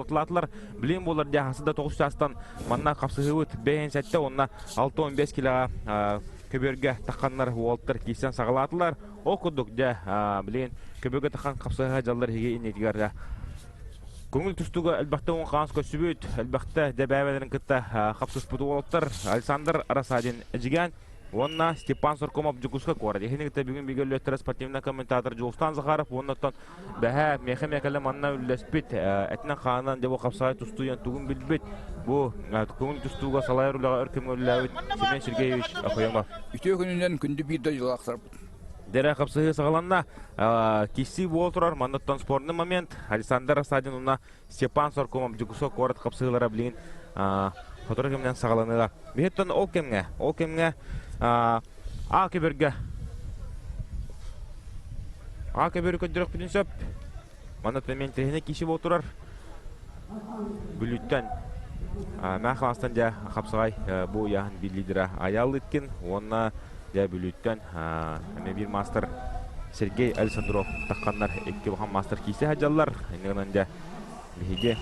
буолатылаатылар. Билин буолар дьэ хасы да 9 чаастан манна хапсыһыбыт 57 уонна 65 килоҕа көбүөргэ тахханнар уолтар киирсэн саҕалаатылар. Ол курдук дьэ билин көбүөргэ таххан хапсыһа дьаллар иһиги иннитигэр Көҥүл тустууга элбэхтэ уон хаанс көрсүбүт, элбэхтэ дэбээбэлэрин кытта хапсыспыт уолаттар Александр Рассадин Эдьигээн уонна Степан Соркомов Дьокуускай куорат. Иһини кытта бүгүн бигэ үллэттэрэ спортивный комментатор Дьулустан Захаров уонна оттон бэһээ миэхэ миэкэлэ манна үллэспит этинэн хаанан дьэ бу хапсаҕай тустууйан тугун билбит бу көҥүл тустууга салайар үлэҕэ өр кэмҥэ үлэлээбит Семен Сергеевич Окоемов. Үтүө күнүнэн күндү биир дойдулаахтарбыт. Дэрэ хапсыһыы саҕаланна. Киссии буола турар. Манныттан спорный момент. Александр Рассадин уонна Степан Соркомов Дьокуускай куорат хапсыһыылара билигин сотору кэминэн саҕаланыаҕа. Биһиттэн ол кэмҥэ, ол кэмҥэ А көбөргө А көбөрү көрдөрөхпүтүн сөп. Манна интэриэһинэй киһи буола турар. Бүлүүттэн Мэхаластан дьэ хапсаҕай бу ыйааһын биир лидера Айаал Лыткин уонна дьэ Бүлүүттэн эмиэ биир маастар Сергей Александров тахханнар икки улахан маастар киирсэ сылдьаллар. Инньэ гынан дьэ биһиги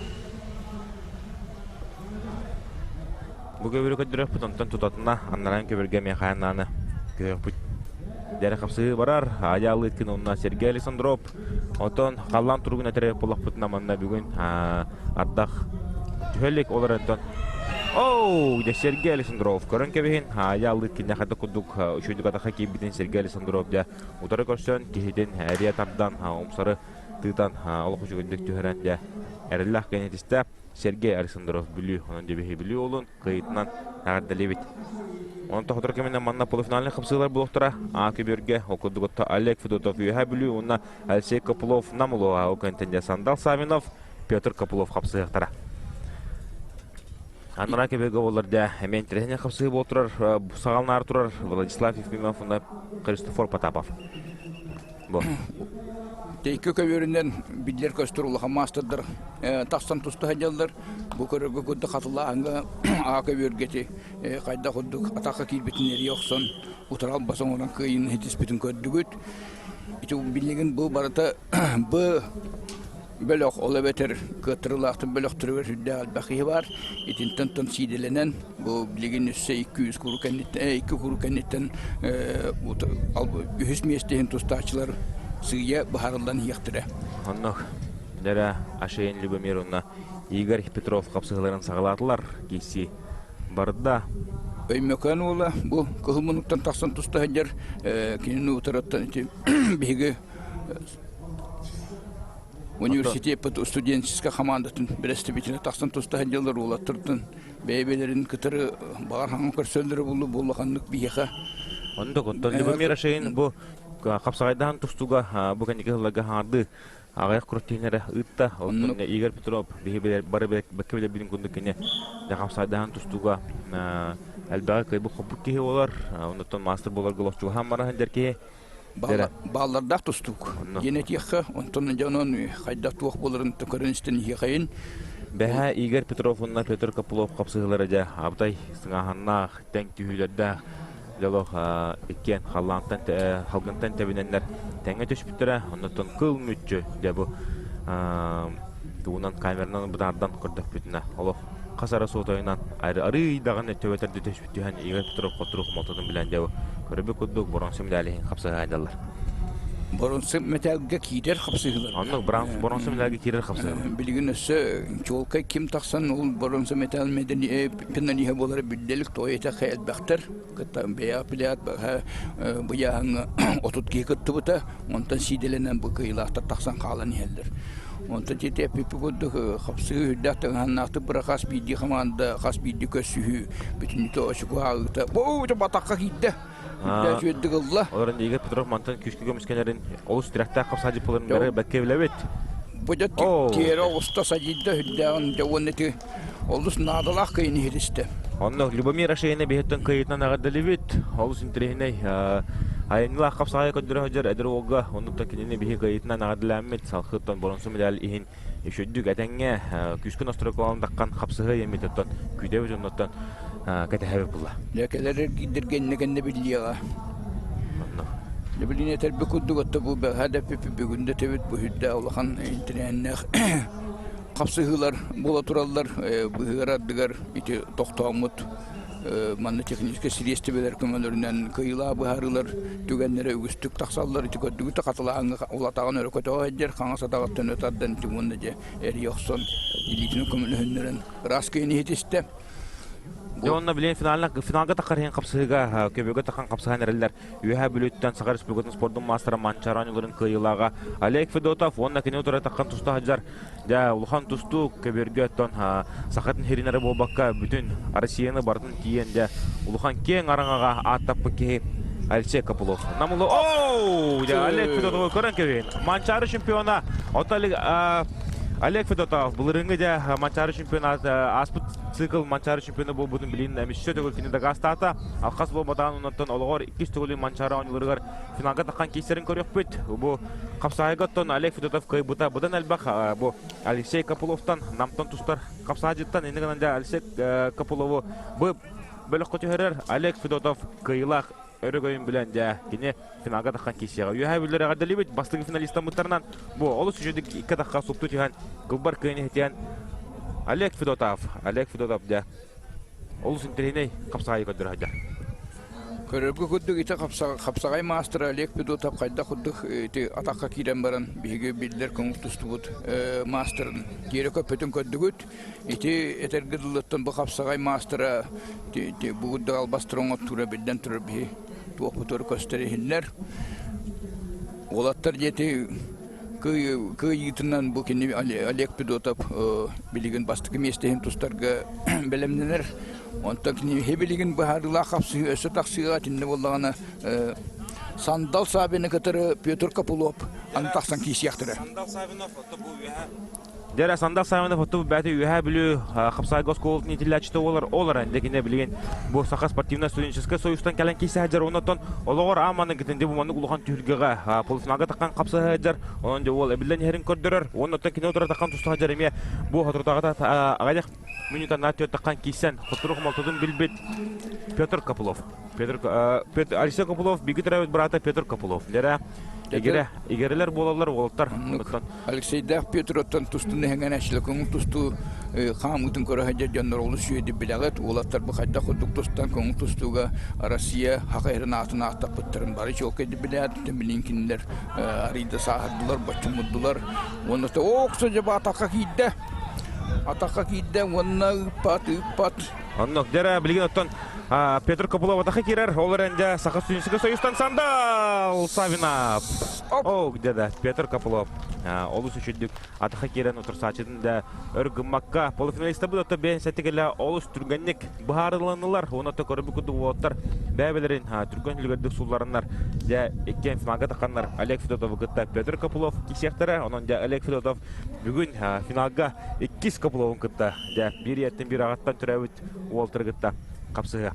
бу көбүрү көрдөрүөхпүт, онтон тутатына аннаран көбүргэ эмиэ хайаннааны көһүөхпүт. Дьэрэ хапсыһыы барар, Айаал Лыткин уонна Сергей Александров. Оттон халлаан туругун этэрэ буоллахпытына манна бүгүн ардах түһэ илик, ол эрэн Оу, дьэ Сергей Александров көрөн кэбиһин, Айаал Лыткин хайдах курдук үчүгэйдик атахха киирбитин Сергей Александров дьэ утары көрсөн киһитин эрийэ тардан умсары тыытан олох үчүгэйдик түһэрэн дьэ эрэллээх кэнэтистэ Сергей Александров Бүлүү онон дьэбиһи Бүлүү уолун кыайыытынан эҕэрдэлиибит. Онон тохотор кэминэн манна полуфинальнай хапсыылар буолуохтара. А көбүөргэ ол курдук Олег Федотов Үөһээ Бүлүү уонна Алексей Копылов Нам улууһа ол кэнтэн Сандал Савинов, Петр Копылов хапсыһыахтара. Анараа көбүөргэ буолар дьэ эмиэ интэриэһинэй хапсыһыы буол турар саҕаланаар турар Владислав Ефимов уонна Христофор Потапов. Бу. Тэйкэ көбүөрүнэн биллэр көстөр улахан маастардар тахсан туста сылдьаллар. Бу көрөргө курдук хатылааһыҥҥа аа көбүөргэти хайдах курдук атахха киирбитин эрийэ охсон утары албас оҥорон кыайыыны ситиспитин көрдүгүт. Ити билигин бу барыта бу бөлөх, ол эбэтэр кыаттарыылаахтар бөлөхтөрүгэр сүрдээх элбэх киһи баар. Итинтэн тон сиидэлэнэн, бу билигин өссө 200 куру кэнниттэн, икки куру кэнниттэн үһүс миэстэ иһин тустааччылар сыыйа быһаарыллан иһиэхтэрэ. Оннук. Дэрэ Ашейн Любомир уонна Игорь Петров хапсыһыыларын саҕалаатылар. Киирсии барда. Өймөкөөн уола бу кыһыл муннуктан тахсан туста сылдьар кинини утарыттан ити биһиги университеппыт студенческай хамаандатын бэрэстэбиитэлэ тахсан туста сылдьаллар уолаттартан бэйэ-бэйэлэрин кытары баҕар хаҥа көрсөллөрө буолуо буоллаханнык биһиэхэ Оннук оттон Любомир Ашейн бу хапсаҕайдаһан тустууга бу кэнники сылларга хаҥардыы аҕыйах күрэхтэһииннэри ыытта. Оттон Игорь Петров биһи бары бэккэ билэрбитин курдук кини хапсаҕайдаһан тустууга элбэҕи кыайбыт хоппут киһи буолар. Оннуттан маастар буоларга олохчугаһан бара сылдьар киһи. Бааллардаах тустуук диэн этиэххэ, онтон дьонун хайдах туох буоларын көрөн истэн иһиэхэйин. Бэһээ Игорь Петров уонна Петр Копылов хапсыһыылара дьэ абытай сыҥааһыннаах, тэҥ түһүүлэрдээх дьолох иккиэн халлаантан халгынтан тэбинэннэр тэҥҥэ түспүттэрэ. Оннуттан кыл мүччү дьэ бу тугунан камеранан бытаардан көрдөхпүтүнэ олох хас эрэ суотайынан арыый даҕаны төбөтөрдө түспүт түһэн Игорь Петров хотурук мототун билэн дьэ көрбүт курдук боронсу медалиһин хапсыһа сылдьаллар. Боронсу мэтээлгэ киирэр хапсыһыылар. Оннук боронсу медальга киирэр хапсыһыылар. Билигин өссө чуолкай ким тахсан ол боронсу металл медалиһа буолара биллэлик тоҕо этэххэ элбэхтэр. Кытта бэйэҕэ пилят быйааһыҥҥа 30 киһи кыттыбыта. Онтон сиидэлэнэн бу кыайыылаахтар тахсан хаалан иһэллэр. Онтон ити эппиппит курдук хапсыһыы үрдээх тыҥаһыннаахтык бара хас биирдии хамаанда, хас биирдии көрсүһүү бүтүннүүтэ очукуо ааҕыыта бу батахха киирдэ. Үрдээх үөрдүк ылла. Олорон Игорь Петров мантан күүскэ көмүскэнэрин олус тирэхтээх хапсаадьыппаларын бары бэккэ билэбит. Бу дьэ тиэрэ оҕуста садьыйда үрдээҕин дьэ уонна ити олус наадалаах кыайыны иһитистэ. Онно Любомир Ашейна биһиттэн кыайыытынан эҕэрдэлибит. Олус интэриэһинэй айымньылаах хапсаҕайы көрдөрө сылдьар эдэр уолга оннуктан кинини биһи кыайыытынан эҕэрдэлээммит салхыттан боронсу медаль иһин үчүгдүк этэҥҥэ күүскэ ностроколон таххан хапсыһыы эмит оттон күүтэбит оннуттан кэтэһэбит булла. Дьэ кэлэр эргийдэргэ иннэ кэннэ биллиэҕэ. Онно. Билин этэрбит курдук отто бу бэҕэһээ да бүгүн да тэбит бу үрдээх улахан интэриэһиннээх. хапсыһыылар буола тураллар. Быһыар ардыгар ити тохтооммут манна техническэй сириэстибэлэр көмөлөрүнэн кыйылаа быһаарыылар түгэннэрэ үгүстүк тахсаллар. Ити көрдүгүт хатылааҥҥа улатаҕын өрө көтөҕө сылдьар, хаҥас атаҕыттан өтө тардан ити уонна дьэ эрийэ охсон илиитин көмөлөһүннэрэн ыраас киһини иһитистэ. Дьэ онно билигин финалга финалга таххар иһин хапсыһыыга көбүгэ тахан хапсыһан эрэллэр. Үөһээ Бүлүүттэн Саха Республикатын спордун маастара Манчаары оонньууларын кыайыылааҕа Олег Федотов уонна кини утары таххан туста сылдьар дьэ улахан тустуу көбүөргэ оттон сахатын сирин эрэ буолбакка бүтүн Россияны барытын тиийэн дьэ улахан киэҥ араҥаҕа ааттаппыт киһи Алексей Копылов. Намылы оу! Дьэ Олег Федотовы көрөн кэбиһин. Манчаары чемпиона Оттон Олег Федотов былырыыҥҥы дьэ Манчаары чемпионат ааспыт цикл Манчаары чемпиона буолбутун билин эмиэ төгүл кини дакаастаата. Алхас буолбатаҕын оннуттан олоҕор иккис төгүлүн Манчаары оонньууларыгар финалга таххан киирсэрин көрүөхпүт. Бу хапсаайга оттон Олег Федотов кыайбыта быдан элбэх. Бу Алексей Копыловтан Намтан тустар хапсаайдьыттан иннигин гынан дьэ Алексей Копылову бу бөлөххө түһэрэр Олег Федотов кыайыылаах өрөгөйүн билэн дьэ кини финалга таххан киирсиэҕэ. Үөһээ Бүлүүлэр эҕэрдэлиибит бастакы финалистаммыттарынан бу олус үчүгэй икки атахха супту түһэн кылбар кыайан иһитиэн Олег Федотов. Олег Федотов дьэ олус интэриэһинэй хапсаҕайы көрдөрө сылдьар. Көрөргө курдук ити хапсаҕай маастара Олег Федотов хайдах курдук ити атахха киирэн баран биһиги биллэр көҥүл тустубут маастарын тиэрэ көппүтүн көрдүгүт. Ити этэргэ дылыттан бу хапсаҕай маастара бу курдук албастары оҥоттуура биллэн турар биһи туохпутугар көстөр иһиллэр. Уолаттар диэти кыайыытынан бу кини Олег Федотов билигин бастакы миэстэһин тустарга бэлэмнэнэр. Онтон кини билигин быһаарыылаах хапсыһыы өссө тахсыаҕа итиннэ буоллаҕына Сандал Савины кытары Петр Копылов аны тахсан киирсиэхтэрэ. Сандал Савинов бу үөһэ Дьэ Сандал Савинов отту бэйэтэ Үөһээ Бүлүү хапсаайга оскуолатын иитиллээччитэ буолар. Ол эрэн дьэ кини билигин бу Саха спортивнай студенческай союзтан кэлэн киирсэ сылдьар. Онон олоҕор аан маныгытын дьэ бу маннык улахан түһүлгэҕэ полуфиналга таххан хапсаһа сылдьар. Онон дьэ уол эбиллэн иһэрин көрдөрөр. Уонна оттон кини утары таххан туста сылдьар эмиэ бу соторутааҕыта аҕыйах мүнүүтэ түөрт таххан киирсэн хоттору хомолтотун билбит Петр Копылов. Петр, Петр Алексей Копылов бииргэ төрөөбүт быраата Петр Копылов. Дьэрэ игэрэ игэрэлэр буолаллар уолаттар. Алексейдаах Петр оттон тустун эһэҥэн көҥүл тустуу хаамыытын көрө сылдьар дьоннор олус үөдү билэҕит. Уолаттар бу хайдах курдук тустан көҥүл тустууга Россия Саха сирин аатын ааттаппыттарын бары чуолкайдык билээт, билин кинилэр арыйда сааһырдылар, боччумурдулар. Уонна ооксо дьэ атахха киирдэ. Атахха киирдэ уонна ыыппат, ыыппат. Оннук дьэ билигин оттон Петр Копылов атахха киирэр. Ол эрэн дьэ Саха студенческай союзтан Сандал Савинов. О, где да, Петр Копылов. Олус үчүдүк атахха киирэн утарсааччытын да өр гыммакка полуфиналиста бу бэйэн сэтигилэ олус түргэнник быһаарыланылар. Уонна то көрбүт курдук уолаттар бэйэлэрин түргэн үлүгэрдик сулларыннар. Дьэ иккиэн финалга тахханнар Олег Федотовы кытта Петр Копылов киирсиэхтэрэ. Онон дьэ Олег Федотов бүгүн финалга иккис Копыловун кытта дьэ биир ийэттэн биир аҕаттан төрөөбүт уолтары кытта хапсыһыа.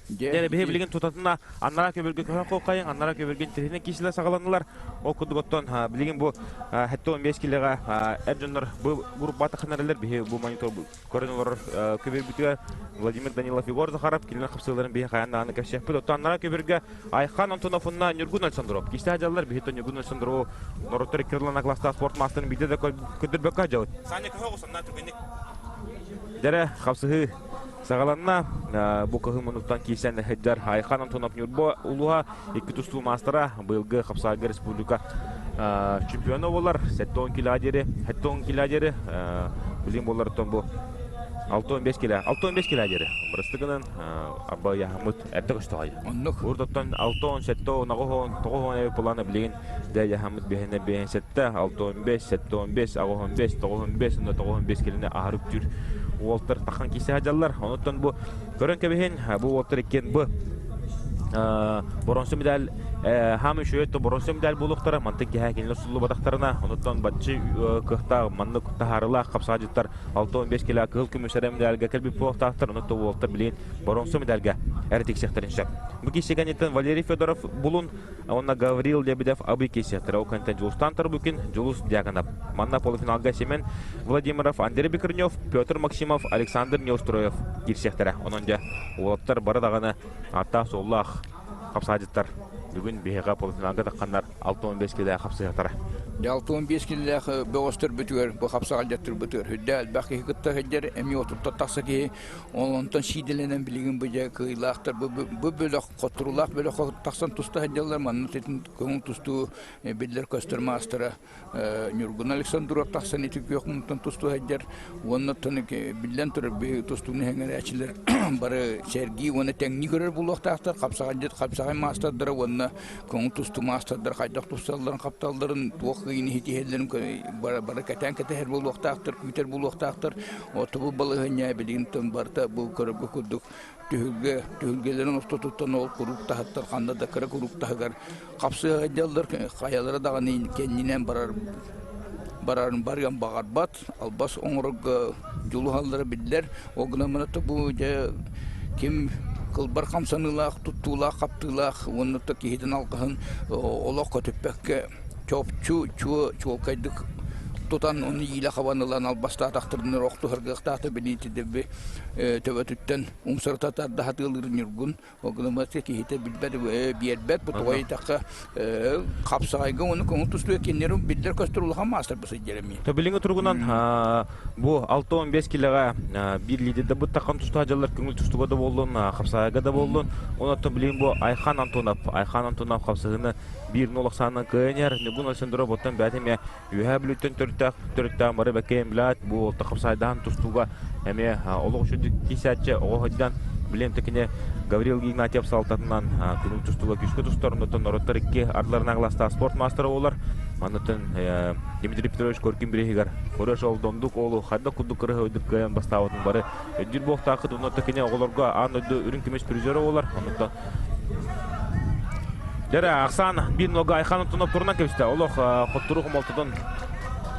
Дьэ, биһи билигин тутатына аннараа көбүргэ көһөн холкайын, аннараа көбүргин тиһинэ киисилэ саҕаланылар. Ол курдук оттон билигин бу 75 килоҕа эр дьоннор бу группа тахынарылар биһи бу монитор көрөн олорор көбүрбүтүгэр Владимир Данилов, Егор Захаров кинилэр хапсыыларын биһи хайаан даҕаны кэпсиэхпит. Оттон аннараа көбүргэ Айхан Антоновна Ньургун Александров. Кистээх дьаллар биһи Ньургун Александрову норуоттар икки класстаах спорт маастарын биирдэ да көрдөрбөккө дьалыт. Саня көһө оҕус, аннаа түргэнник. Дэрэ, хапсыһыы саҕаланна. Бу кыһын муннуктан киирсэн сылдьар Айхан Антонов Ньурба улууһа икки тустуу маастара быйылгы хапсаайга республика чемпиона буолар. 70 килоға диэри, 70 килоға диэри билим буолар бу 65 кило, 65 килоға диэри. Бырастыгынан абба яһаммыт эрдэ көстөҕөй. Оннук. Урдоттон 67, 9, 9 эбит булана билигин дэ яһаммыт биһине биһин 7, 65, 75, 85, 95, 95 килини аһарып түр уолтар тахан кисе дьаллар. Онуттан бу көрөн кэбиһин бу уолтар иккен бу боронсу медаль хаам үшөйөттө боронсу медаль буолуохтара мантан киһэ кинилэр суллубатахтарына онуттан баччы кыахтаах маннык таһаарылаах хапсаажыттар 6-15 кило кыһыл көмүс эрэ медальга кэлбит буолуохтаахтар онуттан уолтар билигин боронсу медальга эрэ тиксиэхтэрин сөп. Бу киһи Валерий Федоров булун уонна Гаврил Лебедев абый киирсиэхтэрэ. Ол кэнниттэн Дьулустаан Тарбукин, Дьулус Дьяконов. Манна полуфиналга Семен Владимиров, Андрей Бекренев, Петр Максимов, Александр Неустроев киирсиэхтэрэ. Онон дьэ уолаттар бары даҕаны ааттаах-суоллаах хапсаадьыттар бүгүн биһиэхэ полуфиналга тахханнар 6-15 килэ хапсыһыахтара. 65 килилээх бөҕөстөр бүтүгэр бу хапсаҕайдьаттырбытыгар үрдэ элбэх киһи кытта сылдьар, эмиэ отуттан тахса киһи. Онтон сиидэлэнэн билигин бу дьэ кыайыылаахтар бу бөлөх хотторуулаах бөлөххө тахсан туста сылдьаллар. Манна көҥүл тустуу биллэр-көстөр маастара Ньургун Александров тахсан ити күөх мунтан тустуу сылдьар. Уонна биллэн турар тустууну сэҥээрээччилэр бары сэргии уонна тэҥнии көрөр буолуохтаахтар. Хапсаҕайдьыт хапсаҕай маастардара уонна көҥүл тустуу маастардара хайдах тусталларын, хапталларын, туох кыайыыны ситиһэллэрин бары кэтээн кэтэһэр буолуохтаахтар, күүтэр буолуохтаахтар. Оту бу балаһыанньа билигин барыта бу көрөргө курдук түһүлгэ түһүлгэлэрин ортотуттан ол куруук таһыттан ханна да кыра куруук таһыгар хапсыа сылдьаллар, хайалара даҕаны кэннинэн барар барарын барыан баҕарбат, албас оҥорорго дьулуһаллара биллэр. Ол гынан баран бу дьэ ким кылбар хамсаныылаах, туттуулаах, хаптыылаах уонна то киһитин алҕаһын олох көтүппэккэ чопчу чуо чуолкайдык тутан ону иилэ хабан ылан албастаатахтарына охтуһаргыахтаата билиитидэби төбөтүттэн умсарыта тарда сатыылыыр Ньургун. Ол гынан киһитэ билбэт, биэрбэт. Бу тоҕо ыйытахха хапсаҕайга уонна көҥүл тустууга кинилэр биллэр көстөр улахан маастар бу сылдьар эмиэ. Билиҥҥи туругунан бу 65 килоҕа биир лидердэ быттаххан тустаах дьаллар көҥүл тустууга да буоллун, хапсаҕайга да буоллун. Онон билигин бу Айхан Антонов, Айхан Антонов хапсыһыыны 1-0 ахсаанынан кыайан иһэр. Ньургун Александров оттон бэйэтэ эмиэ Үөһээ Бүлүүттэн төрүттээх төрүттээх бары бэккэйэн билээт, бу уолта хапсайдаһан тустууга эмиэ олох үчүгэй киисээччи оҕо сылдьан, билиэм кини Гаврил Игнатьев салалтатынан күнүл тустууга күүскэ тустар, оннуттан норуоттар икки ардыларынан класстаах спорт маастара буолар. Манныттан Дмитрий Петрович Коркин бирииһигэр көрөш ол дондук оолу хайдах курдук кырыһы кыайан бастаабытын бары өйдүүр буолуохтааххыт. Оннуттан кини оҕолорго аан дойду үрүҥ көмүс призера буолар. Оннуттан Дьэрэ, ахсаан биир нога Айхан Антонов турунан кэбистэ. Олох хоттору хомолтотун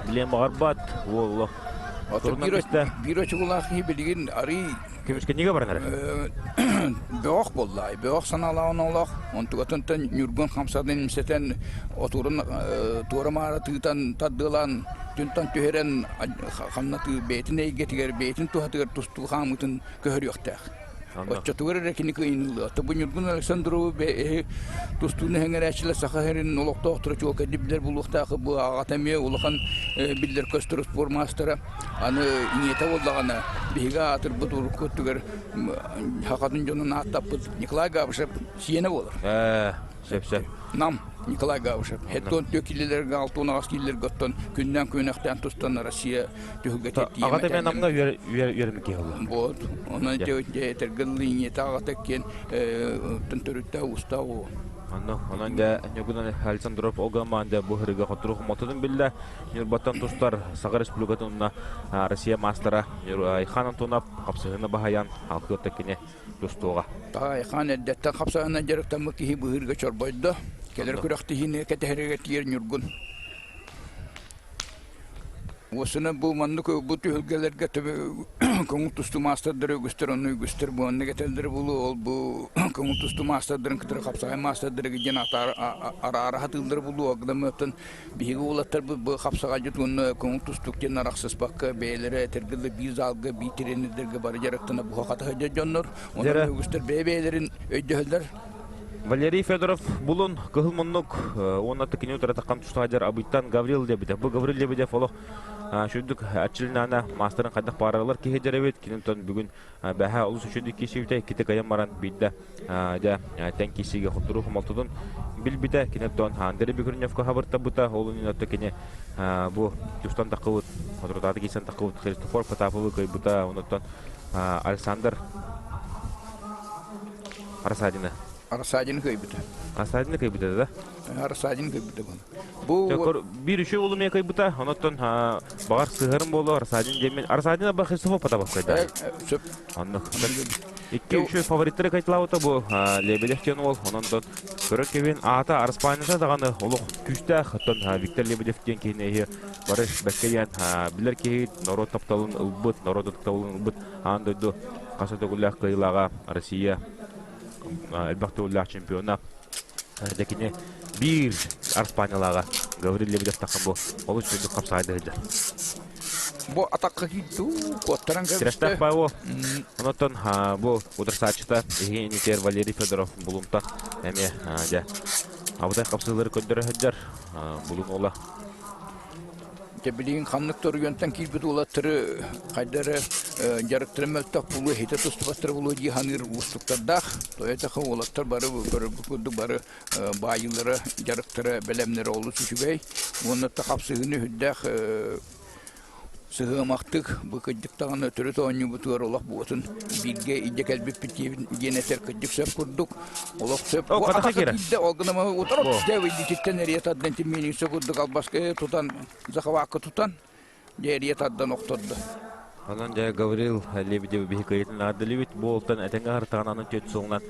билиэн баҕарбат. Уол олох турунан кэбистэ. Биир очугулаах киһи билигин арый көмүскэнигэ баран эрэр. Бөҕөх буолла. Бөҕөх санаалааҕын олох. Онтугатынтан Ньургун хамсатын имсэтэн отуурун туора маара тыытан тардыалаан түнтан түһэрэн хамнатыы бэйэтин эйгэтигэр бэйэтин туһатыгар тустуу хаамыытын көһөрүөхтээх. Оччотугар эрэ кини кыайыныллыа. Бу Ньургун Александрову тустууну сэҥээрээччилэр Саха сирин олохтоохторо чуолкайдык билэр буолуохтаах. Бу аҕата эмиэ улахан биллэр көстөр спорт маастара. Аны ийэтэ буоллаҕына биһиги аатырбыт урукку өттүгэр сахатын дьонун ааттаппыт Николай Габышев сиэнэ буолар. Сөп сөп. Нам Николай Габышев. Хеттон килилерге алтунаҕас килилерге оттон күннэн күнэхтээн тустан Россия түһүлгэтэ Аҕата мен намна үөрэммит киһи буолла. Вот. Онон этэргэ линия аҕата киэн төрүттэ уста о. Онно онон дьэ Ньургун Александров Огаман дьэ бу ырыга хотурух мототун биллэ. Ньурбаттан тустар Саха Республикатын уонна Россия маастара Айхан Антонов хапсыһыны баһайан алкыатта кини тустуоҕа. Айхан эрдэттэн хапсаһынан дьарыктаммыт киһи быһыырга чорбойдо. Кэлэр күрэхтиһиини кэтэһэригэр тиийэр Ньургун. Уосуна бу маннык бу түһүлгэлэргэ көҥүл тустуу маастардара үгүстэр, онно үгүстэр бу оннук этэллэрэ буолуо, ол бу көҥүл тустуу маастардарын кытары хапсаҕай маастардара диэн араара сатыыллара буолуо. Оттон биһиги уолаттарбыт бу хапсаҕайдьыт уонна көҥүл тустуук диэн арахсыспакка бэйэлэрэ этэргэ дылы биир залга, биир тренердэргэ бары дьарыктана буһа-хата сылдьар дьоннор. Онон үгүстэр бэйэ-бэйэлэрин өйдөһөллөр. Валерий Федоров булун кыһыл муннук уонна кини утары таххан тустаадьар Абыйтан Гаврил Лебедев. Бу Гаврил Лебедев олох шүрдүк аччылнаана маастарын хайдах бааралар киһи дьэрэбит. Кининтон бүгүн бэһэ олус үчүдүк киһи кити кайан баран биирдэ дьэ тэн киһиге хотуру хомолтотун билбитэ. Кининтон Андрей Бекруневка хабыртабыта. Ол үнүнөттө кини бу тустан таххыбыт, хотурутааты кисэн таххыбыт Христофор Потаповы кыйбыта. Онуттан Александр Арсадина. Арсадин кыйбыта. Арсадина кыйбыта да? Арсадин кыйбыта буну. Бу биир үчү улу мен кыйбыта, онотон багар сыһарым болу Арсадин демен. Арсадина ба Христофор Потапов кыйда. Сөп. Онно. Икки үчү фавориттары кайтылабыта бу Лебедев диэн уол. Онон көрөр кебин аата Арспаныса даҕаны олох күүстээх. Оттон Виктор Лебедев диэн киһини эһи бары бэккэйэн билэр киһи норуот тапталын ылбыт, норуот тапталын ылбыт аан дойду хас төгүллээх кыайыылааҕа Россия элбэх төгүллээх чемпиона дьэ кини биир Арспаанньалааҕа Гаврил Лебедев таххан бу олус үрдүк хапсаҕайда сылдьар. Бу атакка киирдүү куоттаран кэбистэ. Тирэхтээх баайо. Онотон бу ударсааччыта иһи инитер Валерий Федоров булумта эмиэ дьэ абытай хапсыылары көрдөрө сылдьар. Булун уола. Билигин ханнык да оройуонтан киирбит уолаттары хайда эрэ дьарыктара мөлтөх буолуо, иһитэ тустубаттара буолуо дии саныыр уустуктардаах. Тоҕо уолаттар бары көрөргүт курдук бары баайыылара, дьарыктара, бэлэмнэрэ олус үчүгэй. Уонна хапсыһыыны үрдээх Сыһыамахтык, бу кырдьык даҕаны төрүт оонньуубутугар олох буотун бииргэ илдьэ кэлбиппит диэн этэр кырдьык сөп курдук. Олох сөп. О, Атаха хатаха киирэ. киирдэ, ол гына утары дьэ илиититтэн эрийэ тардан тиминиҥсэ курдук албаска тутан, захвакка тутан, дьэ эрийэ тардан охтордо. Онон дьэ Гаврил Лебедев биһи кыайытын наадалыбит. Бу уолтан этэҥҥэ аһартаҕын анын түөрт сылынан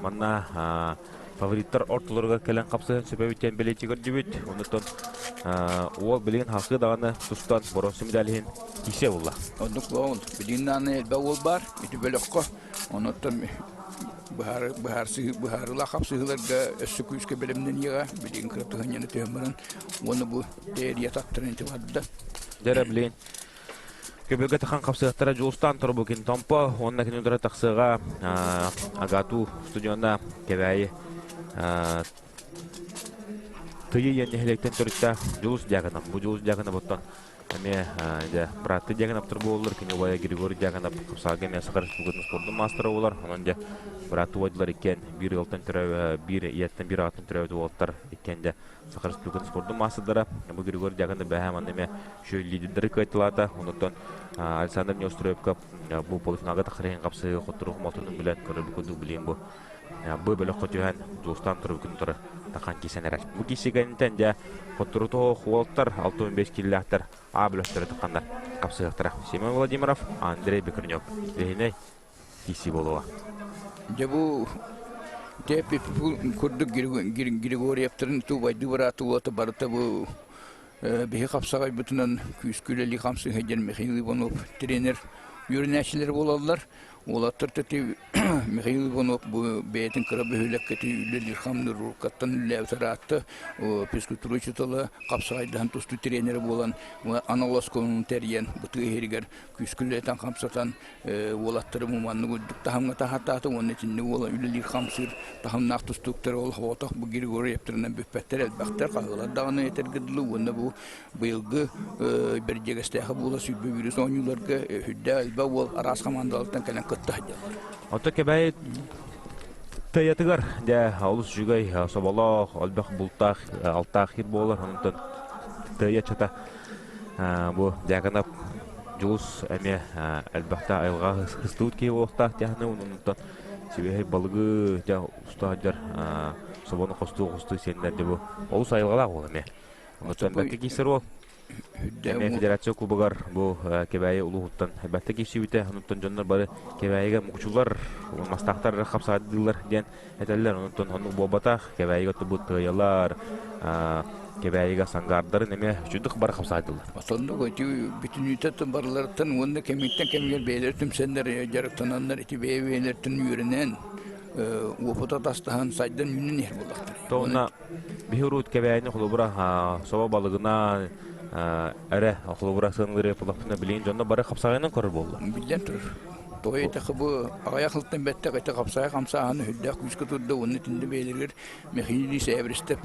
манна фавориттар ортолоругар кэлэн хапсыһан сөбөбүт диэн бэлиэтии көрдүбүт. Онтон уол билигин халкы даҕаны тустан боруонса медаль иһин киирсиэ булла. Оннук буолун. Билигин даҕаны элбэх уол баар ити бөлөххө. Онуттан быһаарыылаах хапсыһыыларга өссө күүскэ бэлэмнэниэҕэ. Билигин кыра тыһыынньаны түһэн баран уонна бу тэрийэ таттаран ити барда. Дьэ билигин Көбүөргэ тахан хапсыахтара Дьулустаан Торбукин Томпо уонна кини утары тахсыаҕа АГАТУ студиона Кэбээйи Тыйы иэн нэһилиэктэн төрүттээх Дьулус Дьяконов. Бу Дьулус Дьяконов оттон эмиэ дьэ бырааттыы Дьяконовтар буолаллар. Кини убайа Григорий Дьяконов хапсаҕайга эмиэ Саха Республикатын спордун маастара буолар. Онон дьэ бырааттыы убайдылар иккиэн биир ыалтан төрөө биир ийэттэн биир аҕаттан төрөөбүт уолаттар иккиэн дьэ Саха Республикатын спордун маастардара. Бу Григорий Дьяконов бэһээ манна эмиэ лидердары кыайталаата. Онуттан Александр Неустроевка бу полуфиналга тахсар иһин хапсыһыы хотторуу хомолтотун билэн көрөрбүт курдук билигин бу бу бөлөххө түһэн Дьулустаан Турбукин утары тахан киирсэн эрэр. Бу киирсии кэнниттэн дьэ хотторуу уолаттар 65 киилэлээхтэр А бөлөхтөрө тахханнар хапсыһыахтара. Семен Владимиров, Андрей Бекренев. Лиһинэй киирсии буолуоҕа. Дьэ бу тэппит курдук Григорьевтарын тубайды бырааты уота барыта бу биһи хапсаҕайбытынан күүскэ үлэлии хамсыы сылдьар Михаил Иванов тренер үөрэнээччилэр буолаллар. Уолаттар төтү Михаил Иванов бу бэйэтин кыра бөһүөлэккэ үлэлиир хамныыр уруккаттан үлэлээбит ыраатта физкультура учуутала хапсаҕайдаһан тустуу тренерэ буолан анал оскуоланы тэрийэн бу тыа иһигэр күүскэ үлэлэтэн хамсатан уолаттары маннык үрдүк таһымҥа таһаартаата уонна итинник уола үлэлиир-хамсыыр таһымнаах тустууктар ол оҕотох бу Григорьевтарынан бүппэттэр элбэхтэр хаһыалар даҕаны этэргэ дылы уонна бу быйылгы Бэрдьигэстээхи буола сүүрбэ биирис оонньууларга үрдээх элбэх уол араас хамаандалартан кэлэн кытта сылдьаллар. Ото Кэбээйи тыйатыгар дьэ олус үчүгэй соболоох, элбэх бултаах, алтаах хир буолар. Онтон тыйа чата Бу Дьяконов Дьулус эмиэ элбэхтэ айылҕа ыстыбыт киһи буолуохтаах диэххинэ оннуттан сибиэһэй балыгы дьэ уста сылдьар собону хостуу-хостуу сиэннэр дьэ бу олус айылҕалаах уол эмиэ. Онтон бэркэ киирсэр уол. Эмиэ федерация кубогар бу Кэбээйи улууһуттан элбэхтэ киирсибитэ. Онтон дьоннор бары Кэбээйигэ мукучулар, мастаахтар эрэ хапсаайдыыллар диэн этэллэр. Онтон оннук буолбатах. Кэбээйигэ оттубут тыайалар, Кэбээйигэ сангаардарын эмиэ үчүгдүк бары хапсаайдылар. Соннук ити бүтүнүүтэ барыларыттан уонна кэмиттэн кэмигэр бэйэлэр түмсэннэр дьарыктананнар ити бэйэ-бэйэлэриттэн үөрэнэн уопута тастаһан сайдан үүнэн иһэр буоллахтар. Тонна биһи уруут Кэбээйини холобура собо балыгынан эрэ холобура сыаналыыр буоллахпына билигин дьонно бары хапсаҕайынан көрөр буолла. Биллэн турар. Тоҕо диэтэххэ бу аҕыйах сылтан бэттэх ити хапсаҕай хамсааһын үрдээх күүскэ турда уонна итиннэ бэйэлэригэр Михаил Сээбиристэп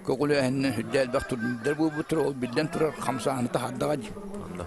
көҕүлээһининэн үрдэ элбэх турнирдар буолбуттара ол биллэн турар хамсааһыны таһаардаҕа дии. Онно.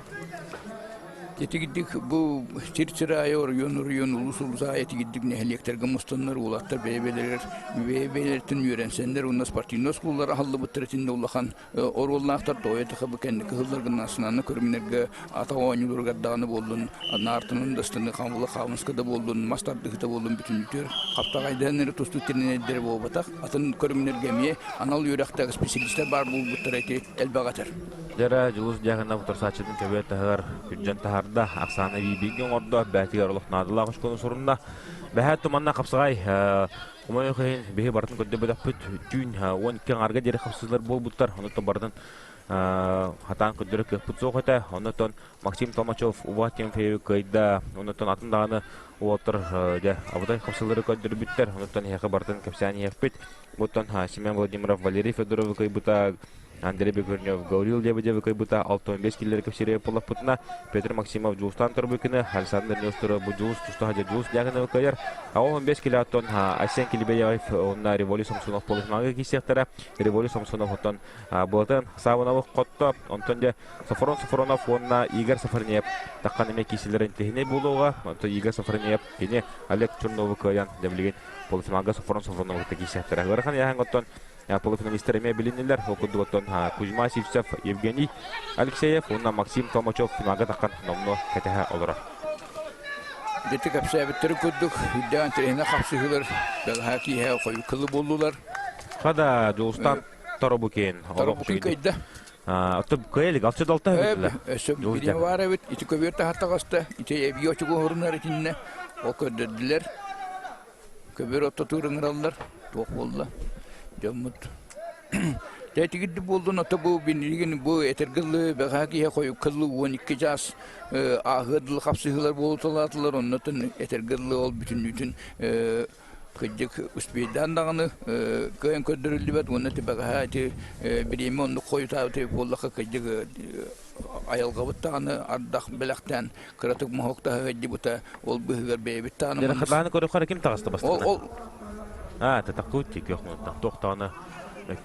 Итигирдик бу сир-сир аайы оройуон-оройуон улуус-улуус аайы итигирдик нэһилиэктэргэ мустаннар уолаттар бэйэ-бэйэлэригэр бэйэ-бэйэлэриттэн үөрэнсэннэр уонна спортивнай оскуолалар аһыллыбыттара итиннэ улахан оруоллаахтар тоҕо диэтэххэ бу кэнники сылларга национальнай көрүҥнэргэ атах оонньууларыгар даҕаны буоллун наартанан да ыстаны хаамыла хаамыска да буоллун мас тардыһыыта буоллун бүтүннүүтүгэр хаптаҕайдаан эрэ тустуу тренердэрэ буолбатах атын көрүҥнэргэ эмиэ анал үөрэхтээх специалистар баар буолбуттара ити элбэх этэр. Дьара Дьулус Дьяконов утарсааччытын көбүөр таһыгар күрдьэн таһаарда, ахсааны бииргэ оҥордо, бээтигэр олох наадалаах очкону сурунна. Бэһээт туманна хапсаҕай Хомойуох иһин, биһи барытын көрдөрбөтөхпүт. Түүн 12 аҥаарга диэри хапсыылар буолбуттар. Онуттан барытын хатаан көрдөрөр кыахпыт суох этэ. Оннуттан Максим Толмачев Уба Тимофеевы кыайда. Оннуттан атын даҕаны уолаттар дьэ абытай хапсыылары көрдөрбүттэр. Онуттан эһиэхэ барытын кэпсээн иһиэхпит. Буттан Семен Владимиров Валерий Федоровы кыайбыта. Андрей Бекурнев Гаврил Лебедевы кыйбыта 65 киллери кэпсире поллаппытына Петр Максимов Дьулустан Торбыкины, Александр Нестеров бу Дьулус туста Дьулус Дьяконова кыайар. 15 килоттон Айсен Килибеев уонна Револий Самсонов полуфиналга киирсиэхтэрэ. Револий Самсонов оттон Былатын Савоновы хотто, онтон дьэ Софрон Софронов уонна Игорь Сафарнеев таххан эмиэ киирсилэрин тиһинэй буолуоҕа. Онтон Игорь Сафарнеев кини Олег Чернову кыайан дьэ билигин полуфиналга Софрон Софронову кытта киирсиэхтэрэ. Ыарахан ыйааһын оттон полуфиналистар эмиэ билиннилэр. Ол курдук оттон Кузьма Сивцев, Евгений Алексеев уонна Максим Томачев финалга таххан номнуо кэтэһэ олорор. Дьити кэпсээбиттэрин курдук, үрдээн тириһинэ хапсыһыылар бэҕэһээ киэһэ хойуу кылы буоллулар. Хада, Дьулустан Торобукин. Торобукин кыйда. Оттон кыайылык алчы далта эбит. Өссө бириэмэ баар эбит. Ити көбүөр таһаттаҕаста. Ити эбии очугу оһорунар итиннэ. Ол көрдөрдүлэр. Көбүөр оттотуур ыҥыраллар. Туох буолла? Дьоммут. Тэтигирди буоллун ото бу бинигин бу этэргыллы бэҕэһээ киһи хойуккаллы 12 чаас ааһыа дылы хапсыһыылар буолуталаатылар оннотон этэргыллы ол бүтүннүүтүн кырдьык успейдаан даҕаны кыайан көрдөрүллүбэт уонна бэҕэһээ ити бириэмэ оннук хойутаабыт буоллахха кырдьык айылҕабыт даҕаны ардах бэлэхтээн кыратык моһуок таһыгайдыбыта ол быыһыгар бэйэбит даҕаны Дьарахатааны көрөххө ким таҕыста бастакы? Ол Аа, татаккут ти күөх мунтан туох даҕаны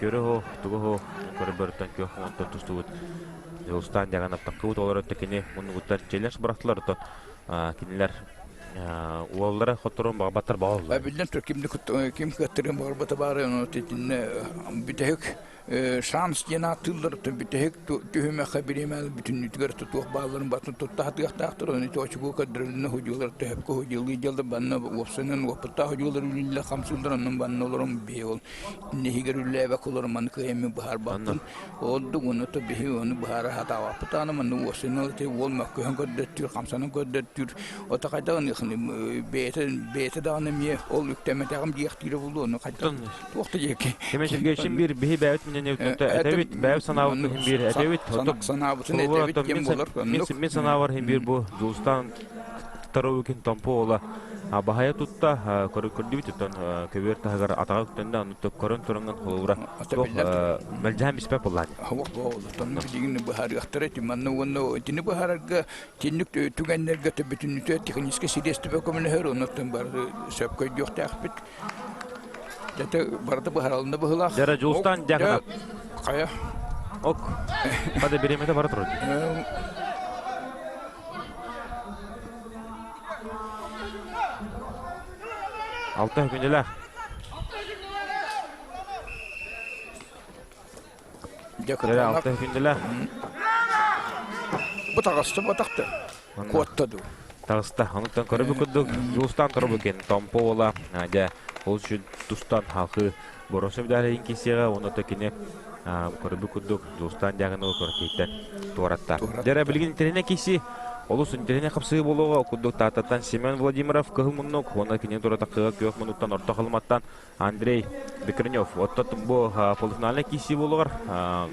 көрө хо тугу хо көрө күөх мунтан тустубут Дьулустаан дьаҕан аптаккыбыт олорор кини муннугуттар челлендж бырахтылар оттон кинилэр уоллара хотторун баҕабаттар баҕаллар. Биллэн тур кимди ким кыаттырын баҕарбата баары ону итиннэ бүтэһик шанс диэн ааттыыллар бүтэһик түһүмэххэ бириэмэ бүтүннүүтүгэр тутуох баалларын батын тутта сатыахтаахтар ону ити очугу көрдөрүлүнэ худьуулар төһөпкө худьуулуу дьаллар банна уопсайынан уопуттаах худьуулар үлэлэр хамсыыллар онон банна олорон бии ол иһигэр үллээбэк олорон маны кыайаммын быһаарбаппын Ордук ону то биһи ону быһаара сатаабаппыт даҕаны манна уопсайынан ити уол мөккүһэн көрдөттүүр, хамсанан көрдөттүүр. Ото хайдах бэйэтэ бэйэтэ даҕаны эмиэ ол үктэммэтэҕим диэхтиирэ буолуо ону хайдах туох да диэки. Кеме Сергеевич биир биһи бэйэбит минньэниэбит этэбит бэйэбит санаабытын иһин биир этэбит санаабытын этэбит диэн буолар мин санаабар иһин биир бу Дьулустаан Таровикин Томпо уола баһайа тутта көрдүбүт оттон көбүөр таһыгар атаҕа үктэннэ ону көрөн тураҥҥын холобура туох мэлдьэһэн биспэт буоллаан Хабах буолуттан билигин быһаарыахтара ити манна уонна итини быһаарарга тинник түгэннэргэ бүтүннүтэ техническэй средство көмөлөһөр оннуттан бары сөпкө өйдүөхтээхпит дьэ барыта быһаарылынна быһыылаах Дьара Дьулустаан Дьяконов хайа ок хада бириэмэтэ бара турар Алта күнүлээх. Дьэ, алта күнүлээх. Бу таҕыста батахта. Куотта дуу. Таҕыста. Онуттан көрөбү курдук Дьулустаан Торобукин Томпо уола дьэ ол үшін тустан халқы боронсо медалейин кисиэҕэ уонна то кини көрөбү курдук Дьулустаан Дьягынова көрөккиттэн туоратта. Дьэрэ билигин интэриэһинэй киси олус интэриэһинэй хапсыһыы буолуоҕа курдук Тааттаттан Семен Владимиров кыһыл муннук уонна кини турата кыһыл күөх муннуктан орто халыматтан Андрей Бекренев. Оттон бу полуфинальнай киирсии буолуоҕар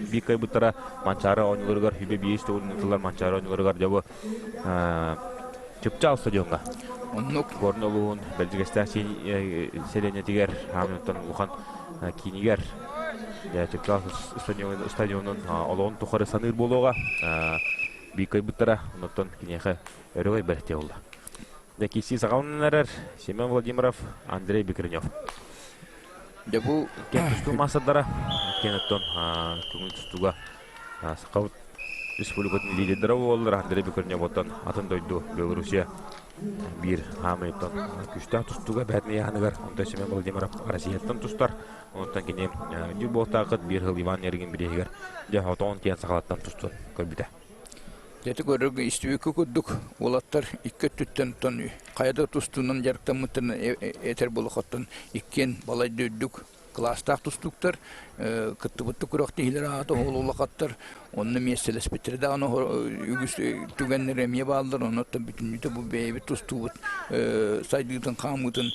биир кыайбыттара Манчаары оонньууларыгар үбэ биир тыллар Манчаары оонньууларыгар дьэ бу Чыпчаал стадиоҥҥа. Оннук. Горный улууһун Бэрдьигэстээх сэлиэнньэтигэр Хаамыттан улахан киинигэр Чыпчаал стадионун олоҕун тухары саныыр буолуоҕа. Биир кыайбыттара, онтон киниэхэ өрөгөй бэртиэ буолла. Киирсии саҕаланан эрэр Семен Владимиров, Андрей Бекренев. Дьэ бу Иккиэн тустуу маастардара, иккиэн оттон көҥүл тустууга Сахабыт Республикатын лидердэрэ буолаллар. Андрей Бекренев оттон атын дойду Белоруссия биир хаамыйтан күүстээх тустууга бэһэтин ыйааһыныгар, онтон Семен Владимиров Россияттан тустар. Онтон кини дьү буолтаахыт биир сыл Иван Ярыгин бирииһигэр дьэ отоҕун тиэн сахалаттан тустан көрбүтэ. Дьэ көрөргө истибиккэ курдук уолаттар икки өттүттэн оттон хайа да тустуунан дьарыктаммыттарын этэр буолуоххуттан иккиэн балайда үрдүк кылаастаах тустууктар кыттыбыт күрэхтэһиилэр аата уһулулахаттар онно миэстэлэспиттэрэ даҕаны үгүс түгэннэр эмиэ бааллар оннуттан бүтүннүүтэ бу бэйэбит тустуубут сайдыытын хаамыытын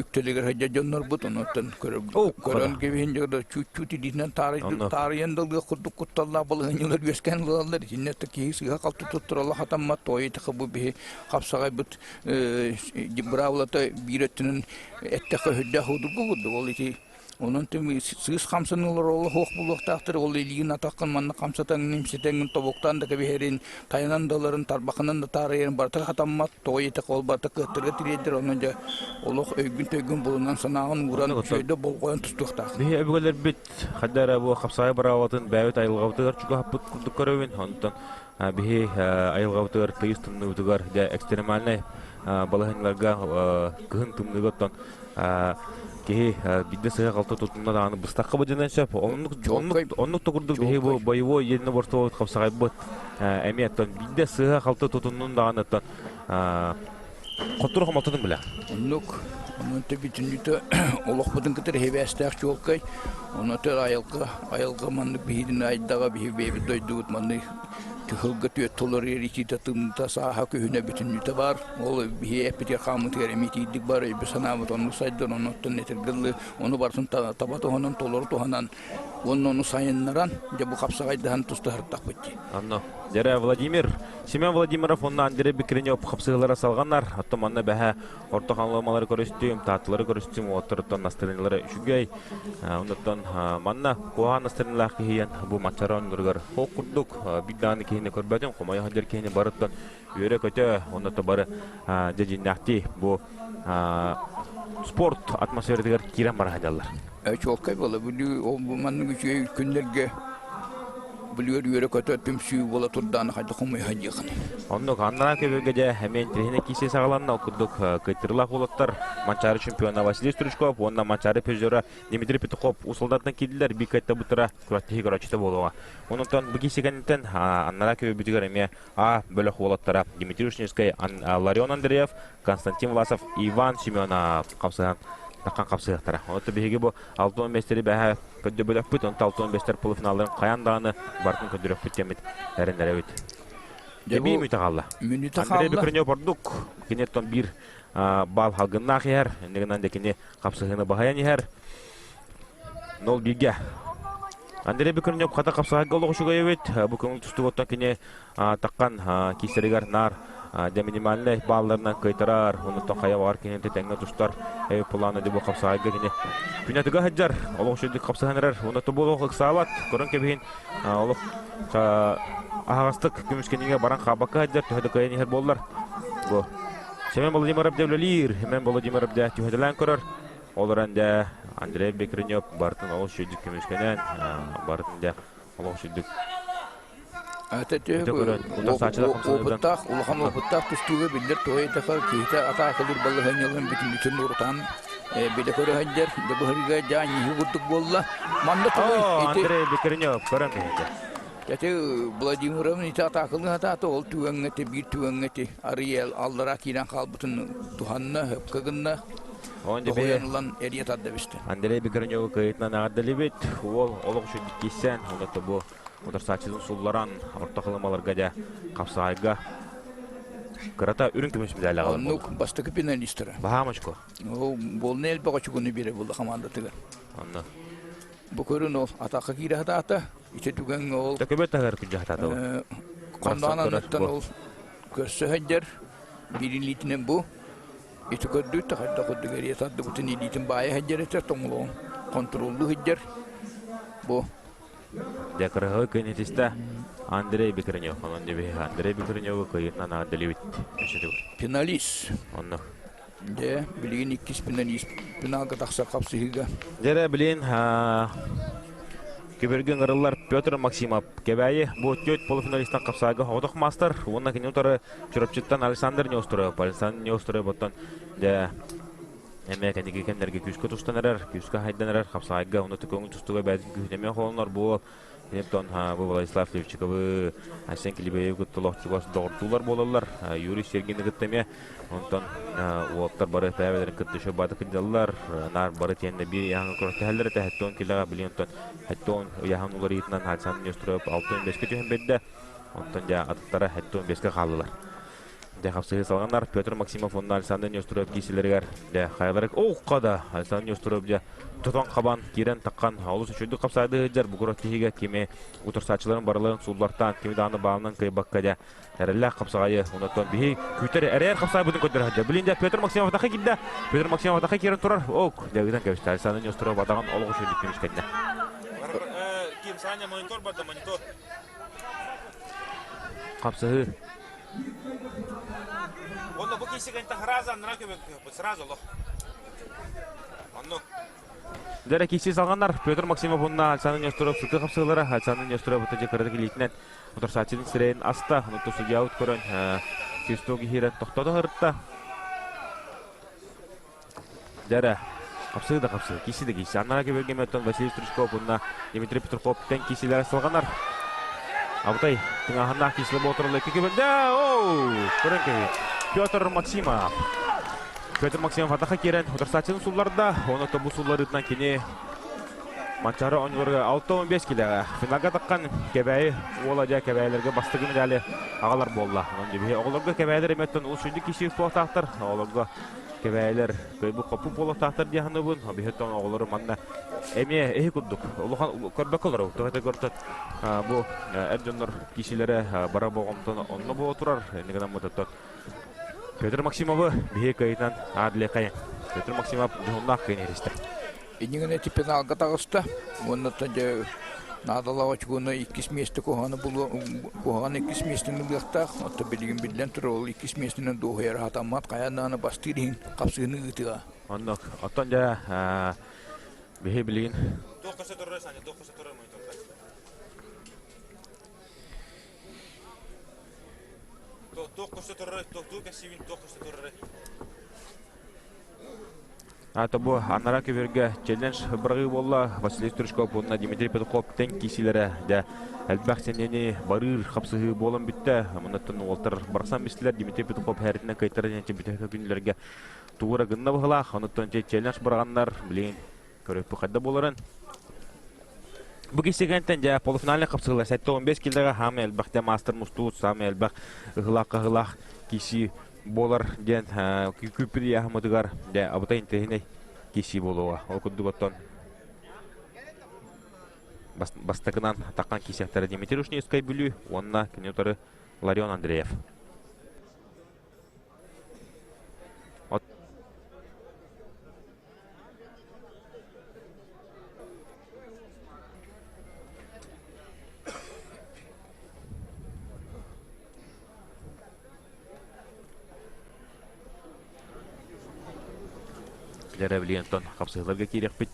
үктэлигэр сылдьар дьоннорбут онуттан көрөн кэбиһин дьоно чуть-чуть илиитинэн таарыйан да ылыах курдук кутталлаах балаһыанньалар үөскээн ылаллар итиннэ киһи сыыһа-халты туттаралла хатаммат тоойутаха бу биһи хапсаҕайбыт быраабылата биир өттүнэн эттэххэ сүрдээх удургу курдук ол ити. Онон сыыс хамсаныылар олох суох буолуохтаахтар. Ол илиигин атаххын манна хамсатаҥын, имсэтэҥин, тобуктаан да кэбиһэрин, тайанан да ыларын, тарбахынан да таарыйарын барыта хатаммат. Тоҕо диэтэх ол барыта кыаттарга тириэрдэр. Онон дьэ олох өйгүн-төйгүн булунан санааҕын ууран, үчүгэйдик болҕойон тустуохтаах. Биһи өбүгэлэрбит хайда эрэ бу хапсаҕай быраабатын бэйэбит айылҕабытыгар чугаһаппыт курдук көрөбүн. Онтон биһи айылҕабытыгар тыйыс тымныыбытыгар дьэ экстремальнай балаһыанньаларга кыһын тымныыга оттон киһи биирдэ сыһа-халты тутунна даҕаны быстахха быдьынан сөп. Оннук оннук да курдук биһи бу боевой единоборствобут хапсаҕайбыт эмиэ оттон биирдэ сыһа-халты тутуннун даҕаны оттон хотур хомолтотун билэ. Оннук онон бүтүннүүтэ олохпутун кытары хибээстээх чуолкай. Онон айылҕа айылҕа маннык биһигини айдаҕа биһи бэйэбит дойдубут маннык Тыһылга түөт толору итиитэ тымныта сааһа күһүнэ бүтүннүүтэ баар. Ол биһи эппитигэр хааммытыгар эмиэ итиирдик баар өйбүт санаабыт оннук сайдан оннуттан этэргэ ону барытын таба туһанан толору туһанан уонна ону сайыннаран дьэ бу хапсаҕайдаһан тустаһыртахпыт дии. Онно дьэрэ Владимир Семен Владимиров уонна Андрей Бекренев хапсыһыылара салҕанар. Оттон манна бэһэ орто хаҥалымалары көрүстүм, таатталары көрүстүм, уоттарыттан настырынылары үчүгэй. Оннуттан манна куһаҕан настырынылаах киһийэн бу маччара оннуругар хоох курдук биир даҕаны киһини көрбөтүм, хомойо сылдьар киһини барыттан үөрэ-көтө, оннуттан бары дьэ бу спорт атмосфератыгар киирэн бара сылдьаллар. Чуолкай буола Бүлүү ол маннык үчүгэй күннэргэ Бүлүүр үөрэ-көтө түмсүү буола турдааны хайдах хомуйа диэхин. Оннук аннараа көбүргэ дьэ эмиэ интэриэһинэй киирсии саҕаланна. Ол курдук кыттыылаах уолаттар Манчаары чемпиона Василий Стручков уонна Манчаары призера Дмитрий Петухов усулдартан киирдилэр. Биир кыттыбыттара күрэхтэһии көрөөччүтэ буолуоҕа. Онтон бу киирсии кэнниттэн аннараа көбүрбүтүгэр эмиэ А бөлөх уолаттара Дмитрий Ушницкай, Ларион Андреев, Константин Власов, Иван Семенов хапсыһан таххан хапсыһыахтара. Онон биһиги бу 60 миэстэри бэһэ көрдөбөлөкпүт, онтон 65-тер полуфиналларын хайаан даҕаны барытын көрдөрүөхпүт диэммит эрэннэрэбит. Эбии мүнүүтэ хаалла. Мүнүүтэ Андрей хаалла. Бекренев ордук. Киниттэн биир баал халгыннаах иһэр. Иннигинэн да кини хапсыһыыны баһайан иһэр. Нол бииргэ. Андрей Бекренев хата хапсаһарга олох үчүгэй эбит. Бу көҥүл тустуугуттан кини таххан киисэригэр наар дьэ минимальнай баалларынан кыайтарар. Онуттан хайа баҕар кинини тэҥҥэ тустар. Плана дьэ бу хапсаһарга кини күнэтигэ сылдьар. Олох үчүгэйдик хапсыһан эрэр. Уонна бу олох ыксаабат. Көрөн кэбиһин олох аһаҕастык көмүскэниигэ баран хаалбакка сылдьар. Төһө да кыайан иһэр буоллар. Бу Семен Владимиров дьэ үлэлиир. Семен Владимиров дьэ түһэтэлээн көрөр. Ол эрэн дьэ Андрей Бекренев барытын олус үчүгүйдүк көмүскэнэн, барытын дьэ олус үчүгүйдүк Опыттаах, улахан опыттаах тустууга биллэр туһайдаха киһитэ атаакалыыр балаһыанньаларын бүтүннүтүн урутаан билэ көрө сылдьар, дьэ быһарыга дьаанньыһыы курдук буолла. Манна тугуй ити Андрей Бекренев көрөн биһиги. Ити Владимировна ити атаакалыы сатаата, ол түгэҥҥэ ити биир түгэҥҥэ ити Ариэл аллараа киирэн хаалбытын туһанна, сөпкө гынна. Тоһуйан ылан эрийэ тарда бистэ. Андрей Бекреневы кыайыытынан эҕэрдэлибит. Уол олох үчүгэй киирсэн, онно бу утарсааччытын сулларан, орто халымаларга дьэ хапсаҕайга кырата үрүҥ көмүс медаль аҕалан Оннук бастакы финалистара. Баһаамочко. Ол буолна элбэх очукуну биэрэ булла хамаандатыгар. Онно. Бу көрүн ол атака киирэ сатаата. Ити түгэҥҥэ ол Төкөбөт таһыгар күдьэ сатаата. Хонноон анныттан ол көрсө сылдьар биир илиитинэн бу Ити көрдүүр да хайдах курдук эрийэ тардыбытын илиитин баайа сылдьар этэ, тоҥолоҕун хонтуруоллуу сылдьар. Бу Дьэ, кырыһы кынитиста Андрей Бекренев. Онон дебиһи Андрей Бекреневы кыйытынан аадалибит. Финалист. Онно. Дьэ, билигин иккис финалист. Финалга тахсар хапсыһыыга. Дьэрэ, билин Көбөргө ыҥырыллар Петр Максимов Кэбээйи бу түөрт полуфиналистан хапсаайга соҕотох маастар уонна кини утары Чурапчыттан Александр Неустроев. Александр Неустроев оттон дьэ эмиэ кэнники кэмнэргэ күүскэ тустан эрэр, күүскэ хайдан эрэр хапсаайга уонна көҥүл тустууга бэйэтин күүһүн эмиэ холонор буол. Киниттэн бу Владислав Левчиковы, Айсен Килибеевы кытта олох чугас доҕордуулар буолаллар. Юрий Сергины кытта эмиэ Онтон уолаттар бары бэйэлэрин кытта еще бааты кырдьаллар. Наар бары тиэннэ биир ыйааһыҥҥа күрэхтэһэллэр этэ. Хэттон килэҕэ билигин онтон хэттон ыйааһын уларыйыытынан Александр Неустроев 65-кэ түһэн биэрдэ. Онтон дьэ атыттара хэттон 5-кэ хааллылар. Дьэ хапсыһыы салҕанар Петр Максимов уонна Александр Неустроев киисилэригэр дьэ хайалары оукка да Александр Неустроев дьэ тутан хабан киирэн таххан олус үчүгдүк хапсаайды сылдьар бугура тиһигэ кими утарсааччыларын барыларын сууллартаан кими даҕаны баалынан кыайбакка дьэ эрэллээх хапсаҕайы онтон биһи күүтэр эрэйэр хапсаайбытын көрдөрө сылдьар. Билин дьэ Петр Максимов атахха киирдэ. Петр Максимов атахха киирэн турар. Ок, дьэ ыытан кэбистэ. Александр Неустроев атаҕын олох үчүгдүк көмүскэннэ. Ким Саня монитор барда монитор. Хапсыһыы. Онно бу киһи сразу аннара көмөккө сразу олох. Оннук. Дьэ киси салҕанар Петр Максимов уонна Александр Нестеров сытыы хапсыылара Александр Нестеров ытыжы кыратык илиитинэн утарсааччытын сирэйин аста. Онтон судьябыт көрөн свисток иһиирэн тохтото сырытта. Дьэ хапсыы да хапсыы, киси да киси. Аннара көбөргөмөттөн Василий Стручков уонна Дмитрий Петрухов тэн кисилэрэ салҕанар. Абытай тыҥааһыннаах кисилэ буолтарылла икки көбөрдө. Оу! Көрөн кэбит. Петр Максимов. Петр Максимов атаха киирэн утарсааччыны сулларда. Оны бу сулларыытынан кини Манчаары оонньууларыгар 6-15 килэҕэ финалга таххан Кэбээйи уола дьэ Кэбээйилэргэ бастакы медали аҕалар буолла. Онон дьэ оҕолорго Кэбээйилэр эмиэттэн улус сүндү киһи суохтаахтар. Оҕолорго Кэбээйилэр кыайбыт хоппут буолуохтаахтар дии саныыбын. Биһиттэн оҕолору манна эмиэ эһи курдук улахан көрбөккө олоробут. Тоҕо этэ көртөт бу эр дьоннор киисилэрэ бара болҕомтону онно буола турар. Иннигинэн гынан Петр Максимовы биһи кыайытынан аадылыаххайын. Петр Максимов дьоһуннаах кыайын иһистэ. Иннигинэ финалга таҕыста. Уонна дьэ наадалаах очкону иккис миэстэ куһаҕаны булуо куһаҕан иккис миэстэни ылыахтаах. Оттон билигин биллэн турар ол иккис миэстэнэн дуоһуйар хатаммат хайаан даҕаны бастыыр иһин хапсыыны ыытыа. Оннук. Оттон дьэ биһи билигин Туох көсө турар Саня, туох көсө турар мониторга? Туох көсө турар, туох кэсибин, туох көсө турар. Ата бу анара көбүөргэ челлендж быраҕыы буолла. Василий Стручков уонна Дмитрий Петухов тэҥ киисилэрэ дьэ элбэх сэниэни барыыр хапсыһыы буолан бүттэ. Муннаттан уолтар барсан бистилэр. Дмитрий Петухов һээритинэн кыайтара диэн бүтэһик күннэргэ тугура гынна быһылаах. Онуттан челлендж быраҕаннар билигин көрөппү хайда буоларын. Бу киссигэнтэн дьэ полуфинальный хапсыһыылар 75 килоҕа хаамай элбэхтэ маастар мустуут саамай элбэх ыһылаах-хаһыылаах киси буолар диэн күүппүт ыйааһыммытыгар дьэ абытай интэриэһинэй киирсии буолуоҕа. Ол курдук оттон бастакынан таххан киирсиэхтэрэ Дмитрий Ушницкай Бүлүү уонна кини утары Ларион Андреев. Лера билигин хапсыһыыларга киириэхпит.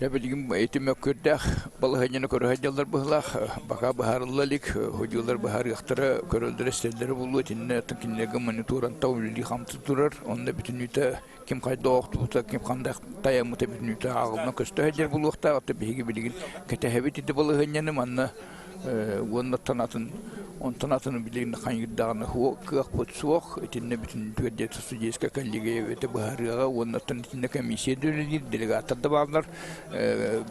Дьэ билигин ити мөккүөрдээх балаһыанньаны көрө сылдьаллар быһыылаах. Бака быһаарылла илик, судьуйалар быһаарыахтара, көрөллөрө истэллэрэ буолуо. Итиннэ кинилэргэ мониторан үлэлии-хамсыы турар. Онно бүтүннүүтэ ким хайда охтубута, ким хандай тайаммыта бүтүннүүтэ ааҕыллан көстө сылдьар буолуохтаах. Оттон биһиги билигин кэтэһэбит ити балаһыанньаны манна уонна атын онтон атын билигин хайыырдаҕына кыахпыт суох итиннэ бүтүн түөрдэ судейская коллегия эбэтэ быһаарыаҕа уонна итиннэ комиссия да үлэлиир делегаттар да бааллар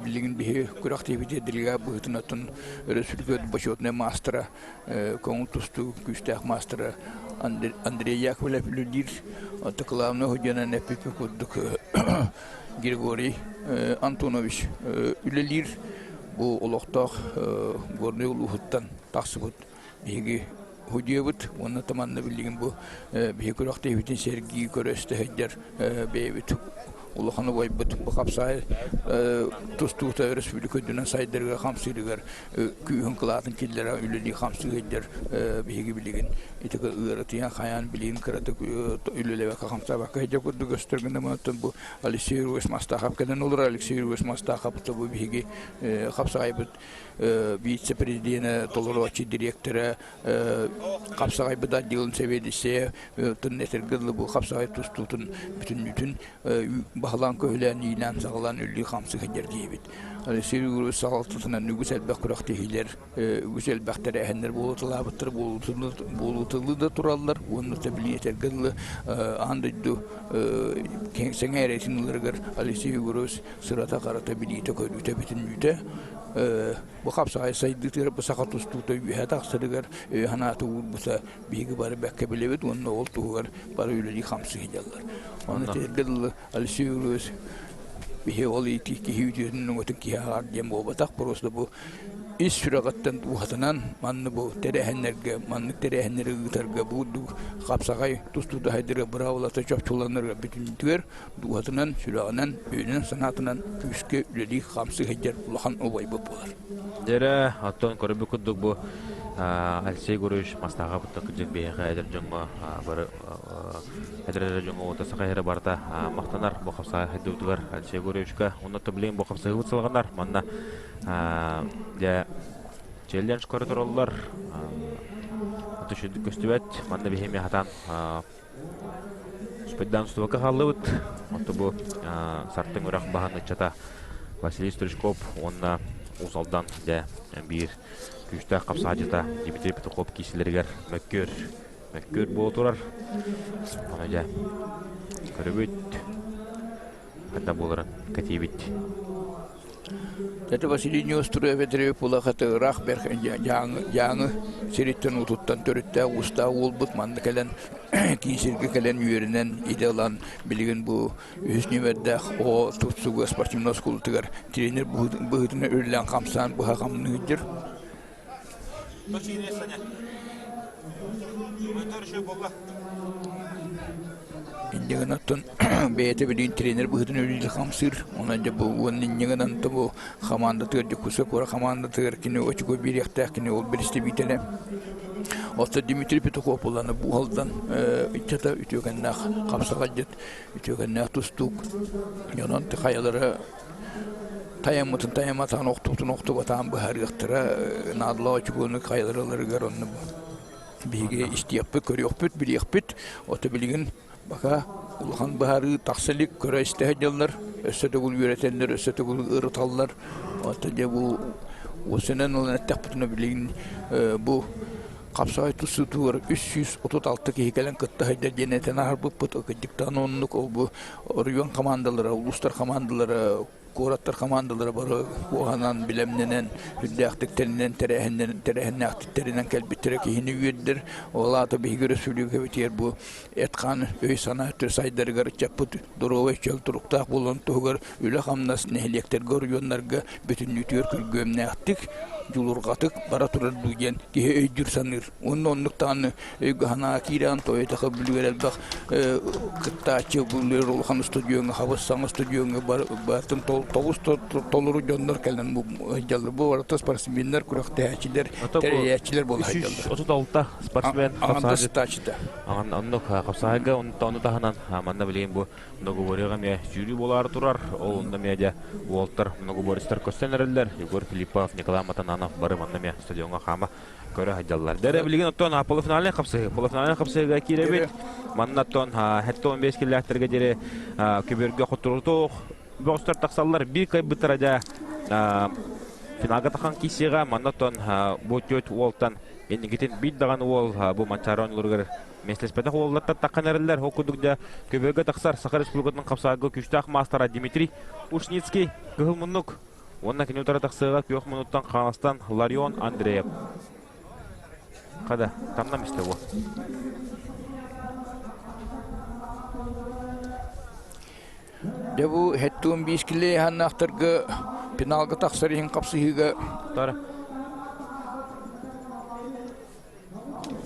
билигин биһи күрэхтэһиибитигэр делегат быһыытынан оттон өрөспүүбүлүкэ бочуотунай маастара көҥүл тустуу күүстээх маастара Андрей Яковлев үлэлиир оттон главный судьянан эппиппит курдук Григорий Антонович үлэлиир бу олохтоох Горнай улууһуттан тахсыбыт биһиги судьуйабыт уонна таманна билигин бу биһиги күрэхтэһиибитин сэргии көрө истэ сылдьар бэйэбит улахан убайбыт бу хапсаай тустуута өрөспүүбүлүкэ үрдүнэн сайдарыгар хамсыырыгар күүһүн кылаатын киллэрэ үлэлии хамсыы сылдьар биһиги билигин ити ыарытыйан хайаан билигин кыратык үлэлээбэккэ хамсаабакка сылдьар курдук көстөр гына бу Алексей Юрьевич Мастахов кэлэн олорор. Алексей Юрьевич Мастахов бу биһиги хапсаҕайбыт вице-президенэ, толорооччу дириэктэрэ, хапсаҕайбыт отделын сэбиэдиссэйэ, тын этэргэ дылы бу хапсаҕай тустуутун бүтүннүүтүн баһылаан-көһүлээн, иилээн-саҕалаан үллүү-хамсыы сылдьар киһибит. Алексей Юрьевич салалтатынан үгүс элбэх күрэхтэһиилэр үгүс элбэх тэрээһиннэр буолуталаабыттар буолуталыы да тураллар уонна билии этэргэ дылы аан дойду сэҥээрэтин ыларыгар Алексей Егорович сырата-харата билиитэ-көрүүтэ бүтүннүүтэ. Бу хапсаҕай сайдыытыгар бу саха тустуута үөһэ тахсарыгар өйө-санаата уурбута биһиги бары бэккэ билэбит уонна ол туһугар бары үлэлии-хамсыы сылдьаллар. Ону этэргэ дылы Алексей Юрьевич биһи ол киһи үтүөтүн өҥөтүн киһи ааҕар диэн буолбатах, просто бу ис сүрэҕиттэн дууһатынан манна бу тэрээһиннэргэ, маннык тэрээһиннэри ыытарга бу курдук хапсаҕай тустуута сайдарга быраабылата чопчуланарга бүтүннүүтүгэр дууһатынан, сүрэҕинэн, өйүнэн-санаатынан күүскэ үлэлии-хамсыы сылдьар улахан убайбыт буолар. Дьэрэ, оттон көрбүт курдук бу Алексей Егорович Мастааҕа бутта кырдьык биһиэхэ эдэр дьоҥҥо бары эдэр эрэ дьоҥҥо уота саха иһэрэ барыта махтанар бу хапсаҕай хайдыбытыгар Алексей Егоровичка уонна билигин бу хапсаһыыбыт салҕанар манна дьэ челлендж көрө тураллар үчүгдүк көстүбэт манна биһи эмиэ хатаан Спайдаан устубакка хааллыбыт. Онто бу Сартыҥ үрэх баһын ыччата Василий Стручков уонна Уус Алдан дьэ биир күүстээх хапсаадьыта Дмитрий Петухов киисилэригэр мөккүөр мөккүөр буола турар. Ону дьэ көрөбүт. Ханна буоларын кэтиибит. Тетя Василий Неустроев Петрович ыраах бэрх дьааҥы сириттэн уутуттан төрүттээх уустаах уолбут манна кэлэн киин сиргэ кэлэн үөрэнэн идэ ылан билигин бу үһүс нүөмэрдээх оҕо тустууга спортивнай оскуолатыгар тренер быһыытынан үлэлээн хамсаан быһа хамныыр. Инньэ гынан бэйэтэ билигин тренер быһыытынан үлэлии хамсыыр. Онон дьэ бу уонна инньэ гынан бу хамаандатыгар Дьокуускай куорат хамаандатыгар кини очко биэриэхтээх кини ол бэрэстэбиитэлэ. Оттон Дмитрий Петухов буланы буһалдан ыччата үтүөкэннээх хапсаҕайдьыт, үтүөкэннээх тустуук. Онон хайалара тайаммытын тайаматаан охтубутун охтубатаан быһаарыахтара наадалаах очукуону хайаларыларыгар онно биһиги истиэхпит, көрүөхпүт, билиэхпит. Ото билигин бака улахан быһаарыы тахса илик көрө-истэ сылдьаллар, өссө төгүл үөрэтэллэр, өссө төгүл ырыталлар. Ото дьэ бу уосунан ылан эттэхпитинэ билигин бу хапсаҕай тустуутугар 336 киһи кэлэн кытта сылдьар диэн этэн аһарбыппыт. Кырдьыктаан оннук ол бу оройуон хамаандалара, улуустар хамаандалара, куораттар хамаандалара бары куоһанан, билэмнэнэн, үрдээхтик тэринэн, тэрээһиннээхтик тэринэн кэлбиттэрэ киһини үөрдэр. Ол аата биһиги өрөспүүбүлүкэбитигэр бу эт-хаан өй-санаа өттө сайдарыгар ыччаппыт доруобай чөл туруктаах буолан туһугар үлэ-хамнас нэһилиэктэргэ, оройуоннарга бүтүннүүтүгэр күргүөмнээхтик, дьулурҕатык бара турар дуу диэн киһи өйдүүр-саныыр. Уонна оннук даҕаны өйгө-санаа киирэҕин Тойотаха бүлүгэр элбэх кыттааччы бүлүгэр улахан устудьуоҥҥа хабыс саҥа устудьуоҥҥа барытын тоҕус толору дьоннор кэлэн сылдьаллар. Бу барыта спортсменнар, күрэхтэһээччилэр, тэрийээччилэр буола сылдьаллар. 36 спортсмен Аҥардас ытааччыта. Оннук хапсаҕайга ону таһынан манна билигин бу многоборьеҕа эмиэ сүүрүү буолаары турар. Ол онно эмиэ дьэ уолтар многоборецтар көстөн эрэллэр. Егор Филиппов, Николай Матананов бары манна эмиэ стадиоҥҥа хаама көрө сылдьаллар. Дэрэ билигин оттон полуфинальнай хапсыһыы. Полуфинальнай хапсыһыыга киирэбит. Манна оттон 75 киллээхтэргэ диэри көбүөргэ хотурутуох бөҕөстөр тахсаллар. Биир кыайбыттара дьэ финалга тахан киисиэҕэ. Манна оттон бу түөрт уолтан инникитин биир даҕаны уол бу Манчаары оонньууларыгар миэстэлэспэтэх уоллартан таххан эрэллэр. Ол курдук дьэ көбүөргэ тахсар Саха Республикатын хапсаҕайга күүстээх маастара Дмитрий Ушницкий кыһыл муннук Уонна кини утары тахсыаҕа күөх мунуттан Хаҥаластан Ларион Андреев. Хада, тамнам истэ буо. Дьэ бу хэттуун биис килиэ ханнаахтарга финалга тахсар иһин хапсыһыыга Тара.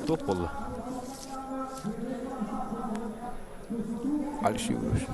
Туох буолла? Алексей Юрьевич.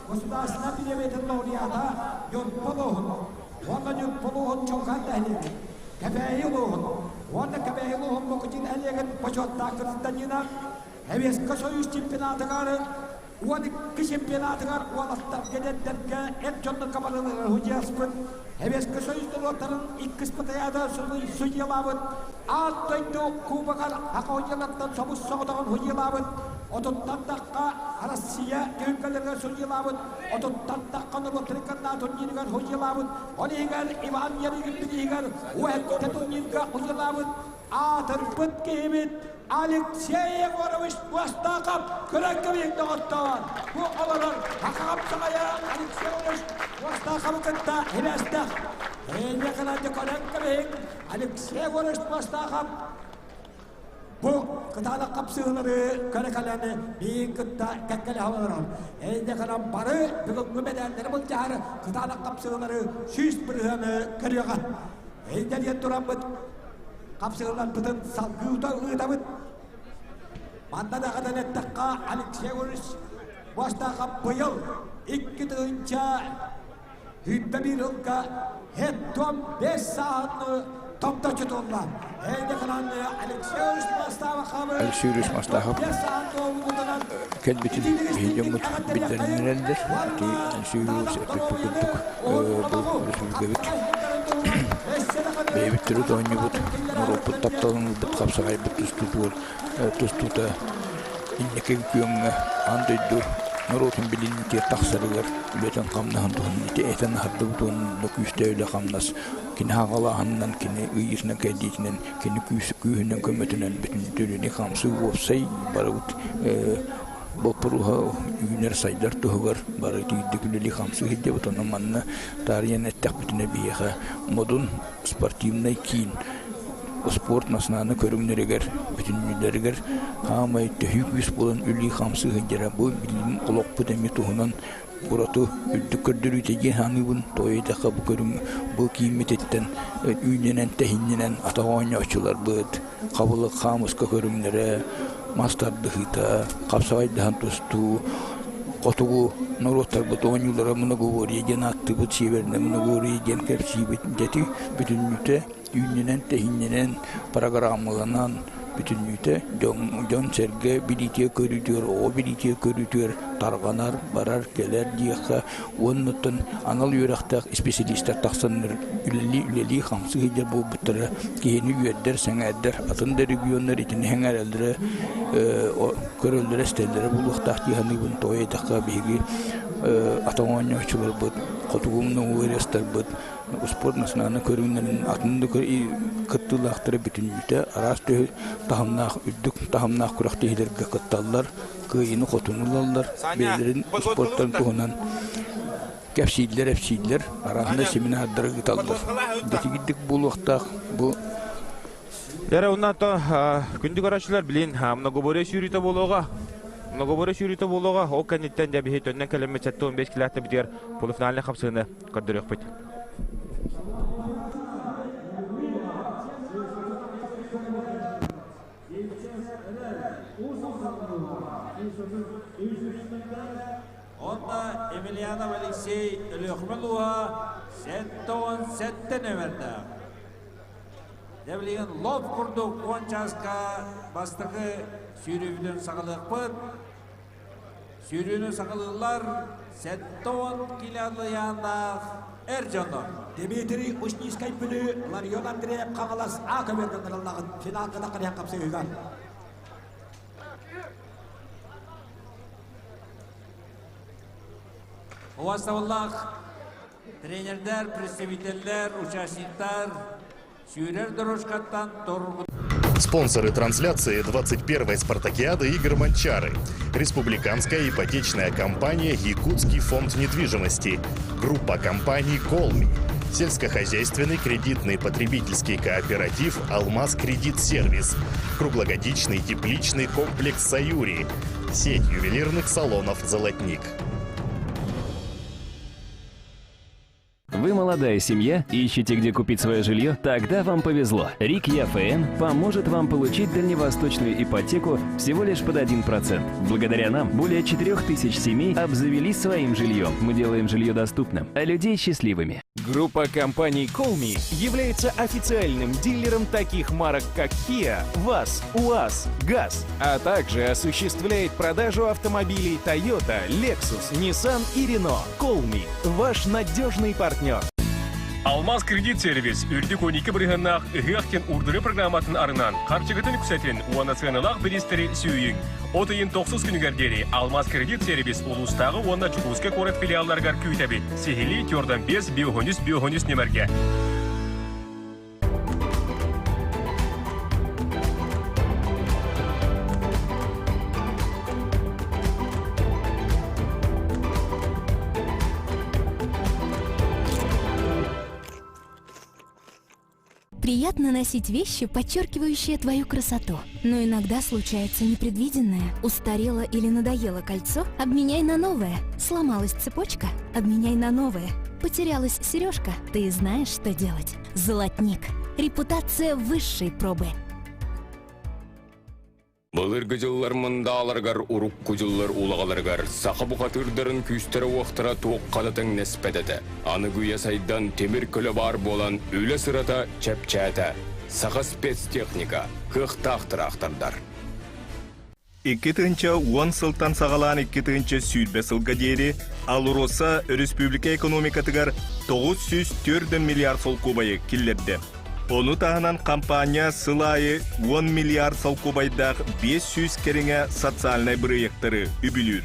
Государственнай бириэмийэтин лауреата Ньурба улууһун уонна Ньурба улууһун Чолҕан нэһилиэгин, Кэбээйи улууһун уонна Кэбээйи улууһун Мукучу нэһилиэгин бочуоттаах гражданина, Советскай Союз чемпионатыгар. 12 чемпионатыгар уолаттарга эдэрдэргэ эр дьоннорго барыларыгар судьуйаспыт, Сэбиэскэй Союз норуоттарын иккис ПТА-да судьуйалаабыт, Аан дойду Кубогар саха судьуйаларыттан собус соҕотоҕун судьуйалаабыт, отуттан тахха Россия түһүлгэлэригэр судьуйалаабыт, отуттан тахха норуоттарын кытта турнирыгар судьуйалаабыт, ол иһигэр Иван Ярыгин бирииһигэр УХТ турнирга судьуйалаабыт аатырбыт киһибит Алексей Егорович Муостаахап көрөн кэбиһиҥ доҕоттоор! Бу олорор саха хапсаҕайа Алексей Егорович Муостаахабы кытта сибээстээх. Эйиэхэ көрөн кэбиһиҥ Алексей Егорович Муостаахап бу кытаанах хапсыһыылары көрө кэлэн миигин кытта кэккэлэһэ олорор. Эйиэхэ бары бүгүҥҥү мэдээллэри былдьаһар кытаанах хапсыһыылары 100% көрүөҕэ. Эйдэ диэн тураммыт хапсыһыыларбытын салгыы ыытабыт. Манна даҕатан эттэххэ, Алексей Егорович Муостаахап быйыл 2021 ылга хеттом 5 сааһынны томточу туолла. Алексей Егорович Мастахов кэлбитин биһи дьоммут биллэриннэрэллэр. Ити Алексей Егорович эппиппит курдук бу өрөспүүбүлүкэбит бэйэбит төрүт оонньуубут, норуоппут тапталын ылбыт хапсаҕайбыт тустуутугар тустуута инники күөҥҥэ аан дойду норуотун билиниитигэр тахсарыгар үлэтин-хамнаһын туһунан ити этэн аһардыбыт уонна күүстээх үлэ-хамнас кини хаҕалааһынынан, кини ыйыытынан-кэрдиитинэн, кини күүһүнэн көмөтүнэн бүтүн үлэни хамсыы уопсай барыбыт боппуруоһа үүнэр-сайдар туһугар бары итиирдик үлэлии хамсыы сылдьабыт. Онон манна таарыйан эттэхпитинэ биһиэхэ модун спортивнай киин спорт национальнай көрүҥнэригэр бүтүннүүлэригэр хаамай төһүү күүс буолан үлэлии-хамсыы сылдьара бу билигин олохпут эмиэ туһунан ураты үрдүк көрдөрүүтэ диэн саныыбын. Тоҕо диэтэххэ бу көрүҥ бу кииммититтэн үүннэнэн тэһиннэнэн атах оонньооччуларбыт хабылык хаамыска көрүҥнэрэ, мас тардыһыыта, хапсаҕайдаһан тустуу, хотугу норуоттарбыт оонньуулара многоборье диэн ааттыыбыт, северное многоборье диэн кэпсиибит. Дьэ бүтүннүүтэ үүннэнэн тэһиннэнэн, программаланан бүтүннүүтэ дьон-сэргэ билиитигэр көрүүтүгэр, оҕо билиитигэр көрүүтүгэр тарҕанар, барар, кэлэр диэххэ уонна анал үөрэхтээх исписэлиистэр тахсаннар үлэлии-үлэлии хамсыы сылдьар буолбуттара киһини үөрдэр, сэҥээрдэр, атын да регионнар итини сэҥээрэллэрэ, көрөллөрө, истэллэрэ буолуохтаах дии саныыбын. Тоҕо диэтэххэ биһиги атын оонньооччуларбыт, хотугу муҥуриастарбыт Успуорт национальнай көрүҥнэрин атын да кыттыылаахтара бүтүннүүтэ араас таһымнаах үрдүк таһымнаах күрэхтэһиилэргэ кытталлар, кыайыыны-хотууну ылаллар, бэйэлэрин успуортарын туһунан кэпсииллэр, эпсииллэр, арааһынай семинардары ыыталлар. Дэтигирдик буолуохтаах бу Эрэ уонна күндү көрөөччүлэр билин многоборье сүүрүүтэ буолуоҕа. Многоборье сүүрүүтэ буолуоҕа. Ол кэнниттэн дьэ биһи төннөн кэлэммит 75 килээхтэрбитигэр полуфинальнай хапсыыны көрдөрүөхпүт. Онно Емельянов Алексей Өлүөхүмэ улууһа 77 нөмердээх. Дьэ билигин лоп курдук 10 чааска бастакы сүүрүүбүтүн саҕалыахпыт. Сүүрүүнү саҕалыыллар 70 килоалыйааннаах эр дьоннор. Дмитрий Ушницкай Бүлүү, Ларион Андреев Хаҥалас А көбүөргэ ыҥырыллаҕын финалга тахханыһан хапсыһыыгар. Убастабыллаах тренердэр, представителлэр, участниктар сүүрэр дорожкаттан торгут Спонсоры трансляции 21-й спартакиады игр «Манчары». Республиканская ипотечная компания «Якутский фонд недвижимости». Группа компаний «Колми». Сельскохозяйственный кредитный потребительский кооператив «Алмаз Кредит Сервис». Круглогодичный тепличный комплекс «Саюри». Сеть ювелирных салонов «Золотник». Вы молодая семья, ищете, где купить свое жилье? Тогда вам повезло. РИК ЯФН поможет вам получить дальневосточную ипотеку всего лишь под 1%. Благодаря нам более 4000 семей обзавелись своим жильем. Мы делаем жилье доступным, а людей счастливыми. Группа компаний Colmi является официальным дилером таких марок, как Kia, ВАЗ, УАЗ, ГАЗ, а также осуществляет продажу автомобилей Toyota, Lexus, Nissan и Renault. Colmi – ваш надежный партнер. Алмаз кредит сервис үрдүк 12 бырыһыаннаах ыһыах диэн урдуры программатын арынан харчыгытын үксэтин уонна сыаналаах бириистэри сүүйүҥ. От ыйын тохсус күнүгэр диэри Алмаз кредит сервис улуустааҕы уонна Дьокуускай куорат филиалларыгар күүтэбит. Сиһилии Тёрдан 5 биохонүс биохонүс нөмэргэ. Приятно носить вещи, подчеркивающие твою красоту. Но иногда случается непредвиденное. Устарело или надоело кольцо? Обменяй на новое. Сломалась цепочка? Обменяй на новое. Потерялась сережка? Ты знаешь, что делать. Золотник. Репутация высшей пробы. Былыргы дьыллар мындааларыгар, урукку дьыллар улаҕаларыгар саха бухатыырдарын күүстэрэ-уохтара туохха да тэҥнэспэт этэ. Аныгы үйэ сайдан тимир көлө баар буолан үлэ сырата чэпчээтэ. Саха спецтехника, кыахтаах тыраахтардар. 2010 сылтан саҕалаан 2020 сылга диэри АЛРОСА өрөспүүбүлүкэ экономикатыгар 904 миллиард солкуобайы киллэрдэ. Ону таһынан компания сыл аайы 10 миллиард солкуобайдаах 500 кэриҥэ социальнай бырайыактары үбүлүүр.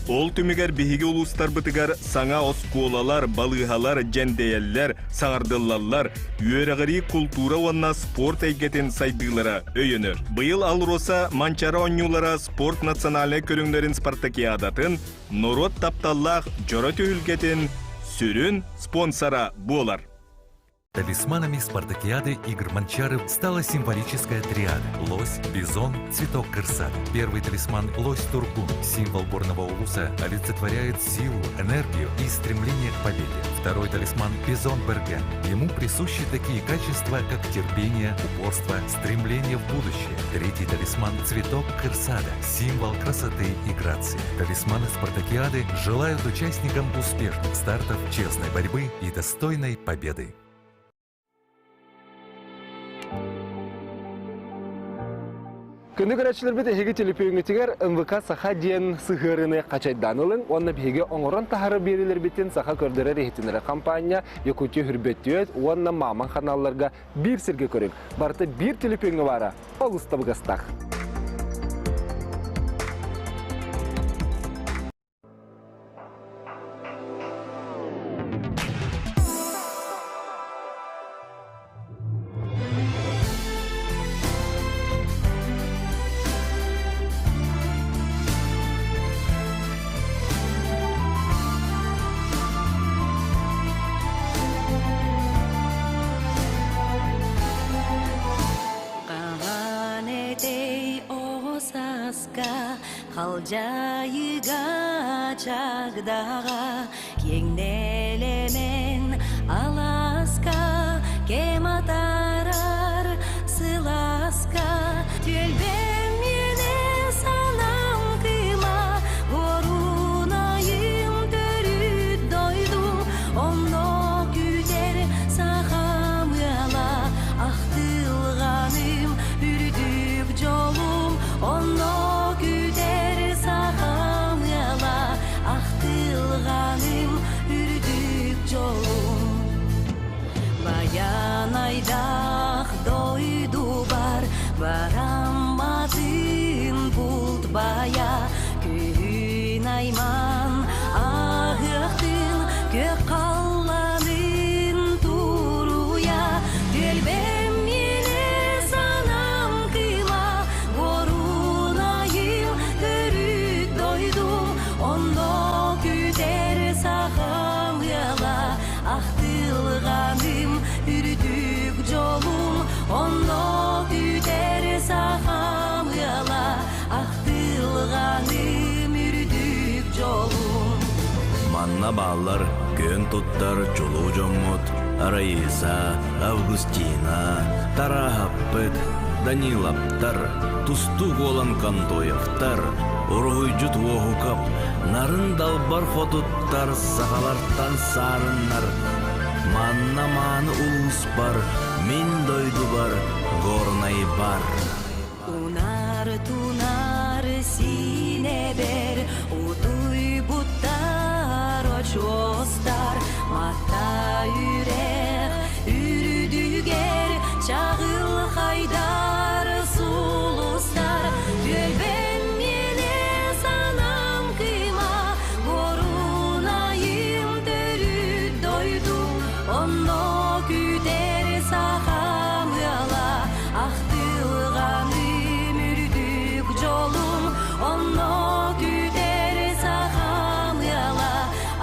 Ол түмүгэр биһиги улуустарбытыгар саҥа оскуолалар, балыыһалар дьэндэйэллэр, саҥардыллаллар, үөрэҕирии, култуура уонна спорт эйгэтин сайдыылара өйөнөр. Быйыл АЛРОСА Манчаары оонньуулара спорт национальнай көрүҥнэрин спартакиадатын норуот тапталлаах дьоро түһүлгэтин сүрүн спонсора буолар. Талисманами спартакиады игр Манчары стала символическая триада – лось, бизон, цветок кырсат. Первый талисман – лось Тургун, символ горного улуса, олицетворяет силу, энергию и стремление к победе. Второй талисман – бизон Берген. Ему присущи такие качества, как терпение, упорство, стремление в будущее. Третий талисман – цветок кырсада, символ красоты и грации. Талисманы спартакиады желают участникам успешных стартов, честной борьбы и достойной победы. Күндү көрөөччүлэрбит эһиги төлөпүөҥҥүтүгэр НВК Саха диэн сыһыарыыны хачайдаан ылыҥ уонна биһиги оҥорон таһары биэрилэрбитин Саха көрдөрөр иһитиннэрэр хампаанньа Якутия Хүрбөттүөт уонна Маман ханаалларга биир сиргэ көрүҥ. Барыта биир төлөпүөҥҥэ баара олус табыгастаах. Хаан этэй оҕо сааска Халдьаайыга чагдаҕа киэҥ нэлэмэн алааска кэм атаарар сылааска түөлбэм миэнэ санаам кыыма Боруунайым төрүт дойду онно күүтэр сахам ыала ахтылҕаным үрдүк дьолум онно күүтэр сахам ыала ахтылҕаным үрдүк дьолум Баянайдаах дойдубар барамматын булт бая күн айман аһыахтын күөх халланын туруйа түөлбэм миэнэ санаам кыыма Горунайым төрүт дойду онно күүтэр сахам ыала ахтылҕаным үрдүк дьолум онно күүтэр сахам ыала ахтылҕаным үрдүк дьолум Манна бааллар күөн туттар чулуу дьоммут Раиса, Августина, Тараһаппыт, Даниловтар, тустуук уолан Контоевтар, уруһуйдьут Уоһукап, нарын далбар хотуттар сахалартан саарыннар. Манна мааны улууспар, мин дойдубар, Горнайбар. Унаар тунаар сиинэбэр утуйбуттар очуостар Мата үрэх үрдүгэр чаҕылхайдар сулустар Түөлбэм миэнэ санаам кыыма Горунайым төрүт дойду Онно күүтэр сахам ыала Ахтылҕаным үрдүк дьолум Онно күүтэр сахам ыала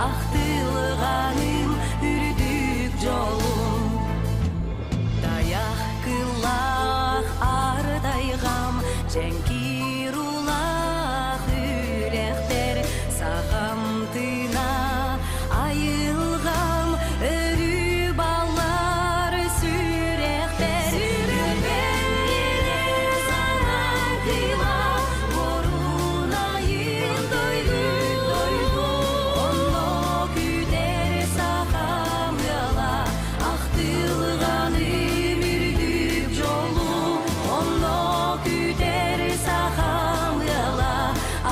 Ахтылҕаным үрдүк дьолум Тайах кыллаах ардайҕам Дьэҥкир улаах үрэхтэр Сахам тыына айылҕам Өрүү баллар сүрэхтэр Сүрэхпэр санаам кыыма Боруунайым дойду дойду Онно күүтэр сахам ыала Ахтылҕаным үрдүк дьолу Онно күүтэр сахам ыала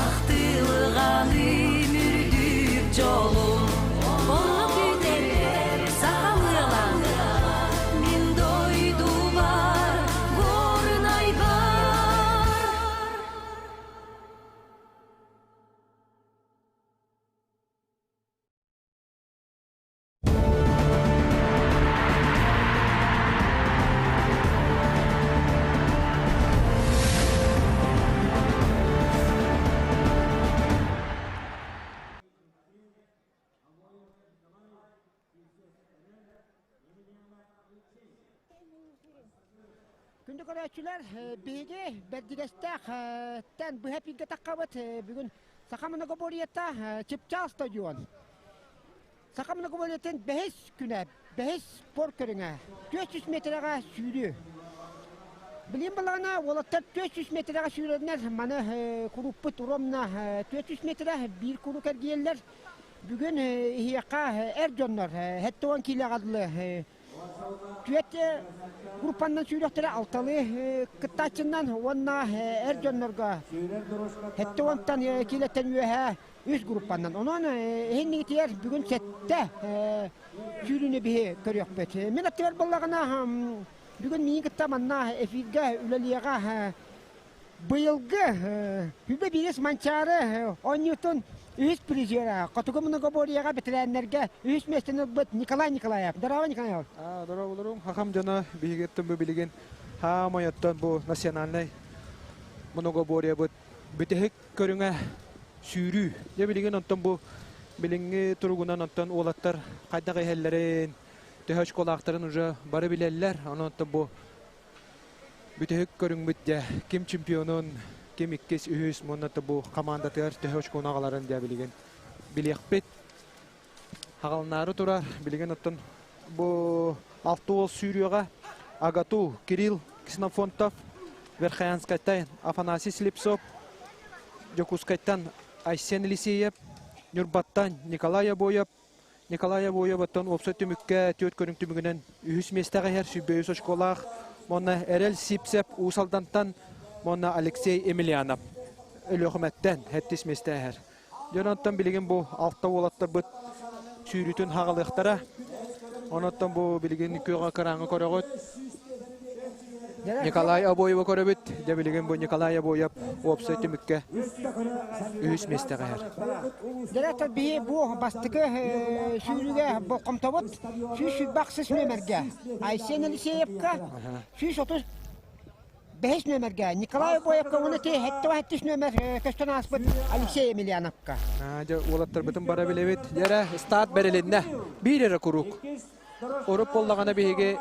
Ахтылҕаным үрдүк дьолум Онно күүтэр сахам ыала Мин дойдубар Горнайбар. Күндү көрөөччүлэр, биһиги Бэрдигэстээх тэн быһа пииргэ таххабыт. Бүгүн Саха многоборьета Чыпчаал стадион. Саха многоборьетын бэһис күнэ, бэһис спорт көрүҥэ. 400 метрэҕэ сүүрүү. Билим балаҕана уолаттар 400 метрэҕэ сүүрэринэр маны куруппут ровно 400 метрэ биир куруук эргийэллэр. Бүгүн иһиэхэ эр дьоннор 70 киилэҕэ дылы түөрт группаннан сүүрүөхтэрэ алталыы кыттааччыннан уонна эр дьоннорго 70-тан киилэттэн үөһэ үс группаннан. Онон иһиннигитигэр бүгүн сэттэ сүүрүүнү биһи көрүөхпүт. Мин аттыбар буоллаҕына бүгүн миигин кытта манна эфиргэ үлэлиэҕэ Быйылгы Хүбэ биирис Манчаары оонньуутун үһүс призера Хотугу многоборьеҕа бэтэрээннэргэ үһүс миэстэни ылбыт Николай Николаев. Здорово, Николаев. Здорово, хахам дьоно биһигиттэн бу билигин хаамай оттон бу национальнай многоборьебыт бүтэһик көрүҥэ сүүрүү. Дьэ билигин онтон бу билиҥҥи туругунан онтон уолаттар хайдах иһэллэрин, төһө очколаахтарын уже бары билэллэр. Онон онтон бу Бүтэһик көрүҥмүт дьэ ким чемпионун, ким иккис, үһүс уонна бу хамаандатыгар төһө очкону аҕаларын дьэ билигин билиэхпит. Хаҕалнаары турар билигин оттон бу алты уол сүүрүөҕэ Агату Кирилл Ксенофонтов, Верхоянскайтан Афанасий Слепцов, Дьокуускайтан Айсен Елисеев, Ньурбаттан Николай Обоев, Николай Обоеваттан уопсай түмүккэ түөрт көрүҥ түмүгүнэн үһүс миэстэҕэ иһэр сүүрбэ үс очколаах уонна Эрэл Сипсеп Уус Алдантан уонна Алексей Емельянов Өлүөхүмэттэн сэттис миэстэ иһэр. Дьон онтон билигин бу алта уолаттарбыт сүүрүүтүн хаҕалыахтара. Онон бу билигин күөҕэ кырааҥы көрөҕүт. Николай Обоева көрөбүт. Дьэ билигин бу Николай Обоев уопсай түмүккэ үһүс миэстэҕэ иһэр. Директор биһи бу бастакы сүүрүүгэ болҕомтобут 126 нүөмэргэ Айсен Елисеевка 135 нүөмэргэ Николай Обоевка уонна 77 нүөмэр көстөн ааспыт Алексей Емельяновка. Дьэ уолаттарбытын бара билэбит. Дьэ старт бэрилиннэ. Биир эрэ куруук. Урут буоллаҕына биһиги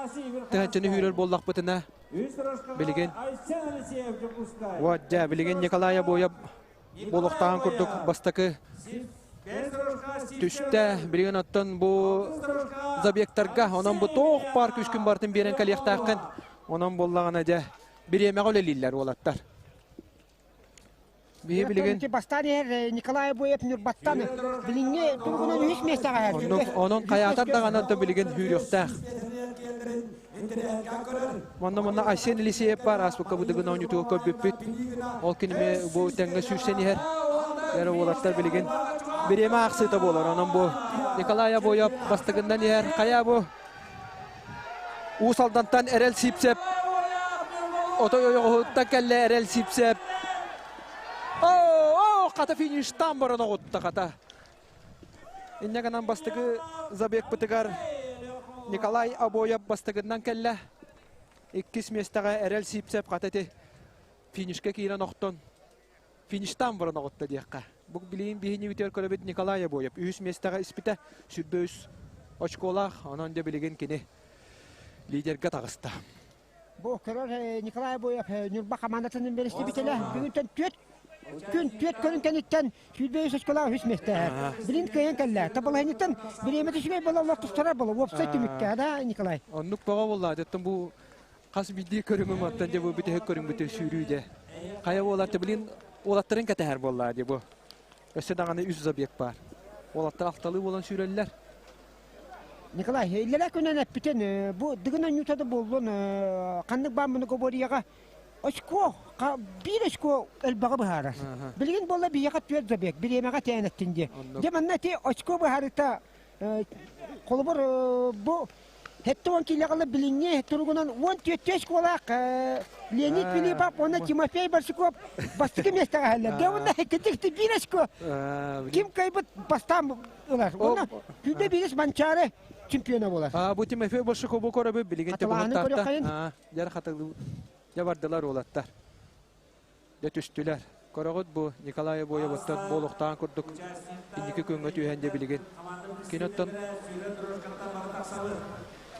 тыһанчыны үүрэр буоллахпытына билигин вот дьэ билигин Николай Обоев буолуохтааҕын курдук бастакы түстэ билигин оттон бу забегтарга онон бу туох баар күүскүн барытын биэрэн кэлиэхтээххин онон буоллаҕына дьэ бириэмэҕэ үлэлииллэр уолаттар. Биһи билигин Бастаан иһэр Николай Боев Ньурбаттан билиҥҥи туругунан үһүс миэстэҕэ иһэр. Онон хайаатар даҕаны да билигин сүүрүөхтээх. Манна манна Айсен Елисеев бар ааспыкка быдыгын оонньуутугар көрбүппүт. Ол киними бу тэҥҥэ сүүрсэн иһэр. Эрэ уолаттар билигин бириэмэ аахсыыта буолар. Онон бу Николай Обоев бастакыннан иһэр. Хайа бу Уус Алдантан Эрэл Сипсеп отой ойоҕоһуттан кэллэ Эрэл Сипсеп. Оо, хата фиништан баран оҕутта хата. Инньэ гынан бастакы забегпытыгар Николай Обоев бастакыннан кэллэ. Иккис миэстэҕэ Эрэл Сипсеп хата ити финишка киирэн охтон фиништаан баран оҕутта диэххэ. Бу билигин биһини бүтэр көрөбүт Николай Обоев үһүс миэстэҕэ испитэ 23 очколаах, онон дьэ билигин кини лидергэ таҕыста. Бу көрөр Николай Обоев Ньурба хамаандатын бэрэстэбиитэлэ. Бүгүнтэн түөрт күн түөрт көрүн кэнниттэн 23 очколаах үс миэстэ. Билин кыайан кэллэ. Табалаһыныттан бириэмэ үчүгэй буола олох тустарар буола. Уопсай түмүккэ, да, Николай? Оннук бөҕө буолла. Оттон бу хас биирдии көрүҥүм оттон дьэ бу бүтэһик көрүҥмүтү сүүрүү дьэ. Хайа буолар билин уолаттарын кэтэһэр буоллаа дии бу. Өссө даҕаны үс забег баар. Уолаттар алталыы буолан сүүрэллэр. Николай, иллэрээ күнэн эппитин, бу дыгын оонньуута да буоллун, ханнык баан многоборьеҕа очко, биир очко элбэҕи быһаарар. Билигин буолла биһиэхэ түөрт забег, бириэмэҕэ тээн эттин диye. Дьэ манна ити очко быһаарыыта холобур бу 70 киилэҕэ билиҥҥи туругунан 14 очколаах Леонид Филиппов уонна Тимофей Барсуков бастакы миэстэҕэ иһэллэр. Дьэ уонна кытык биир очко ким кыайбыт бастаан ылар. Уонна күндэ биирис Манчаары чемпиона буолар. А бу Тимофей Барсукову көрөбүт билигин Хатылааны Дьэр хатылы дьэ бардылар уолаттар. Дьэ түстүлэр. Көрөҕүт бу Николай Обоевыттан буолуохтаан курдук инники күҥҥэ түһэн дьэ билигин. Кини оттон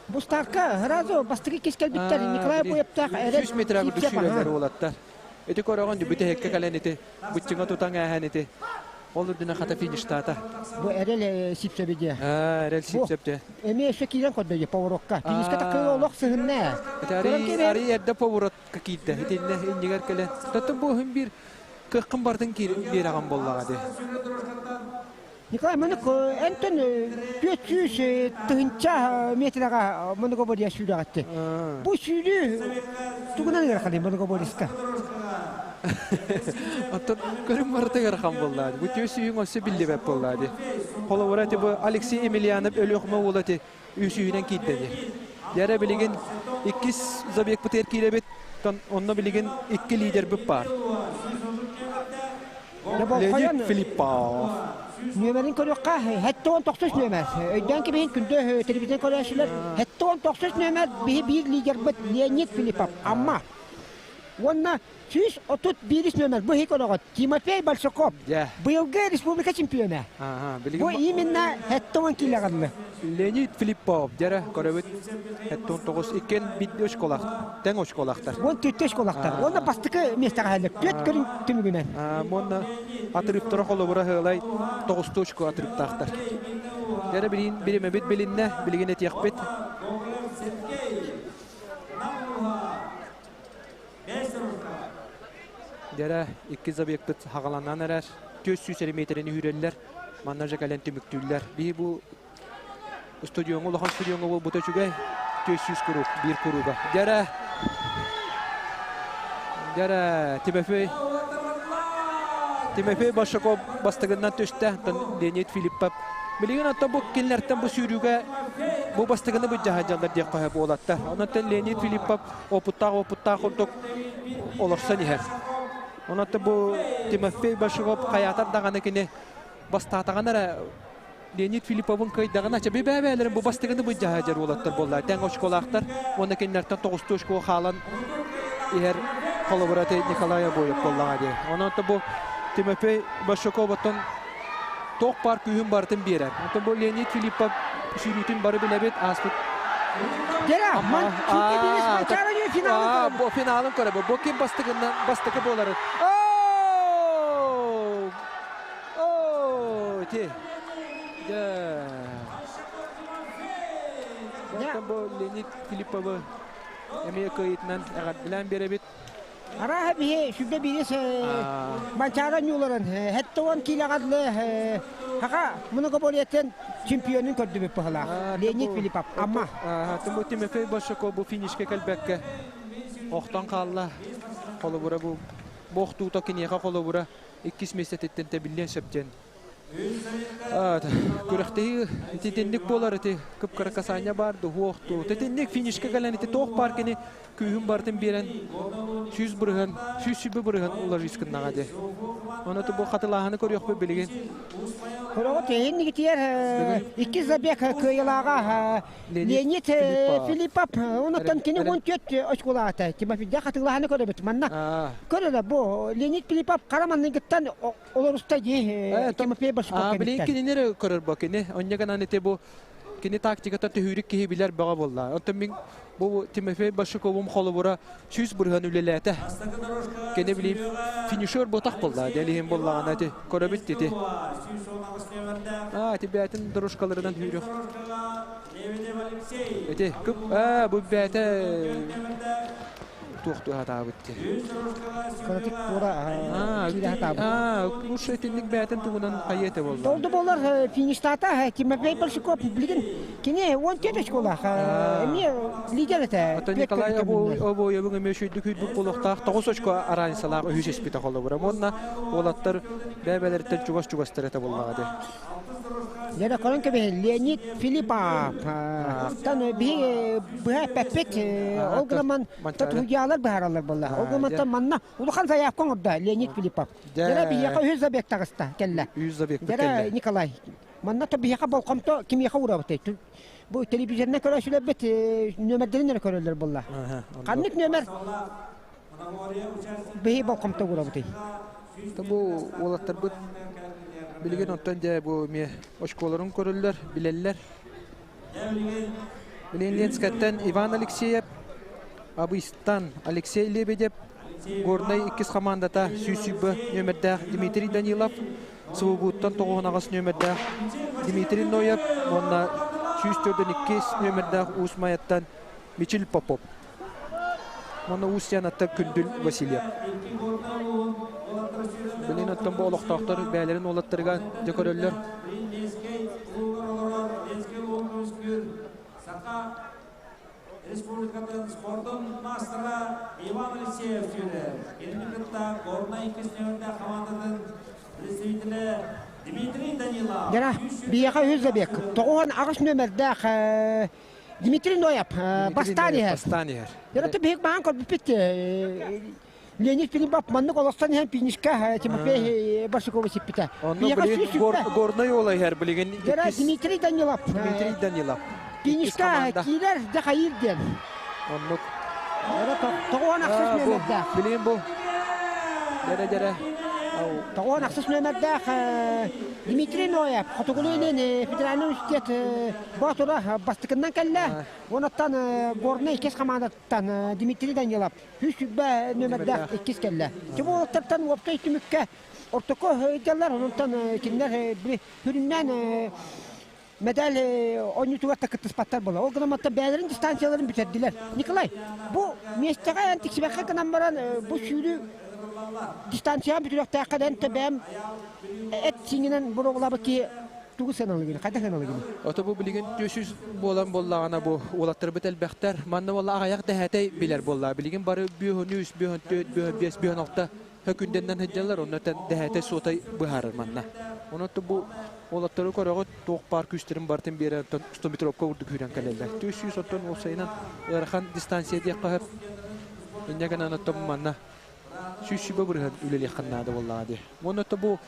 Бу ставка сразу бастакы кис кэлбиттэр Николай Обоевтаах эрэл 100 метр курдук сүүрэллэр уолаттар. Ити көрөҕүн бүтэһиккэ кэлэн ити быччыҥа тутан ээһэн ити ол үрдүнэн хата фиништаата. Бу эрэл Сипсэби диэ. Эрэл Сипсэп диэ. Эмиэ өссө киирэн көрдө поворотка. Финишка таккыга олох сыһынна. Ари эрдэ поворот киирдэ. Итиннэ иннигэр кэлэн. Таттын бу үһүн биир кыаххын бартын биэрэҕин буоллаҕа дии. Николай, маны энтэн 400 тыһынча метраҕа многоборье сүүрэҕитти. Бу сүүрүү тугунан ыараханый многоборьеска? Оттон көрүҥ барыта ыарахан буоллаа. Бу түө сүүһүҥ өссө биллибэт буоллаа дии. Холобура ити бу Алексей Емельянов Өлүөхүмэ уола ити үсүһүнэн киирдэ дии. Дьэрэ билигин иккис забегпытыгар киирэбит. Онно билигин икки лидербит баар. Леонид Филиппов. Нүөмэрин көрүөххэ, 79 нүөмэр. Өйдөөн кэбиһин күндү телевизор көрөөччүлэр. 79 нүөмэр биһи биир лидербит Леонид Филиппов. Амма. Уонна 131 нүөмэр бу иһи көрөҕүт. Тимофей Большаков. Быйылгы республика чемпиона. Бу именно 70 килоҕынны. Леонид Филиппов дьэрэ көрөбүт 79 иккен бидди очколах тэҥ очколахтар. Уон түттэ очколахтар. Уонна бастакы миэстэҕэ хааллар. Түөрт көрүҥ түмүгүнэн. Уонна атырыптара холобура сыалай тоҕустуу очко атырыптаахтар. Дьэрэ билин биримэбит билиннэ, билигин этиэхпит. Дьэрэ икки забегпыт хаҕаланан эрэр. 400 метрини үүрэллэр. Манна же кэлэн түмүктүүллэр. Биһи бу стадиоҥҥа улахан стадиоҥҥа буолбута үчүгэй. 400 куруук, биир курууга. Дьэрэ Дьэрэ Тимофей Тимофей Большаков бастыгынан түстэ. Леонид Филиппов Билигин оттон бу кинилэртэн бу сүүрүүгэ бу бастыгыны быдьаһа дьаллар диэххэ сөп уолаттар. Онон Леонид Филиппов опыттаах опыттаах курдук олорсон иһэр. Онон бу Тимофей Большаков хайаатар даҕаны кини бастаатаҕына эрэ Леонид Филипповын кыайдаҕына, чэ бэбээлэрин бу бастыгыны быдьаһа дьэр уолаттар буолла. Тэҥ очколаахтар уонна кинилэртэн тоҕустуу очко хаалан иһэр холобура Николай Обоев буоллаҕа дии. Онон бу Тимофей Большаков оттон туох баар күүһүн барытын биэрэр. Оттон бу Леонид Филиппов сүүрүүтүн бары билэбит, ааспыт Гера, ман финалын Бу финалын көрөбүт. Бу ким бастыгынан бастакы буоларын. Оо, ти. Дьэ. Оттон бу Леонид Филипповы эмиэ кыайыытынан эҕэрдэлээн биэрэбит. Арааһа биһи сүбэ биирис Манчаара ньууларын 70 киилэҕэ хаха многоборьеттан чемпионун көрдүбүт быһылаах. Леонид Филиппов, Амма. Туму Тимофей Большаков бу финишке кэлбэккэ охтон хаалла. Холобура бу бу охтуута киниэхэ холобура иккис миэстэтиттэн тэбиллиэн сөп диэн Күрэхтэһии итинник буолар ити кып-кыра касание баар дуһуохтуу. Титинник финишка кэлэн ити туох баар кини күүһүн барытын биэрэн 100 бырыһын, 120 бырыһын уложискыннаҕа дии. Оны бу хатылааһыны көрүөхпүт билигин. Көрөҕүт иннигитигэр икки забег кыайылааҕа Леонид Филиппов онуттан кини 14 очколаата. Тимофейда хатылааһыны көрөбүт. Манна көрөрө бу Леонид Филиппов хара манныгыттан олоруста дии Тимофей Башков Билин кинини көрөр бу кини. Онньа гынан ити бу кини тактиката түһүүрүк киһи билэр бөҕө буолла. Оттон мин бу Тимофей Башаковым холобура 100% үлэлээтэ. Кини билим финишер ботах буолла. Дэлиһин боллаҕына ити көрөбүт ити. А, ити бээтин дорожкаларынан хүүрүх. Ити кып а бу бээтэ туох туһатаабыт ти. Кыратык туора киирэ сатаабыт. Аа, лучше итинник бээтин тугунан хайыата болла. Толду болар фиништата Тимофей Большаков билигин кини 14 очколаах эмиэ лидер этэ. Ото Николай Обоевың эмиэ шүйдүк үйдүк болуохтаах 9 очко араансалаах үһүс испите холобура. Уонна уолаттар бэбэлэриттэн чугас-чугастар этэ боллаҕа де. Лена көрөн кэбиһин Леонид Филиппов тан биһи быһа эппэппит ол гынан татуйаалар быһаараллар буолла. Ол гынан манна улахан заявка оҥордо Леонид Филиппов. Дьэрэ биһиэхэ үһүс забег таҕыста кэллэ. Үһүс забег Дьэрэ Николай. Манна то биһиэхэ болҕомто кимиэхэ уурабыт Бу телевизорынан көрөөчүлэрбит нүөмэрдэрин эрэ көрөллөр буолла. Ханнык нүөмэр биһи болҕомто уурабытый? Бу уолаттарбыт билигин оттон дьэ бу эмиэ очколорун көрөллөр, билэллэр. Билигин Ленскэттэн Иван Алексеев, Абыйстан Алексей Лебедев, Горнай иккис хамаандата 120 нүөмэрдээх Дмитрий Данилов, СВБУттан 98 нүөмэрдээх Дмитрий Ноев уонна 142 нүөмэрдээх Уус Майаттан Мичил Попов. Уонна Уус Янаттан Күндүл Васильев. Билин оттон бу олохтоохтор бэйэлэрин уолаттарыгар дьэ көрөллөр. Республикатын спордун маастара Иван Алексеев сүүрэр. Кинини кытта Горнай иккис нөмердээх хамаандатын представителэ Дмитрий Данилов. Дьара, биһиэхэ үһүс забег. 98 нөмердээх Дмитрий Ноев бастаан иһэр. Бастаан иһэр. Дьара биһик маһан көрбүппүт Леонид Филиппов маннык олохтон иһэн финишка Тимофей Барсукову сиппитэ. Онно Горнай уола иһэр билигин. Дьара Дмитрий Данилов. Дмитрий Данилов. Финишка киирэр да хайыр диэн. Оннук. Тоҕуон ахсыс нөмердээх. Билигин бу. Дьэрэ дьэрэ. Тоҕуон ахсыс нөмердээх Дмитрий Ноев Хотугулуу-Илин федеральный университет Боотура бастакыннан кэллэ. Онуттан Горнай иккис хамаандаттан Дмитрий Данилов 120 нөмердээх иккис кэллэ. Тимур уолаттартан уопсай түмүккэ ортоку ыйдаллар, онтон кинилэр хүрүннээн медаль оонньуутугар да кыттыспаттар буолар. Ол гынан бэйэлэрин дистанцияларын бүтэрдилэр. Николай, бу миэстэҕэ эн тиксибэккэ гынан баран бу сүүрүү дистанцияны бүтүрүөхтээххэ эн бэйэм эт сиҥинэн боруобалаабыт киһи тугу сыаналыгын, хайдах сыаналыгын? Ото бу билигин 400 буолан буоллаҕына бу уолаттарбыт элбэхтэр. Манна буолла аҕыйах дэһээтэй билэр буолла. Билигин бары бүөһүн үс, бүөһүн төрт, бүөһүн биэс, бүөһүн алта хөкүндэннэн сылдьаллар. Онно дэһээтэй суотай быһаарар манна. Онон бу уолаттары көрөҕүт туох баар күүстэрин барытын биэрэн оттон 100 метровка курдук күүрэн кэлэллэр. 400 оттон уопсайынан ыарахан дистанция диэххэ сөп. Инньэ гынан оттон манна 120% үлэлиэххин наада буоллаҕа дии. Уонна бу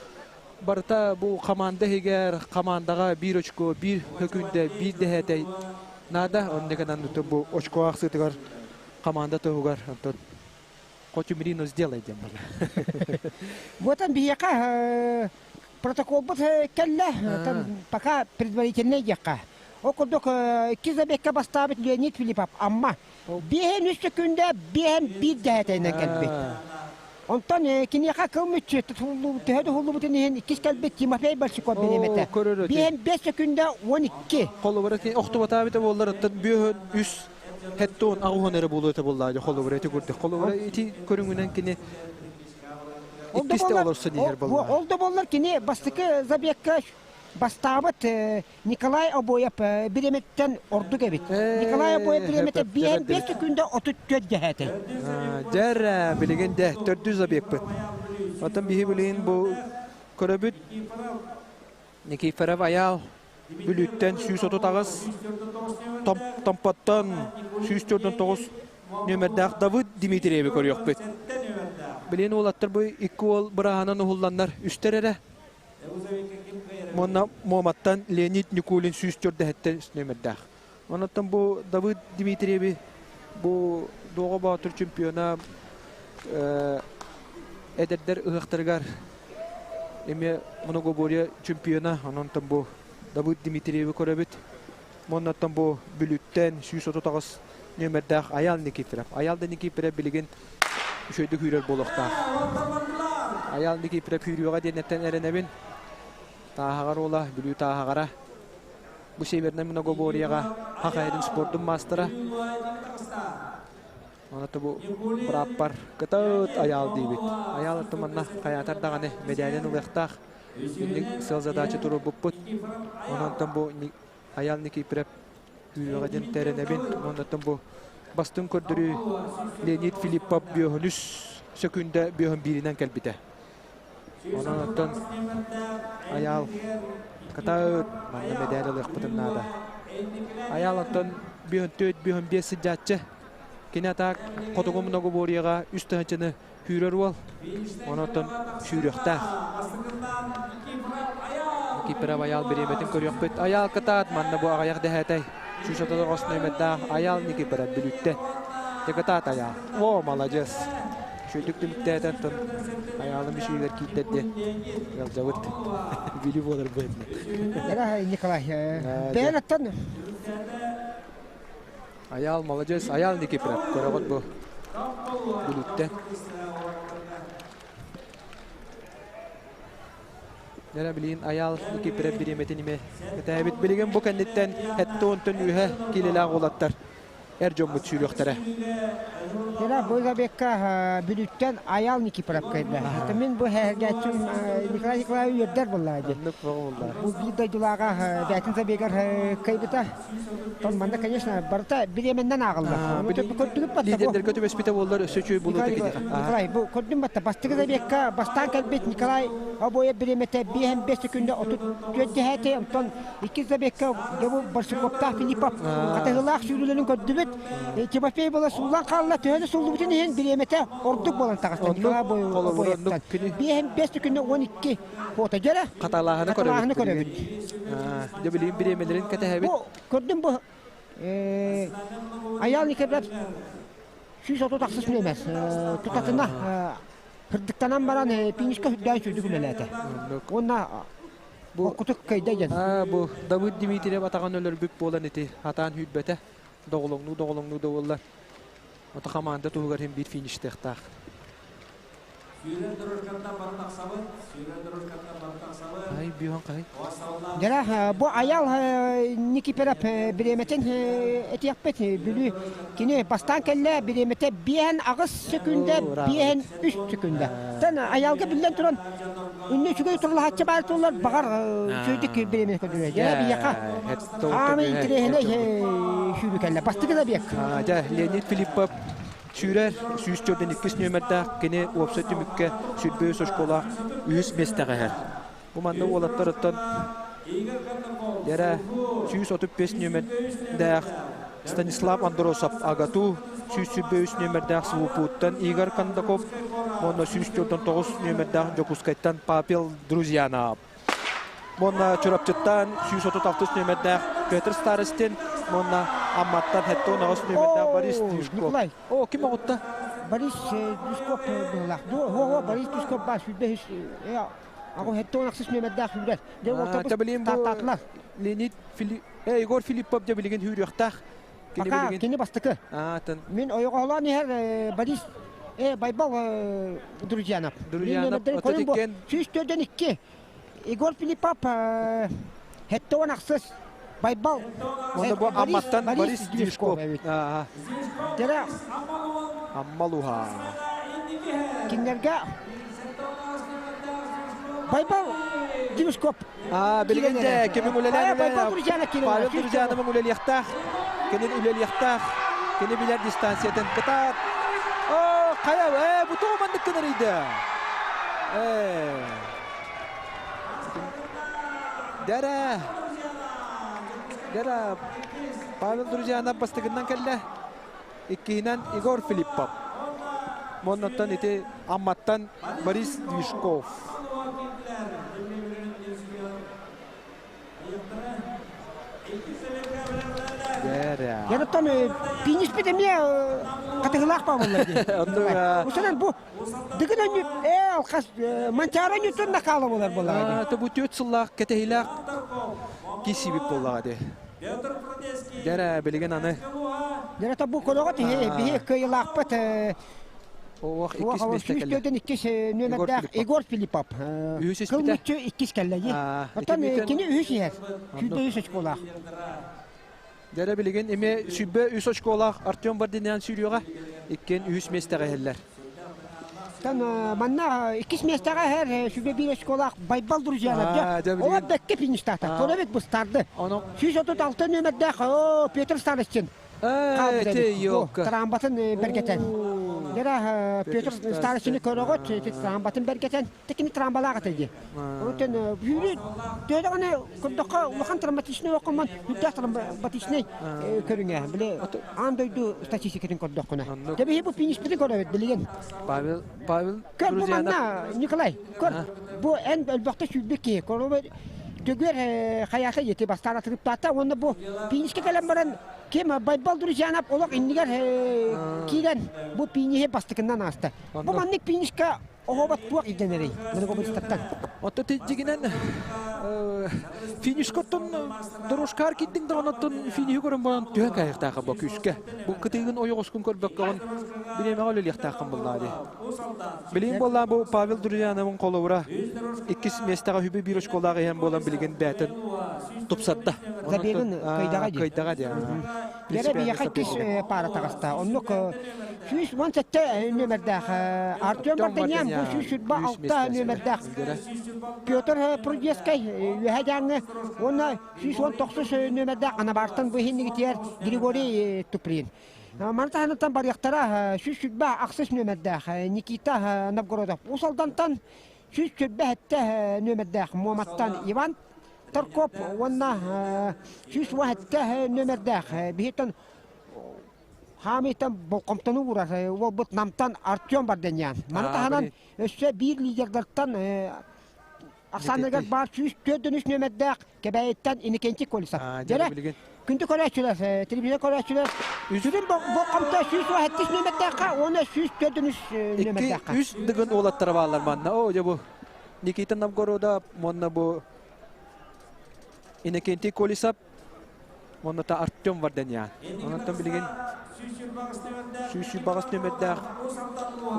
барыта бу команда иһигэр командаҕа биир очко, биир хөкүндэ, биир дэһээтэй наада. Онно гынан бу очко ахсыытыгар команда туһугар онтон хоть умри, но сделай диэн буолла. Вот биһиэхэ протоколбут кэллэ, пока предварительный диэххэ. Ол курдук икки забегка бастаабыт Леонид Филиппов Амма. Биэһэн үс секунда, биэһэн биир дэһэтэйинэн кэлбит. Онтон киниэхэ кыл мүччү төһө да хуллубутун иһин иккис кэлбит Тимофей Большаков бириэмэтэ. Биэһэн 5 секунда 12. Холобура охтубатаабыта буоллар оттон бүөһөн үс. Хеттон аҕуһан эрэ буолуо этэ буоллаа холобура ити курдук. Холобура ити көрүҥүнэн кини иккисте олорсо диһэр буолла. Ол да буоллар кини бастакы забегка бастаабыт Николай Обоев бириэмэттэн ордук эбит. Николай Обоев бириэмэтэ биэһэн биэс секунда 34 дэһээтэ. Дьэр билигин дэ төрдүс забегпыт. Оттон биһи билигин бу көрөбүт Никифоров Айаал Бүлүүттэн 138, Томпоттон 149 нүөмэрдээх Давыд Дмитриеви көрүөхпүт. Билин уолаттар бу икки уол бырааһынан уһулланнар үстэр эрэ. Уонна Муоматтан Леонид Никулин 104 нүөмэрдээх. Онон бу Давыд Дмитриеви бу Дуоҕа Боотур чемпиона эдэрдэр ыһыахтарыгар эмиэ многоборье чемпиона. Онон бу Давыд Дмитриеви көрөбүт. Оннуттан бу Бүлүүттэн 138 нүөмэрдээх Айаал Никифоров. Айаал да Никифоров билигин үчүгэйдик күүрэр буолуохтаах. Айаал Никифоров күүрүөҕэ диэннэртэн эрэнэбин. Тааһаҕар уола, Бүлүү Тааһаҕара. Бу Севернай многоборьеҕа Хахайдын спордун маастара. Онон бу бырааппар кытыт Айаал диибит. Айаал аттын манна хайаатар даҕаны мэдээлин ылыахтаах. Инник сыал задача туруорбуппут. Онон бу Айаал Никифоров күүрүөҕэ диэн тэрэнэбин. Онон бу бастыҥ көрдөрүү Леонид Филиппов бүөһүнүс сөкүндэ бүөһүн бииринэн кэлбитэ. Онон оттон Айаал кытаыт манна мэдээл ылыахпытын наада. Айаал оттон бүһүн төрт бүһүн биэс сылдьааччы. Кини атаак хотугу многоборьеҕа үс тыһыынчаны күүрэр уол. Онон сүүрүөхтээх. Кипров Айаал бириэмэтин көрүөхпүт. Айаал кытаат манна бу аҕыйах дэһээтэй. 139 нөмердаах Айаал Никифоров Бүлүүттэн. Кытаат Айаал. О, маладьыас. Үчүгэйдик түмүктээтэ оттон Айаалым үчүгүйгэр киирдэр диэн ыалдьабыт. Бүлүү буолар быһыытынан. Эра Николай, бэйэн оттон Айаал маладьыас, Айаал Никифоров көрөҕүт бу Бүлүүттэн. Дьэ билигин Айаал Никифоров бириэмэтин имэ кэтээбит. Билигин бу кэнниттэн сэттэ уонтан үөһэ киилэлээх уолаттар эр дьоммут сүүрүөхтэрэ. Дьэ бу забегка Бүлүүттэн Айаал Никифоров кэллэ. Мин бу сэһэргээччим Николай Николаевич үөрдэр буоллаҕа дии. Бу биир дойдулааҕа бэйэтин забегар кыайбыта. Тон манна, конечно, барыта бириэмэннэн ааҕыллар. Көрдүгүт батта Лидердэргэ түбэспитэ буоллар өссө үчүгэй буолуо этэ киниэхэ. Николай, бу көрдүм батта. Бастакы забегка бастаан кэлбит Николай Обоев бириэмэтэ 5 секунда 34 дэһээти, онтон иккис забегка бу Барсуковтаах Филиппов хатыһыылаах сүүрүүлэрин көрдүбүт. Тимофей была сууллан хаалла, төһө да сууллубутун иһин бириэмэтэ ордук буолан таҕыста Николай Обоевтан. 5 секунда 12 фото дьэрэ. Хаталааһыны Хаталааһыны көрөбүт. Дьэ билигин бириэмэлэрин кэтэһэбит. Бу көрдүм бу Айаал Никифоров 138 нүөмэр тутатына Кырдыктанан баран финишка үрдээн сүүрдүк үлэлээтэ. Уонна бу кутук кыайда диэн. Бу Давыд Дмитриев атаҕын өлөрбүт буолан ити атаан сүүрбэтэ. Доҕолоҥнуу доҕолоҥнуу да буоллар. Ото хамаанда туһугар иһин биир фиништыахтаах. Сүүрэн дорожкаттан бары тахсабыт. Сүүрэн дорожкаттан бары тахсабыт. Ай, бүһөн хай. Дьэ, бу Айал Никифоров бириэмэтин этиэхпит. Бүлүү кини бастаан кэллэ бириэмэтэ биэһэн аҕыс секунда, биэһэн үс секунда. Тэн Айалга биллэн туран үннү үчүгэй турулаһаччы баар туллар баҕар үчүгэйдик бириэмэни көрдөрөр. Дьэ, биһиэхэ аамай интэриэһинэй сүүрүү кэллэ. Бастакы да биэк. Дьэ, Леонид Филиппов Сүүрэр 142 нүөмэрдээх кини уопсай түмүккэ 23 очколаах үһүс миэстэҕэ иһэр. Бу манна уолаттарыттан эрэ 135 нүөмэрдээх Станислав Андросов АГАТУ, 123 нүөмэрдээх СВПУ-ттан Игорь Кондаков уонна 149 нүөмэрдээх Дьокуускайтан Павел Друзьянов. Уонна Чурапчыттан 136 нүөмэрдээх Петр Старостин уонна Амматтан 78 нүөмэрдээх Борис Дюшков. Николай. О, ким оҕутта? Борис Дюшков быһылаах. О, Борис Дюшков баар сүүрбэ үс аҕу 76 нүөмэрдээх сүүрэр. Дьэ, Табилин бу Леонид Филипп, Егор Филиппов дьэ билигин хүүрүөхтээх. Пока кини бастакы. Мин ойоҕоһолоон иһэр Борис Байбал Друзьянов. Друзьянов. Сүүс төрдөн икки. Егор Филиппов 76. Байбал. Онно бу Амматтан Борис Движков. Дера. Аммалуха. Кинилерге Байбал Движков. А, билигин де кимин үлэлээн Байбал Друзьяна Павел Друзьяновын үлэлиэхтээх. Кини үлэлиэхтээх. Кини билэр дистанциятын кытаат. О, хайа, э, бу тоҕо маннык кынарыйда? Э. Дэрэ. Дэрэ. Павел Друзьянов бастакынан кэллэ. Иккиһинэн Егор Филиппов. Моннаттан ити Амматтан Борис Движков. Яныттан пиниспит эмиэ хатыгылаах бааллар дии. Усанан бу дыгын өннүт ээ алхас манчаара өннүттэн накаала болар буоллаҕа дии. Бу түөрт сыллаах кэтэһиилээх киисибит буоллаҕа дии. Дьэрэ билигин аны. Дьэрэ бу көрөҕө биһи кыайылаахпыт Ох, иккис миэстэ кэллэ. Сүүс иккис нүөмэрдээх Егор Филиппов. Кыл мүччү иккис кэллэ дии. Оттон кини үһүс иһэр. 103 очколаах. Дьэрэ билигин эмиэ сүүрбэ үс очколаах Артем Бардинян сүүрүөҕэ. Иккиэн үһүс миэстэҕэ иһэллэр. Тан манна иккис миэстэҕэ иһэр сүүрбэ биир очколаах Байбал Друзьянов. Ол бэккэ фиништаата. Көрөбүт быстарды. 136 нүөмэрдээх Петр Старостин. Трамбатын бэргэтэн. Дера Петр Старостины көрөҕөт, трамбатын бэргэтэн, текини трамбалаах этэ дии. Онтон бүүрү төһөдөҕүнэ көрдөххө улахан травматичнай окуман үрдээх травматичнай көрүҥэ. Били аан дойду статистикатын көрдөххүнэ. Тэбиһи бу финишпитин көрөбүт билигин. Павел Павел Көр бу манна Николай, көр бу эн өлбөхтө сүүрбүт киһи. Корова Дөгүөр хайаата ети бастаан атырыптаата уонна бу пинишке кэлэн баран ким Байбал Друзьянов олох иннигэр киирэн бу пиниһи бастакынан ааста. Бу маннык пинишка оҕобот туох ирдэнэрий Многобыстаттан? Отто тиджигинен финишкоттон дорожкаар киирдиҥ даҕаны оттон финиши көрөн баран түһэн кайыахтаахха бу күүскэ. Бу кытыыгын ойоҕоскун көрбөккөҕүн бириэмэҕэ үлэлиэхтааххын буллаа дии. Билигин буоллаа бу Павел Друзьяновын холобура иккис миэстэҕэ үбү биир очколаах иһэн буолан билигин бээтин тупсарда. Забегын кыйдаҕа дии. Кыйдаҕа дии. Дэрэ биһиэхэ иккис паара таҕыста. Оннук 117 нүөмэрдээх Артем Бартынян, бу 126 нүөмэрдээх Петр Прудецкай Үөһэ Дьааҥы уонна 119 нүөмэрдээх Анабартан бу иһиннигитигэр Григорий Туприн. Маны таһынан барыахтара 126 нүөмэрдээх Никита Новгородов. Уус Алдантан 127 нүөмэрдээх Муоматтан Иван Таркоп уонна 117 нүөмэрдээх биһиттэн хаамыйтан болҕомтону уурар уолбут Намтан Артем Барденьян. Маны таһынан өссө биир лидердартан ахсааныгар баар 143 нүөмэрдээх Кэбээйиттэн Иннокентий Колесов. Дьэрэ, күндү көрөөччүлэр, телевизор көрөөччүлэр, сүрүн болҕомто 117 нүөмэрдээххэ уонна 143 нүөмэрдээххэ. Үс дыгын уолаттара бааллар манна. О, дьэ бу Никита Новгородов уонна бу Иннокентий Колесов уонна та Артем Варданян. Онтон билигин 128 нүөмэрдээх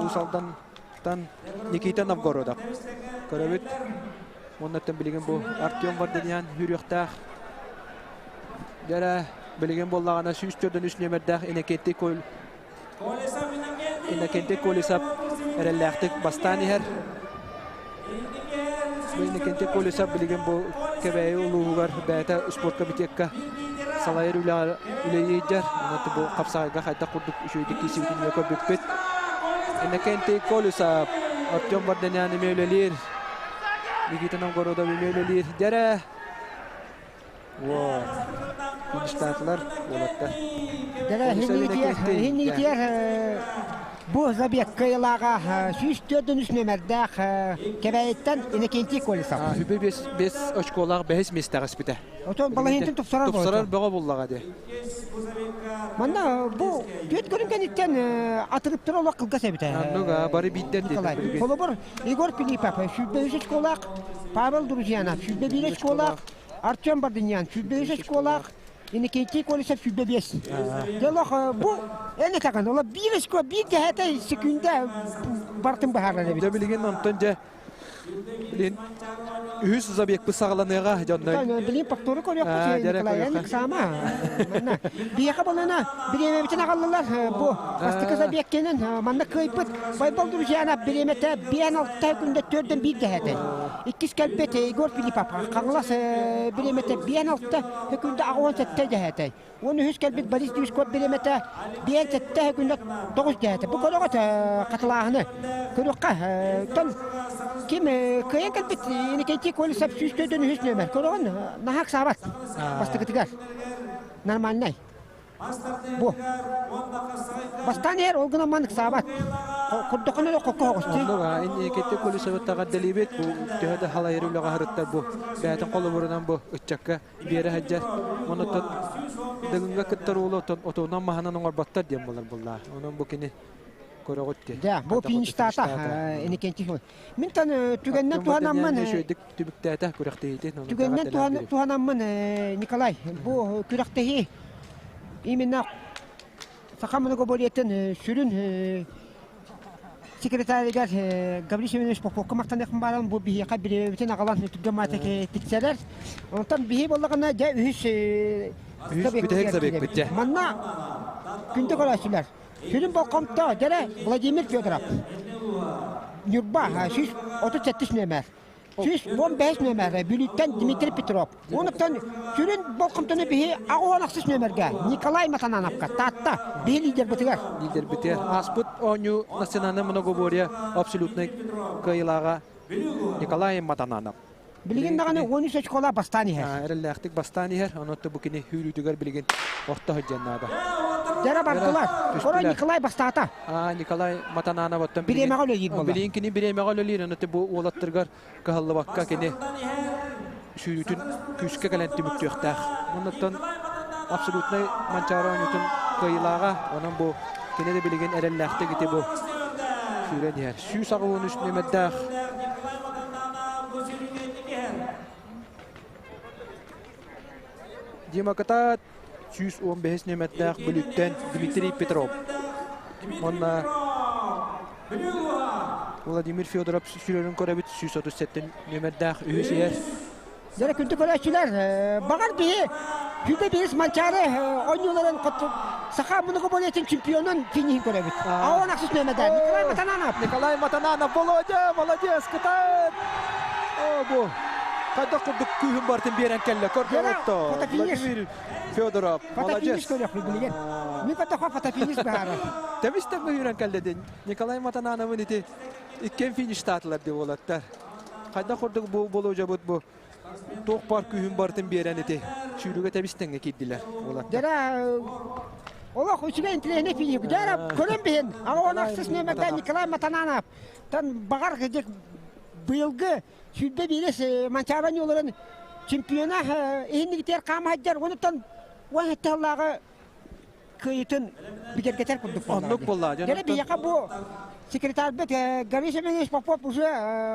Уус Алдантан Никита Новгородов. Көрөбүт. Уоннаттан билигин бу Артем Варданян хүрүөхтээх. Дьэрэ билигин буоллаҕына 143 нүөмэрдээх Иннокентий Кол Иннокентий Колесов эрэллээхтик бастаан иһэр. Иннокентий Колесов билигин бу Кэбээйи улууһугар бэйэтэ спорт комитекка салайар үлэҕэ үлэлиир. Онон бу хапсаҕайга хайдах курдук үчүгэйдик киирсибитин эмиэ көрбүппүт. Иннокентий Колесов Артем Варданян эмиэ үлэлиир. Никита Новгородов эмиэ үлэлиир. Дьэрэ! Фиништаатылар уолаттар. Иһиннигитигэр бу забег кыайылааҕа 104 нүөмэрдээх Кэбээйиттэн Иннокентий Колесов. Үбү бес очколаах бэһис миэстэҕэ испитэ. Отон балаһыынтын тупсарар Тупсарар бөҕө буллаҕа дии. Манна бу түөрт көрүҥ кэнниттэн атырыптар олох кылгас эбитэ. Оннук бары биирдэр диэтэ. Холобур, Егор Филиппов 103 очколаах, Павел Друзьянов 101 очколаах, Артем Бардынян 105 очколаах, Иннокентий Колесов 105. Делох бу эн этаҕын, ола биир очко, биир дэһэтэ секүндэ бартын быһаарар эбит. Дьэ билигин онтон дьэ. Билин үһүс забегпыт саҕаланыаҕа дьонной. Билин повтору көрүөхпүт Николай Сама. Манна биһиэхэ болана бириэмэбитин аҕаллылар бу бастакы забег кэнэн манна кыайбыт Байбал Друзьянов бириэмэтэ биэн алта күндэ төрдөн биир дэһэтэ. Иккис кэлбит Егор Филиппов Хаҥалас бириэмэтэ биэн алта күндэ аҕуон сэттэ дэһэтэ. Уон үһүс кэлбит Борис Дюшков бириэмэтэ биэн сэттэ күндэ тоҕус дэһэтэ. Бу көрөҕөт хатылааһыны көрүөххэ. Тон ким кыайан кэлбит Иннокентий Колесов 143 нүөмэр. Көрөҕүн наһаа ыксаабат бастакытыгар. Нормальнай. Бу. Бастаан иһэр ол гынан маннык саабат. Курдукун эрэ хокко хоҕустуу. Оннук инникитти Колесовы таҕарделибит бу төһө да халайыр үлэҕэ һырыттар бу бэйэтин холобурунан бу ыччакка биэрэ сылдьар. Онуттан дыгыҥҥа кыттар уолу отон отунан маһынан оҥорботтор диэн буолар буллаа. Онон бу кини көрөҕүт дии. Да, бу фиништаата Иннокентий Мин тан түгэннэн туһанаммын үчүгэйдик түмүктээтэ күрэхтэһиитин. Түгэннэн туһанаммын Николай бу күрэхтэһии именно саха многоборьетын сүрүн секретарыгар Гаврил Семенович Поповка махтаныахпын бааран бу биһиэхэ бириэмэбитин аҕалан түргэн маата тиксэрэр. Онтон биһи буоллаҕына дьэ үһүс үһүс бүтэһик забегпыт дьэ. Манна күндү көрөөччүлэр Сүрүн болҕомто дьэрэ Владимир Федоров. Ньурба 137 нүөмэр. 115 нүөмэр Бүлүүттэн Дмитрий Петров. Онуттан сүрүн болҕомтону биһи 86 нүөмэргэ Николай Матанановка Таатта биһи лидербытыгар. Лидербитигэр ааспыт оонньуу национальнай многоборье абсолютнай кыайыылааҕа Николай Матананов. Билигин даҕаны 13 очкола бастаан иһэр. Эрэллээхтик бастаан иһэр. Онон бу кини сүүрүүтүгэр билигин орто сылдьан наада. Дьара бардылар. Хоро Николай бастаата. Николай Матананов оттон бириэмэҕэ үлэлиир буолла. Билигин кини бириэмэҕэ үлэлиир. Онон бу уолаттарыгар кыһаллыбакка кини сүүрүүтүн күүскэ кэлэн түмүктүөхтээх. Оннуттан абсолютнай Манчаары оонньуутун кыайыылааҕа. Онон бу кини да билигин эрэллээхтик ити бу сүүрэн иһэр. 183 нүөмэрдээх Дима Кытаат 115 нүөмэрдээх Бүлүүттэн Дмитрий Петров. Уонна Владимир Федоров сүүрэрин көрөбүт 137 нүөмэрдээх үһүс иһэр. Дьэ күндү көрөөччүлэр, баҕар биһи Күндэ биһис Манчаары оонньууларын саха многоборьетын чемпионун финиһин көрөбүт. Аон ахсыс нүөмэрдээх Николай Матананов. Николай Матананов, Володя, молодец, кытаат! О, бу хайдах курдук күүһүн бартын биэрэн кэллэ. Көрдөрөттө. Владимир Федоров, молодец. Фотофиниш көрөхпүт билигин. Мин көрдөххө фотофиниш баара. Тэбис тэҥҥэ үүрэн кэллэ дин. Николай Матанановын ити иккиэн фиништаатылар деп уолаттар. Хайдах курдук бу болуожабыт бу туох бар күүһүн барытын биэрэн ити сүүрүүгэ тэбис тэҥҥэ киирдилэр уолаттар. Дьара олох үчүгэй интеллигентный финик. Дьара көрөн биһин. Аҕа ахсыс нүөмэрдээх Николай Матананов тан баҕар кыдьык быйылгы сүүрбэ биирис Манчаары оонньууларын чемпиона иһиннигитигэр хаама сылдьар. Онуттан уон сэттэ сыллааҕы кыайыытын бигэргэтэр курдук буолла. Оннук буолла. Дьэ биһиэхэ бу секретарбыт Гаврил Семенович Попов уже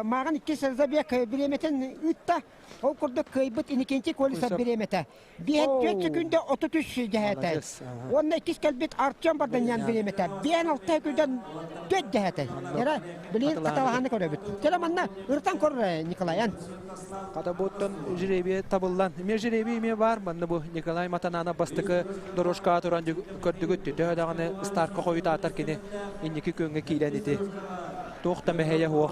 мааҕын иккис забег бириэмэтин ыытта. Ол курдук кыайбыт Иннокентий Колесов бириэмэтэ. Биэһэн түөрт секүндэ 33 дьэһээтэй. Уонна иккис кэлбит Артем Барданян бириэмэтэ. Биэһэн алта секүндэн түөрт дьэһээтэй. Эрэ билигин хаталаһаны көрөбүт. Кэлэ манна ырытан көр Николаян. Хата буттан жребий табыллан. Эмиэ жребий эмиэ бар. Манна бу Николай Матанана бастакы дорожкаҕа туран көрдүгүт. Төһө даҕаны старка хойутаатар кини инники күөҥҥэ киирэн ити. Туох да мэһэйэ суох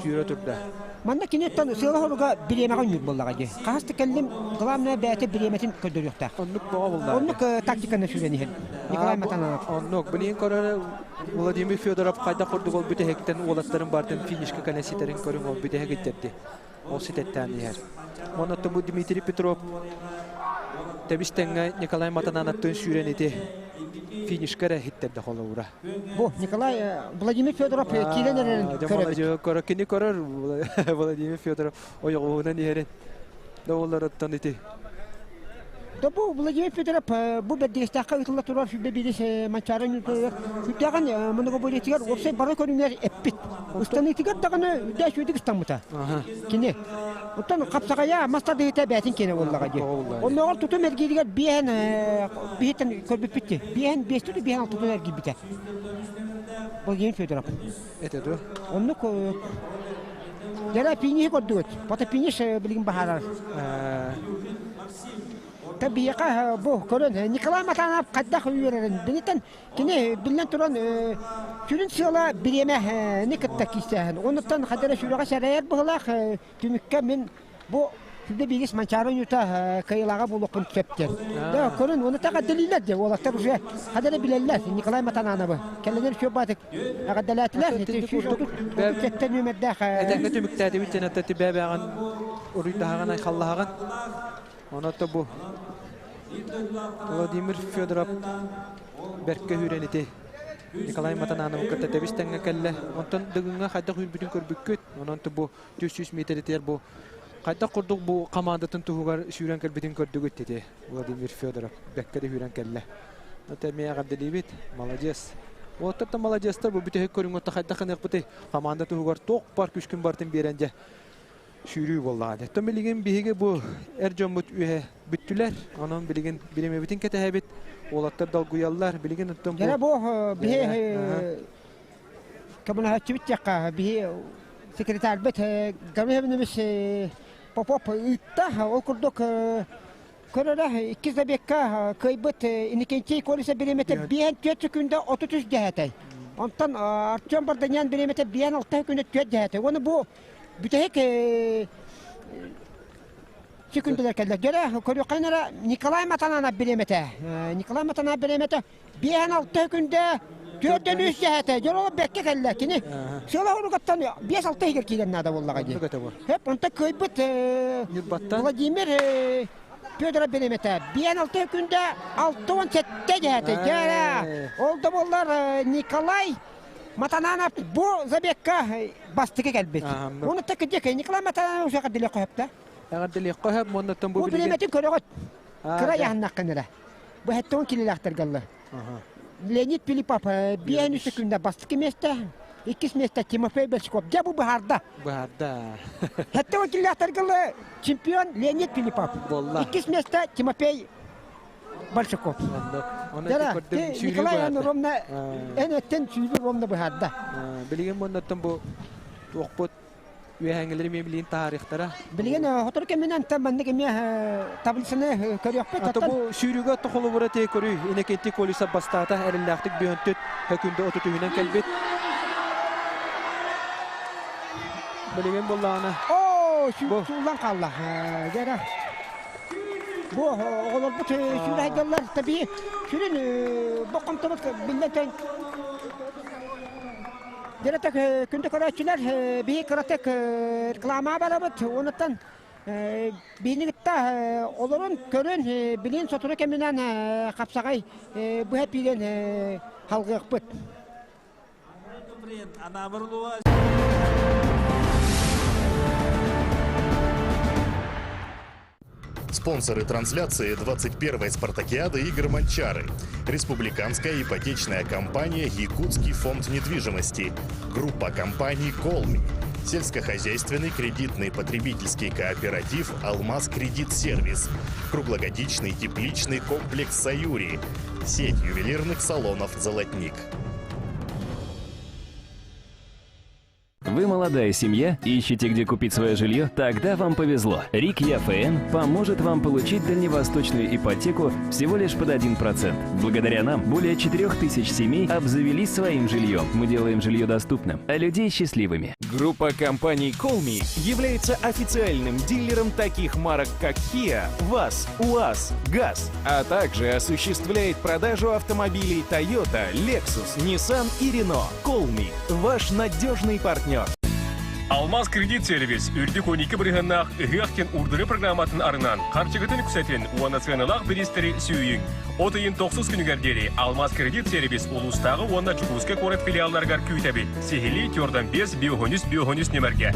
сүүрэ турда. Манна киниттэн сыала-соруга бириэмэҕэ үннүүр буоллаҕа дии. Хаһыс да кэллим, главное бэйэтэ бириэмэтин көрдөрүөхтээх. Оннук бөҕө буллаҕа. Оннук тактиканы сүүрэн иһэр Николай Матананов. Оннук. Билигин көрөр Владимир Федоров хайдах курдук ол бүтэһиктэн уолаттарын бартын финишка кэлэн ситэрин көрүҥ ол бүтэһик иттэрди. Ол ситэттээн иһэр. Онон бу Дмитрий Петров тэбис тэҥҥэ Николай Матанановтыын сүүрэн ити финишка эрэ иһиттэрдэ холобура. Бу Николай Владимир Федоров киирэн эрэрин көрөбүт. Көрө кини көрөр Владимир Федоров ойоҕоһунан иһэрин. Доҕоллоруттан ити Да бу Владимир Федоров бу бэрдигэстээххэ ыытылла турар сүүрбэ биирис Манчаары ойуутугар сүрдээҕин многоборьетыгар уопсай бары көрүҥэр эппит. Ыстаныытыгар даҕаны үрдээх үчүгэйдик ыстаммыта. Кини. Оттон хапсаҕайа мас тардыһыыта бээтин киэнэ буоллаҕа дии. Оннооҕор тутум эргииригэр биэһэн биһиттэн көрбүппүт дии. Биэһэн биэстүү биэһэн алтытын эргийбитэ. Владимир Федоров. Этэ дуо? Оннук. Дьэрэ финиши көрдүгүт. Фото финиш билигин баһаарар. Та биһиэхэ бу көрөн Николай Матанов хайдах үөрэрин билитэн кини биллэн туран сүрүн сыала бириэмэни кытта киирсээһин. Онуттан хайдара сүрэҕэ сэрэйэр быһылаах түмүккэ мин бу Сүдэ биирис Манчаары ойуута кыайыылааҕа буолуохпун сөп диэн. Да, көрүн, уну так эдделиилэр де, уолаттар уже хадары билэллэр Николай Матанановы. Кэлэнэр үчүгэй баатык эҕэрдэлээтилэр. Ити 137 нүөмэрдээх Этэҥҥэ түмүктээтибит диэн ата тибээбээҕин уруйдаһаҕын айхаллаһаҕын. Онон бу Владимир Федоров бэркэ үүрэн ити Николай Матанановы кытта тэбис тэҥҥэ кэллэ. Онтон Дыгыҥҥа хайдах үүрбүтүн көрбүккүт. Онон бу 300 миэтэрэтигэр бу хайдах курдук бу хамаандатын туһугар сүүрэн кэлбитин көрдүгүт ити Владимир Федоров бэккэ да сүүрэн кэллэ. Это эмиэ эҕэрдэлиибит. Молодец. Уоттар маладьыастар бу бүтэһик көрүҥҥэ хайдах гыныахпытый? Хамаанда туһугар туох бар күшкүн бартын биэрэн дьэ сүүрүү буоллаҕа. Оттон билигин биһиги бу эр дьоммут үөһэ бүттүлэр. Онон билигин бириэмэбитин кэтэһэбит. Уолаттар долгуйаллар. Билигин оттон бу Дьэ бу биһи көмөлөһөөччүбүт диэххэ биһи секретарьбыт Гаврил Попов ыытта. Ол курдук көрөрө иккис забегка кыайбыт Иннокентий Колесов бириэмэтэ биэһэн түөрт секунда 33 дэһэтэй. Онтон Артем Барданян бириэмэтэ биэһэн алта секунда түөрт дэһэтэй. Уонна бу бүтэһик секундалар кэллэ. Дьэрэ көрүөххэ эрэ Николай Матананов бириэмэтэ. Николай Матананов бириэмэтэ биэһэн алта күндэ түөртэн үс дэһэтэ. Дьон ол бэккэ кэллэ. Кини сыла хоругаттан биэс алта иһигэр киирэн наада буоллаҕа дии. Хөп, онто кыайбыт Владимир Федоров бириэмэтэ биэһэн алта күндэ 67 дэһэтэ. Дьэрэ ол да буоллар Николай Матананов бу забегка бастакы кэлбит. Оны так дьэ Николай Матананов уже эҕэрдэлиэххэ сөп Эҕэрдэлиэххэ сөп уоннаттан бу Бу бириэмэтин көрөҕүт. Кыра яһыннаххын эрэ. Бу хэттон килилээхтэргалла. Леонид Филиппов биэһин үс күндэ бастакы место, иккис место Тимофей Большаков. Дьэ бу быһаарда. Быһаарда. Хэттон килилээхтэргалла чемпион Леонид Филиппов. Иккис место Тимофей Большаков. Николай ровно эн өттен сүүрүү ровно быһаарда. Билигин муннаттан бу туохпут үөһээҥҥилэри эмиэ билигин таһаарыахтара. Билигин сотору кэминэн та маннык эмиэ таблицаны көрүөхпүт. Ата бу сүүрүүгэ тохолубура тee көрүү Иннокентий Колесов бастаата эрэллээхтик бүөнтүт хөкүндө отутуһунан кэлбит. Билигин буллаҕына. Оо, сууллан хаалла. Дьэ Бу оҕолорбут сүүрэ сылдьаллар. Таби сүрүн бокомтобут биллэн тэн Дьэрэтек күндү көрөөччүлэр биһи кыратык реклама барабыт. Онуттан биһини кытта олорун көрөн билин сотору кэминэн хапсаҕай быһа пиирэн халгыахпыт. Спонсоры трансляции 21-й спартакиады игр «Манчары». Республиканская ипотечная компания «Якутский фонд недвижимости». Группа компаний «Колми». Сельскохозяйственный кредитный потребительский кооператив «Алмаз Кредит Сервис». Круглогодичный тепличный комплекс «Саюри». Сеть ювелирных салонов «Золотник». Вы молодая семья, ищете где купить свое жилье? Тогда вам повезло. РИК ЯФН поможет вам получить дальневосточную ипотеку всего лишь под 1%. Благодаря нам более 4000 семей обзавелись своим жильем. Мы делаем жилье доступным, а людей счастливыми. Группа компаний Colmi является официальным дилером таких марок, как Kia, ВАЗ, УАЗ, ГАЗ, а также осуществляет продажу автомобилей Toyota, Lexus, Nissan и Renault. Colmi – ваш надежный партнер. Алмаз кредит сервис үрдүк 12 бырыһыаннаах ыһыах диэн урдары программатын арынан харчыгытын үксэтин уонна сыаналаах бириистэри сүүйүҥ. От ыйын тохсус күнүгэр диэри Алмаз кредит сервис улуустааҕы уонна Чукуускай куорат филиалларыгар күүтэбит. Сиһилии Тёрдан 5 биохонүс биохонүс нөмэргэ.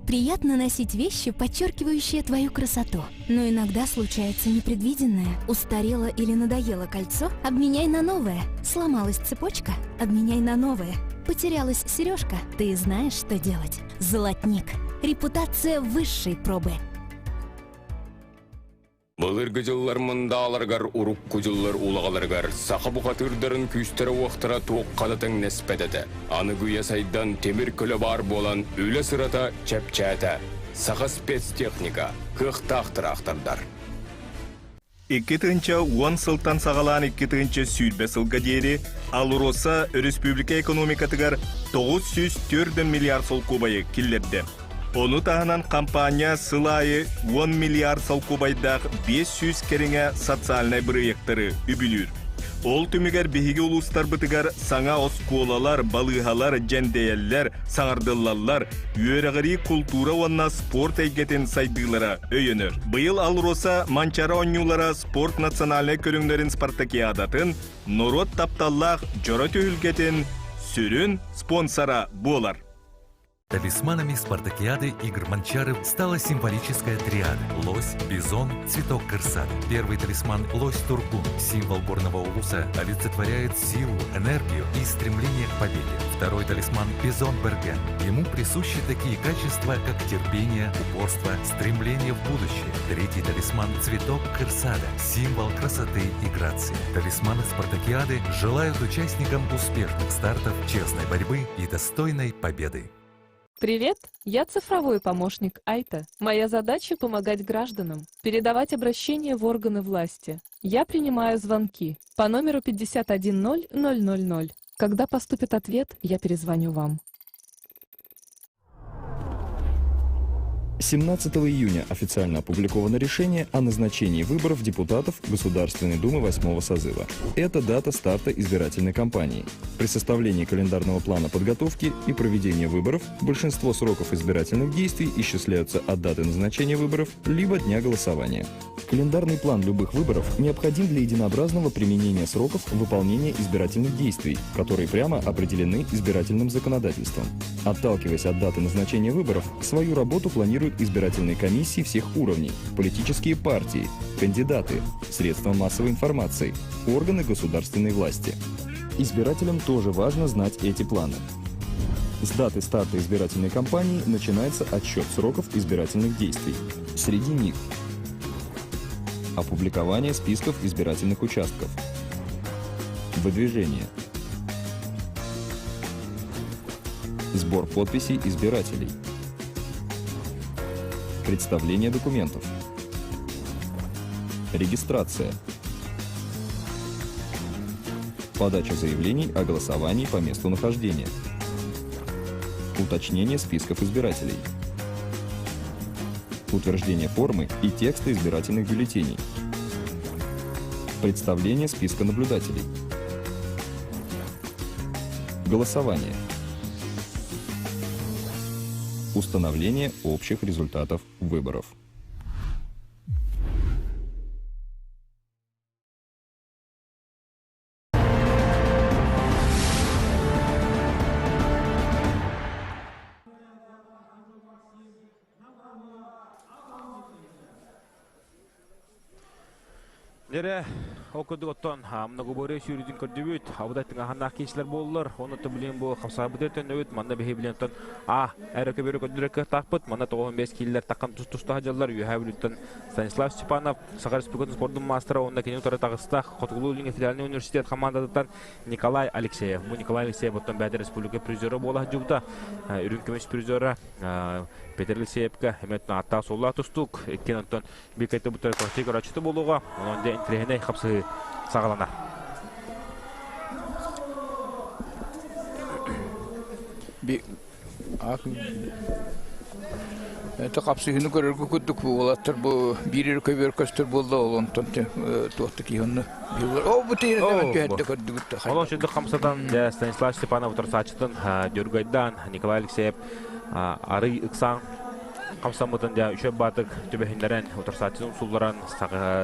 Приятно носить вещи, подчеркивающие твою красоту. Но иногда случается непредвиденное. Устарело или надоело кольцо? Обменяй на новое. Сломалась цепочка? Обменяй на новое. Потерялась сережка? Ты знаешь, что делать. Золотник. Репутация высшей пробы. Былыргы дьыллар мындааларыгар, урукку дьыллар улаҕаларыгар саха бухатыырдарын күүстэрэ-уохтара туохха да тэҥнэспэт этэ. Аныгы үйэ сайдан, тимир көлө баар буолан, үлэ сырата чэпчээтэ. Саха спецтехника, кыахтаах тыраахтардар. 2010 сылтан саҕалаан 2020 сылга диэри АЛРОСА өрөспүүбүлүкэ экономикатыгар 904 миллиард солкуобайы киллэрдэ. Ону таһынан компания сыл аайы 10 миллиард солкуобайдаах 500 кэриҥэ социальнай бырайыактары үбүлүүр. Ол түмүгэр биһиги улуустарбытыгар саҥа оскуолалар, балыыһалар дьэндэйэллэр, саҥардыллаллар, үөрэҕирии, култуура уонна спорт эйгэтин сайдыылара өйөнөр. Быйыл АЛРОСА Манчаары оонньуулара спорт национальнай көрүҥнэрин спартакиадатын, норуот тапталлаах дьоро түһүлгэтин сүрүн спонсора буолар. Талисманами спартакиады игр Манчары стала символическая триада – лось, бизон, цветок кырсат. Первый талисман – лось Тургун, символ горного улуса, олицетворяет силу, энергию и стремление к победе. Второй талисман – бизон Берген. Ему присущи такие качества, как терпение, упорство, стремление в будущее. Третий талисман – цветок кырсада, символ красоты и грации. Талисманы спартакиады желают участникам успешных стартов, честной борьбы и достойной победы. Привет, я цифровой помощник Айта. Моя задача помогать гражданам, передавать обращения в органы власти. Я принимаю звонки по номеру 510000. Когда поступит ответ, я перезвоню вам. 17 июня официально опубликовано решение о назначении выборов депутатов Государственной Думы 8 созыва. Это дата старта избирательной кампании. При составлении календарного плана подготовки и проведения выборов большинство сроков избирательных действий исчисляются от даты назначения выборов либо дня голосования. Календарный план любых выборов необходим для единообразного применения сроков выполнения избирательных действий, которые прямо определены избирательным законодательством. Отталкиваясь от даты назначения выборов, свою работу планируют избирательные комиссии всех уровней, политические партии, кандидаты, средства массовой информации, органы государственной власти. Избирателям тоже важно знать эти планы. С даты старта избирательной кампании начинается отсчет сроков избирательных действий. Среди них опубликование списков избирательных участков, выдвижение, сбор подписей избирателей, представление документов, регистрация, подача заявлений о голосовании по месту нахождения, уточнение списков избирателей, утверждение формы и текста избирательных бюллетеней, представление списка наблюдателей, голосование, установление общих результатов выборов. Дьэрэ, ол курдук оттон многоборье сүүрүүтүн көрдүбүт. Абыдай тыҥааһыннаах киисилэр буоллулар. Онно билин бу хамсаабыт өтөннөбүт. Манна биһи билин оттон А эрэ көбүрү көрдүрэр кыахтаахпыт. Манна 95 киилэр таххан тус-туста сылдьаллар. Үөһээ Бүлүүттэн Станислав Степанов, Саха Республикатын спордун маастара уонна кини утары таҕыста Хотугулуу-Илиҥҥи федеральнай университет хамаандатыттан Николай Алексеев. Бу Николай Алексеев оттон бэйэтэ республика призера буола сылдьыбыта. Үрүҥ көмүс призера Петр Алексеевка эмиэ ааттаах суоллаах тустуук. Иккиэн оттон биир кайтта буттар көрчү көрөөччүтэ буолуоҕа. Онон дьэ интэриэһинэй хапсыһыы саҕаланар. Би Это хапсыһыны көрөргө курдук уолаттар бу биир көбүөр көстөр буолла ол онтон туохта киһи О бу тиэрдэ түһэрдэ көрдүгүт. Олон сүрдүк хамсатан Станислав Степанов утарсааччытын Дьөргөйдаан Николай Алексеев арый ыксаан хамсаммытын дьэ үчүгэй баатык түбэһиннэрэн утарсааччытын сулларан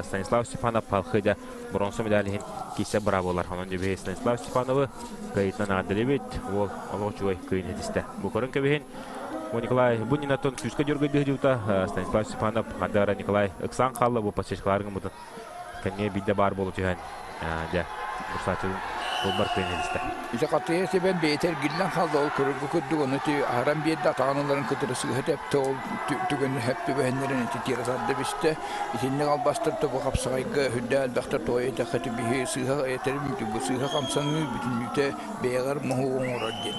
Станислав Степанов халхы дьэ бронза медаль иһин киирсэ быраабылар. Онон дьэ Станислав Степановы кыайыытынан эҕэрдэлиибит. Уол олох үчүгэй кыайыыны ситистэ. Бу көрөн кэбиһин. Бу Николай Бунинаттан күүскэ дьөргөйдүү сылдьыбыта Станислав Степанов хардара Николай ыксаан хаалла бу подсечкаларын гыммытын кэннигэ биирдэ баар буола түһэн дьэ утарсааччытын Кылбар кыайан илистэ. Ити хатыйа себен бэйэтэ эргиллэн хаалла ол көрөргө курдук ону ти аһаран биэрдэ атаҕын кытары сыыһа тэптэ ол түгэн хэп түбэһиннэрин ити тиэрэ тарда бистэ итинник албастар тобу хапсаҕайга үрдэ элбэхтэр тоҕо этэххэ биһи сыыһа этэрим бу сыыһа хамсаныы бүтүннүүтэ бэйэҕэр моһуок оҥорор диэн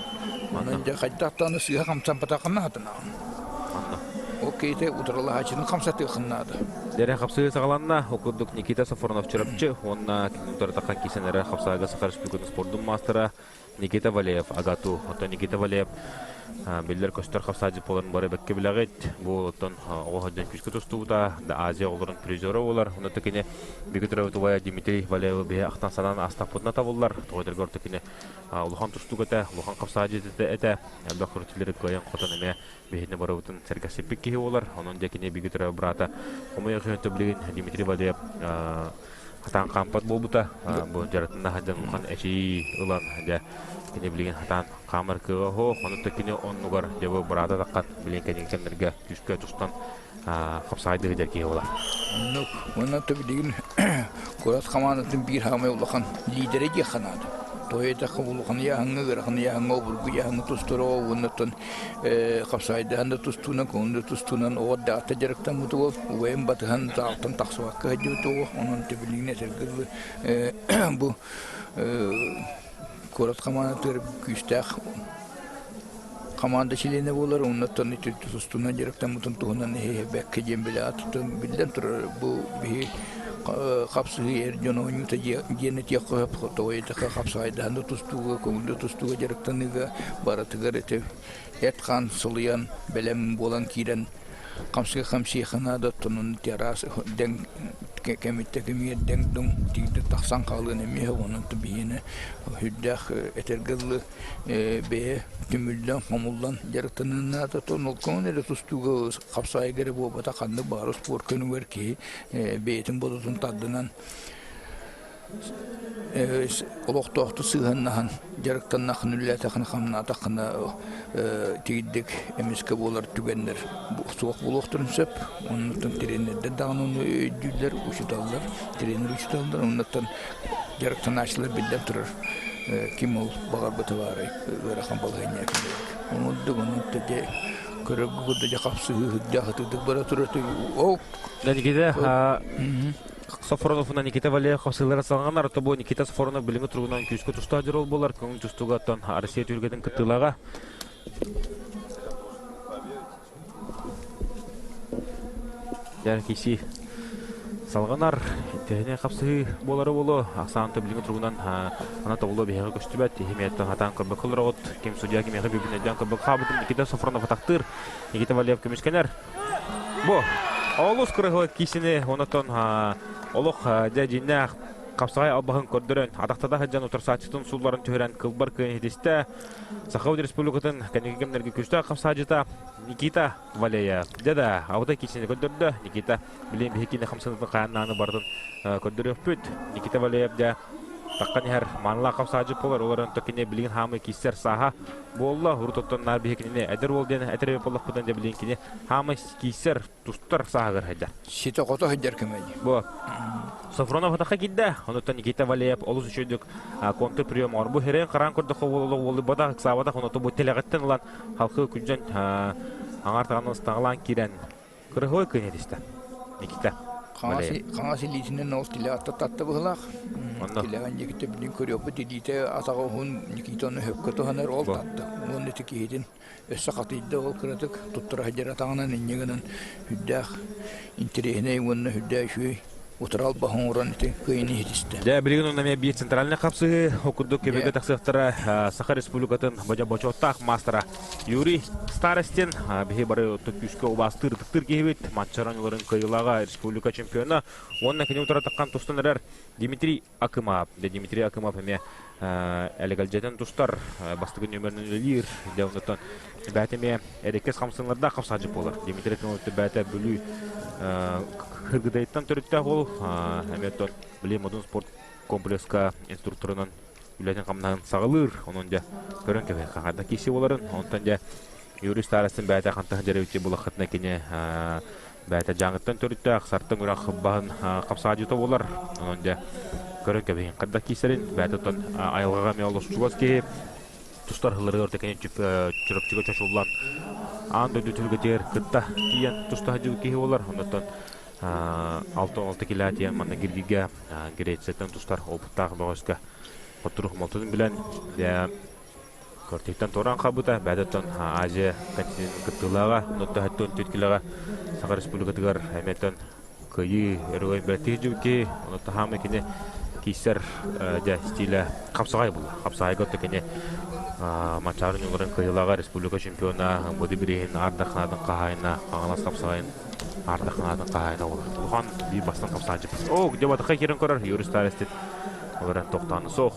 онон дьэ хайдах даҕаны сыыһа хамсамматаххына хатынаҕын ол киһитэ утарылаһааччыны хамсатыаххын наада. Дэрэ хапсыы саҕаланна. Ол курдук Никита Софронов Чурапчы уонна кинини утарытаххан кисэн эрэ хапсаага Саха Республикатын спордун маастара Никита Валеев АГАТУ. Оттон Никита Валеев биллэр-көстөр хапсаадьыт буоларын бары бэккэ билэҕит. Бу оттон оҕо сылдьан күүскэ тустубута, да Азия оҕолорун призера буолар. Онно кини биги төрөөбүт убайа Дмитрий Валеевы биһи ахтан санаан астаппытына табыллар. Тоҕо этэргэ орто кини улахан тустуук этэ, улахан хапсаадьыт этэ. Элбэх көрүтүлэри кыайан хотон эмиэ биһини барыбытын сэргэсиппит киһи буолар. Онон дьэ кини биги төрөөбүт быраата хомойуох иһин билигин Дмитрий Валеев хатаан хаампат буолбута. Бу дьарытын сылдьан улахан эчийии ылан дьэ кини билигин хатаан хаамар кыаҕа суох. Ону кини оннугар дьэ бу быраата таххан билигин кэнники кэмнэргэ күүскэ тустан хапсаҕайдыы сылдьар киһи буолар. Оннук. Уонна билигин куорат хамаандатын биир саамай улахан лиидэрэ диэххэ наада. Тоҕо диэтэххэ улахан ыйааһыҥҥа, ыарахан ыйааһыҥҥа, обургу ыйааһыҥҥа тустар оҕо уоннаттан хапсаайдаһан да тустуунан, көҥүл да тустуунан оҕо даҕата дьарыктаммыт уол убайын батыһан таалтан тахсыбакка сылдьыбыт оҕо. Онон билигин этэргэ дылы бу куорат хамаандатыгар күүстээх хамаанда чилиэнэ буолар оннуттан ити тустуунан дьарыктаммытын туһунан иһибэккэ диэн билэ биллэн турар бу биһи хапсыһыы эр дьон оонньуута диэн этиэххэ сөп тоҕо диэтэххэ хапсаҕайдаһан да тустууга көҥүл да тустууга дьарыктаныыга барытыгар ити эт-хаан сылыйан бэлэм буолан киирэн хамсыы хамсыахха наада оттон ити араас дэҥ кэмиттэ кэмигэр дэҥ-дуҥ тиийдэ тахсан хаалыан эмиэ онон биһиэнэ сүрдээх этэргэ дылы бэйэ түмүллэн хомуллан дьарыктаныан наада онон эрэ тустууга хапсаайга эрэ буолбатах ханнык баҕарар спорт көрүҥэр киһи бэйэтин бодотун тардынан олохтоохтук сыһыаннаһан дьарыктаннаххына үлэлээтэххинэ хамнаатаххына тиийдик эмискэ буолар түгэннэр суох буолуохтарын сөп оннуттан тренердэр даҕаны ону өйдүүллэр учууталлар тренер учууталлар оннуттан дьарыктанааччылар биллэн турар ким ол баҕарбыта баарай ыарахан балаһыанньа оннук оннук дьэ көрөргө курдук дьэ хапсыһыы сырдьаах ытыдык бара турар ол Никита Софроновна Никита Валерьев хапсыылара салҕанар тобу Никита Софронов билиҥҥи туругунан күүскэ тустаах дьоруол буолар көҥүл тустууга оттон Россия түһүлгэтин кыттыылааҕа Дьэ киси салҕанар интэһине хапсыһыы буолара буолуо ахсаан билиҥҥи туругунан ана тобулуо биһиэхэ көстүбэт иһимиэттэн хатаан көрбөккө олороҕут ким судья кимиэхэ бүбүнэйдээн көрбөккө хаалбытын Никита Софронов атахтыыр Никита Валерьев көмүскэнэр Бу олус кырыһы киисини онотон олох дьэ дьиннээх хапсаҕай албаһын көрдөрөн атахтата сылдьан утарсааччытын суулларын түһэрэн кылбар кыайан иһитистэ. Саха Республикатын кэнники кэмнэргэ күүстээх хапсааччыта Никита Валеев. Дьэ да, абытай киисини көрдөрдө. Никита билин биһикини хамсанытын хааннааны барытын көрдөрүөхпүт. Никита Валеев дьэ таххан иһэр маанылаах хапсааччы буолар. Олорон кини билигин хаамыы кииссэр сааһа буолла. Урут оттон наар биһи кинини эдэр уол диэн этэр буоллахпытын дьэ билигин кини хаамыы кииссэр тустар сааһыгар сылдьар. Ситэ хото сылдьар кэмэ Бу Софронов атахха киирдэ. Онуттан Никита Валеев олус үчүгүйдүк контр прием оҥорбу. Хирен хараан көрдөххө уолуйбатах, ыксаабатах, оноту бу тилэҕиттэн ылан халқы күндьэн аҥар таҕаны ыстаҥалаан киирэн кырыһой кыын этистэ. Никита Хаҥас илиитинэн ол тилэ атта татта быһылаах. Тилэҕин диэкитэ билин көрүөхпүт илиитэ атаҕа уһун Никита ону хөпкө туһанар ол татта. Уонна ити киһитин өссө хатыйда ол кыратык туттара сылдьар атаҕынан инньэ гынан сүрдээх интэриэһинэй уонна сүрдээх үчүгэй утарал баһын оҥорон ити кыайыыны иһитистэ. Дьэ, билигин онно эмиэ биир центральнай хапсыһыы ол курдук Кэбигэ тахсыахтара Саха Республикатын бочуоттаах маастара Юрий Старостин биһи бары күүскэ убаастыыр ытыктыыр киһибит матчар оонньууларын кыайыылааҕа республика чемпиона уонна кини утары таххан тустан эрэр Дмитрий Акымов. Дмитрий Акымов эмиэ элэгэлдьэтэн тустар бастакы нүөмэринэн үлэлиир. Дьэ оннуттан бэйэтэ эмиэ эрэккэс хамсаныылардаах хамсааччы буолар. Дмитрий Акымов бэйэтэ Бүлүү Кыргыдайыттан төрүттээх уол. Эмиэ оттон били Модун спорт комплекска инструкторынан үлэтин-хамнаһын саҕалыыр. Онон дьэ көрөн кэбиһиэххэ хайдах киирсии буоларын. Онтон дьэ Юрий Старостин бэйэтэ хантан дьарыйбыччы булаххытына кини бэйэтэ дьааҥыттан төрүттээх Сартаҥ үрэх баһын хапсаадьыта буолар. Онон дьэ Көрөн кэбиһин хайдах киисэрин, бэйэтэ айылҕаҕа эмиэ олус чугас киһи тустар сылларыгар тэкини Чурапчыга чочуллан аан дойду түһүлгэтигэр кытта тиийэн туста сылдьыбыт киһи буолар. Оннуттан 66 килэ тиийэн манна Гиргигэ Грецияттан тустар опыттаах бөҕөскө хоттору хомолтотун билэн Кортиктан туораан хаалбыта, бэйэтиттэн Азия континентын кыттыылааҕа, онуттан 74 килоҕа Саха Республикатыгар эмиэтэн кыайыы өрөгөй бэртиһи дьүбүки, онуттан хаамы кини киисэр дьэ стилэ хапсаҕай буолла. Хапсаҕайга отто кини Манчаары ньууларын кыайыылааҕа республика чемпиона, Боди бирииһин Ардаханаатын хаһаайына, Хаҥалас хапсаҕайын Ардаханаатын хаһаайына буолар. Улахан биир бастан хапсаҕайдьыппыт. О, где батахай кирен көрөр, Юрий Старостин. Олорон тохтааны суох.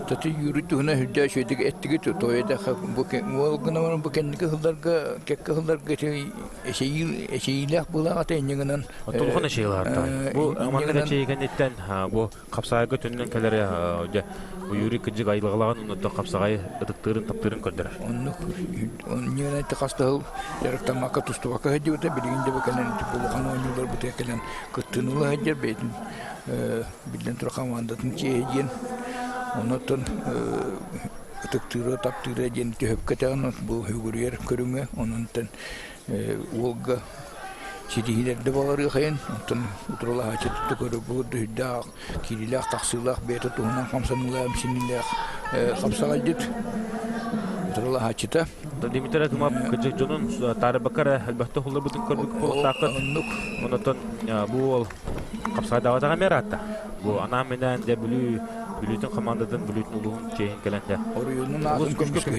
Таты Юрий туһунан үрдээ үчүгэйдик эттигит тоойдохо бу уол гынан бу кэнники сылларга кэккэ сылларга ити эчэйиилээх былаҕата инньэ гынан Тулухан эчэйиилээх Бу маннык эчэйии кэнниттэн бу хапсаайга төннөн кэлэрэ дьэ бу Юрий кырдьык айылҕалаҕын оннуттан хапсаҕай ытыктыырын таптыырын көрдөрөр. Оннук инньэ гынан хас да сыл дьарыктаммакка тустубакка сылдьыбыта билигин да бу кэлэн улахан оонньууларбытыгар кэлэн кыттыыны ыла сылдьар бэйэтин биллэн турар хамаандатын чиэһэ диэн оннуттан ытыктыыра таптыыра диэн түһүпкэ тэҕин бу үгүрүйэр көрүҥэ ононтон уолга ситиһиилэрдэ баҕарыахайын оттон утуралаһааччы көрө үрдээх киириилээх тахсыылаах бэйэтэ туһунан хамсаныылаах имсиниилээх хапсаҕайдьыт утуралаһааччыта Дмитрий Акимов кыдьык дьонун таарыбакка эрэ элбэхтэ уһулларбытын көрбүт буолуохтааххыт. Онотон бу уол хапсаайдаабатаҕа эмиэ ыраатта. Бу анаан-минээн дьэ Бүлүү Бүлүүтүн хамаандатын Бүлүүтүн улууһун чиэһин кэлэн дьэ Оройуонун аатын көмүскэ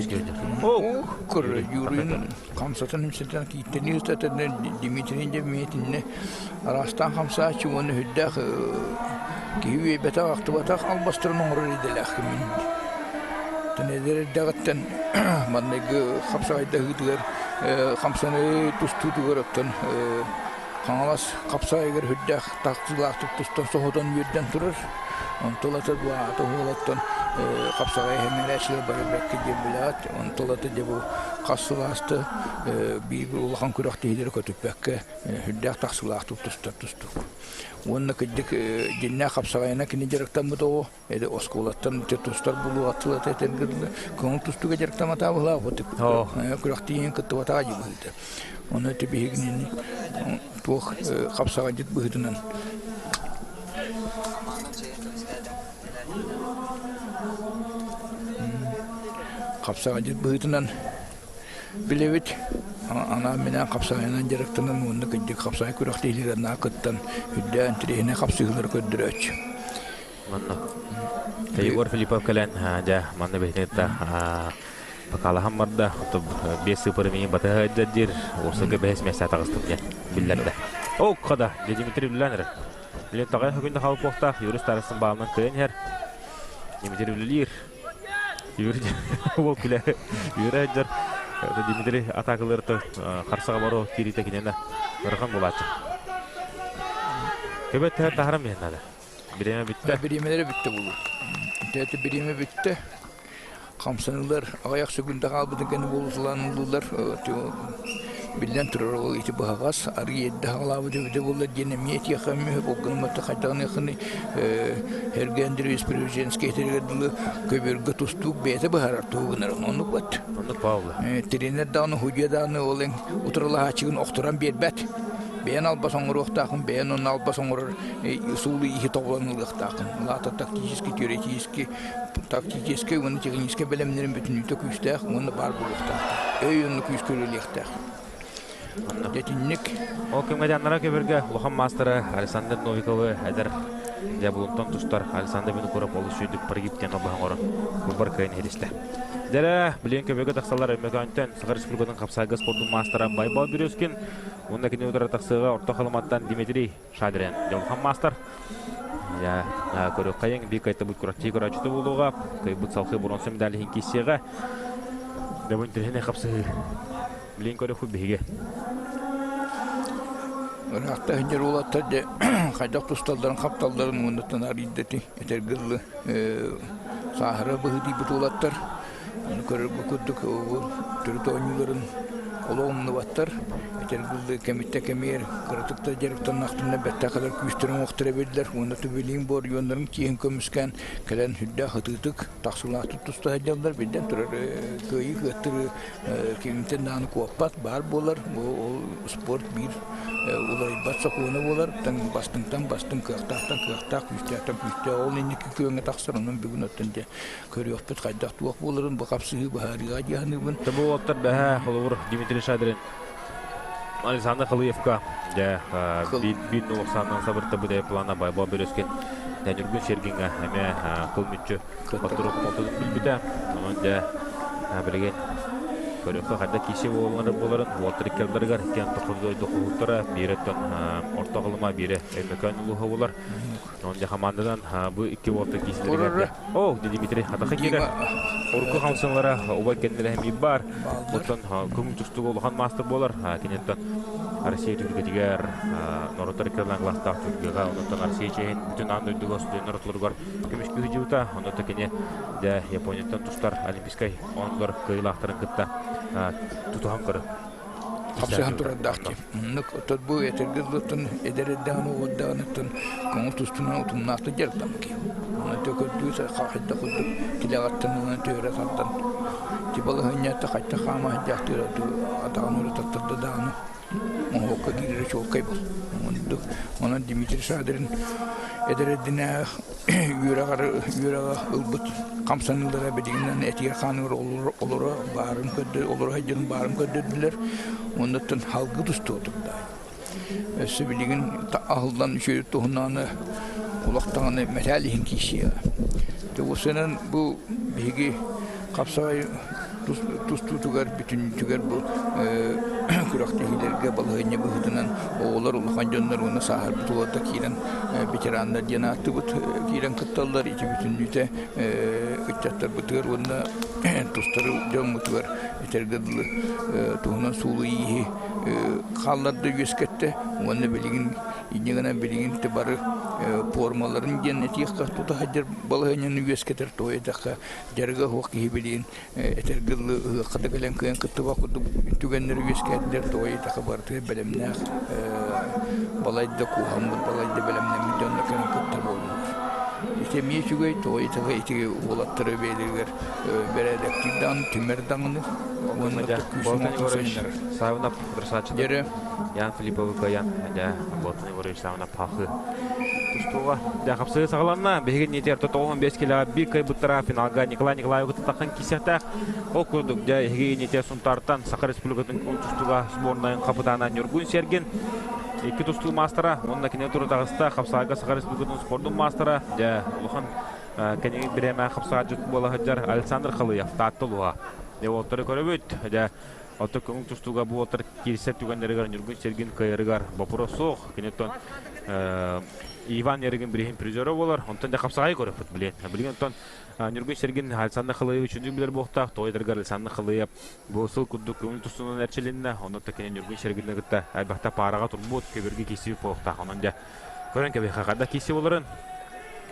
Юрийын хамсатын имсэтэн кииттэнии ыстатыйа Дмитрий Дмитриевне араастаан хамсааччы уонна үрдээх киһи үөйбэтэх ахтыбатах албастарын оҥорор идэлээх кимин. Эдэр эрдэҕиттэн манныгы хапсаҕайдаһыытыгар хамсаныы тустуутугар оттон Хаҥалас хапсаҕайыгар үрдээх тахсыылаахтык тустан соһутан үөрдэн турар. Онтон ата аата уолаттан хапсаҕай иһэн бары бэркэ диэн билэҕит. Онтон ата дьэ бу хас сыл ааста биир улахан күрэхтэһиилэри көтүппэккэ сүрдээх тахсыылаахтык тустар тустуук. Уонна кырдьык дьиннээх хапсаҕайынан кини дьарыктаммыт оҕо эди оскуолаттан тустар булуоттулата этэргэ дылы көҥүл тустууга дьарыктаматаабылаах күрэхтииһин кыттыбатаҕа дии быһыыта. Ону ити биһигини туох хапсаҕайдьыт быһыытынан хапсаҕайдьыт быһыытынан Билэбит, анаан-минээн хапсаҕайынан дьарыктанан уонна кырдьык хапсаҕай күрэхтэһиилэргэ наһаа кыттан, үрдээн интэриэһинэй хапсыһыылары көрдөрөөччү. Манна Егор Филиппов кэлэн, дьэ, манна биһиги кытта покалаһан барда. Биэс сыыпары миигин батыһа сылдьар диир. Уопсайга бэһис миэстэ таҕыстым диэн биллэрдэ. О, хада, дьэ Дмитрий үлэлээн эрэр. Билин таҕай күндэ хаалбыттаах Юрий Старостин баалынан кыайан иһэр. Дмитрий үлэлиир. Уол күлэ үөрэ сылдьар. Дмитрий атаакалыырта харсаҕа баро киириитэ киниэнэ ыарахан буолааччы. Көбөт тэһэр таһарам иһин наада. Бириэмэ бүттэ. Бириэмэлэрэ бүттэ булуу. Тэти бириэмэ бүттэ. Хамсанылар аҕыйах секунда хаалбытын кэннэ буолутулаан ыллылар. Биллэн турар ол ити быһаҕас арыы эрдэ хаалаабыт эбитэ буолла диэн эмиэ этиэххэ эмиэ ол гынан хайдаҕыныаххыный Сергей Андреевич Приверженскэй этэригэр дылы көбүөргэ тустуук бэйэтэ быһаарар туһу гынар оннук бат. Оннук Павла. Тренер даҕаны судьуйа даҕаны ол эн утарылаһааччыгын охторон биэрбэт. Бэйэн албас оҥоруохтаахын, бэйэн онно албас оҥорор суолу иһи тоҕулан ылыахтаахын. Лаата тактически, теоретически, тактическай уонна техническэй бэлэмнэрин бүтүннүүтэ күүстээх уонна баар буолуохтаах. Өй онно күүскэ үлэлиэхтээх. Дэтинник. Ол кэмҥэ Жаннара көбөргө улахан маастара Александр Новиковы эдэр дьэ булунтан тустар Александр Винокуров олус сүйдүк прогиб диэн албаһын оҥорон бу кыайан иһилистэ. Дьэрэ, билигин көбөргө тахсаллар Өймөкөөнтөн Саха Республикатын хапсайга спордун маастара Байбал Березкин уонна кини утары тахсыыга Орто Халыматтан Дмитрий Шадрин. Дьэ улахан маастар. Я көрүөххэйиҥ биир кайтабыт кураччыы көрөөччүтэ буолуоҕа. Кыайбыт салхыы боруонса медаль иһин киирсиэҕэ. Дьэ бу интэриэһинэй хапсыһыы. Билин көрөхпүт биһиги. Ыраахта сылдьар уолаттар дьэ хайдах тусталларын хапталларын уоннаттан арыйда этэргэ дылы сааһыра быһыытыйбыт уолаттар ону көрөргө курдук төрүт оонньууларын олох умнубаттар. Этэргыллыы кэмиттэ кэмиэр кыратык да дьарыктаннахтарына бэттэх кэлэр күүстэрин уохтара биллэр уонна түбүлүүн боруйуоннарын киһин көмүскээн кэлэн сүрдээх ытыытык тахсыылаахтык туста сылдьаллар. Биллэн турар, кыайыы кыаттырыы кимтэн даҕаны куоппат баар буолар. Ол спорт биир уларыйбат сокуона буолар. Бастыҥтан бастыҥ, кыахтаахтан кыахтаах, күүстээхтэн күүстээх. Ол инники күөҥҥэ тахсар. Онон бүгүн оттон дьэ көрүөхпүт хайдах туох буоларын бу хапсыһыы быһаарыыга дии саныыбын. Бу уолаттар бэһэ холобур Дмитрий Шадрин Александр Халыевка дьэ биир нолохсааннан сабырта быдай плана Байбал Березкин Ньургун Сергиҥҥа эмиэ кыл мүччү хоттору хотун билбитэ. Онон дьэ билигин көрүөххэ хайда киси буоларын буоларын уолаттар иккалларыгар иккиэн тохсудой дохуһуттара биирэ оттон орто халыма биирэ Өймөкөөн улууһа буолар. Онон дьэ хамаанданан бу икки уолта киисилэригэр О, Дмитрий атаха киирэр. Урукку хамсыылара убай кэннилэһэн биир баар. Оттон көҥүл тустууга улахан маастар буолар. Киниттэн Россия түһүлгэтигэр норуоттар иккилээн кылаастаах түһүлгэҕэ, онтон Россия чиэһин бүтүн аан дойдуга студеннар ортолоругар көмүскүү сылдьыбыта. Онон кини дьэ Японияттан тустар Олимпийскай оонньуулар кыайыылаахтарын кытта тутуһан көрөр. Хапсыһан турардаах дии. Оннук оттон бу этэргэ дылыттан эдэр эрдэҕинэ уордаҕыныттан көҥүл тустунан утумнаахтык дьарыктаммыт киһи. Онон төкөрдүү хайдах курдук тилэҕиттэн ылан түһэрэ тардан ити балаһыанньата хайдах хаама сылдьаахтыыра атаҕын өрө таттарда даҕаны моһуокка киирэрэ чуолкай был. Оннук онон Дмитрий Шадрин эдэр эрдинээх үөрэҕэр үөрэҕэ ылбыт хамсаныылара билигин этигэр-хааныгар олоро баарын көрдө олоро сылдьарын баарын көрдөрдүлэр оннуттан халгы тустуо турда өссө билигин аһыллан үчүгэй туһунааны улахтаҕына мэтээл иһин киисиэҕэ Тубусынан бу биһиги хапсаҕай тустуутугар бүтүннүүтүгэр бу күрэхтэһиилэргэ балаһыанньа быһыытынан оҕолор улахан дьоннор уонна сааһырбыт уолаттар киирэн ветераннар диэн ааттыыбыт киирэн кытталлар ити бүтүннүүтэ ыччаттарбытыгар уонна тустар дьоммутугар этэргэ дылы туһунан суолу-ииһи хаалларда үөскэттэ уонна билигин Инньэ гынан билигин бары формаларын диэн этиэххэ тута сылдьар балаһыанньаны үөскэтэр тоҕо диэтэххэ дьарыга суох киһи билигин этэргэ дылы ыһыахха да кэлэн кыайан кыттыбат курдук түгэннэри үөскээтилэр тоҕо диэтэххэ барытыгар бэлэмнээх балайда кууһаммыт балайда бэлэмнэммит дьонно кэлэн кыттар буоллулар. Ити эмиэ үчүгэй тоҕо диэтэххэ ити уолаттары бэйэлэригэр бэрээдэктиир даҕаны түмэр даҕаны уонна күүс Савинов Дерсаччы Ян Филипповы кыайан, дьэ, Болтон Егорович Савинов пахы тустууга. Дьэ, хапсыы саҕаланна. Биһиги ниэтигэр 95 килоҕа биир кыайбыттара финалга Николай Николаевы кытта киирсиэхтээх. Ол курдук, дьэ, эһиги ниэтигэр Сунтаартан Саха Республикатын тустууга сборнайын хапытаана Ньургун Сергин икки тустуу маастара уонна кини туру таҕыста хапсаайга Саха Республикатын спордун маастара дьэ улахан кэнигин бириэмэ хапсаҕайдьыт буола сылдьар Александр Халыев Таатта улууһа. Дьэ уолаттары көрөбүт. Дьэ Оттон көҥүл тустууга бу уолаттар киирсэр түгэннэригэр Ньургун Сергин кыайарыгар боппуруос суох. Киниттэн Иван Ярыгин бириһин призера буолар. Онтон дьэ хапсаҕайы көрөппүт билиэн. Билигин онтон Ньургун Сергин Александр Халыевич үндүк билэр буолуохтаах. Тоҕо Александр Халыев бу сыл курдук көҥүл тустуунан эрчилиннэ. Онон кини Ньургун Сергинни кытта элбэхтэ паараҕа турбут, көбүргэ киирсибит буолуохтаах. Онон дьэ көрөн кэбиһиэхэ хайдах киирси буоларын.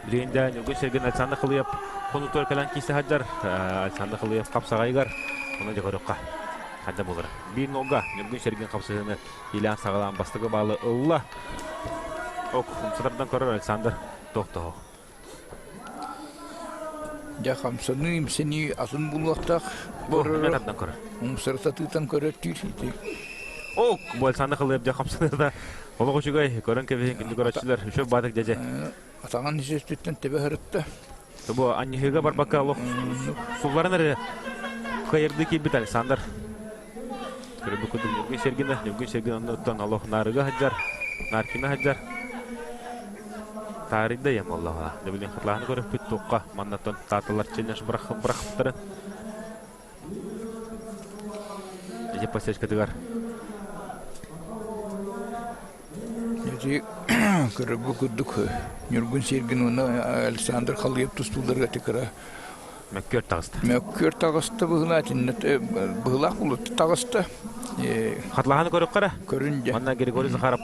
Билигин дьэ Ньургун Сергин Александр Халыев хонуутугар кэлэн киирсэ сылдьар. Александр Халыев хапсаҕайыгар онон дьэ көрүөххэ хайда буолар. Биир нолга Ньургун Сергин хапсыһыыны иилээн саҕалаан бастакы баалы ылла. Ок, умсатардан көрөр Александр тохтоһо. Дьэ хамсаныы, имсэнии атын булуохтаах. Бу, тардан көрөр. Умсары сатыытан көрөттүүр ити. Ок, бу Александр Халыев дьэ хамсаныыта олох үчүгэй, көрөн кэбиһин күндү көрөөччүлэр, үчүгэй баатык дьэдьэ. Атаҕын ис өттүттэн тэбэ сырытта. Бу анньыһыыга барбакка олох сулларан эрэ кыайырдыы киирбит Александр. Көрбүт курдук Ньургун Сергина, Ньургун Сергин оннуттан олох Нарыга сылдьар, Наркина сылдьар. Таарыйда ем оллоҕа. Дебилин хатлаһаны көрөппүт туохха маннаттан тааталар ченеш бырахыптарын. Ити подсечкатыгар. Ити көрөргө курдук Ньургун Сергин уонна Александр Халыев тустууларга тикара Мөккүөр таҕыста. Мөккүөр таҕыста быһыылаах итиннэ быһыылаах булут таҕыста. Хатлаһаны көрүөххэ эрэ. Көрүн дьэ. Манна Григорий Захаров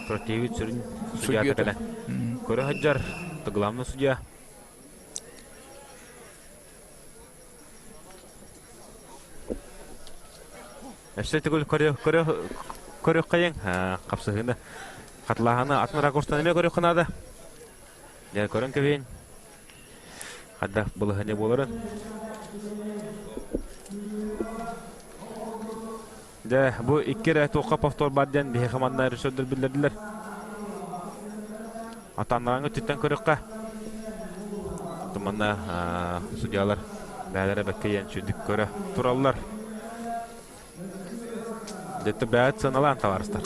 противит сүрүн судьята кэлэн. Көрө сылдьар главный судья. Өссө төгүл көрүөххэйиҥ хапсыһыыны хатылааһыны атын ракурстан эмиэ көрүөххэ наада. Дьэ көрөн кэбиһин. Хайдах былаһыанньа буоларын. Дьэ, бу икки эрэ туохха повтор бар диэн биһиэхэ манна режиссердэр биллэрдилэр. Атааннаҕаҥҥа өттүттэн көрүөххэ. Манна судьялар бээлэрэ бэккэ ийэн сүрдүк көрө тураллар. Дьэ, бэйэт сыаналаан табаарыстар.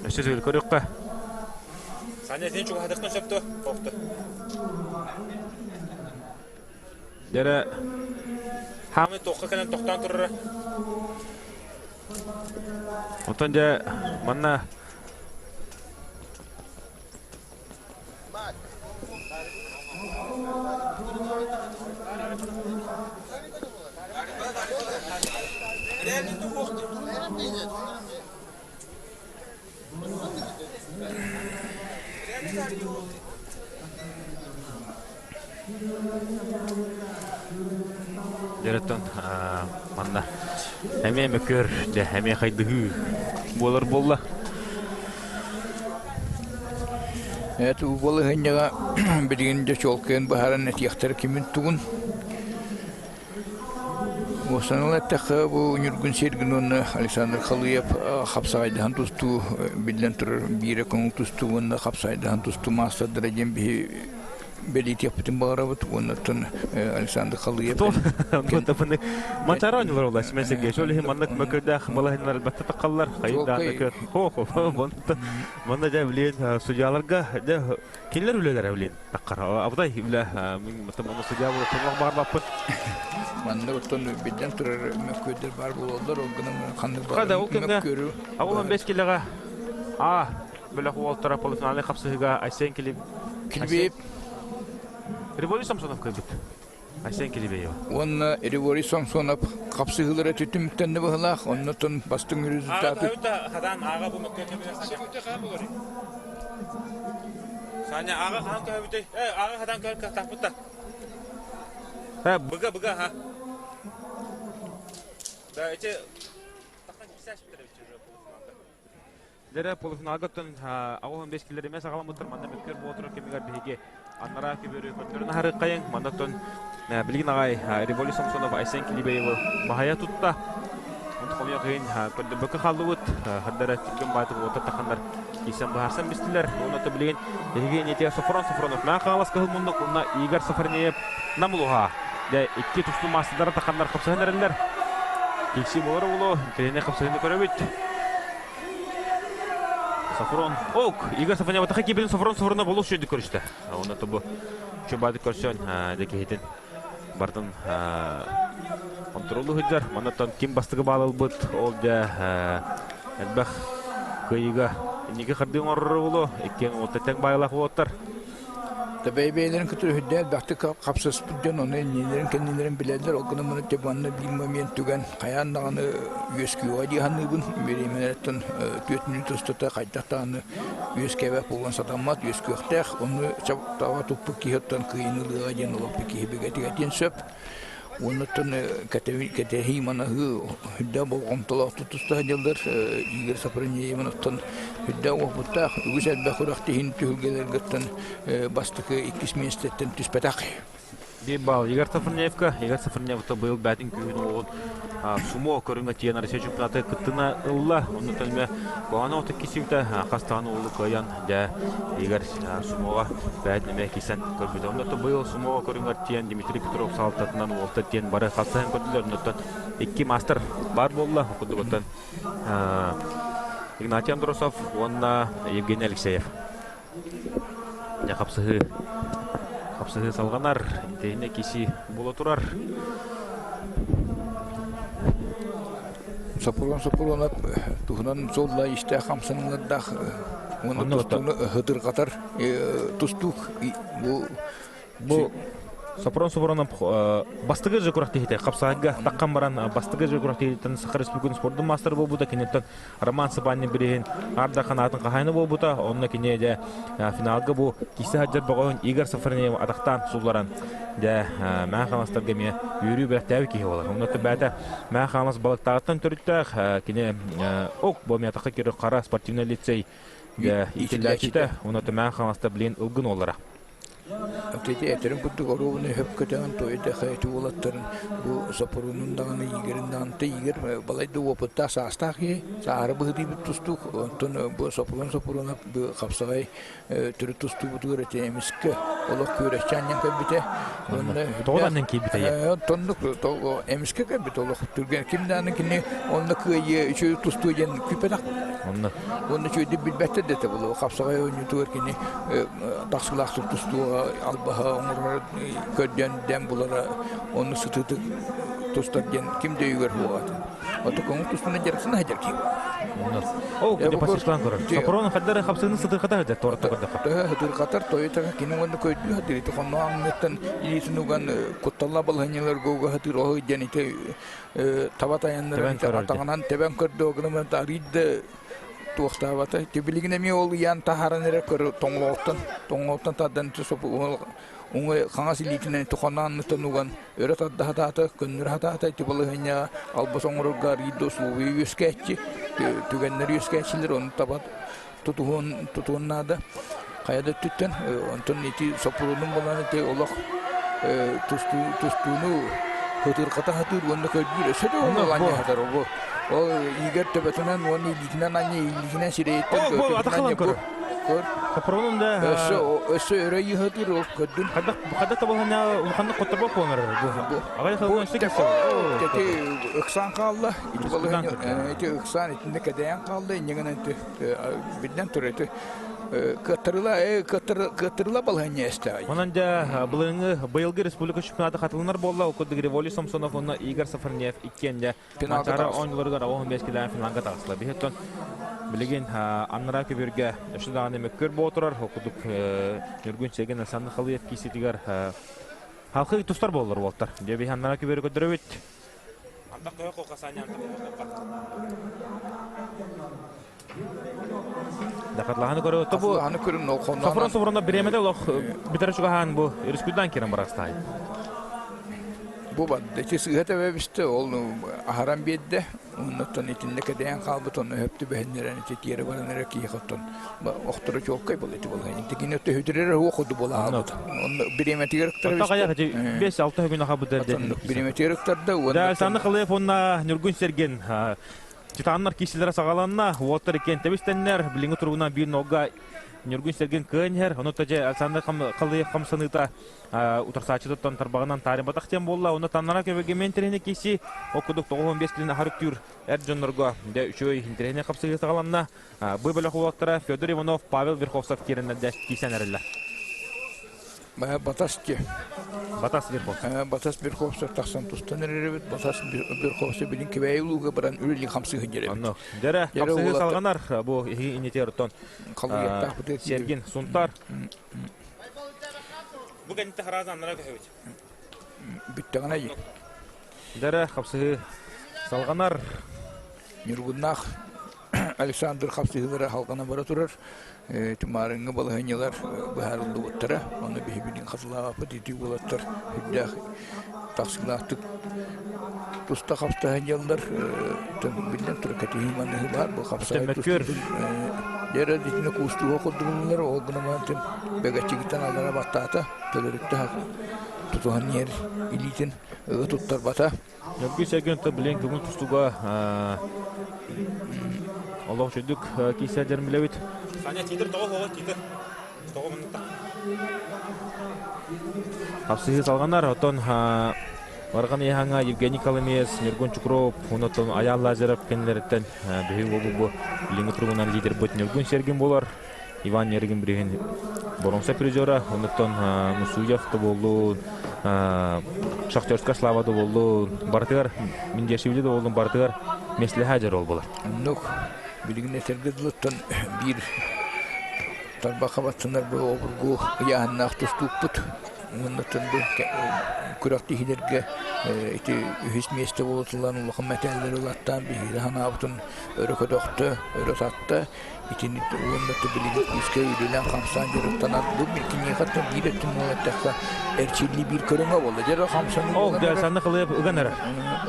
Өссө төгүл көрүөххэ. Саня, сен чугаһатыхтан сөптө, хоохто. Дьэрэ Хаамы туохха кэлэн тохтоон турара. Онтон дьэ манна Дьэрэтон манна эмиэ мөкөр дьэ эмиэ хайдыһыы буолар буолла. Эт балаһыанньаҕа билигин дьэ чуолкайын быһааран этиэхтэрэ кимин тугун. Уостанан эттэххэ, бу Ньургун Сергин уонна Александр Халыев хапсаҕайдаһан тустуу биллэн турар биирэ көҥүл тустуу уонна хапсаҕайдаһан тустуу маастардара диэн биһи бэлиэтиэхпитин баҕарабыт уонна оттон Александр Халыев Мачара оонньуулар буолла Семен Сергеевич. Ол иһин маннык мөкүрдээх балаһыннар элбэхтэ таххаллар. Хайдаан көөр. Хо-хо. Манна дьэ билин судьяларга дьэ кинилэр үлэлэрэ билин таххар. Абытай үлэ мин манна судья буолуох баҕарбаппын. Манна оттон биллэн турар мөккүөрдэр баар буолаллар, ол гынан ханнык баар мөккүөрү Ол 15 килоҕа А бөлөх уолтара полуфинальнай хапсыһыыга Айсен Килиб Килибиев Револий Самсонов кыайбыт. Айсен Килибеев. Уонна Револий Самсонов хапсыһыылара түмүктэннэ быһылаах, оннотон бастыҥ результаты. Хадан аға бу мөккүөр Саня аға хаан көһөбүтэй? Э, аға хадан көһөр кыахтаахпыт да. Быга быга ха. Да эти Дэрэ полуфиналга оттон 85 килэр эмэ саҕаламмыттар манна мөккүөр буола турар кэмигэр биһиги аннараа көбүөрү көрдөрөн аһарыаххайыҥ. Манна оттон билигин аҕай Револий Самсонов Айсен Килибеевы баһайа тутта. Онтон хомойуох иһин көрдөрбөккө хааллыбыт. Хардара түргэн баайтык уоттар таханнар киирсэн быһаарсан бистилэр. Уонна оттон билигин биһиги иннитигэр Софрон Софронов Наан Хаҥалас кыһыл муннук уонна Игорь Сафарнеев Нам улуһа. Дьэ, икки тустуу маастардара таханнар хапсыһан эрэллэр. Кикси буолар уолу, интэриэһинэй хапсыһыыны көрөбүт. Сафрон, ок, Игорь Сафронов атаха киирбитин Сафрон Сафронов олус үчүгүйдүк көрүстэ. Онно тобу чубаады көрсөн, дьэ киһитин бартын контролу сылдьар. Маннаттан ким бастакы баал ылбыт, ол дьэ элбэх кыайыыга инники хардыы оҥорор уолу, иккиэн уолта тэҥ баайылаах уолаттар. Бэйэ-бэйэлэрин кытары үрдээн элбэхтик хапсыспыт дьон ону иннилэрин-кэннилэрин билэллэр. Ол гынан баран манна биир момент түгэн хайаан даҕаны үөскүөҕэ дии саныыбын. Бириэмэлэриттэн 4 мүнүүтэ устата хайдах даҕаны үөскээбэт буолуон сатаммат, үөскүөхтээх. Ону таба туппут киһи оттон кыайыыны ылыаҕа диэн олохпут киһи бигэтик этиэн сөп. Уоннаттан кэтэһии манаһыы үрдээх болҕомтолоох тутуста сылдьаллар. Игорь Сафронеевыттан үрдээх уопуттаах, үгүс элбэх күрэхтэһиини түһүлгэлэргиттэн бастакы иккис миэстэттэн түспэтэх. Биир балл Игорь Сафронеевка. Игорь Сафронеевта быйыл бээтин күүһүн уолун сумо көрүҥэ тиийэн Россия чемпионаты кыттына ылла. Оннуттан эмэ Куһаҕаны оту кисибитэ хас даҕаны уолу кыайан дьэ Игорь Сумова бэйэтин эмиэ кисэн көрбүтэ. Оннуттан быйыл Сумова көрүҥэр тиийэн Дмитрий Петров салалтатынан уолта тиийэн бары хасыһан көрдүлэр. Оннуттан икки мастер баар буолла. Курдук оттон Игнатий Андросов уонна Евгений Алексеев. Дьэ хапсыһыы хапсыһыы салҕанар. Интэһинэ киси буола турар. Соппуруон Соппуруонап туһунан суолла истээх хамсаныылардаах уонна тустууну ыһытырҕатар тустуук бу бу Сопрон Сопронов бастакы же күрэхтэһиитэ хапсаайга таххан баран бастакы же күрэхтэһииттэн Саха Республикатын спордун маастара буолбута киниттэн Роман Сапанин бириһин Арда ханаатын хаһаайына буолбута онно кини дьэ финалга бу кисе сылдьар бөҕөһүн Игорь Сафронеев атахтаан сулларан дьэ Мээн Хаҥаластарга эмиэ үөрүү бэлэхтээбит киһи буолар. Онно бэйэтэ Мээн Хаҥалас Балыктааҕыттан төрүттээх кини ок бу эмиэ атахха киирэр хара спортивный лицей дьэ иитиллээччитэ онно Мээн Хаҥаласта билин ылгын уоллара. Ити этэрин курдук оруобуна өһөп көтөҕөн туойдах эти уолаттарын бу Сопрунун даҕаны Игорин даҕаны та Игорь балайда опыттаах саастаах киһи саары быһыытыйбыт тустуук онтон бу Сопрун Сопрунов бу хапсаҕай төрүт тустуубутугар эти эмискэ олох күөрэччи анньан кэлбитэ уонна тоҕо анньан киирбитэ оннук эмискэ кэлбит олох түргэн ким даҕаны кини онно кыайыы үчүгэй тустуу диэн күүппэтэх онно уонна үчүгэйдик билбэттэр да этэ булу хапсаҕай оонньуутугар кини тахсыылаахтык тустууга албаһа оҥорор көрдөөн дээн булара онну сытыытык тустар диэн ким да өйүгэр суоҕа Ото көҥүл тустууна дьарыксына сылдьар киһи. Ол кини пассивтан көрөр. Сопрон хаддары хапсыыны сытырхата сылдьар туората көрдөххө. Төһө сытырхатар тойута кини уонна көйдүү сатыыр ити хонно аҥныттан илиитин уган кутталла балаһынньаларга уга сатыыр оһо диэн ити таба тайаннарын атаҕынан тэбэн көрдө гынан арыйда туохтаабата. Ити билигин эмиэ ол ыйаан таһааран эрэ көр тоҥолоҕуттан тоҥолоҕуттан тардан уҥа хаҥас илиитинэн туханаанныттан уган өрө тарда сатаата, көннөрө сатаата ити балаһыанньаҕа албас оҥорорго арыйда условия үөскээччи, түгэннэр үөскээччилэр ону таба тутуһуон тутуон наада. Хайа да өттүттэн онтон ити соппуруунун булан ити олох тустуу тустууну хытырхата сатыыр уонна көрдүүр өссө да ол анньа сатар бу ол Игорь төбөтүнэн уонна илиитинэн анньа илиитинэн сирэйиттэн атахынан көрөр көр Соппуруунун да өссө өссө өрө ыһытыр ол көрдүн хайдах хайдах табылһана улаханнык хотторбот буолар бу аҕай хылын өссө кэлсэ ити ыксаан хаалла ити балаһыанньа ити ыксаан итиннэ кэдэйэн хаалла инньэ гынан биллэн турар ити кыаттарыла кыаттарыла балаһыанньа эстэҕэй. Онон дьэ былырыҥҥы быйылгы республика чемпионата хатыланар буолла. Ол курдук Револий Самсонов уонна Игорь Сафарнеев иккиэн дьэ Манчаары оонньууларыгар 15 килээн финалга таҕыстылар. Биһиттэн билигин аннараа көбүөргэ өссө даҕаны мөккүөр буола турар. Ол курдук Ньургун Чегин Александр Халыев кииситигэр халқы тустар буоллар уолтар. Дьэ биһи аннараа көбүөрү көрдөрөбүт. Антах көһө кокасаня антах Дакатлаһаны көрө бу Атлаһаны көрүн ол Софрон Софронов бириэмэтэ олох бүтэрэ чугаһаан бу өрүскүддан киирэн барастаай. Бу барда ити сыыһа тэбэбистэ ол аһаран биэрдэ оннуттан итиннэ кэдэйэн хаалбыт онно өп түбэһиннэрэн ити тиэрэ баран эрэ киһи оттон охторо чуолкай буол ити буолан ити кини төһүтүрэр уох курдук буола хаалбыт онно бириэмэтигэр ыктар 5-6 күн ахабыт бириэмэтигэр ыктарда уонна Александр Халыев уонна Ньургун Сергин Титаннар киирсиилэрэ саҕаланна, уолаттар иккиэн тэбистэннэр, билиҥҥи туругунан биир нолга Ньургун Сергин кыайан иһэр. Ону дьэ Александр Халыев хамсаныыта утарсааччытыттан тарбаҕынан таарыйбатах диэн буолла. Онно таннара көбөгөмүн интэриэһинэй киирсии. Ол курдук 95 килин аһар үктүүр эр дьоннорго дьэ үчүгэй интэриэһинэй хапсыһыы саҕаланна. Бу бөлөх уолаттара Федор Иванов, Павел Верховцев киирэннэр дьэ киирсэн эрэллэр. Батас ди. Батас Верховцев. Батас Верховцев тахсан тустан эрэрбит. Батас Верховцев билин Кэбээйи улууга баран үлэлии хамсыһын дьэрэ. Онно. Дьэрэ хамсыһыы салҕанар бу иһи инитер оттон Сергин Сунтар. Бу кэнниттэ харааза аннара көһөбүт. Бүттэҕинэ Дьэрэ хапсыһыы салҕанар. Ньургуннаах Александр хапсыһыылара халҕана бара турар. Тумаарыҥҥа балаһыанньалар быһаарыллыбыттара. Ону биһи билин хатылаабаппыт ити уолаттар үрдээх тахсыылаахтык туста хапсаһан дьаллар. Биллэн турар кэтиһии манныһы баар бу хапсаҕай тустуутун дьэрэ итинэ куустууга курдугуллар ол гынан бэгэччигиттэн аллара баттаата төлөрүттэ тутуһан иһэр илиитин ыга туттарбата. Ньургун Сергин билин көҥүл тустууга олох үчүгдүк киирсэр дьон билэбит. Саня тиитер тоҕо хоҕо тиитер. Тоҕо муннукта. Хапсыһыы салҕанар, оттон Барҕан Иһаҥа Евгений Коломеец, Ньургун Чукров, онтон Айаал Лазарев кэннилэриттэн биһиги уолу бу билиҥҥи туругунан лидербыт Ньургун Сергин буолар. Иван Нерыгин билигин боруонса призера, онуттан Мусуев да буоллун, Шахтерская слава да буоллун, барытыгар Миндиашвили да буоллун, барытыгар миэстэлэһэ дьэр ол буолар. Оннук билигин этэргэ дылыттан биир тарбахха баттанар бу обургу ыйааһыннаах тустуукпут. Уоннаттан бу күрэхтэһиилэргэ ити үһүс миэстэ буолутуллан улахан мэтээллэри ылаттаан биһиги санаабытын өрө көтөхтө, өрө татта. Итини уонна билигин күүскэ үлэлээн хамсаан дьарыктанар. Бу киниэхэ биир өттүн буолан эттэххэ эрчиллии биир көрүҥэ буолла. Дьэ хамсаныы Ол дьэ санны кылыйып ыган эрэр.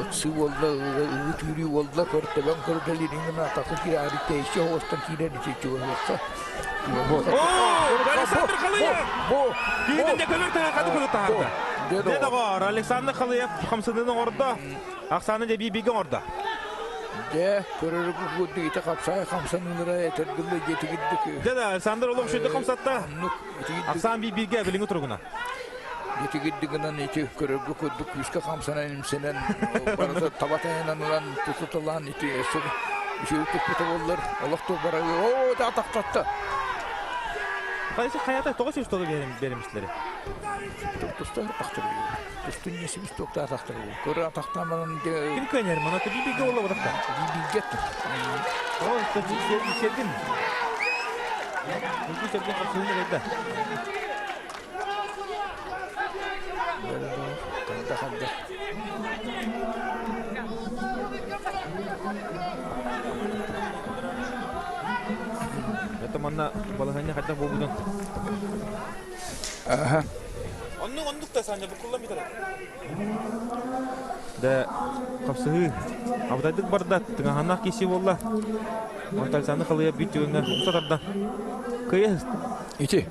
Ыксыы буолла, ыы түүрүү буолла, көрдөбөн көрдөлүрүн гына атакы киирээри тэйиччи оҕустан киирэр ити чугаһыахха. Александр Халыев! Киһитин дьэ көмөр таһа хаты кылы таһаарда. Дьэ доҕоор, Александр Халыев хамсанын оҥордо. Ахсааны дьэ биир-бииргэ оҥордо. Дьэ, көрөргө курдук ити хапсаай хамсаныылара этэргиллэ дьиэтигирдик. Дьэ да, Александр олох үчүгэй хамсатта. Ахсаан биир-бииргэ билиҥҥи туругуна. Дьиэтигирдик гынан ити көрөргө курдук күүскэ хамсанан имсэнэн барыта таба тайанан ылан тутуталаан ити өссө үчүгэй туппута буоллар олох да барары оо да атахтатта. Хайсы хайата тоҕо сүүс тоҕо биэримислери? Тустар тахтар. Тустун несибис туохта атахтар. Көрө атахтаан баран Ким көнөр мана бииргэ буолла бодохта. Бииргэ. Оо, сергин. Бу сергин хапсыһын эрейда. Ханда ханда. Это манна балаһыанньа хайдах буолбутун. Аха. Оннук оннук да Саня букуллан бүтэр. Да хапсыһыы абытайдык барда тыҥаһаннаах киси буолла. Онтон Александр Халыйа бүт түгэҥҥэ умса тарда. Кыйа Ити.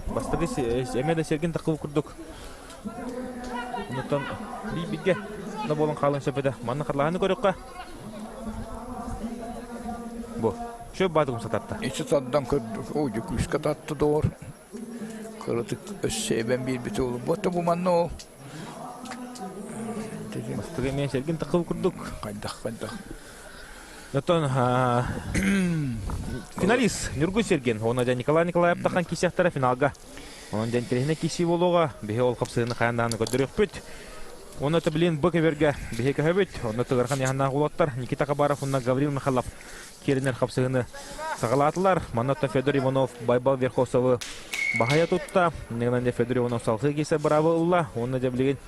Бастакы эмиэ да сэргин такыл курдук. Онтон биир-бииргэ да буолан хаалан сөп этэ. Манна харлаһаны көрүөххэ. Бу. Шөп баатыгым сататта. Ити тардан көрдүк. О, дьүкүүскэ татты доҕор. Кыратык өссө эбэн биэрбитэ ол. Бу бу манна ол. Бастакы эмиэ сэргин такыл курдук. Хайдах хайдах. Оттон финалист Ньургун Сергин уонна дьэ Николай Николаев тахан киисэхтэрэ финалга. Онон дьэ интэриэһинэй киисии буолуоҕа. Биһи ол хапсыһыны хайаан даҕаны көрдөрүөхпүт. Уонна билин бу кэбэргэ биһи көһөбүт. Онно тыгырхан яһаннаах уолаттар Никита Хабаров уонна Гаврил Михайлов кииринэр хапсыһыны саҕалаатылар. Манна Федор Иванов Байбал Верхосовы баһайа тутта. Иннигинэн Федор Иванов салгыы киирсэр быраабы ылла. Уонна дьэ билигин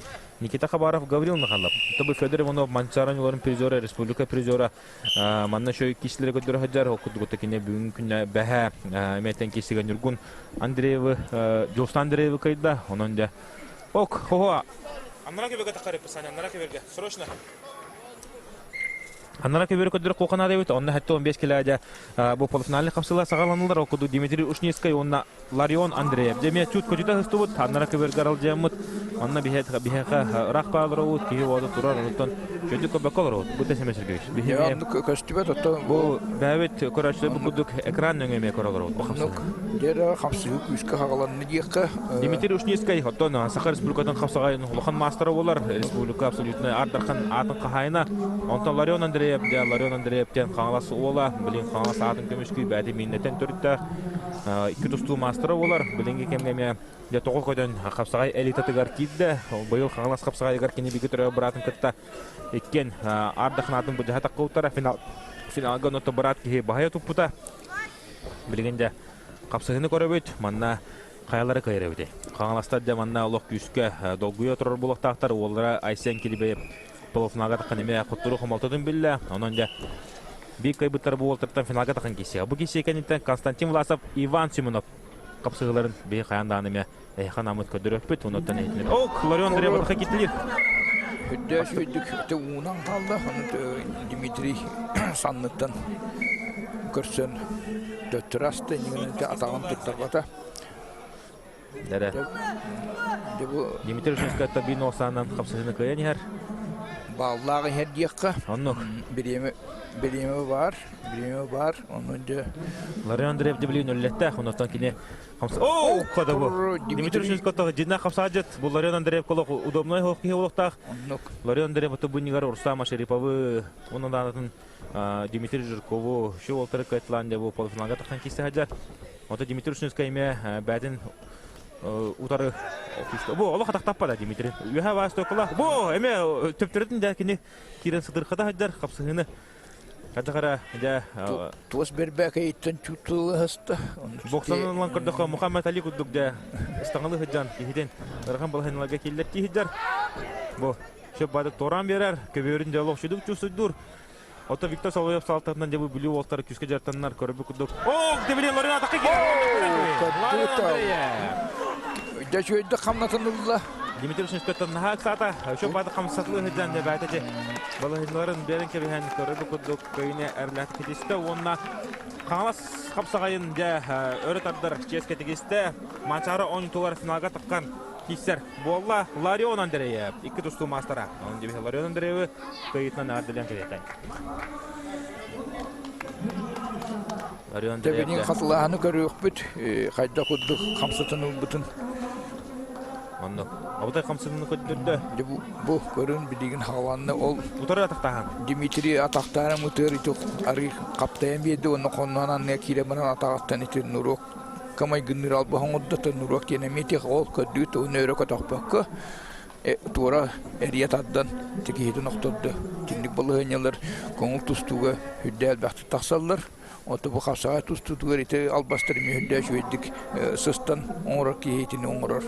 Никита Хабаров, Гаврил Михайлов. Тобу Федор Иванов Манчаары оонньууларын призера, республика призера. Манна еще киселери көрдөрө сылдьар. Ол курдук кини бүгүн күнэ бэһэ эмиэтен кисигэ Ньургун Андреевы, Дьулустан Андреевы кыйда. Онон дьэ ок, хо Аннара көбөгэ таххар Саня, аннара көбөргө. Срочно. Аннара көбөрү көрдөрө куохана дебит. Онно 75 килээдэ бу полуфинальный хапсыла саҕаланылар. Ол курдук Дмитрий Ушницкай уонна Ларион Андреев. Дьэ, чуть көтүтэ сыстыбыт, аннара көбөргө аралдьыаммыт. Онно биһиэхэ ыраах баалар киһи уода турар, онтон чөдү көбөккө олоробут. Бу Сэмэн Сергеевич. Биһиги көстүбэт, оттон бу бэйэбит көрөөччүлэр бу курдук экран нөҥүө эмиэ көрө олоробут. Бу хапсыһыы. Дьэ, хапсыһыы күүскэ хаҕаланна диэххэ. Дмитрий Ушницкай, оттон Саха Республикатын хапсаҕайын улахан маастара буолар. Республика абсолютнай аардархан аатын хаһаайына. Онтон Ларион Андреев, дьэ, Ларион Андреев диэн Хаҥалас уола, билин Хаҥалас аатын көмүскүү бэйэтин мииннэтэн төрүттээх икки тустуу маастара буолар. Билиҥҥи кэмҥэ эмиэ дьэ тоҕо көтөн хапсаҕай элитатыгар киирдэ. Быйыл Хаҥалас хапсаҕайыгар кини бигэ төрөөбүт быраатын кытта иккиэн аар-дахнаатын былдьаһа таххыбыттара. Финал финалга онно быраат киһи баһыйа туппута. Билигин дьэ хапсыһыыны көрөбүт. Манна хайалары кыайар эбитий? Хаҥаластар дьэ манна олох күүскэ долгуйа турар буолуохтаахтар. Уоллара Айсен Килибеев полуфиналга таххан эмиэ хотторуу хомолтотун биллэ. Онон дьэ биир кыайбыттар бу уолтартан финалга таххан киирсиэ. Бу киирсии кэнниттэн Константин Власов, Иван Семенов хапсыһыыларын биһи хайаан даҕаны эмиэ эһиэхэ анааммыт көрдөрүөхпүт. Онуттан эһитинэр. Ок, Ларион Андреев атаха киттилир. Үрдөөс үрдүк өтө уунан хаалла. Ону Дмитрий санныттан көрсөн төттөрү аста, иннигинэн атаҕын туттарбата. Дэрэ. Дмитрий Ушинскайтта биир нуосаанан хапсыһыны кыайан иһэр. Бааллаах иһэр диэххэ. Оннук. Бириэмэ бириэмэ баар, бириэмэ баар. Онон дьэ Ларион Андреев дебилин өллөттөөх, оннуттан кини О, кода бу. Дмитрий Ушинскайтта дьиннээх хапсаадьыт. Бу Ларион Андреев колох удобной киһи олохтаах. Ларион Андреев буннигар Рустам Шариповы, онон даанатын Дмитрий Жиркову, шу уолтары кыайтылаан дьэ бу полуфиналга тахсан киирсэ сылдьар. Ото Дмитрий Ушинскай эмиэ бээтин утары бу олох атахтаппата Дмитрий. Үөһэ баас токула. Бу эмиэ төптөрүтүн дэ кини киирэн сытырхата сылдьар хапсыһыыны. Хатахара дьэ Туос бэрбээкэйиттэн чуутулаһаста. Боксанан ылан көрдөххө Мухаммед Али курдук дьэ ыстаҥалы сылдьан киһитин ырахан балаһыналарга киллэр киһидэр. Бу сөп баадык туораан биэрэр, көбүөрүн дьэ олох сүдүк чувствуйдуур. Ото Виктор Соловьев салтатынан дьэ бу Бүлүү уолтара күүскэ дьарыктаннар көрбүт курдук. О, Дебилин Лорина атакка Дьэ үчүгэйдик хамнатын ылла. Дмитрий Шишкоттан наһаа ыксаата. Өшө баады хамсатылы сылдьан дебаата же балаһыннарын берен кэбиһэн көрөбү курдук көйүнэ эрлээх китистэ уонна Хаҥалас хапсаҕайын дьэ өрө тардар чиэскэ тигистэ. Манчаары оонньуутугар финалга таххан киирсэр буолла. Ларион Андреев икки тустуу маастара. Онон дебиһэ Ларион Андреевы кыайыытынан эҕэрдэлээн кэлиэххэ. Ларион Андреев Тэбинин хатылааһыны көрүөхпүт, хайдах курдук хамсатан ылбытын. Оннук. Абытай хамсаныны көрдөрдө. Бу көрүн билигин хааланна ол Утары атахтааһын. Дмитрий атахтаара мытыар ити арыы хаптайан биэрди уонна хонноон анныга киирэн баран атаҕыттан ити нуруок камайгынныыр албаһын оҥордо нуруок диэн эмиэ тих ол көрдүү тугун өрө көтөхпөккө туора эрийэ тардан ити киһитин охтордо. Итинник балаһыанньалар көҥүл тустууга үрдэ элбэхтик тахсаллар. Ото бу хапсаҕай тустуутугар ити албастар эмиэ үрдэ үчүгэйдик сыстан оҥорор киһи итини оҥорор.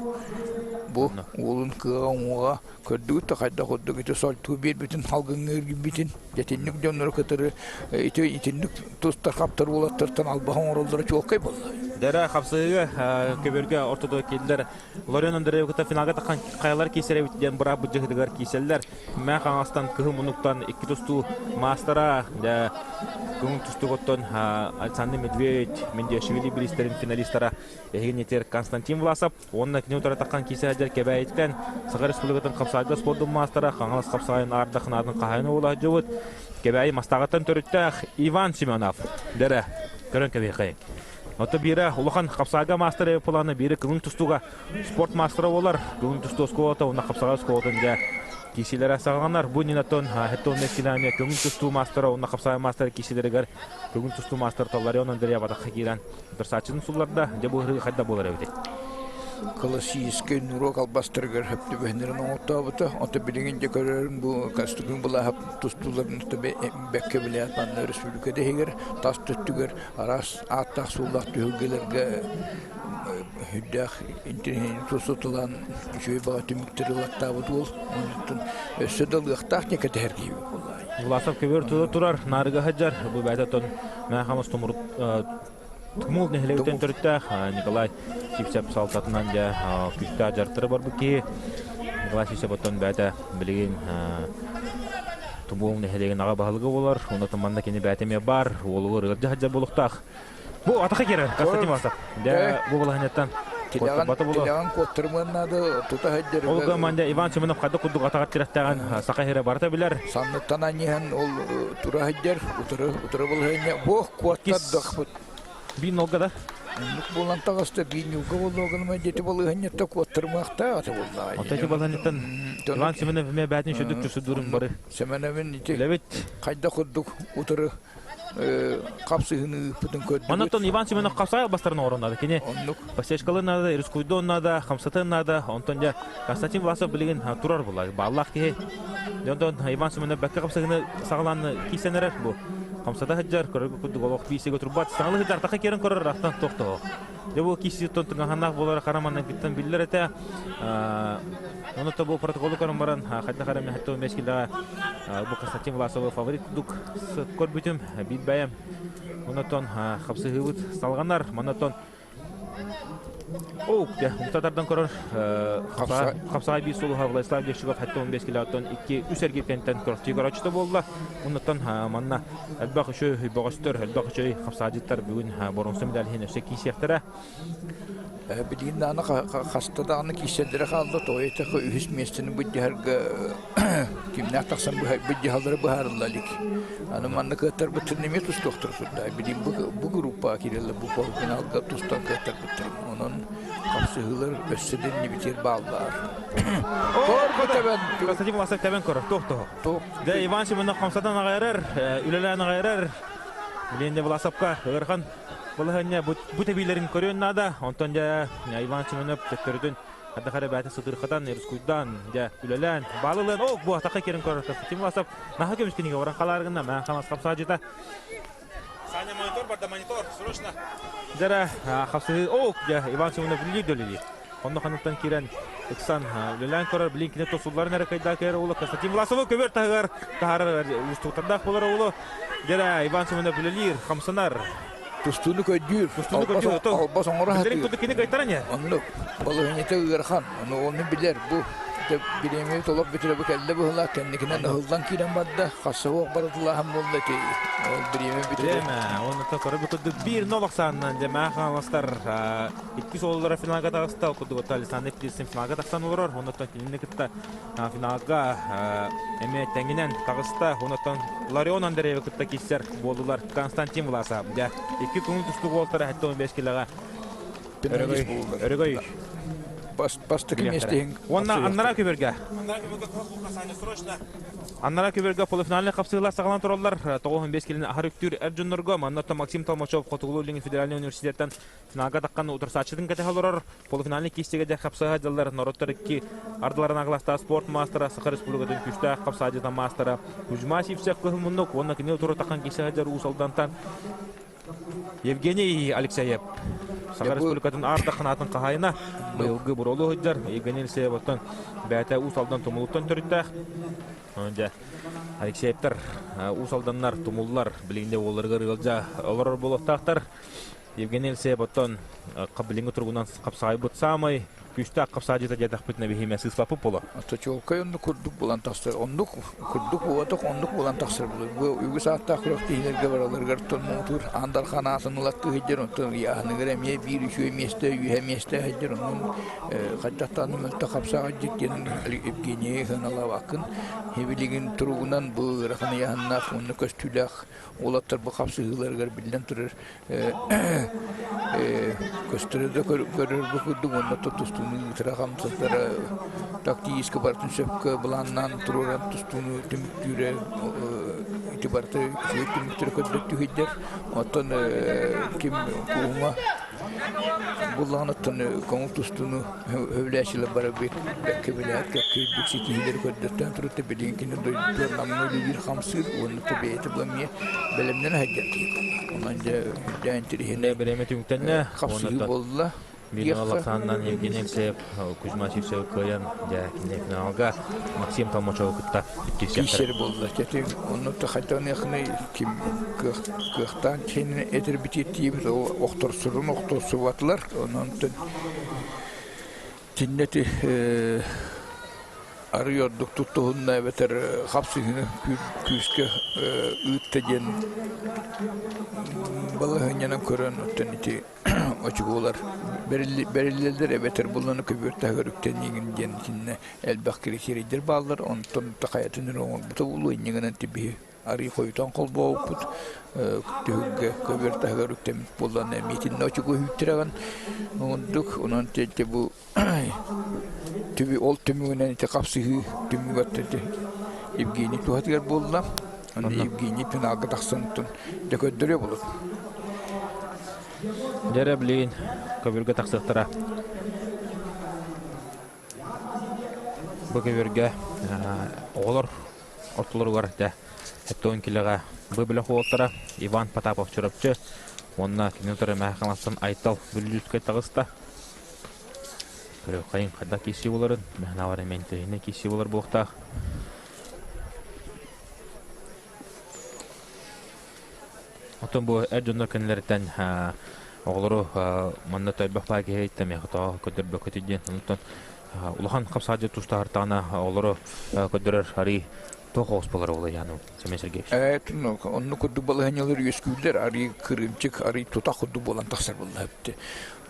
Бу уолун кыаҕа уҥуоҕа көрдүгүт да хайдах курдук ити сольтуу биэрбитин халгыҥҥа эргийбитин итинник дьоннору кытары ити итинник тустар хаптар уолаттартан албаһы оҥороллоро чуолкай буолла. Дэрэ хапсыһыыга көбүөргэ ортото киирдэр Лорион Андреев кытта финалга таххан хайалар киирсэр эбит диэн быраап быдьыһытыгар киирсэллэр. Мэ хаҥастан кыһыл муннуктан икки тустуу маастара дьэ көҥүл тустуугуттан Александр Медведь, Мендиашвили бириистэрин финалистара эһигин этэр Константин Власов уонна кини утары таххан киирсэ сылдьар Кэбээйиттэн Саха Республикатын хапсаайга спордун маастара Хаҥалас хапсаайын аарда ханаатын хаһайын уола сылдьыбыт Кэбээйи Мастааҕыттан төрүттээх Иван Семенов. Дэрэ, көрөн кэбиһиэххэйиҥ. Ото биирэ улахан хапсаага маастара плана биирэ кылын тустууга спорт маастара буолар. Кылын тустуу оскуолата уонна хапсаҕай оскуолатын дьэ киисилэрэ саҕаланар. Бу иннинэ Хеттон Мэккинами көҥүл тустуу маастара уонна хапсаҕай маастара киисилэригэр көҥүл тустуу маастара Талларион Андреев атахха киирэн утарсааччытын сулларда. Дьэ бу ыһыы хайда буолар эбитий? Классическай нуруок албастарыгар хөп түбэһиннэрин оҥортообута. Ото билигин дьэ көрөрүм бу Кастыгын былааһап тустууларын бэккэ билээт манна өрөспүүбүлүкэ иһигэр тас төттүгэр араас ааттаах-суоллаах түһүлгэлэргэ сүрдээх интэриэһинэй тусутулаан үчүгэй баҕа түмүктэри ылаттаабыт уол. Онтон өссө да ылыахтаах диэн кэтэһэр киһи буоллаҕай. Власов көбүөр тута турар, наарыга сылдьар. Бу бэйэтэ оттон Мэхамас Тумул нэһилиэгиттэн төрүттээх Николай Сивцев салтатынан дьэ күүстээх дьарыктары барбыт киһи. Николай Сивцев оттон бэйэтэ билигин Тумул нэһилиэгин аҕа баһылыга буолар. Онно манна кини бэйэтэ эмиэ баар, уолугар ыалдьа сылдьар буолуохтаах. Бу атаха киирэр Константин Власов. Дьэ бу балаһынньаттан Тилэҕин тилэҕин куоттарымыан наада тута сылдьар. Ол гымманда Иван Семенов хайдах курдук атаҕар тирэхтээҕин саха сирэ барыта билэр. Санныттан анньыһан ол тура сылдьар, утары утары балаһыанньа буох куоттардахпыт. Биир нолга да? Оннук буолан таҕыста биир ньуга буолуоҕун дьэти балаһыанньатта куоттарымыахтаах ата буоллаҕа. Оттон ити балаһыанньаттан Иван Семенов эмиэ бээтин сүрдүк түсүдүрүн бары. Семеновин ити хайдах курдук утары хапсыһыны ыыппытын көрдүбүт. Онтон Иван Семенов хапсаай албастарын оҥорон наада. Кини подсечкалын наада, рискуйдуон наада, хамсатын наада. Онтон дьэ Константин Власов билигин турар була. Бааллаах киһи. Онтон Иван Семенов бэккэ хапсыһыны саҕалаан киирсэн эрэр бу. Хамсата сылдьар, көрөргө курдук олох биисигэ турбат. Саҥалы сылдьар, таха киирэн көрөр, ахтан тохтоо. Дьэ бу киирсииттэн тыҥаһаннаах буолара хара маннагыттан биллэр этэ. Ону то бу протоколу көрөн баран хайдах эрэ мэһэттэ мэскилэҕэ бу Константин Власовы фаворит курдук көрбүтүм биир бэйэм. Онотон хапсыһыыбыт салҕанар. Манатон Оу, дьэ, умса тардан көрөр хапсаҕай биир сулуһа Владислав Левчиков 75 килоттон 2-3 эргииртэн көрөхтүү көрөөччүтэ буолла. Оннуттан манна элбэх үчүгэй бөҕөстөр, элбэх үчүгэй хапсаадьыттар бүгүн боруонса медаль иһин өссө киирсиэхтэрэ. Билигин даҕаны хаста даҕаны киирсэллэрэ хаалла, тоҕо диэтэххэ үһүс миэстэни былдьаһарга кимнээх тахсан былдьаһаллара быһаарылла илик. Аны манна кыаттарбыттарын эмиэ тустуохтара турда. Билигин бу группаҕа киирэллэр, бу полуфиналга тустан кыаттарбыттар. Онон хапсыһыылар өссө да иннибитигэр бааллар. Константин Власов тэбэн көрөр, туох тоһо. Дэ Иван Семенов хамсатан аҕайарар, үлэлээн аҕайарар. Билигин Власовка ыарахан балаһыанньа бу тэбиилэрин көрүөн наада. Онтон дьэ Иван Семенов төттөрүтүн Хайдах эрэ бэйэтин сытыырхатан, рискуйдаан, дьэ, үлэлээн, баалылыан, ол бу атахха киирэн көрөр Константин Власов наһаа көмүс кинигэ баран халаар гынна, мээн хамас хапсаадьыта. Саня, монитор барда, монитор, срочно. Дьэрэ, хапсыһыы, ол, дьэ, Иван Семенов үлэлиир да үлэлиир. Онно ханыттан киирэн ыксан үлэлээн көрөр, билин кини тосулларын эрэ кайдаа кээр уолу Константин Власовы көбөр таһыгар таһаарар уустуктардаах буолар уолу. Дьэрэ, Иван Семенов үлэлиир, хамсанар. Тустууну көдүүр. Тустууну көдүүр. Албас оҥоро сатыыр. Курдук кини кайтаран я. Оннук. Балаһыанньата ыарахан. Ону ону билэр. Бу бириэмийэ толох бүтүрэ бу кэллэ быһыылаах кэнникинэн ыһыллан киирэн барда. Хасса суох барытылааһын буолла ити. Ол бириэмэ бүтүрэ. Бириэмэ. Оны көрө бу курдук биир нол ахсаанынан дьэ хааластар иккис оллара финалга таҕыста. Ол курдук Александр Птицын финалга тахсан олорор. Оннуттан кинини кытта финалга эмиэ тэҥинэн таҕыста. Онуттан Ларион Андреевы кытта киирсэр буоллулар. Константин Власов. Дьэ, икки көҥүл тустуук уолтара 75 килоҕа Өрөгөй. Бастакы миэстиһин. Уонна аннара көбөргө. Аннара көбөргө полуфинальный хапсыылар саҕалан тураллар. 95 килини аһар үктүүр эр дьоннорго манна Максим Толмачев Хотугулуу-Илиҥҥи федеральнай университеттан финалга таххан утарсааччытын кэтэһэ олорор. Полуфинальный киистигэ дьэ хапсыһа дьаллар норуоттар икки ардыларын аҕыластаах спорт маастара Саха Республикатын күүстээх хапсаадьыта маастара Кузьма Сивцев кыһыл муннук уонна кини утары таххан киирсэ сылдьар Уус Алдантан Евгений Алексеев Саха Республикатын аар дахханаатын хаһаайына быйылгы буруолу сылдьар Евгений Алексеев оттон бэйэтэ Уус Алдан Тумулуттан төрүттээх. Дьэ, Алексеевтар Уус Алданнар, Тумуллар билигин уолларыгар ыалдьа олорор буолуохтаахтар. Евгений Алексеев оттон билиҥҥи туругунан хапсаҕайбыт саамай күүстээх хапсаадьыта диэтэхпитинэ биһиэмэ сыыспаппыт буолуо. Чуолкай оннук курдук буолан тахсар. Оннук курдук буолбатах, оннук буолан тахсар буолар. Бу үгүс ааттаах күрэхтэһиилэргэ бараларыгар муҥутуур Аан Дархан аатын ылаттыы сылдьар, онтон ыйааһыныгар эмиэ биир үчүгэй миэстэ, үөһэ миэстэ сылдьар. Онон хайдахтаан мөлтөх хапсаҕайдьыт диэн Евгений сыаналаабаккын. Билигин туругунан бу ыарахан ыйааһыннаах уонна көстүүлээх уолаттар бу хапсыһыыларыгар биллэн турар көстөрө да көрөр курдук уонна тустууну ыытара хамсатара тактически барытын сөпкө былааннаан туруоран тустууну түмүктүүрэ ити барыта үчүгэй түмүктэри көрдөртүһүйдэр оттон ким кууһума Буллаҕыттан көҥүл тустууну сөбүлээччилэр бары бэккэ билээт, кэккэ үрдүк ситиһиилэри көрдөттөөн турутта билигин кини дойдутугар Намҥа үлэлиир хамсыыр уонна бэйэтэ бу эмиэ бэлэмнэнэ сылдьар киһи буолла. Онон дьэ үрдээн тириһинэ Бириэмэ түмүктэннэ. Хапсыһыы буолла. Биир Александран Евгений Алексеев, Кузьма Сивцев кыайан, дьэ, кини финалга Максим Толмачеву кытта киирсэр буолла. Дьэ, онно хайданыахыный ким кыахтаан киһини этэрбитигэр тиийбит ол охторсорун охторсубатылар. Онон киннэти арый ордук туттуһунна эбэтэр хапсыһыыны күүскэ ыытта диэн балаһыанньанан көрөн оттон ити очукуулар бэриллэллэр эбэтэр булланы көбүөр таһыгар үктэниигин диэн итиннэ элбэх киритиэрийдэр бааллар онтон хайатын эрэ оҥорбута буолуо инньэ тибиһи арыы хойутан холбообуппут түһүлгэ көбүөр таһыгар үктэммит буоллаҕына эмиэ итиннэ очукуу үүттэрэҕин оҥордук онон ити бу ол түмүгүнэн ити хапсыһыы түмүгэр Евгений туһатыгар буолла онно Евгений финалга тахсан дьэ көрдөрүө буолуо Дьэрэ билигин көбүргэ тахсыахтара. Бу көбүргэ оҕолор ортолоругар дьэ 70 килоҕа бу бөлөх уолаттара Иван Потапов Чурапчы уонна кини утары Мэхэ Хаҥаластан Айтал Бүллүүскэй таҕыста. Көрүөххэйин хайдах киирсии буоларын, мэхэнавар эмиэ интэриэһинэй киирсии буолар буолуохтаах. Оттон бу эр дьоннор кэннилэриттэн оҕолору манна тойбох баа киһи ыйытта миэхэ тоҕо көрдөрбөккүтүй диэн. Онтон улахан хапсаадьы тустаһартаҕына оҕолору көрдөрөр арыы туох оҕус буолар ол Яну Семен Сергеевич? Оннук курдук балаһыанньалар үөскүүллэр арыы кырыымчык, арыы тутах курдук буолан тахсар буолла эбит.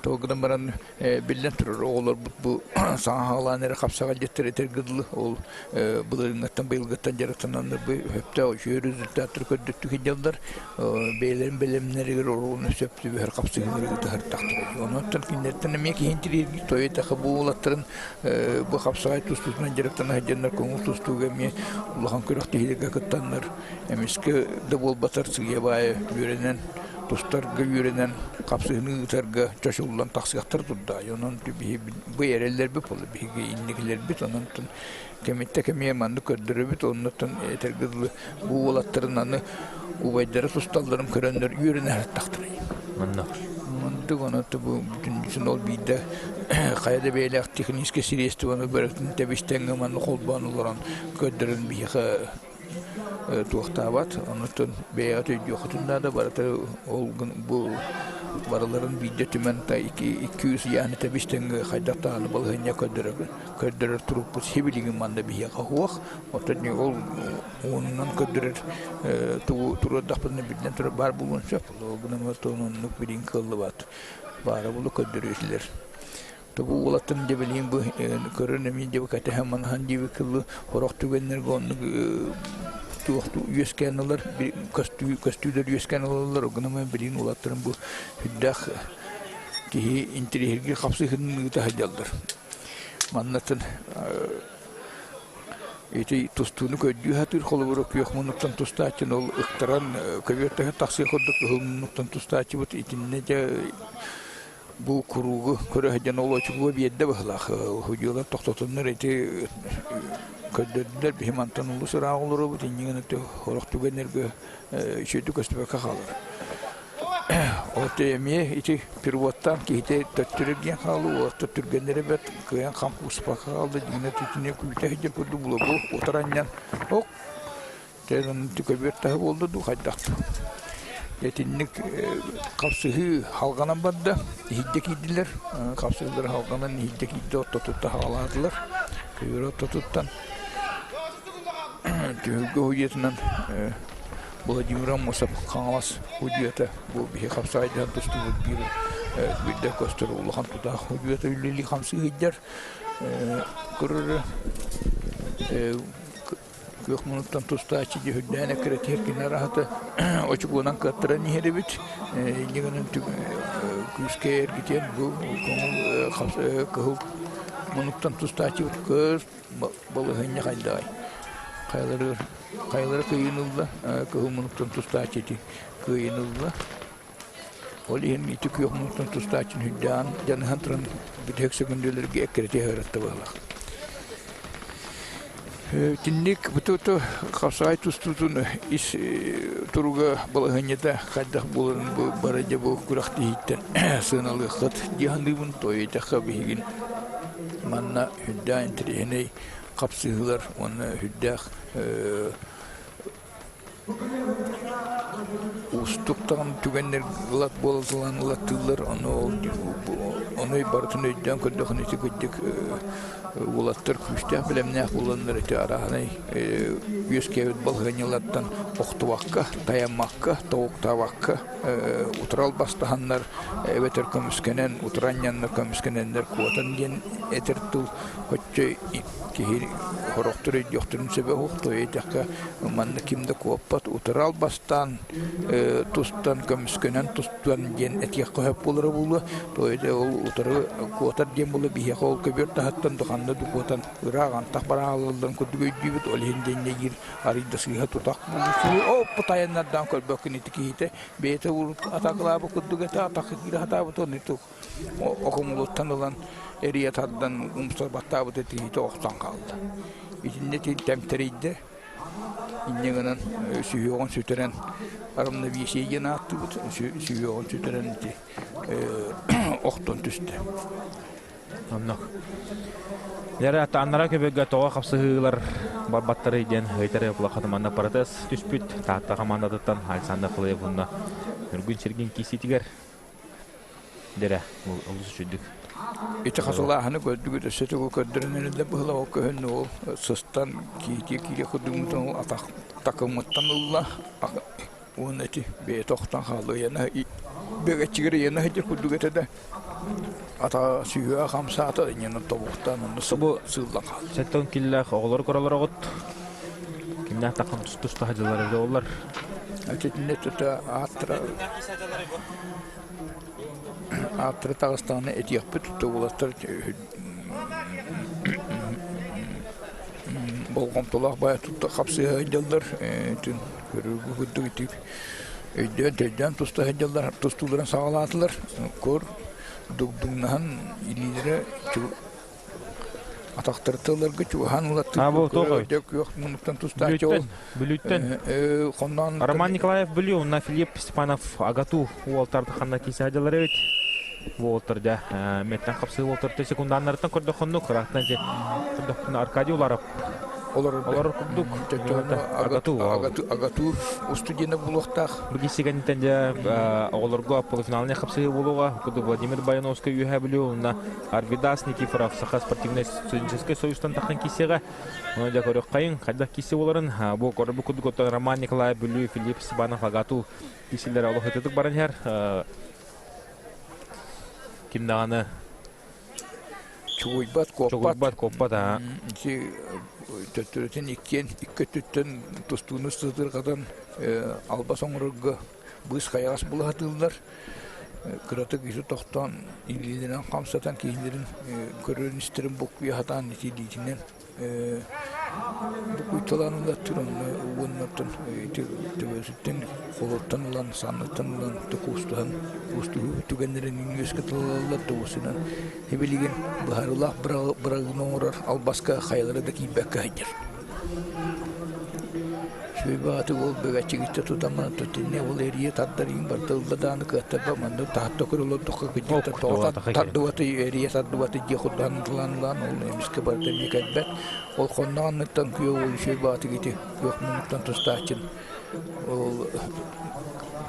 Тоҕо гынан баран биллэн турар оҕолорбут бу саҥа хаалаан эрэ хапсаҕай дьиттэр этэргэ дылы ол былырыыҥҥыттан быйылгыттан дьарыктананнар бу сөптөөх үчүгэй результаттары көрдөттүк сылдьаллар бэйэлэрин бэлэмнэригэр оруолун сөп түбэһэр хапсыһыылары ытыһар Онон кинилэртэн эмиэ киһин тириэргии тойо этэхэ бу уолаттарын бу хапсаҕай тустуутунан дьарыктана сылдьаннар көҥүл тустууга эмиэ улахан күрэхтэһиилэргэ кыттаннар эмискэ да буолбатар сыыйа-баайа үөрэнэн. тустарга үөрэнэн хапсыһыны ыытарга чочуллан тахсыахтар турда. Онон биһи бу эрэллэрбит буолла биһиги инникилэрбит онон кэмиттэ кэмиэ маннык көрдөрөбүт оннуттан этэргэ дылы бу уолаттарын аны убайдара тусталларын көрөннөр үөрэнэ сырыттахтара. Онно. Онтук онон бу бүтүннүүтүн ол биирдэ хайа да бэйэлээх техническэй средствоны бөрөтүн тэбистэҥҥэ манна холбоон олорон көрдөрөн биһиэхэ туохтаабат. Онуттан бэйэҕит өйдүөххүтүн наада барыта ол бу барыларын биирдэ түмэн икки үс ыйааны тэбистэҥҥэ хайдах даҕаны балаһыанньа көрдөрөр көрдөрөр турукпут сибилигин манна биһиэхэ суох. Оттон ол уонунан көрдөрөр тугу туруордахпытына биллэн турар баар буолуон сөп. Ол гынан оннук билигин кыаллыбат. Баара буолу көрдөрүөтүлэр. Бу уолаттан дьэ билигин бу көрөн эмиэ дьэ кэтэһэн манаһан диэбит кылы сорох түгэннэргэ оннук туох үөскээн ылар көстүү көстүүлэр үөскээн ылаллар гынан билигин уолаттарым бу сүрдээх киһи интэриэһиргиир хапсыһыытын ыыта сылдьаллар. Маннатын ити тустууну көрдүү сатыыр холобура күөх муннуктан тустааччыны ол ыктаран көбүөртэһэ тахсыах курдук кыһыл муннуктан тустааччыбыт итиннэ дьэ бу куруугу көрө сылдьан ол очукуга биэрдэ быһылаах судьуйалар тохтотуннар ити көрдөрдүлэр биһи мантан олус ыраах олоробут иннигин сорох түгэннэргэ үчүгэйдик көстүбэккэ хаалар От эмиэ ити пирвоттаан киһитэ төттөрү диэн хаалыы уолаттар түргэннэрэ бэрт кыайан хам кууспакка хаалла дьиҥинэ итини күүтэ сылдьар курдук булабу утары анньан ок Дьэ көбүөр таһы буолла дуу хайдах Итинник хапсыһыы халҕанан барда, иһирдьэ киирдилэр. Хапсыһыылар халҕанан иһирдьэ киирдэ, ортотуттан хаҕалаатылар. Көбүөр ортотуттан түһүлгэ уһуйуутунан Владимир Аммосов Хаҥалас судьуйата бу биһи хапсаайдаһан тустубут биир биирдэ көстөр улахан тутаах судьуйата үлэлии хамсыы сылдьар. Көрөрө Күөх мунуттан тустааччы дьүһүрдээн эккирэтиһэр кини араһата очукуонан кыаттаран иһэр эбит. Инньэ гынан күүскэ эргитиэн бу көҥүл кыһыл мунуктан тустааччыбыт көр балаһыанньа хайдаҕай. Хайалары хайалара кыайыыны ылла, кыһыл мунуктан тустааччы ити кыайыыны ылла. Ол иһин ити күөх мунуктан тустааччыны үрдээн дьаныһан туран бүтэһик сөкүндүлэргэ эккирэтиһэ ыратта быһалаах. Итинник бутууту хапсаҕай тустуутун ис туруга балаһыанньата хайдах буоларын бу бары дьэ бу күрэхтэһииттэн сыаналыаххыт дии саныыбын. Тоойуйдахха биһигин манна үрдээх интэриэһинэй хапсыһыылар уонна үрдээх Уустук даҕаны түгэннэр ылат буолан ылаттыыллар, ону ону барытын өйдөөн көрдөххүнэ ити кырдьык уолаттар күүстээх бэлэмнээх буоланнар ити арааһынай үөскээбит балаһыанньалартан охтубакка, тайаммакка, тобуктаабакка утары албастаһаннар эбэтэр көмүскэнэн, утары анньаннар көмүскэнэннэр куотан диэн этэр тыл оччо Киһи сорохтор өйдүөхтэрин сөбө суох, тоҕо манна ким да куоппат, утары албастаан тустан, көмүскэнэн тустан диэн этиэххэ сөп буолара буолуо. Тоҕо ол утары куотар диэн буолла биһиэхэ ол көбүөр таһыттан да ханна да куотан ыраах антах бараалалларын курдук өйдүүбүт. Ол иһин диэн диир арый да сыыһа тутах буолуо. Оппут айаннардаан көрбөккүн ити киһитэ бэйэтэ урут атаакалаабыт курдук этэ, атахха киирэ сатаабыт ону Окумулуттан ылан эрийэ тардан умса баттаабыт этиһиитэ охтон хаалла. Итиннэ тэмтэрийдэ. Инньэ гынан сүһүөҕүн сүтэрэн равновесие диэн ааттыыбыт. Сүһүөҕүн сүтэрэн ити охтон түстэ. Оннук. Дьэ, аннара көбөйгө тоҕо хапсыһыылар барбаттарый диэн ыйтар улахан манна протез түспүт Таатта хамаандатыттан Александр Хлоев уонна Ньургун Сергин киисиитигэр Дэрэ, олус үчүгдүк. Ити хатылааһыны көрдүгүт, өссө тугу көрдөрөн эрэллэр быһыылаах ол көһүннэ ол сыстан киитиэ киирэ курдугмутун ол атах такыммыттан ылла уонна ити бэйэтэ охтон хаалла ыйана бэгэччигэр ыйана сылдьар курдук этэ да ата сүһүөҕэ хамсаата инньэ тобуктаан онно сыыллан хаалла. Сэттэн киллээх оҕолору көрөлөр оҕут. Кимнээх таххан тус-туста сылдьаллар эбитэ буоллар. Итиннэ тута ааттара Ааттара таҕыстаҕына этиэхпит, уолаттар болҕомтолоох баайа тутта хапсыһа сылдьаллар. Итин көрүүгү курдук ити. Өйдөөн-төйдөөн туста сылдьаллар, тустууларын саҕалаатылар. Кур дугдуҥнаһан илиилэрэ атахтары тылларга чугаһаан улаттыы күөх муннуктан тустааччы ол Бүлүүттэн хонноон Роман Николаев Бүлүү уонна Филипп Степанов Агату уолтар ханна киирсэ сылдьаллар эбит. Уолтар дьэ меттэн хапсыы уолтар секунданнарыттан көрдөххөннүк ыраахтан көрдөххүнэ Аркадий Уларов олорор курдук Агату Агату устудьуона булуохтаах. Бу киирсигэнтэн дьэ оҕолорго полуфиналнай хапсыһыы буолуоҕа. Курдук Владимир Баяновскай Үөһээ Бүлүү уонна Арвидас Никифоров Саха спортивнай студенческий союзтан таххан киирсиэҕэ. Оны дьэ көрүөххэйиҥ, хайдах киирсии буоларын. Бу көрбүт курдук оттон Роман Николаев Бүлүү, Филипп Степанов Агату киирсиилэрэ олох ытытык баран иһэр. Ким даҕаны Чугуйбат, куоппат. Чугуйбат, куоппат, аа. Ити төттөрүтүн иккиэн икки өттүттэн тустууну сытырҕатан албас оҥорорго быыс хайаҕас була сатыыллар. Кыратык ити тохтоон илиилэрин хамсатан киһилэрин көрөрүн-истэрин буккуйа сатаан ити илиитинэн Букуйталаан ылаттыр онно уоннартан төбөтүттэн холоттон ылан санныттан ылан куустуһан куустуһуу түгэннэрин үөскэ тылалаллар тоҕусунан билигин быһаарыылаах бырагыны оҥорор албаска хайалара да киирбэккэ сылдьар. Сүөбэ ол бэгэччигиттэ тутан тутинне ол эрийэ тардар иин барда ылла дааны кыаттарба манна таһатта көрөлордоххо кыдьыкта тоҕо тардыбаты эрийэ тардыбаты дии курдаан ылан ылан ол эмискэ барыта эмиэ кэлбэт ол хонноҕуннуттан күө ол үчүгэй баатык ити күөх муннуктан тустааччын ол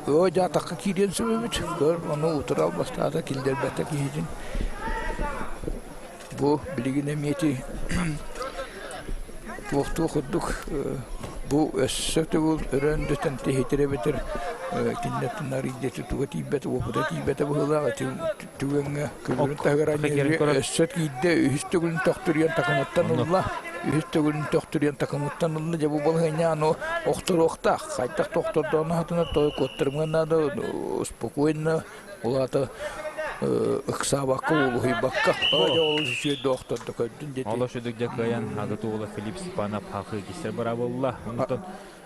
Оо дьэ атахха киириэн сөп эбит көр ону утары албастаата киллэрбэтэ киһитин Бу билигин эмиэ ити туохтуу курдук бу өссө төгүл өрөөн дэтэн тиһитэр эбэтэр кинилэртэн арыйдыты туга тиийбэтэ уопута тиийбэтэ быһыылаах ити түгэҥҥэ көбүрүн таһыгар анньыыры өссө тиийдэ үһүс төгүлүн төхтүрүйэн такымыттан ылла үһүс төгүлүн төхтүрүйэн такымыттан ылла дьэ бу балаһыанньа аны охторуохтаах хайдах да охтордоҕуна сатанар той куоттарымҥа наада спокойно Ол аата ыксаабакка, уолуһуйбакка, ол үчүгэй охтордо көрдүн диэти. Олох сүдүк дьэ кыайан Агату уола Филипп Степанов хахы киссер быраабылла. Онтон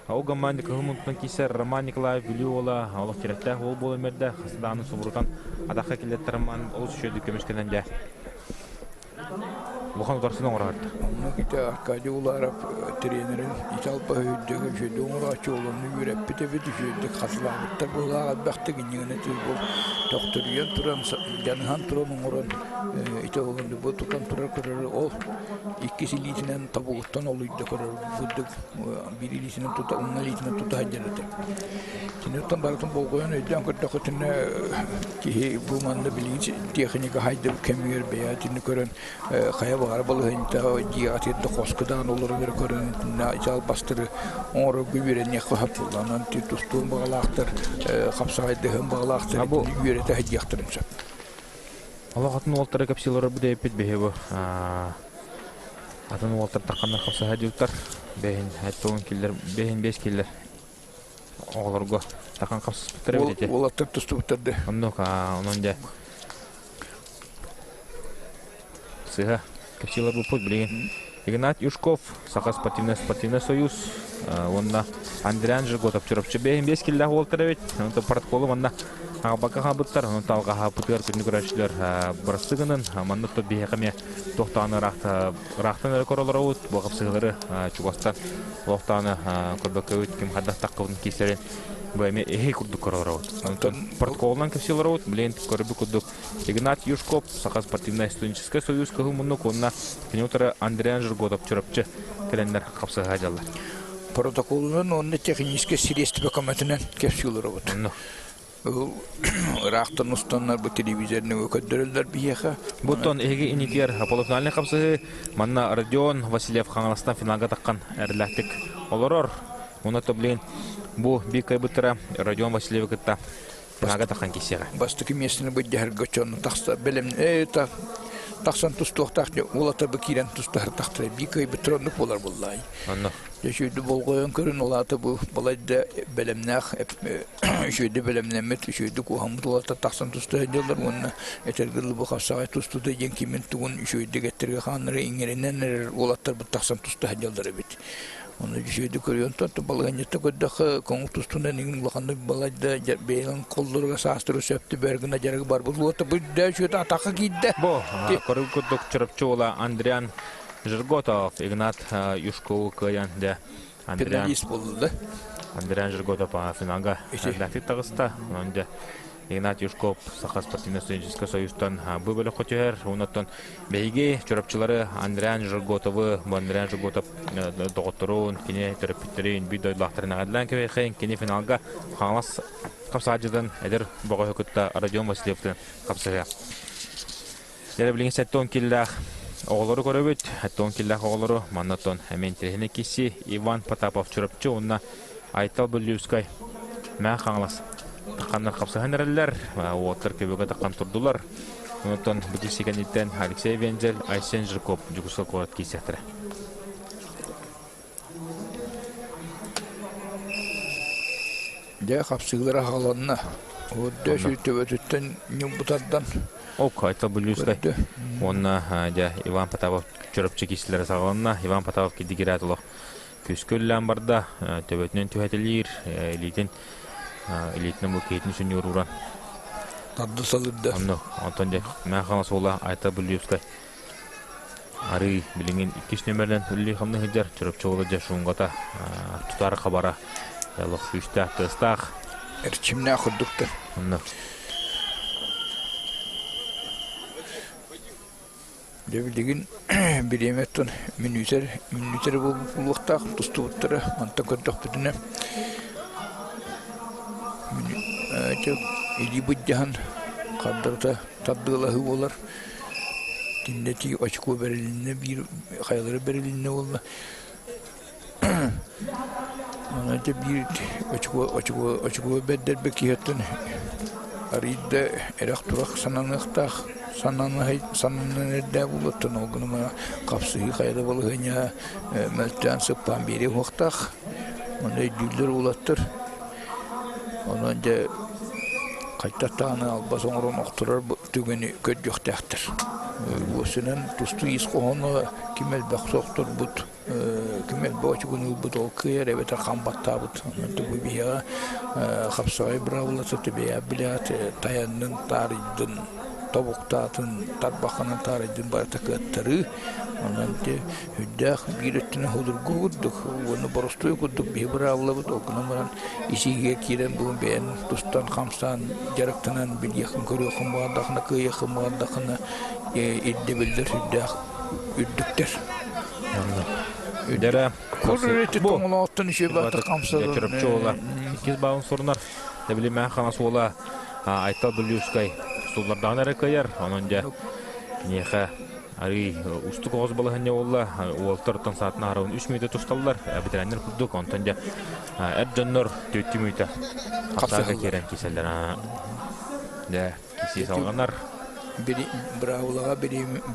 ол гаммаан кыһыл мунтан киссер Роман Николаев Бүлүү уола олох тирэхтээх уол буолан берде. Хасдааны субурутан атахха киллеттер Роман олус үчүгэйдик көмүскэнэн дьэ Улахан утарсын оҥороорду. Онно ити Аркадий Уларов тренерин ити алба өйдөг үчүгэйдик оҥорооччу олорну үөрэппит эбит үчүгэйдик хатылаабыттар быһыылаах элбэхтик иннигинэ бу төхтөрүйэн туран дьаныһан туран оҥорон ити олорну бу тутан турар көрөр ол иккис илиитинэн тобугуттан олуйда көрөр бурдук биир илиитинэн тута уҥа илиитинэн тута сылдьар этэ. Киниттэн барытын болҕойон өйдөөн көрдөххүтүнэ киһи бу манна билигин техника хайдыбыт кэмигэр бэйэтин көрөн хайа баҕар балаһыанньатаҕа дьиэҕэ тиэрдэ хоско даҕаны олорон эрэ көрөн албастары оҥорорго үөрэниэххэ сөп буолла. Тустуон баҕалаахтар, хапсаҕайдыһыан баҕалаахтар үөрэтэ сылдьыахтарын сөп. Олох атын уолтары кэпсиилэр бу дэйпит биһи бу атын уолтар тахханнар хапсаһа дьылтар бэһин эттон киллер бэһин бес киллер оҕолорго тахан хапсыспыттар эбит ити. Уолаттар тустубуттар да. Оннук онон дьэ сыһа кэпсиилэр буппут билигин. Игнат Юшков, Саха спортивный спортивный союз уонна Андриан Жиготов Чурапчы бэһин бес киллээх уолтар эбит. Онтон протоколу манна аҕабакка хаалбыттар. Онон талҕаһааппытыгар күндү көрөөччүлэр бырастыы гынан манна то биһиэхэ эмиэ туохтааны ыраахтан эрэ көрөлөрөбут. Бу хапсыһыылары чугастан олохтоону көрбөккөбүт ким хайдах таххыбытын киирсэрин бу эмиэ эһи курдук көрөлөрөбут. Онтон протоколунан кэпсиилэробут. Билигин көрбүт курдук Игнат Юшков, Саха спортивнай студенческий союз кыһыл муннук уонна кини утары Андриан Жирготов Чурапчы кэлэннэр хапсыһа дьаллар. Протоколунан уонна техническэй средство көмөтүнэн кэпсиилэробут. Ыраахтан устаннар бу телевизорны көрдөрөллөр биһиэхэ. Буттон эһиги инитигэр полуфинальный хапсыһыы манна Родион Васильев Хаҥаластан финалга таххан эрэлээхтик олорор. Уонна то билигин бу биир кыайбыттара Родион Васильевы кытта финалга таххан киирсиэҕэ. Бастакы миэстэни быдьаһарга дьону тахса бэлэм тахсан тустуохтаах уолаттар бу киирэн тустаһар тахтара биир кыайбыттар оннук буолар буоллаай. Онно. Дьэ үчүгэйдик болҕойон көрүн ол аата бу балайда бэлэмнээх үчүгэйдик бэлэмнэммит үчүгэйдик уһаммыт уолаттар тахсан туста сылдьаллар уонна этэргэ дылы бу хапсаҕай тустуута диэн кимин тугун үчүгэйдик эттэргэ хааннары иҥэринэн эрэр уолаттарбыт тахсан туста сылдьаллар эбит. Оны үчүгэйдик көрүөн тотто балаһынньытта көрдөххө көҥүл тустунан иҥин улаханнык балайда бэйэлэн коллоруга саастыры сөптү бэр гына дьарыгы барбыт уота бу үчүгэй атахха киирдэ. Бу көрүг курдук Чурапчы уола Андриан Жирготов Игнат Юшкову кыайан дэ Андриан Финалист буолла. Андриан Жирготов финалга элбэхтик таҕыста. Онон дьэ Игнат Юшков Саха спортивнай студенческай союзтан бу бөлөххө түһэр. Оннуттан биһиги Чурапчылары Андриан Жирготовы, бу Андриан Жирготов доҕотторун, кини төрөппүттэрин, биир дойдулаахтарын эҕэрдэлээн кэбиһиэххин. Кини финалга Хаҥалас хапсаҕайдьытын эдэр бөҕөһү кытта Родион Васильевтын хапсыһыа. Дьэ, билигин 70 киллээх оҕолору көрөбүт. 70 киллээх оҕолору манна оттон эмиэ интэриэһинэй киси Иван Потапов Чурапчы уонна Айтал Бүллүүскай Мэҥэ Хаҥалас тахханнар хапсыһан эрэллэр. Уолаттар көбүгэ таххан турдулар. Онтон бу киси кэнниттэн Алексей Вензель, Айсен Жирков Дьокуускай куорат киирсиэхтэрэ. Дьэ, хапсыылара аҕаланна. Уорда сүр төбөтүттэн ньумбутардан. Ок, Айтал Бүлүүскай уонна дьэ Иван Потапов Чурапчы киирсилэрэ саҕаланна. Иван Потапов кидигирэт олох күүскэ үллээн барда. Төбөтүнэн түһэтэлиир, илиитин илиитинэн бу киһитин сүнньүгэр ууран. Тарда салырда. Онно, онтон дьэ Мэҥэ Хаҥалас уола Айтал Бүлүүскай Арыы билигин иккис нүөмэринэн үлэлии-хамныы сылдьар Чурапчы уола дьэ шунгата тутар хабара олох күүстээх тыастаах. Эрчимнээх курдуктар. Онно. Дьэ билигин бириэмэттэн мүнүүтэр мүнүүтэр буолуохтаах тустубуттара мантан көрдөхпүтүнэ илии быдьаһан хардарыта тардыалаһыы буолар. Кинилэтии очко бэрилиннэ биир хайалара бэрилиннэ буолла. Онон дьэ биир очко очко очко бэрдэрбит киһиттэн арыйда эрэх-турах сананыахтаах сананан эрдээх буолуоттан ол гынан хапсыһыы хайа да балаһыанньа мөлтөөн сыппаан биэриэ уһуохтаах. Ону өйдүүллэр уолаттар. Онон дьэ хайдах даҕаны албас оҥорон охторор түгэни көрдүөхтээхтэр. Уосунан тустуу ис хоһооно ким элбэх сохторбут, ким элбэх очугун ылбыт ол кыайар эбэтэр хам баттаабыт. Онон бу биһиэхэ хапсаҕай быраабылата төбөйө билээт тайаннын, таарыйдын, тобуктаатын, тарбаххынан таарыйдын барыта кыаттарыы. Онон ити Үрдээх биир өттүнэн судургу курдук уонна боростуой курдук биһи быраабылабыт ол гынан баран ис-иһигэр киирэн бугун бэйэн тустан хамсаан дьарыктанан билиэххин көрүөххүн баҕардаххына кыайыаххын баҕардаххына ирдэбиллэр сүрдээх үрдүктэр. Дэрэ Кур тоҥолооттон үчүгэй баатыр хамсадан Чурапчы уола иккис баалын сурунар. Тэбилимээх хаҥас уола Айтал Бүлүүскай суллардаҕына эрэ кыайар. Онон дьэ киниэхэ Арыый устук оҕус балаһынньа буолла. Уолтар оттон саатын аһарабын үс мүнүүтэ тусталлар. Ветераннар курдук. Онтон дьэ эр дьоннор түөттүү мүнүүтэ хапсаага киирэн киирсэллэр. Дьэ, киирсии салҕанар. Быраабылаҕа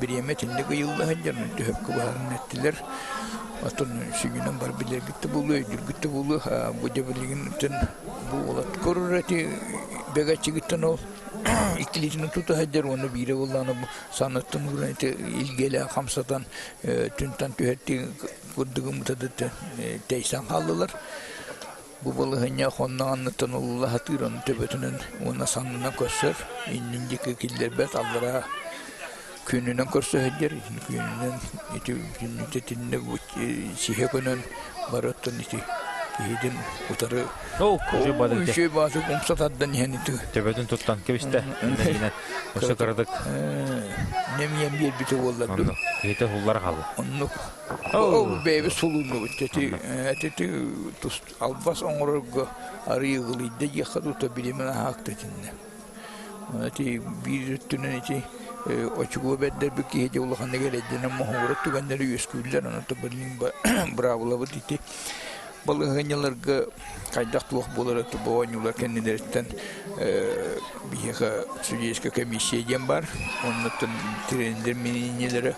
бириэмэ итинник ыйылла сылдьар, төһөккө баарын эттилэр. Оттон сүнньүнэн бар билэргит да буолуо, өйдүүргүт да буолуо. Бу дьэ билигин бу уолат көрөр эти бэгэччигиттэн ол иккилиитинэн тута сылдьар уонна биирэ буоллаҕына бу санныттан ууран ити илгэлээх хамсатан түнтан түһэртии курдук гыммыта да тэйсэн хааллылар. Бу балаһыанньа хонноҕуннуттан улла сатыыр, ону төбөтүнэн уонна саннынан көрсөр, иннин диэки киллэрбэт, аллараа күөнүнэн көрсө сылдьар, күөнүнэн ити бүтүннүүтэ итиннэ сиһэ көнөн барыттан ити киһитин утары үчүгэй баатык умса тардан иһэн ити төбөтүн туттан кэбистэ иннинэн өссө кыратык нэмийэн биэрбитэ буоллар оннук киһитэ суллар хаалла оннук ол бэйэбит сулуннубут эти эти албас оҥорорго арыйы ылыйда диэххэ тута билимин аһаакта итиннэ Ити биир өттүнэн ити очугуо бэрдэрбит киһи дьэ улаханнык эрэйдэнэн моһуогурар түгэннэри үөскүүллэр. Онон билигин быраабылабыт ити балаһыанньаларга хайдах туох буолара бу оонньуулар кэннилэриттэн биһиэхэ судейская комиссия диэн баар. Оннуттан тренердэр мнениелэрэ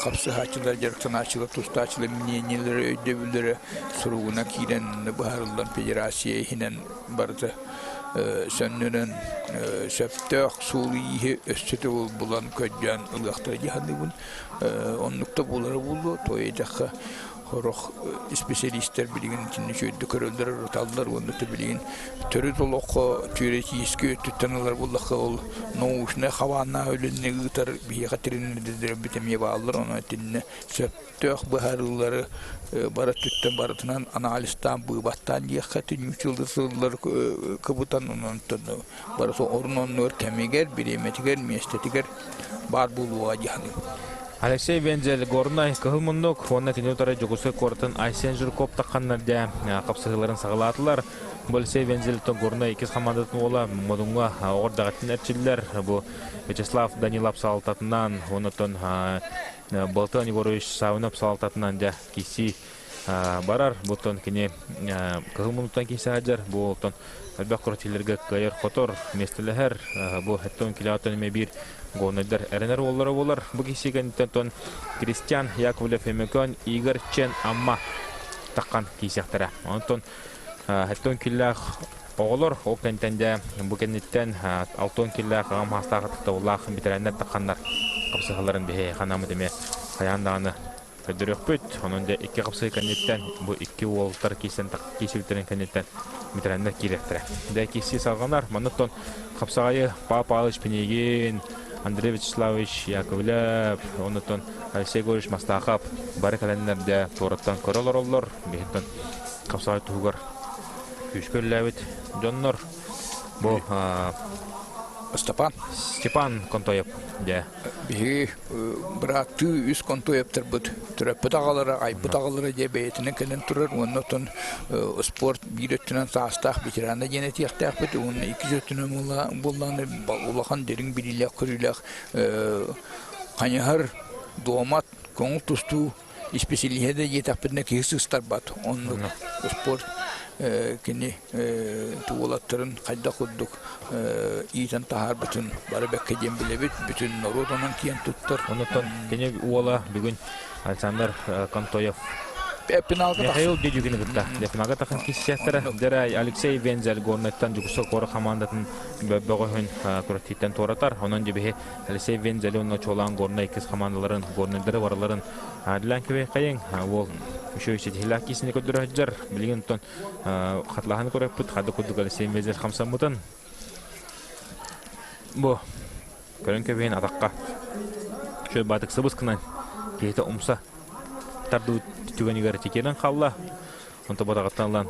хапсыһааччылар, дьарыктанааччылар, тустааччылар мнениелэрэ, өйдөбүллэрэ суругунан киирэн быһаарыллан федерация иһинэн барыта сөннөрөн сөптөөх суолу-ииһи өссө төгүл булан көрдөөн ылыахтара дии саныыбын. Оннук да буолара буолуо, тоҕо диэтэххэ, Сорох исписэлиистэр билигин итинни үчүгэйдик көрөллөр, ырыталлар уонна билигин төрүт олоххо теоретическэй өттүттэн ылар буоллахха ол научнай хабааннаах үлэни ыытар биһиэхэ тренердэрбит эмиэ бааллар, онон итиннэ сөптөөх быһаарыылары бары өттүттэн барытынан анализтаан, быыбаттаан диэххэ түнүүчүллэр сыллар кыбытан онон барыта орун оннугар кэмигэр, бириэмэтигэр, миэстэтигэр баар буолуоҕа дии саныыбын. Алексей Вензель Горнай Кыһыл Муннук уонна кини утары Дьокуускай куоратын Айсен Жирков тахханнар дьэ хапсыһыыларын саҕалаатылар. Бу Алексей Вензель Горнай иккис хамаандатын уола Модуҥҥа оҕор даҕатын эрчиллэр. Бу Вячеслав Данилов салалтатынан уонна Балтан Егорович Савинов салалтатынан дьэ киирсии барар. Буттан кини Кыһыл Муннуктан киирсэ сылдьар. Бу оттон элбэх күрэхтэһиилэргэ кыайар-хотор, миэстэлэһэр. Бу хэттон килоттон эмиэ биир гоннайдар эрэнэр уоллара буолар. Бу киирсии кэнниттэн тон Кристиан Яковлев Өймөкөөн, Игорь Чен Амма таххан киирсиэхтэрэ. Онтон хэттон киллээх оҕолор ол кэнниттэн дьэ бу кэнниттэн алтон киллээх аҕам хаастаах ытыктабыллаах бэтэрээннэр тахханнар хапсыһалларын биһи ханаммыт эмиэ хайаан даҕаны көрдөрүөхпүт. Онон дьэ икки хапсыы кэнниттэн бу икки уолтар киирсэн киирсибиттэрин кэнниттэн ветераннар киириэхтэрэ. Дьэ киирсии салҕанар. Манныктан хапсаҕайы Павел Павлович Пинигин, Андрей Вячеславович Яковлев, оннуттан Алексей Егорович Мастахов бары кэлэннэр дьэ туораттан көрө олороллор. Биһиттэн хапсаҕай туһугар күүскэ үлэлээбит дьоннор. Бу Степан Степан Контоев дьэ. Биһиги бырааттыы үс контуэптарбыт төрөппүт аҕалара, айбыт аҕалара дьэ бэйэтинэн кэлэн турар уонна оттон спорт биир өттүнэн саастаах ветерана диэн этиэхтээхпит уонна иккис өттүнэн буоллаҕына улахан дириҥ билиилээх-көрүүлээх хайыһар, дуомат, көҥүл тустуу исписэлииһэ да диэтэхпитинэ киһи сыстарбат. Оннук спорт кини уолаттарын хайдах курдук иитэн таһаарбытын бары бэккэ диэн билэбит, бүтүн норуот онон киэн туттар. Оннуттан кини уола бүгүн Александр Контоев Михаил Дедюкины кытта финалга тахсан киирсиэхтэрэ. Дьэ Алексей Вензель Горнайтан Дьокуускай куорат хамаандатын бөҕөһүн күрэхтииттэн туоратар. Онон дьэбиһи Алексей Вензель уонна чуолаан Горнай иккис хамаандаларын Горнайдары барыларын Адлан Кэбэйхайыҥ уол үчүгэй ситиһиилээх киисини көрдөрө сылдьар. Билигин онтон хатылаһан көрөппүт, хады курдук Алексей Вензель хамсаммытын. Бу көрөн кэбиһин атахха үчүгэй баатык сыбыс гынан киһитэ умса тардыы түгэнигэр тикиэрэн хаалла. Онто батаҕыттан ылан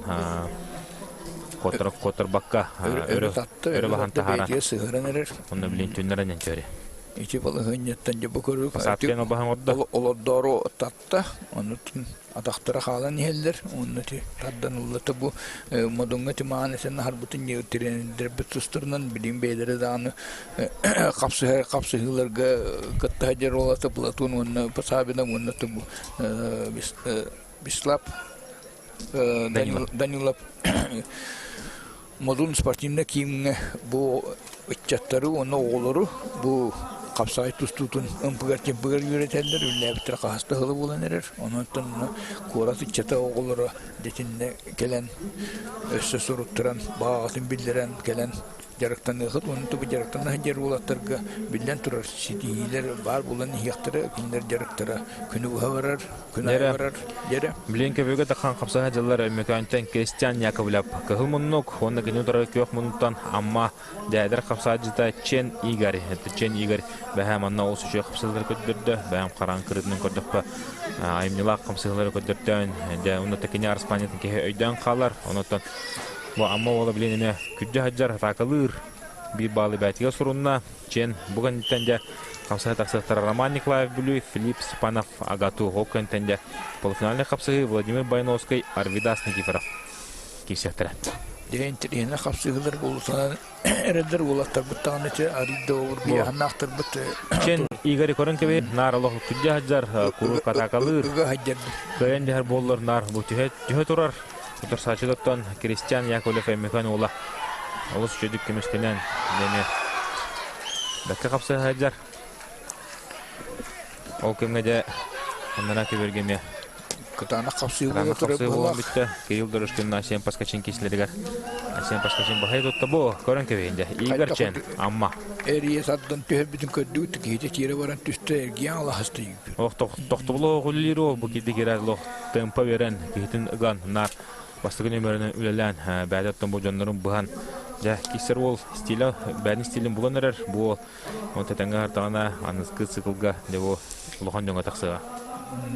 куоттарбакка өрө баһан таһааран онно билин түннэрэн энчөри. Ити балаһыанньаттан дьэ бу көрүк Посадканы баһан ордо. Олордоору татта, оннутун атахтара хаалан иһэллэр, онно ти тардан ыллата бу модуҥҥа тимаан этэн аһарбытын тренердэрбит тустарынан билим бэйэлэрэ даҕаны хапсыһар хапсыһыыларга кытта сылдьар уолата Платон уонна Посабина уонна бу Вячеслав Данилов Модун спортивнай кииҥҥэ бу ыччаттары уонна оҕолору бу хапсаҕай тустуутун ымпыгар-чымпыгар үөрэтэллэр, үлэлээбиттэрэ хаһыс да сыла буолан эрэр. Онон куорат ыччата оҕолоро дьэтиннэ кэлэн өссө суруттаран, баҕаҕытын биллэрэн кэлэн дьарыктаныахыт уонна бу дьарыктана сылдьар уолаттарга биллэн турар ситиһиилэр баар буолан иһиэхтэрэ, кинилэр дьарыктара күнү быһа барар, күн аайы барар дьэрэ. Билин көбүгэ тахан хапсаһа дьыллар Өймөкөөнтөн Кристиан Яковлев Кыһыл муннук уонна кини утары күөх муннуктан Амма дээдэр хапсаадьыта Чен Игорь. Чен Игорь бэһээ манна олус үчүгэй хапсыһыылары көрдөрдө. Бэйэм хараан кырыытынан көрдөххө айымньылаах хамсыһыылары көрдөртөөн дьэ уонна кини араспаанньатын киһи өйдөөн хаалар. Онон Бу Амма уола билин эмиэ күрдьэ сылдьар, атаакалыыр. Биир баалы бээтигэ сурунна. Чен бу кэнниттэн дьэ хамсаһыы тахсыахтара Роман Николаев Бүлүү, Филипп Степанов Агату. Ол кэнниттэн дьэ полуфинальнай хапсыһыы Владимир Бойновский, Арвидас Никифоров киирсиэхтэрэ. Диэн интэриэһинэй хапсыһыылар буолутунан эрэллэр уолаттарбыт даҕаны ити арыый да обургуйаһыннаахтарбыт. Чен Игорь көрөн кэбиһ наар олох күрдьэ сылдьар, куруук атаакалыыр. Кыайан дэһэр буоллар наар бу түһэ түһэ турар. Утарсааччытыттан Кристиан Яковлев Өймөкөөн уола олус үчүгүйдүк көмүскэнэн эмиэ бэккэ хапсыһа сылдьар. Ол кэмҥэ дьэ аннараа көбүөргэ эмиэ. Кытаанах хапсыы буола турар буолан бүттэ. Кирилл Дорожкин Асен Паскачин киселеригэр. Асен Паскачин баһай тутта бу көрөн кэбиһинде. Игорь Чен Амма. Эрие сардан түһэрбитин көрдүгүт киһите тиэрэ баран түстэ эргийэн алаһасты югүр. Ох тохтобулу оҕуллиир ол бу киди кирэр лох темпа берен киһитин ыган нар бастакы нөмөрүнэн үлэлээн бэйэтэ оттон бу дьоннорун быһан дьэ киссер уол стиля бэйэтин стилин булан эрэр бу уол он тэтэҥҥэ артаҕына аныскы циклга дьэ бу улахан дьоҥҥо тахсыаҕа.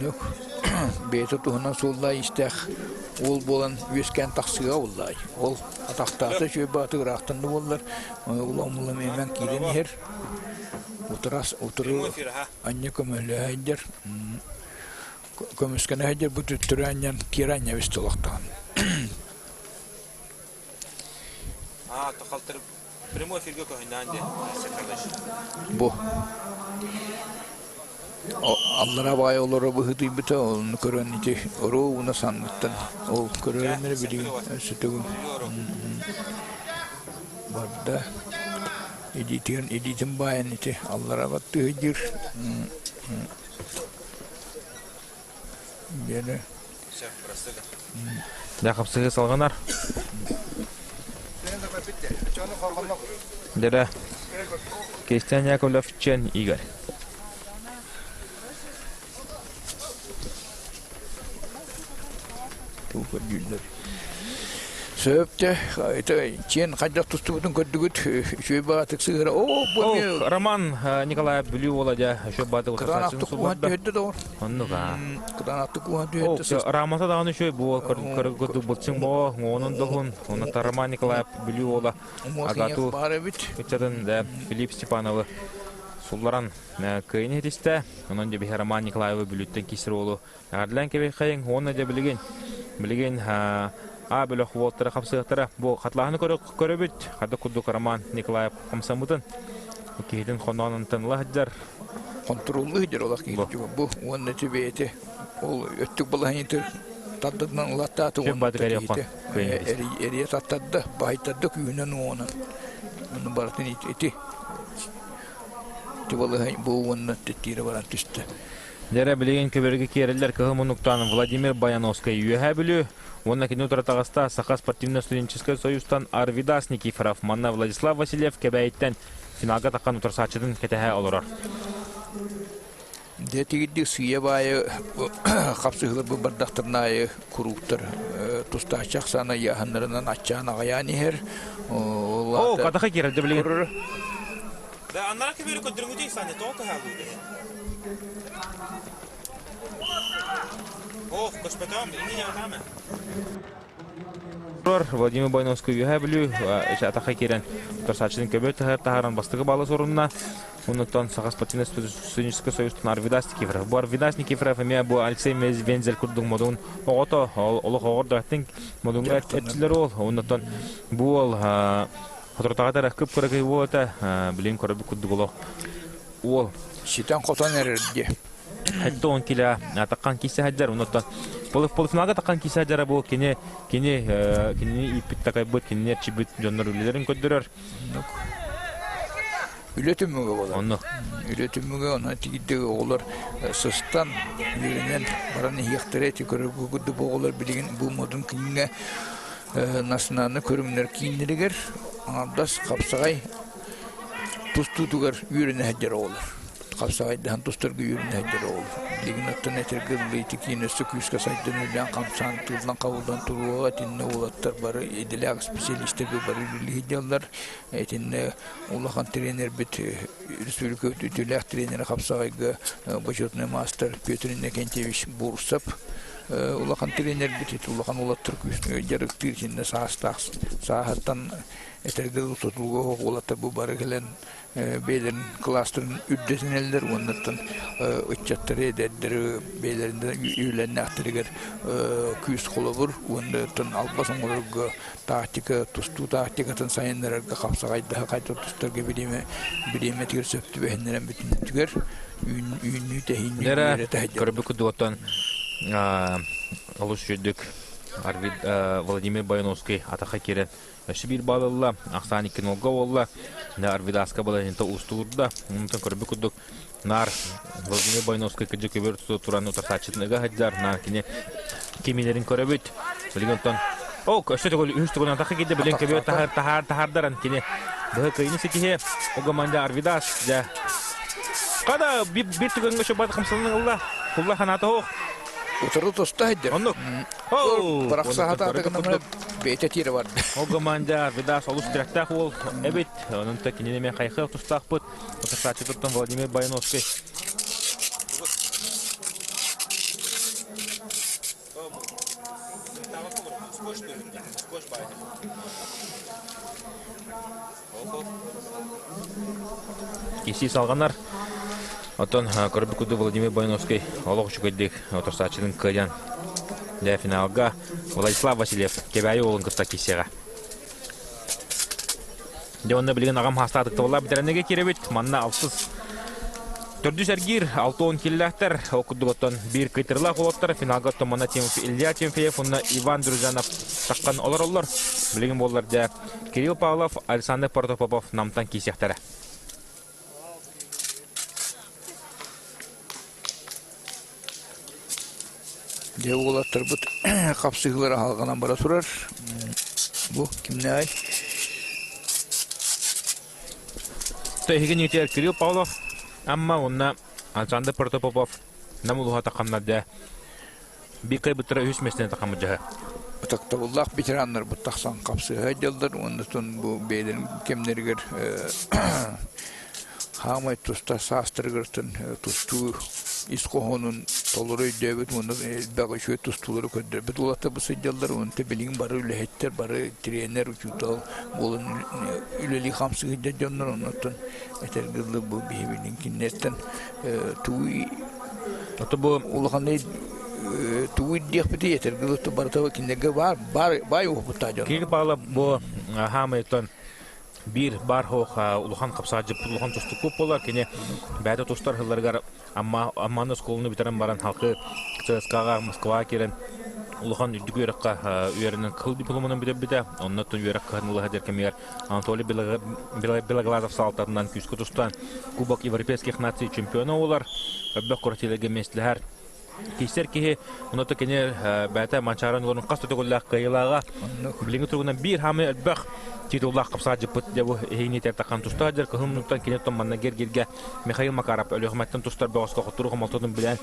Нүк бэйэтэ туһунан суоллаай истээх уол буолан үөскээн тахсыаҕа уллаай. Ол атахтаата үчүгэй бааты ыраахтан да буоллар улам-улам эмэн киирэн иһэр. Утурас утуру анньа көмөлөһөйдер көмүскэнэ сылдьар бу төттөрү анньан киэр анньа эбистэ олохтоон. Аа, тохалтыр прямой эфирге көһүннээн дии, Бу аллара баай олоро быһыытыйбыта, ону көрөн ити оруобуна санныттан ол көрөрүннэрэ билигин өссө барда илиитин илиитин баайан ити аллара баттыһыйдыыр Диэни. Дьэ хапсыһыы салҕанар. Дэрэ Кристиан Яковлев Чен Игорь. Тугу көрдүүллэр. Сөп те, чиэн хайдах тустубутун көрдүгүт, үчүгэй баҕатык сыһыра. О, бу О, Роман Николаев Бүлүү уола дьэ, үчүгэй баҕатык Кытаанахтык кууһан түһэрдэ доҕор. Оннук аа. Кытаанахтык кууһан түһэрдэ. Рамата даҕаны үчүгэй бу көргөдүк былчыҥ боо, оҥоонун доһун. Онно Роман Николаев Бүлүү уола Агату ыччатын да Филипп Степановы сулларан кыайын иһитистэ. Онон дьэ биһи Роман Николаевы Бүлүүттэн киисэр уолу Эҕэрдэлээн кэбиһиэххэйиҥ уонна дьэ билигин билигин А бөлөх уолтара хапсыахтара. Бу хатлааһыны көрөбүт. Хата курдук Роман Николаев хамсаммытын киһитин хоноонунтан ыла сылдьар. Хонтуруоллуу сылдьар олох киһи бу уонна түбэйэти ол өттүк балаһыйытыр тардатынан ылаттааты уонна киһити эрийэ таттарда баһыйтарда күүһүнэн уонан ону барытын ити балаһый бу уонна тиирэ баран түстэ. Дьэрэ билигин көбөргө киэрэллэр кыһыл муннуктаан Владимир Баяновскай Үөһээ Бүлүү уонна кини утары таҕыста Саха спортивно-студенческай союзтан Арвидас Никифоров манна Владислав Васильев Кэбээйиттэн финалга таххан утарсааччытын кэтэһэ олорор. Дьэ тигирдик сыыйа баайы хапсыһыылар бу бардахтарына аайы курууктар тустааччы ахсаана ыйааһыннарынан аччаан аҕайаан иһэр. О, катаха киирэрдэ билигин. Да, аннара көбүөрү көрдөрүҥүтүй, Саня, тоҕо кыһаалыы Ох, көспөтөм, инни ньаатаама. Владимир Бойновский үөһээ Бүлүү атахха киирэн утарсааччытын көбө таһааран бастакы баалы сорунна. Оннуттан Саха спортивнай студенческий союзтан Арвидас Никифоров. Бу Арвидас Никифоров эмиэ бу Алексей Вензель курдук модун оҕото, олох оҕор да модуҥҥа этчилэр ол. Оннуттан бу уол Соторутааҕыта кып-кыракый уол этэ, билигин көрөрбүт курдук олох уол. Ситэн-хотон эрэр дии. 70 кило таххан киирсэ сылдьар, оннуттан полуфиналга таххан киирсэ сылдьара бу кини кини кинини ииппит такайбыт, кинини эрчийбит дьоннор үлэлэрин көрдөрөр. Үлэ түмүгэ буолар. Онно. Үлэ түмүгэ онон тигирдик оҕолор сыстан, үөрэнэн баран иһиэхтэрэ ити көрөргө курдук оҕолор билигин бу модун күҥҥэ национальнай көрүҥнэр кииннэригэр аҥардас хапсаҕай тустуутугар үөрэнэ сылдьар оҕолор. Хапсаҕайдаһан тустарга үөрэнэ сылдьар оҕолор. Билигин оттон этэргэ дылы ити киин өссө күүскэ сайдан үлээн хамсаан тылынан хабыллан туруоҕа итиннэ уолаттар бары идэлээх специалистэр бары үлэлии сылдьаллар. Итиннэ улахан тренербит республика үтүөлээх тренерэ хапсаҕайга бочуотунай маастар Петр Иннокентьевич Бурцев улахан тренербит ити улахан уолаттар күүскэ дьарыктыыр итиннэ саастаах сааһыттан этэргэ дылы тутулуга суох уолаттар бу бары кэлэн бэйэлэрин кылаастарын үрдэтинэллэр уоннаттан ыччаттары эдэрдэри бэйэлэрин үөлэннээхтэригэр күүс холобур уонна албас оҥорорго тактика тустуу тактикатын сайыннарарга хапсаҕайдаһа хайда тустарга бириэмэ бириэмэтигэр сөп түбэһиннэрэн бүтүннүүтүгэр үүннүү тэһииннүү үөрэтэ Көрбүт курдук олус үчүгдүк Арвид Владимир Баяновский атаха киирэн өссө биир баал ылла, ахсаан 2-0 буолла. Арвидаска балаһыанньата уустугурда. Онтон көрбүт курдук. Нар Владимир Бойновскай кыдьы көбөр туран утарсааччытын ыга сылдьар. Нар кини кимилерин көрөбүт. Билигин оттон О, өссө төгүл үһүс төгүл атахы киирдэ билин көбүөр таһар таһаар таһаардаран кини быһы кыйыны ситиһе Угаманда Арвидас дьэ Када бир түгэҥҥэ шобат хамсанын ылла. Кулла ханаата ох. Утары туста хайдыр. Оннук. Бырахса хатаатыгына бэйэтэ тиэрэ барды. Угаманда Арвидас олус тиректээх уол эбит. Онон та кинини мен хайхыах тустаахпыт. Утарсааччы туттан Владимир Баяновский. Кисии салҕанар. Оттон көрбүт курдук Владимир Бойновский олох үчүгэйдик утарсааччытын кыайан дьэ финалга Владислав Васильев Кэбээйи уолун кытта киирсиэҕэ. Дьэ онно билигин аҕам хаастаатык тобуллаа бүтэрэннэгэ киирэбит. Манна алтыс төрдүс эргиир 60 киллээхтэр. Ол курдук оттон биир кыйтырылаах уолаттар финалга оттон манна Илья Тимофеев уонна Иван Друзьянов таххан олороллор. Билигин буоллар дьэ Кирилл Павлов, Александр Протопопов Намтан киисиэхтэрэ. Дьэ уолаттарбыт хапсыһыылара аһалҕанан бара турар. Бу кимнээҕий? Эһиги ньиитигэр Кирилл Павлов, Амма уонна Александр Протопопов Нам улууһа тахханнар биир кыайбыттара үһүс миэстэни тахаммыт дьаһы. Ытыктабыллаах ветераннарбыт тахсан хапсыһа дьаллар уонна бу бэйэлэрин кэмнэригэр хаамай туста саастарыгартан тустуу ис хоһоонун толору өйдөөбүт уонна элбэх үчүгэй тустуулары көрдөрбүт уолаттар бу сылдьаллар уонна билигин бары үлэһиттэр бары тренер учуутал буолан үлэлии хамсыы сылдьар дьоннор оннуттан этэргэ дылы бу биһибилин кинилэртэн тугу Ото бу улаханный тугу диэхпитий этэргэ дылы барыта кинилэргэ баар баар баай уопуттаах дьон Киһи Павлов бу хаамайтон биир баар хоох улахан хапсаадьыппыт улахан тустуккуп буолар кини бэйэтэ тустар сылларыгар Амма Амманы оскуоланы бүтэрэн баран халкы ЦСКА-ҕа Москваҕа киирэн улахан үрдүк үөрэххэ үөрэнэн кыл дипломунан бүтэрбитэ. Онно үөрэх кыһын ыла сылдьар кэмигэр Анатолий Белоглазов салалтатынан күүскэ тустан Кубок европейских наций чемпиона буолар. Өбөх куратилерге миэстэлэһэр Киирсэр киһи, оното кини бэйэтэ Манчаары олорун хас да төгүллээх кыайыылааҕа. Билиҥҥи туругунан биир хаамыы элбэх титуллаах хапсаадьыппыт дьэ бу иһиҥни таххан тустаах дьэр кыһын муннуктан кини оттон манна гергиргэ Михаил Макаров Өлүөхүмэттэн тустар бөҕөскө хоттору хомолтотун билэн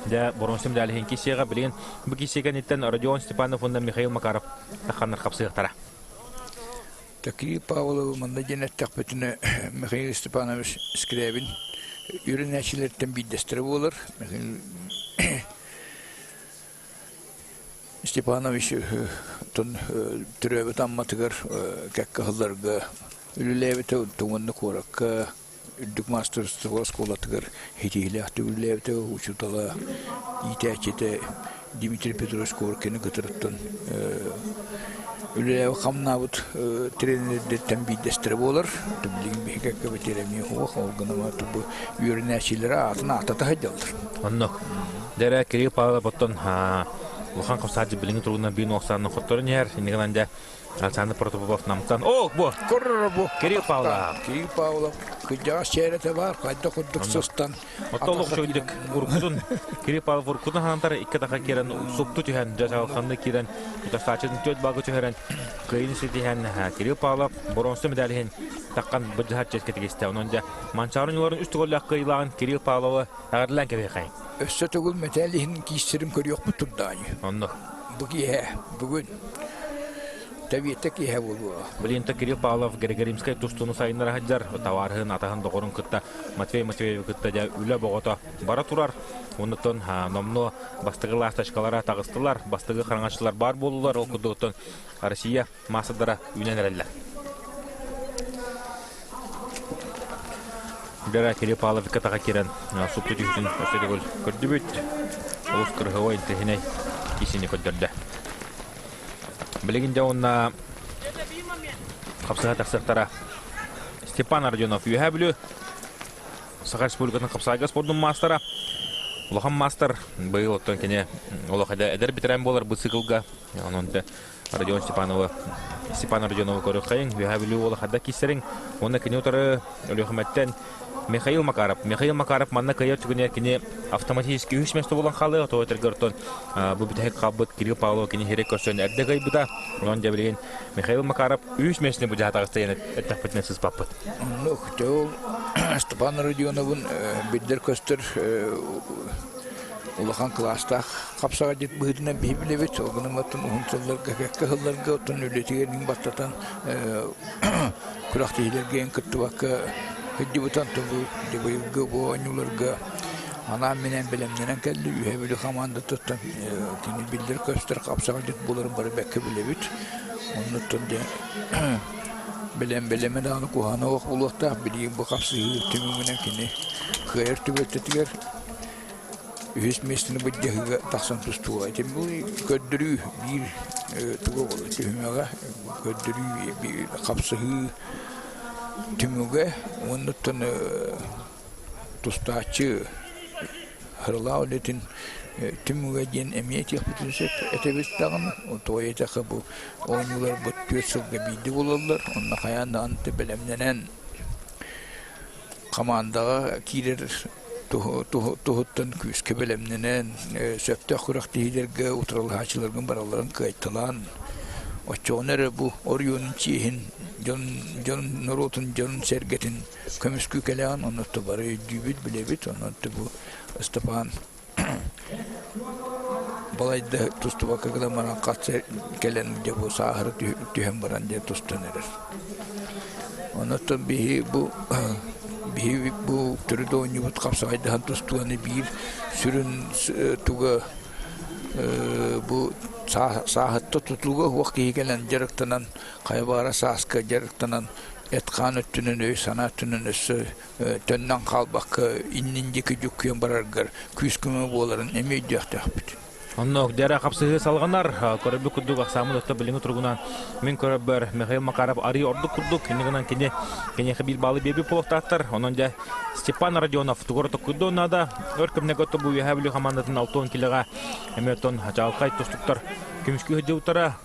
дьэ боруонсум дээлиһин киссиэҕэ билигин бу киссиэ кэнниттэн Родион Степанов уонна Михаил Макаров тахханнар хапсыахтара. Такие Павловы манна диэн эттэхпитинэ Михаил Степанович Скрябин үөрэнээччилэриттэн биирдэстэрэ буолар. Михаил Степанович төрөөбүт Амматыгар кэккэ сылларга үлэлээбитэ, уонна куоракка үрдүк маастарыстыба оскуолатыгар ситиһиилээхтик үлэлээбитэ, учуутала, иитээччитэ Дмитрий Петрович Коркины кытарыттан үлэлээбит хамнаабыт тренердэртэн биирдэстэрэ буолар. Билигин биһиги кэккэ эмиэ суох, ол гынан бу үөрэнээччилэрэ аатын ааттата сылдьаллар. Оннук. Дэрэ Кирилл Павлов оттон улахан хапсааччы билиҥҥи туругунан биир нуохсаанын хотторон иһэр. Иннигинэн дьэ Александр Протопопов намтан. О, бу! Корро бу! Кирилл Павлов. Кирилл Павлов. Кырдьаҕас чээрэтэ баар, хайдах курдук сыстан. Оттолук чөйдүк уруккутун Кирилл Павлов уруккутун ханантар икки таха киирэн супту түһэн, дьасалханны киирэн, утарсааччытын түөрт балга түһэрэн, кыайыыны ситиһэн Кирилл Павлов боруонса медалиһин таххан быдьаһар чиэскэ тигистэ. Онон дьэ Манчаары ньуларын үс төгүллээх кыайыылааҕын Кирилл Павловы эҕэрдэлээн кэбиһиэхэйин. Өссө төгүл мэтээл иһин киирсэрин көрүөхпүт турдаҕай. Оннук. Бу киэһэ, бүгүн Тэбиэттэ киэһэ буолуо. Билигин Кирилл Павлов Григоримскай тустууну сайыннара сылдьар, табаарыһын, атаһын, доҕорун кытта Матвей Матвеевы кытта дьэ үлэ боҕото бара турар. Оннуттан номнуо бастакы ласточкалара таҕыстылар, бастакы хараҥаччылар баар буоллулар. Ол курдук Россия маастардара үүнэн эрэллэр. Бера Кирилл Павлов кытаҕа киирэн супту түһүүтүн өссө төгүл көрдүбүт. Олус кырыһыбай интэһинэй кисини көрдөрдө. Билигин дьэ уонна хапсыһа тахсыахтара Степан Родионов Үөһээ Бүлүү Саха Республикатын хапсаайга спордун маастара улахан маастар быйыл оттон кини олох эдэр бэтэрээн буолар бу циклга онон Родион Степанова Степан Родионовы көрүөххэйиҥ Үөһээ Бүлүү уола хадда киирсэриҥ уонна кини утары Өлүөхүмэттэн. Михаил Макаров. Михаил Макаров манна кыайар түгэнигэр кини автоматически үһүс миэстэ буолан хаалыа, тоҕо этэргэ оттон бу бүтэһик хаалбыт Кирилл Павлов кини сирэй көрсөн эрдэ кыайбыта. Онон дьэ билигин Михаил Макаров үһүс миэстэни бу дьаһатаҕыста диэн эттэхпитинэ сыспаппыт. Оннук, ол Степан Родионовын биллэр-көстөр улахан кылаастаах хапсаҕайдьыт быһыытынан биһи билэбит. Ол гынан оттон уһун сылларга, кэккэ сылларга оттон үлэтигэр бастатан күрэхтэһиилэргэ эн кыттыбакка сылдьыбытан тобу быйылгы бу оонньууларга анаан-минээн бэлэмнэнэн кэлли. Үһэ Бүлүү хамаандатыттан кини биллэр-көстөр хапсаҕайдьыт буоларын бары бэккэ билэбит. Оннуттан дьэ бэлэм бэлэмэ даҕаны куһаҕана суох буолуохтаах. Билигин бу хапсыһыы түмүгүнэн кини кыайар түбэлтэтигэр үһүс миэстэни былдьаһыыга тахсан тустууга. Ити бу көрдөрүү биир туга буолар түһүмэҕэ көрдөрүү хапсыһыы түмүгэ уоннуттан тустааччы Харалаа үлэтин түмүгэ диэн эмиэ этиэхпитин сөп этэбит даҕаны. Тоҕо диэтэххэ бу оонньууларбыт түөрт сылга биирдэ буолаллар. Онно хайаан даҕаны бэлэмнэнэн хамаандаҕа киирэр туһуттан күүскэ бэлэмнэнэн, сөптөөх күрэхтэһиилэргэ утарылаһааччыларгын баралларын кыайталаан, оччоҕуна эрэ бу оройуонун чиэһин, дьон, дьон норуотун дьонун-сэргэтин көмүскүү кэлэҕин, онно бары өйдүүбүт, билэбит, онон бу Ыстапаан балайда тустубакка гынан баран хат кэлэн дьэ бу сааһыра түһэн баран дьэ тустан эрэр. Онон биһи бу биһи бу төрүт оонньуубут хапсаҕайдаһан тустууну биир сүрүн туга бу сааһытта тутууга уох киһи кэлэн дьарыктанан хайа баара сааска дьарыктанан эт-хаан өттүнэн өй-санаа өттүнэн өссө төннөн хаалбакка иннин диэки дьүккүйэн бараргар күүс-көмө буоларын эмиэ өйдүөхтөөхпүт. Онно дьара хапсыһыы салҕанар. Көрөрбүт курдук ахсааммыт отто билиҥҥи туругунан мин көрөрбөр Михаил Макаров арыы ордук курдук. Иннигинэн гынан кини киниэхэ биир баалы биэрбит буолуохтаахтар. Онон дьэ Степан Родионов тугу токкуйдуон наада. Өр кэмнэргэ отто бу Үөһээ Бүлүү хамаандатын 60 килоҕа эмиэ оттон чаҕылхай тустуктар көмүскүү сылдьыбыттара.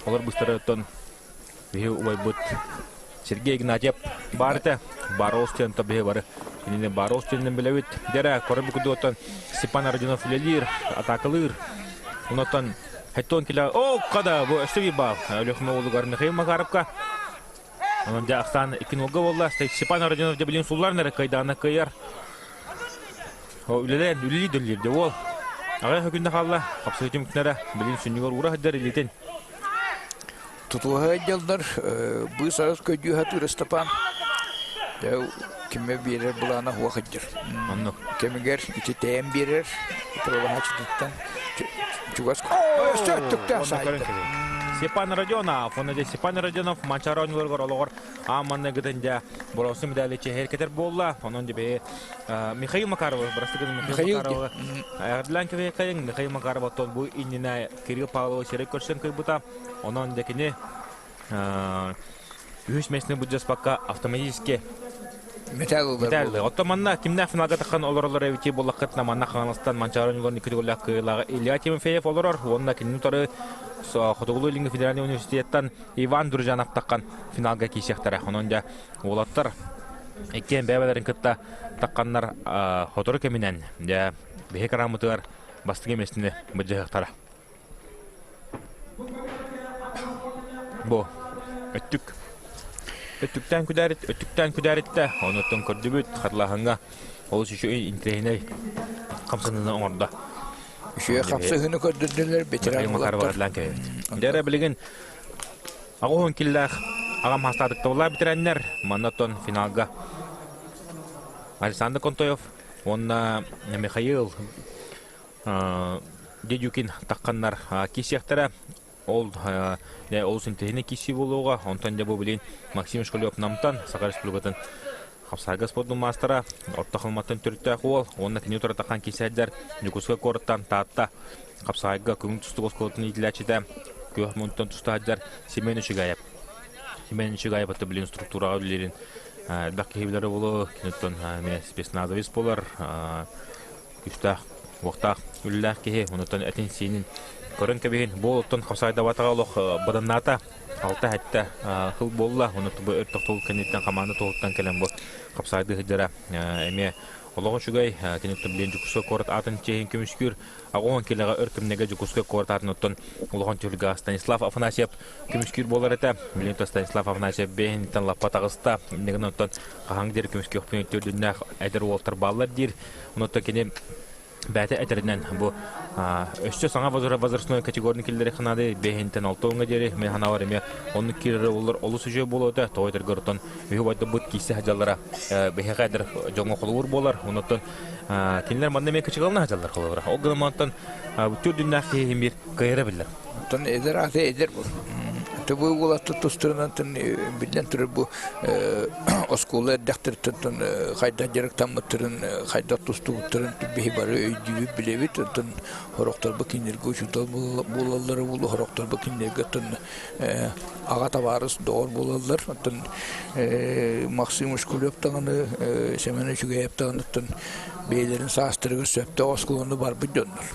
Олор быстары оттон биһи убайбыт Сергей Игнатьев баар этэ. Барос диэн биһи бары кинини Барос диэнинэн билэбит. Дьэрэ, көрө кудуоттан Степан Родинов үлэлиир, атаакалыыр. Онотон Хеттон килэ о када бу өссө биир баал. Өлөхмө уолугар Михаил Макаровка. Онон дьэ ахсаан икки нолга буолла. Степан Родинов дьэ билин суллар нэрэ кыайдаана кыайар. Үлэлээн үлэлии дөллүүр дьэ уол. Аҕай күннэ хаалла. Хапсыы түмүктэрэ билин сүнньүгэр уура сылдьар илиитин. Тутуһа сылдьаллар, быыс-арыс көдьүү сатыыр Ыстапаан. Дьэ, кимэ биэрэр былаана суох сылдьар. Оннук. Кэмигэр ити тэйэн биэрэр, утарылаһааччытыттан чугас өссө өттүктээх саайда. Степан Родионов, онно дьэ Степан Родионов Манчаары оонньууларыгар олоҕор аан маҥнайгытын дьэ боруонса медали чэһэр кэтэр буолла. Онон дьэ бэйэ Михаил Макаров, бырастыгын Михаил Макарова эҕэрдэлээн кэбиһиэххэйиҥ. Михаил Макаров оттон бу иннинэ Кирилл Павлович сирэй көрсөн кыйбыта. Онон дьэ кини үһүс миэстэни былдьаспакка автоматически Металл Оттон манна кимнээх финалга таххан олороллор эбити буоллаххытына манна Хаҥаластан Манчаары оонньууларын икки төгүллээх кыайыылааҕа Илья Тимофеев олорор уонна кинини утары Хотугулуу-Илиҥҥи федеральнай университеттан Иван Дружанов таххан финалга киирсиэхтэрэ. Онон дьэ уолаттар иккиэн бэйэлэрин кытта тахханнар сотору кэминэн дьэ биһи кырааммытыгар бастакы миэстэни былдьаһыахтара. Бу өттүк өттүктээн күдээрит өттүктээн күдээриттэ онуттан көрдүбүт хатылааһыҥҥа олус үчүгэй интэриэһинэй хамсаныыны оҥордо. Үчүгэй хамсаныыны көрдөрдүлэр ветеран уолаттар. Дьэ билигин аҕыс киллээх аҕам хастаатыктабыллаах бэтэрээннэр манна оттон финалга Александр Контоев уонна Михаил Дедюкин тахханнар киирсиэхтэрэ. Ол олус интэриэһинэй киирсии буолуоҕа. Онтон дьэ бу билигин Максим Шкалев Намтан Саха Республикатын хапсаҕайга спордун маастара, Орто Халыматтан төрүттээх уол уонна кини утары таххан киирсээччилэр Дьокуускай куораттан Таатта хапсаҕайга көҥүл тустуук оскуолатын иитиллээччитэ Күөх мунтан туста сылдьар Семен Үчүгэйэп. Семен Үчүгэйэп аты билигин структураҕа үлэлиирин элбэх киһи билэрэ буолуо. Киниттэн эмиэ спецназовец буолар. Күүстээх, уохтаах үлэлээх киһи, онуттан этин-сиинин Көрөн кэбиһин, бу оттон хапсаайдабатаҕа олох быданнаата. Алта хэттэ хыл буолла. Оны бу өр тохтол кэнниттэн хамаанда туһуттан кэлэн бу хапсаайды сылдьара эмиэ олох үчүгэй. Кини билин Дьокуускай куорат аатын чиэһин көмүскүүр. Аҕуһун килэҕэ өр кэмнэгэ Дьокуускай куорат аатын оттон улахан түһүлгэ Станислав Афанасьев көмүскүүр буолар этэ. Билин Станислав Афанасьев бэйэһиниттэн лаппа таҕыста. Иннигин оттон хаһан диэри көмүскүөхпүн төрдүннээх эдэр уолтар бааллар диир. Онуоттан кини бэйэтэ этэринэн бу өссө саҥа возрастной категорияны киллэриэххэ наада бэһинтэн алтыҥҥа диэри мин санаабар эмиэ оннук киирэрэ буоллар олус үчүгэй буолуо этэ тоҕо этэргэ оттон үһү байдабыт киирсэ сылдьаллара биһиэхэ эдэр дьоҥҥо холобур буолар оннуттан кинилэр манна эмиэ кычыгалана сылдьаллар холобура ол гынан онтон түрдүннээх киһи иһин биир кыайара биллэр Оттон эдэр аата эдэр бу. Тобу уолаттар тустарынан биллэн турар бу оскуола эрдэхтэриттэн хайдах дьарыктаммыттарын, хайдах тустубуттарын биһи бары өйдүүбүт, билэбит. Оттон сорохторбу кинилэргэ учуутал буолаллара буолуо, сорохторбу кинилэргэ оттон аҕа табаарыс доҕор буолаллар. Оттон Максим Ушкулев даҕаны, Семен Үчүгэйэп даҕаны оттон бэйэлэрин саастарыгар сөптөөх оскуоланы барбыт дьоннор.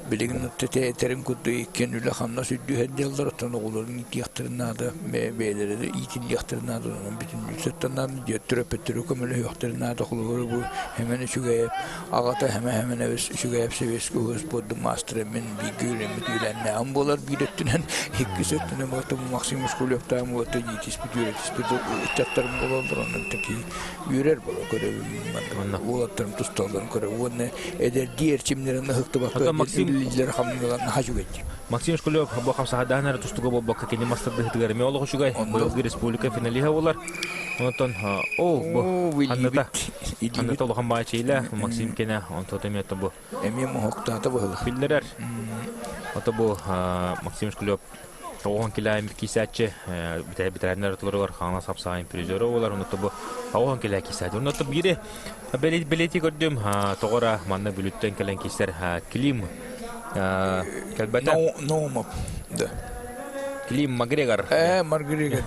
Билигин этэрин курдук иккиэн үлэ-хамнас үрдүһэн дьаллар, оттон оҕолорун иитиэхтэрин наада, бэйэлэрэ да иитиллиэхтэрин наада, онон бүтүннүү наада, дьиэ төрөппүттэрэ көмөлөһүөхтэрин наада, холобура бу Хэмэн Үчүгэйэп аҕата Хэмэ Хэмэнэбис Үчүгэйэп сэбиэскэй уһус спордун маастара мин бииргэ үөрэммит үөлээннээҕим буолар биир өттүнэн, иккис өттүнэн буолта Максим Ушкулевтаах уолаттар иитиспит, үөрэтиспит ыччаттарым буолаллар, онон такие үөрэр буола көрөбүн уолаттарым тусталларын көрө уонна эдэрдии эрчимнэрин ыһыктыбакка үлэлииллэр хамныылар наһаа үчүгэй Максим Шкулев бу хамсаһадаан эрэ тустуга буолбакка кини мастардыһытыгар эмиэ олох үчүгэй быйылгы республика финалиһа буолар онтон о бу ханныта ханныта улахан баачыйла Максим кене онтото эмиэ бу эмиэ моһоктаата быһылах биллэрэр ото бу Максим Шкулев Оҕон килээн киисээччи бэтэрээннэр ортолоругар Хаҥалас хапсаҕайын призера буолар. Онно бу оҕон килээ киисээччи. Онно биири бэлиэтии көрдүм. Тоҕо эрэ манна Бүлүүттэн кэлэн киисэр Клим кэлбэтэ. Наумов, да. Клим Макгрегор. Макгрегор.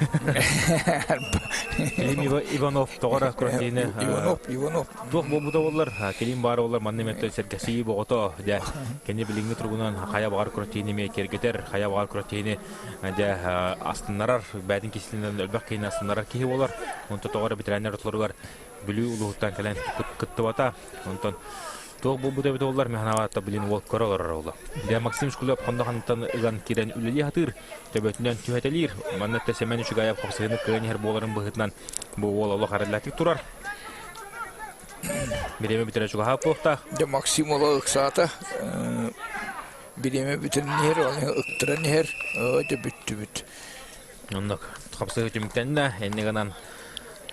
Клим Иванов тоҕо эрэ Куртины. Иванов, Иванов. Туох буолбута буоллар, килим баар буоллар, манна эмиэ сэргэсийии боҕото, дьэ, кини билиҥҥи туругунан хайа баҕар күрэхтэһиини эмиэ киэргэтэр, хайа баҕар күрэхтэһиини дьэ астыннарар, бэйэтин киһитинэн элбэх киһини астыннарар киһи буолар. Онтон тоҕо эрэ бэтэрээннэр ортолоругар Бүлүү улууһуттан кэлэн кыттыбата. Онтон туох буолбута эбитэ буоллар, мин санаабар, билин уол көрө олорор оҕоло. Дьэ, Максим Шкулев хонно ханныттан ыган киирэн үлэлии сатыыр, төбөтүнэн түһэтэлиир. Манна өттө Сэмэн Үчүгэйэп хапсыһыыны кыайан иһэр буоларын быһыытынан бу уол олох эрэллээхтик турар. Бириэмэ бүтэрэ чугаһаап буолуохтаах. Дьэ Максим уола ыксаата. Бириэмэ бүтэн иһэр, оны ыктаран иһэр. Дьэ бүттүбүт. Оннук хапсыһыы түмүктэннэ. Инньэ гынан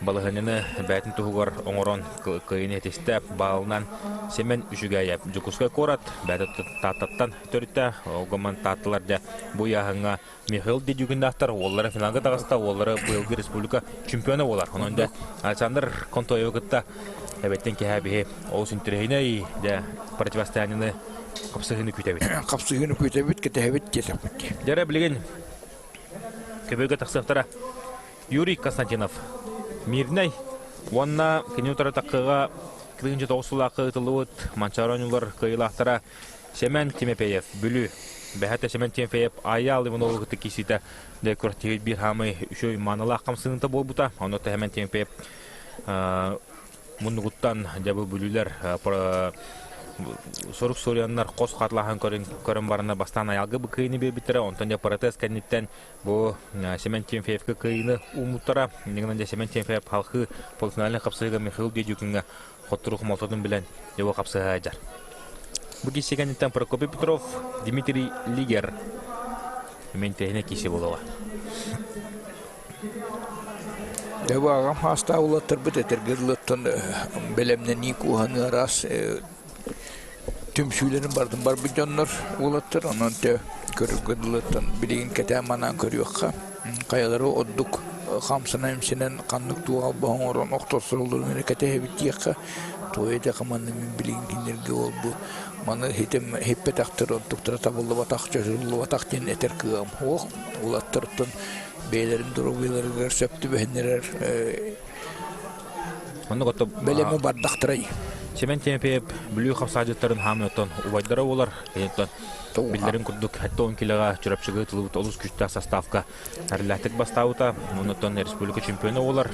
балаһыанньаны бэйэтин туһугар оҥорон кыайыыны этистэ. Баалынан Семен Үчүгэйэп Дьокуускай куорат бэйэтэ Тааттаттан төрүттээх. Ол гынан Таатталар дьэ бу ыйааһыҥҥа Михаил Дедюгиннаахтар уоллара финалга таҕыста, уоллара быйылгы республика чемпиона буолар. Онон дьэ Александр Контоевы кытта эбэттэн киһэ биһи олус интэриэһинэй дьэ противостояниены хапсыһыыны күүтэбит. Хапсыһыыны күүтэбит, кэтэһэбит диэтэхпит. Дьэрэ билигин көбүөргэ тахсыахтара Юрий Константинов Мирнэй уонна кини утары таккыга 2009 сыллаахха ыытыллыбыт Манчаары оонньуулар кыайыылаахтара Сэмэн Тимофеев, Бүлүү. Бэһэтэ Сэмэн Тимофеев Айаал Иванову кытта киирсиитэ дьэ күрэхтэһии биир хаамай үчүгэй маанылаах хамсаныыта буолбута. Онно Сэмэн Тимофеев муннугуттан дьэ бу бүлүүлэр сорук суруйаннар хос хатылаһан көрөн бараннар бастаан Айаалга бу кыайыыны биэрбиттэрэ. Онтон дьэ протест кэнниттэн бу Семен Тимофеевка кыайыыны ууммуттара. Иннигинэн дьэ Семен Тимофеев халхыы полуфинальнай хапсыһыыга Михаил Дедюкиҥҥа хоттору хомолтотун билэн его хапсыһа сылдьар. Бу киирсии кэнниттэн Прокопий Петров, Дмитрий Лигер мэнтэһинэ киирсии буолуоҕа. Дьэ, аҕам хаастаах улаттарбыт этэргэ дылыттан бэлэмнэнии куһаны араас түмсүүлэрин бардын барбыт дьоннор уолаттар онон те көрөргө дылыттан билигин кэтээн манаан көрүөххэ хайалары ордук хамсана-имсэнэн ханнык туох албаһы оҥорон охторсороллорун эрэ кэтэһэбит диэххэ туой этэ манна мин билигин кинилэргэ ол бу маны хитим хиппэтэхтэр онтуктара табыллыбатах чочуллубатах диэн этэр кыаҕым суох уолаттартан бэйэлэрин доруобуйаларыгар сөп түбэһиннэрэр Оннук ото бэлэми бардахтарай Семен Тимофеев Бүлүү хапсаадьыттарын хаамыттан убайдара буолар. Киниттэн Биллэрин курдук, 70 килоҕа Чурапчыга ыытыллыбыт олус күүстээх составка эрэллээхтик бастаабыта. Оннуттан республика чемпиона буолар.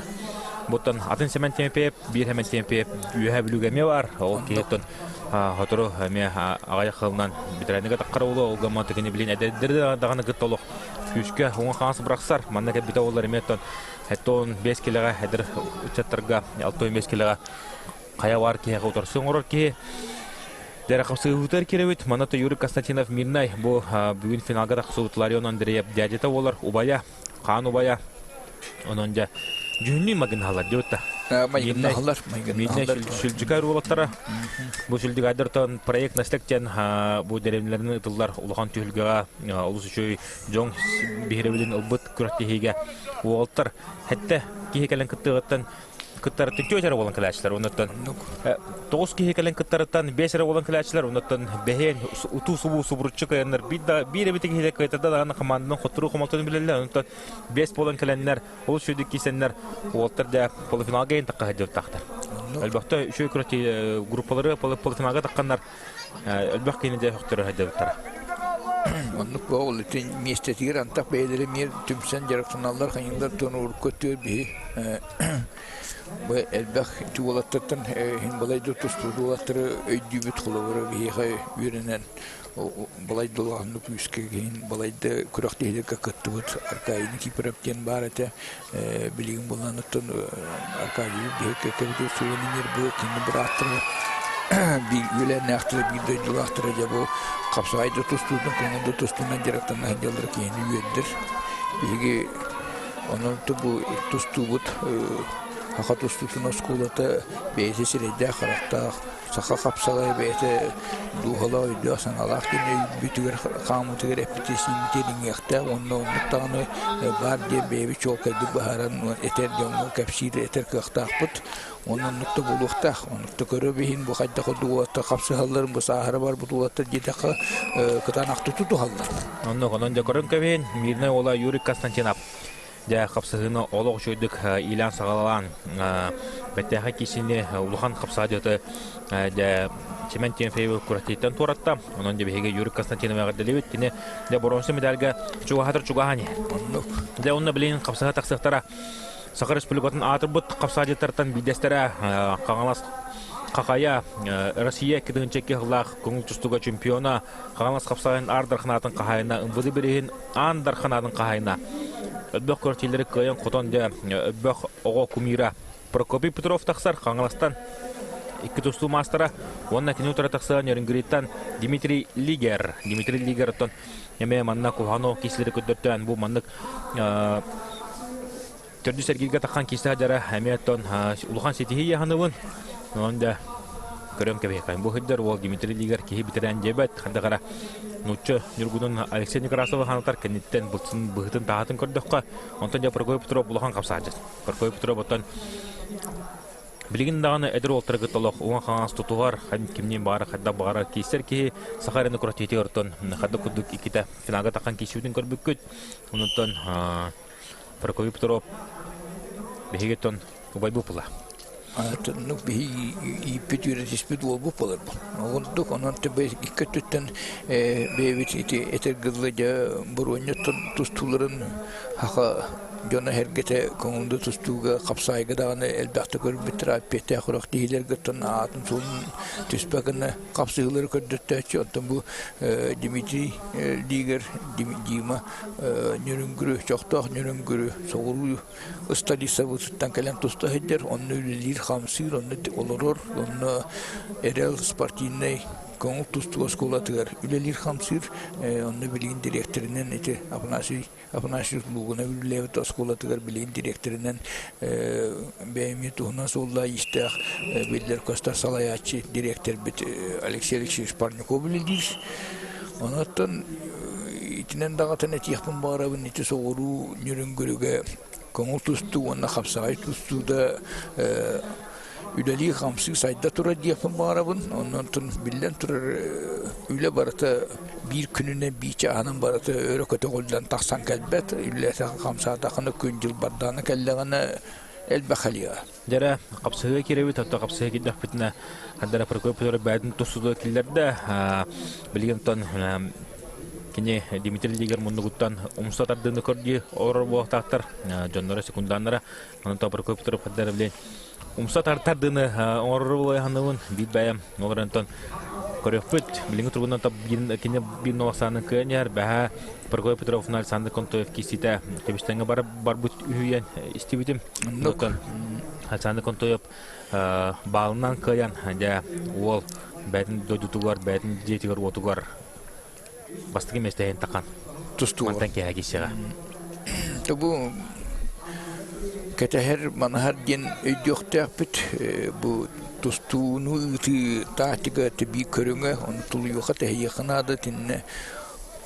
Буттан атын Семен Тимофеев, биир Семен Тимофеев Үөһээ Бүлүүгэ эмиэ баар. Ол киһиттэн сотору эмиэ аҕыйах сылынан ветераныга таххар буолуо. Ол гыммат кини билин эдэрдэр даҕаны кытта олох күүскэ уҥа хаҥас бырахсар. Манна кэлбитэ буоллар эмиэ оттон 75 килоҕа эдэр ыччаттарга 65 килоҕа хайа баар киһиэхэ утарсы оҥорор киһи. Дьэ, хапсыһыытыгар киирэбит. Манна Юрий Константинов Мирнай бу бүгүн финалга тахсыбыт Ларион Андреев дядята буолар, убайа, хаан убайа. Онон дьэ, дьүһүннүү магынһалар диэбит да. Майгыннаһаллар, майгыннаһаллар. Сүлдьүкэр уолаттара. Бу сүлдьүкайдартан проект наслек диэн бу дэриэбинэлэрин ытыллар улахан түһүлгэҕэ олус үчүгэй дьон биһирэбилин ылбыт күрэхтэһиигэ уолаттар хэттэ киһи кэлэн кыттыаҕыттан кыттарыттан түөрт эрэ буолан кэлээччилэр. Оннуттан 9 киһи кэлэн кыттарыттан 5 эрэ буолан кэлээччилэр. Оннуттан бэһиэн утуу субуу субуруччу кыайаннар биир да биир эбит киһи кыайтарда даҕаны хамаанданан хотторуу хомолтону билэллэр. Оннуттан 5 буолан кэлэннэр олус үчүгэй киисэннэр уолаттар да полуфиналга иһин тахха сылдьыбыттаахтар. Элбэхтэ үчүгэй күрэхтэһии группалары полуфиналга тахханнар элбэх киһини дьэ сөхтөрө сылдьыбыттара. Оннук ол ити миэстэтигэр антах бэйэлэрэ эмиэ түмсэн дьарыктаналлар хайыылар туон урукку өттүгэр биһи бу элбэх ити уолаттартан иһин балайда тустубут уолаттары өйдүүбүт холобура биһиэхэ үөрэнэн балайда улаханнык күүскэ иһин балайда күрэхтэһиилэргэ кыттыбыт Аркадий Никифоров диэн баар этэ билигин булан оттон Аркадий биһиги кэккэбитигэр суолун бу кини бырааттара биир үөлээннээхтэрэ биир дойдулаахтара дьэ бу хапсаҕай да тустуутун көҥүл да тустуунан дьарыктана сылдьаллара киһини үөрдэр биһиги онон бу тустуубут саха тустуутун оскуолата бэйэтэ сирэйдээх-харахтаах саха хапсаҕай бэйэтэ дууһалаах өйдөөх-санаалаах диэн өйбүтүгэр хааммытыгар эппитин иҥиэхтээх уонна оннук даҕаны баар диэн бэйэбит чуолкайдык быһааран этэр дьоҥҥо кэпсиир этэр кыахтаахпыт уонна оннук да буолуохтаах оннук да көрө иһин бу хайдах курдук уолаттар хапсыһалларын бу сааһыра барбыт уолаттар диэтэххэ кытаанахтык тутуһаллар. Оннук онон дьэ көрөн кэбиһин Мирнэй уола Юрий Константинов Дьэ, хапсыһыыны олох үчүгэйдик иилээн-саҕалаан бэртээхэй киисини улахан хапсаадьыты дьэ Семен Тимофеевы күрэхтэһииттэн туоратта. Онон дьэ биһиги Юрий Константиновы эҕэрдэлиибит. Кини дьэ боруонса медальга чугаһатар чугаһаан иһэр. Дьэ онно билигин хапсыһа тахсыахтара. Саха Республикатын аатырбыт хапсаадьыттартан биирдэстэрэ Хаҥалас Хахая Россия 2002 сыллаах көҥүл тустууга чемпиона Хаҥалас хапсаҕайын Аар Дарханаатын хаһаайына МВД бирииһин Аан Дарханаатын хаһаайына Өлбөх көртиилэри кыайан хотон дьэ Өлбөх оҕо кумира Прокопий Петров тахсар Хаҥаластан икки тустуу маастара уонна кини утары тахсыан Нерюнгриттан Дмитрий Лигер. Дмитрий Лигер оттон эмиэ манна куһаҕан киисилэри көрдөртөөн бу маннык төрдүс эргииргэ таххан киирсэ сылдьара эмиэ оттон улахан ситиһии яһаныбын. Онон да көрөн кэбиһиэххэ. Бу сылдьар уол Дмитрий Лигер киһи бүтэрээн диэбэт. Хардахара нуучча Ньургунун Алексей Некрасовы ханатар кэнниттэн былсын быһытын таһатын көрдөххө, онтон дьэ Прокопий Петров улахан хапсааччы. Прокопий Петров оттон билигин даҕаны эдэр уолтары кытта олох уҥа-хаҥас тутуһар, кимниин баҕара хайдах баҕарар киирсэр киһи саха эрэ куратиитигэр оттон хайдах курдук иккитэ финалга таххан киирсибитин көрбүккүт. Онтон Прокопий Петров биһиги убайбыт була. Оннук биһи ииппит үөрэтиспит уолбут буолар бу. Оннук онон икки өттүттэн бэйэбит ити этэргэ дьэ боруонньуттан тустууларын хаха дьоно сэргэтэ көҥүллү тустууга хапсаайга даҕаны элбэхтик көрбүттэр эппиэттээх күрэх тиһилэргэ аатын суолун түспэ гына хапсыһыылары көрдөттөөччү оттон бу Дмитрий Лигер Дима Нөрүҥгүрү, чохтоох Нөрүҥгүрү соҕуруу ысталииссабытыттан кэлэн туста сылдьар, онно үлэлиир-хамсыыр, онно олорор, онно Эрэл спортивнай көҥүл тустуу оскуолатыгар үлэлиир-хамсыыр, онно билигин дириэктэринэн ити Афанасий Афанасьевич Лугунов үлэлээбит оскуолатыгар билигин дириэктэринэн бэйэми туһунан суоллаах иистээх биллэр-көстөр салайааччы дириэктэрбит Алексей Алексеевич Парников үлэлиир. Онон итинэн даҕатан этиэхпин баҕарабын ити соҕуруу Ньүрүҥгүрүгэ көҥүл тустуу уонна хапсаҕай тустуу да үлэлии-хамсыы сайда турар диэхпин баҕарабын. Онон биллэн турар үлэ барыта биир күнүнэн биир чааһынан барыта өрө көтөҕүллэн тахсан кэлбэт. Үлэлэтэ хамсаатаххына күн-дьыл бардаҕына кэллэҕинэ элбэх халыа. Дьэрэ, хапсыһыга киирэбит, оттон хапсыһыга киирдэхпитинэ, ханна эрэ Прокопий Петрович бэйэтин тустууга киллэрдэ. Билигин оттон Кини Дмитрий Лигер муннугуттан умса тардыыны көрдүү олорор буолуохтаахтар. Дьонноро секунданнара онон Прокопий Петров хаддар билин умса тардыыны оҥорор буолуоханыбын биир бэйэм олоронтон көрүөхпүт. Билиҥҥи туругунан кини биир нолосааны кыайан иһэр бэһэ Прокопий Петров Александр Контоев киирсиитэ кэбистэҥҥэ барбыт үһүйэн истибитим. Онтон Александр Контоев баалынан кыайан дьэ уол бэйэтин дойдутугар, бэйэтин дьиэтигэр-уотугар бастакы миэстэһин тахан тустуу мантан киэһэ киирсиэҕэ. Бу кэтэһэр манаһар диэн өйдүөхтээхпит. Бу тустууну ыытыы тактика тибии көрүҥэ, ону тулуйуохха тэһийиэххэ наада итиннэ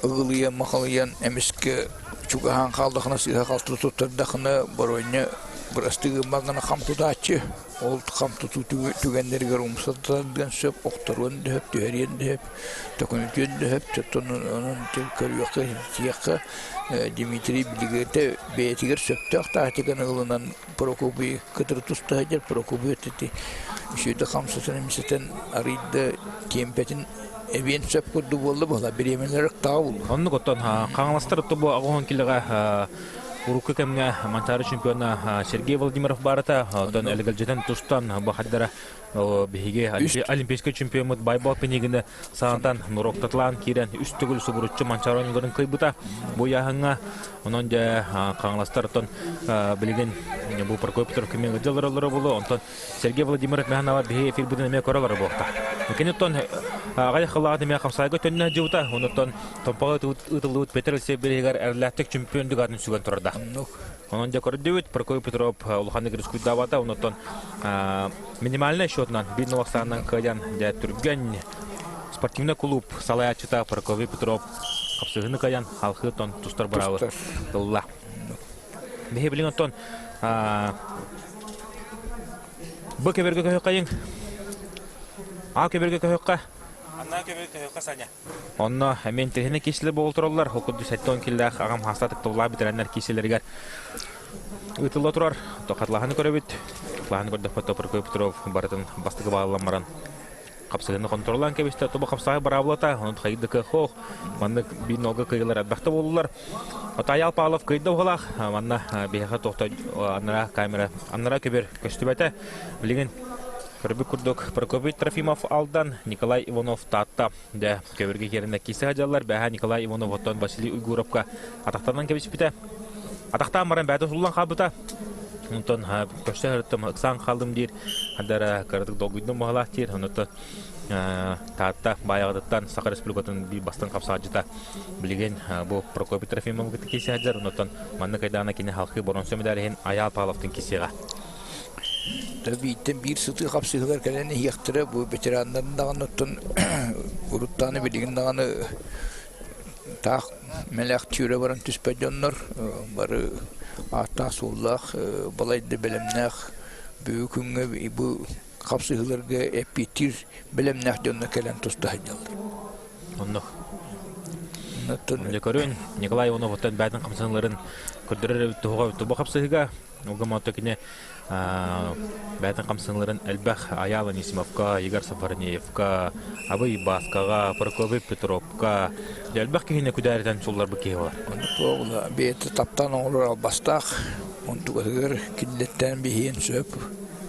ыгылыйан махалыйан эмискэ чугаһаан хааллахына сыыһа-халты туттардахына боруонньа бырастыы гыммат гына хам тутааччы. Ол хам тутуу түгэннэригэр умса тардыан сөп, охторуон да сөп, түһэриэн да сөп, төкүнүтүөн да сөп. Оттон онон көрүөххэ, сиэххэ Дмитрий билигитэ бэйэтигэр сөптөөх тактиканы ылынан Прокопий кытары туста сылдьар. Прокопий ити үчүгэйдик хамсатан эмсэтэн арыйда тиэмпэтин эбиэн сөп курдук буолла буолла бириэмэлэр ыктаҕа буолла. Оннук оттон Хаҥаластар тобу аҕыһын килэҕэ урукку кэмҥэ Манчаары чемпиона Сергей Владимиров баарата, оттон элгэлдьитэн тустан бу хаддара биһиги олимпийскай чемпиоммут Байбал Пинигини саатан нуроктатлаан киирэн үс төгүл субуруччу Манчаары оонньууларын кыайбыта. Бу ыйааһыҥҥа онон дьэ Хаҥаластар оттон билигин бу Прокопий Петров кимиэ ыдьаллар болу онтон Сергей Владимиров Механова биһи эфирбытын эмиэ көрө олорор буолта. Киниттон аҕай хылаат эмиэ хамсайга төннө дьыбыта, онуттан Томпоҕо ыытыллыбыт Петр Алексеев бириһигэр эрлээхтик чемпион атын сүгэн турарда. Онон дьэ көрдүбүт, Прокопий Петров улаханнык рискуйдаабата, онуттан минимальнай счетунан биир нолохсаанынан кыайан дьэ түргэн спортивный клуб салайааччыта Прокопий Петров хапсыһыны кыайан халхыы тон тустар быраабы ылла. Биһи билин оттон Б көбөргө көһөххайыҥ. А көбөргө көһөххө. Анна көбөр көһөххө Саня. Онно эмиэ интэриэһинэй киисилэр буола тураллар. Ол курдук 70 киллээх аҕам хаста тыктыллаах бэтэрээннэр киисилэригэр ыытылла турар. Хатылаһаны көрөбүт. Хатылаһаны көрдөхпөт Прокопий Петров барытын бастакы бааллан баран хапсыһыны контроллаан кэбистэ. Тобо хапсаһы быраабылата, онон хайдык кыах Маннык биир нолга кыйылар элбэхтэ буоллулар. Отаял Павлов кыйда уһалаах. Манна биһиэхэ тохто аннара камера, аннара көбөр көстүбэтэ. Билигин көрбүт курдук Прокопий Трофимов Алдан, Николай Иванов Таатта. Дэ көбөргө киэринэ кисе хадьаллар. Бэһэ Николай Иванов оттон Василий Уйгуровка атахтанан кэбиспитэ. Атахтаан баран бэйэтэ суллан хаалбыта. Онтон көрсө сырыттым, ыксаан хааллым диир. Хандара кыратык долгуйдум баһылаах диир. Онуттан Таатта Баайаҕатыттан Саха Республикатын биир бастыҥ хапсаҕадьыта билигин бу Прокопий Трофимов кытта киирсэ сылдьар. Онуттан маннык айдаана кини халқы боронсо медалиһин Айаал Павловтын киирсиэҕэ. Бииртэн биир сытыы хапсыһыылар кэлэн иһиэхтэрэ. Бу ветераннарын даҕаны оттон уруттааны билигин даҕаны таах мэлээх түүрэ баран түспэт дьоннор бары ааттаах-суоллаах, балайда бэлэмнээх бүгүн күҥҥэ бу хапсыһыыларга эппиэттиир бэлэмнээх дьоннор кэлэн туста сылдьаллар. Оннук. Дьэ көрүн, Николай Иванов оттон бэйэтин хамсаныыларын көрдөрөр туһуга тобо хапсыһыга Угамото кини бэйэтин хамсаныыларын элбэх Айаал Анисимовка, Игорь Сафарнеевка, Абый Баскаҕа, Прокопий Петровка элбэх киһини күдээритэн сулларбыт киһи буолар. Оннук бэйэтэ таптаан оҥорор албастаах, онтугатыгар киллэттээн биһиэн сөп.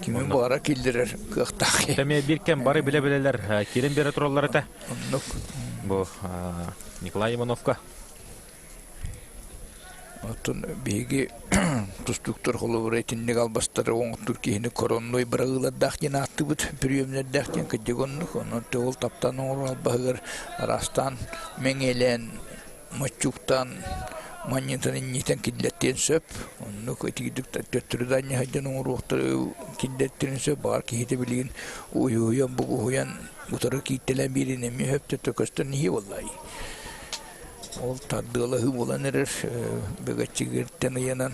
Кими баҕара киллэрэр кыахтаах. Эмиэ биир кэм бары билэ-билэлэр киирэн биэрэ тураллар этэ. Оннук. Бу Николай Ивановка Оттон биһиги тустууктар холобура итинник албастары оҥортуур киһини коронной бырагыылардаах диэн ааттыыбыт, бүрүөмнэрдээх диэн кырдьык оннук. Онон ол таптаан оҥорор албаһыгар араастаан мэҥиэлээн, моччуктаан, манньытан инньитэн киллэртиэн сөп. Оннук итиирдик төттөрү да анньа сылдьан оҥоруохтары киллэртиэн сөп. Баҕар киһитэ билигин уйуһуйан, бугуһуйан утары кииртэлээн биэрин эмиэ сөп төттө көстөн иһиэ буоллаҕай. Ол тардыалаһыы буолан эрэр бэгэччигиттэн ыйанан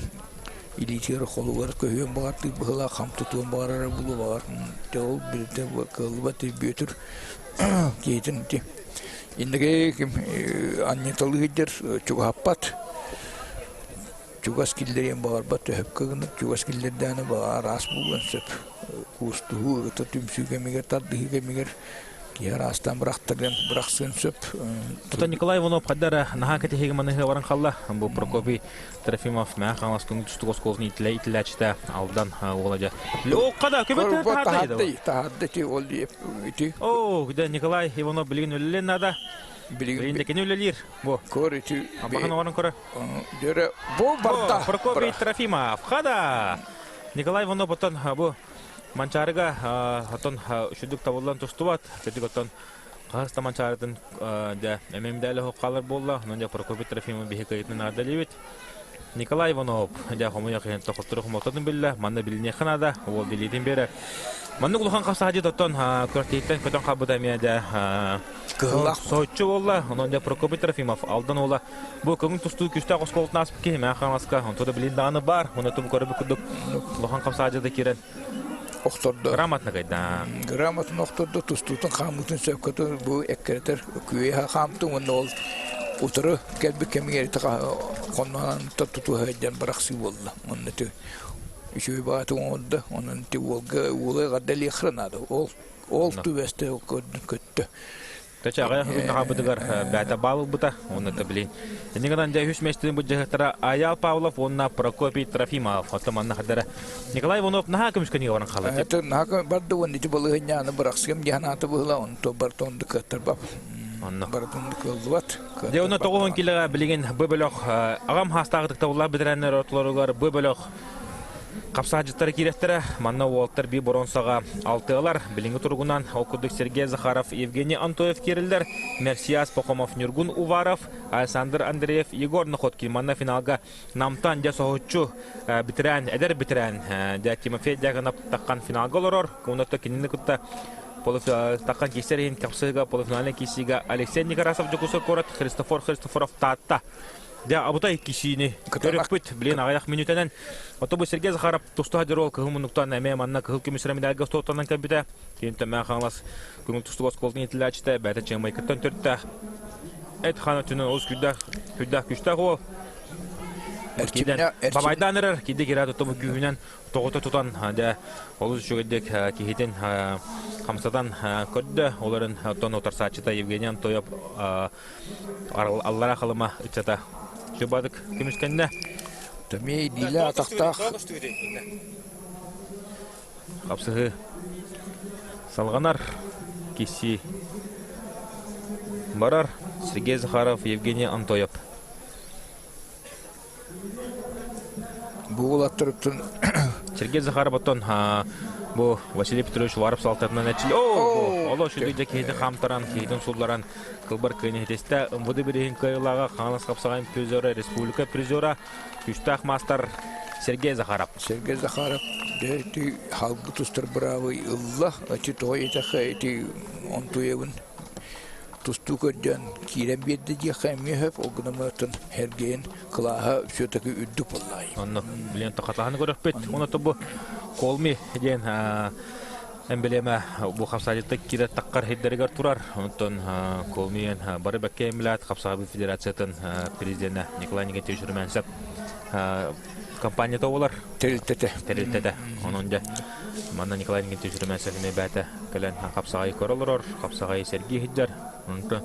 илиитигэр холугар көһүөн баҕартыыр быһыылаах хам тутуон баҕарара буолуо баҕар дьэ ол биридэ кыаллыбат Бүөтүр киһитин ити инники ким анньыталыы сылдьар чугаһаппат чугас киллэриэн баҕарбат төһөккө гынар чугас киллэрдэҕинэ баҕар араас буолуон сөп куустуһуу ыта түмсүү кэмигэр тардыһыы кэмигэр. Киһи араастаан бырахтарыан бырахсыан сөп. Тута Николай Иванов хайдара наһаа кэтиһиги маныһы баран халла. Бу Прокопий Трофимов мээ Хаҥалас көҥүл тустуук оскуолатын итилэ итилээччитэ Алдан уола дьэ. Леокка да көбөтө таһаарды. Таһаарды ити ол ити. Оо, дэ Николай Иванов билигин үлэлиэн наада. Билигин да кини үлэлиир. Бу. Көр ити. Абахан оҕонун көрө. Дөрө бу барда. Прокопий Трофимов. Хада. Николай Иванов оттон бу Манчаарыга оттон үчүгдүк табыллан тустубат. Кырдьык оттон хаһыс да Манчаарытын дьэ эмиэ медали хаалар буолла. Онон дьэ Прокопий Трофимов биһи кыайыытын наадалыыбыт. Николай Иванов дьэ хомуйах иһин тохоттору хомототун биллэ. Манна билиниэххэ наада. Уол билиитин биэрэр. Маннык улахан хапсаһадьыт оттон күрэхтэһииттэн көтөн хаалбыта эмиэ дьэ Кыһыллаах соччу буолла. Онон дьэ Прокопий Трофимов Алдан уола Бу көҥүл тустуу күүстээх оскуолатын ааспыт киһи Мэҥэ Хаҥаласка онто да билин даҕаны баар. Уонна тум көрөбүт курдук улахан хамсаадьыта киирэн охтордо. Грамотно кайда. Грамотно охтордо, тустуутун хаамыытын сөпкө бу эккирэтэр күөһэ хаамтын уонна ол утары кэлбит кэмигэр хонноон тутуһа сылдьан бырахсыы буолла. Онно ити үчүгэй баҕатын оҥордо. Онон ити уолга уолу эҕэрдэлиэххэ наада. Ол ол түбэстэ көттө. Кача аҕыйах күн хаалбытыгар бээтэ баал ылбыта уонна да билин. Иннигинэн дьэ үс миэстэни былдьаһыктара Аял Павлов уонна Прокопий Трофимов. Оттон манна хадара Николай Иванов наһаа көмүскэнигэ баран хаалла. Это наһаа барды уонна ити балыһынньааны бырахсыам диэн аата быһыла онто барыта онду кыаттарбап. Онно. Барыта онду кыаллыбат. Дьэ онно 90 килоҕа билигин бу бөлөх аҕам хаастаах ытыктабыллаах бэтэрээннэр ортолоругар бу бөлөх Хапсаһдьыттара киирэхтэрэ. Манна уолаттар биир боруонсаҕа алтыалар. Билиҥҥи туругунан ол курдук Сергей Захаров, Евгений Антоев киирэллэр. Мерсиас Пахомов, Ньургун Уваров, Александр Андреев, Егор Находкин. Манна финалга Намтан дьэ соһуччу бэтэрээн, эдэр бэтэрээн дьэ Тимофей Дьяконов таххан финалга олорор. Онно кинини кытта таххан киирсэр иһин хапсыһыыга полуфинальнай киирсиигэ Алексей Некрасов Дьокуускай куорат, Христофор Христофоров Таатта. Дьэ, абытай кишиини көрүөхпүт. Билин аҕыйах мүнүүтэнэн. Ото бу Сергей Захаров туста дьоруол кыһыл муннуктан эмиэ манна кыһыл көмүс медальга стоттанан кэлбитэ. Киин төмөөн Хаҥалас көҥүл тустук оскуолатын иитиллээччитэ бэйэтэ Чыамайкыттан төрүттээх. Эт хаан өттүнэн олус күүрдээх, күүрдээх күстээх уол. Бабайдаан эрэр, киирдэ киирэ туту күүһүнэн тоҕута тутан дьэ олус үчүгэйдик киһитин хамсатан көрдө. Олорун оттон утарсааччыта Евгений Антоев Аллара Халыма ыччата Чубадык көмүскэннэ. Тэмиэй диилэ атахтаах. Хапсыһыы салҕанар. Киси барар. Сергей Захаров, Евгений Антоев. Бу уолаттарыттан Сергей Захаров оттон бу Василий Петрович Уваров салтатынан эчил оо оло сүдү дьэ киһити хаамтаран киһитин сулларан кылбар кыайын иһитистэ МВД бириһин кыайыылааҕа Хаҥалас хапсаҕайын призера республика призера күүстээх маастар Сергей Захаров Сергей Захаров дьэ ити халгы тустар быраабы ылла ити тоҕо итэхэ ити онтуйабын тустуу көрдөөн киирэн биэрдэ диэххэ эмиэ сөп, ол гынан баран Һэргэйин кылааһа все-таки үрдүк буоллаҕай. Онно билиэн тохотаһаны көрөхпүт. Онно бу Колми диэн эмблема бу хапсаадьытта киирэ таххар хирдэригэр турар. Онтон Колми бары бэккэ эмилаат хапсаабы федерациятын президенэ Николай Никитич Румянцев компанията буолар. Тэрилтэтэ. Тэрилтэтэ. Онон дьэ манна Николай Никитич Румянцев эмиэ бэйэтэ кэлэн хапсаҕайы көрө олорор, хапсаҕайы сэргии сылдьар. Онтон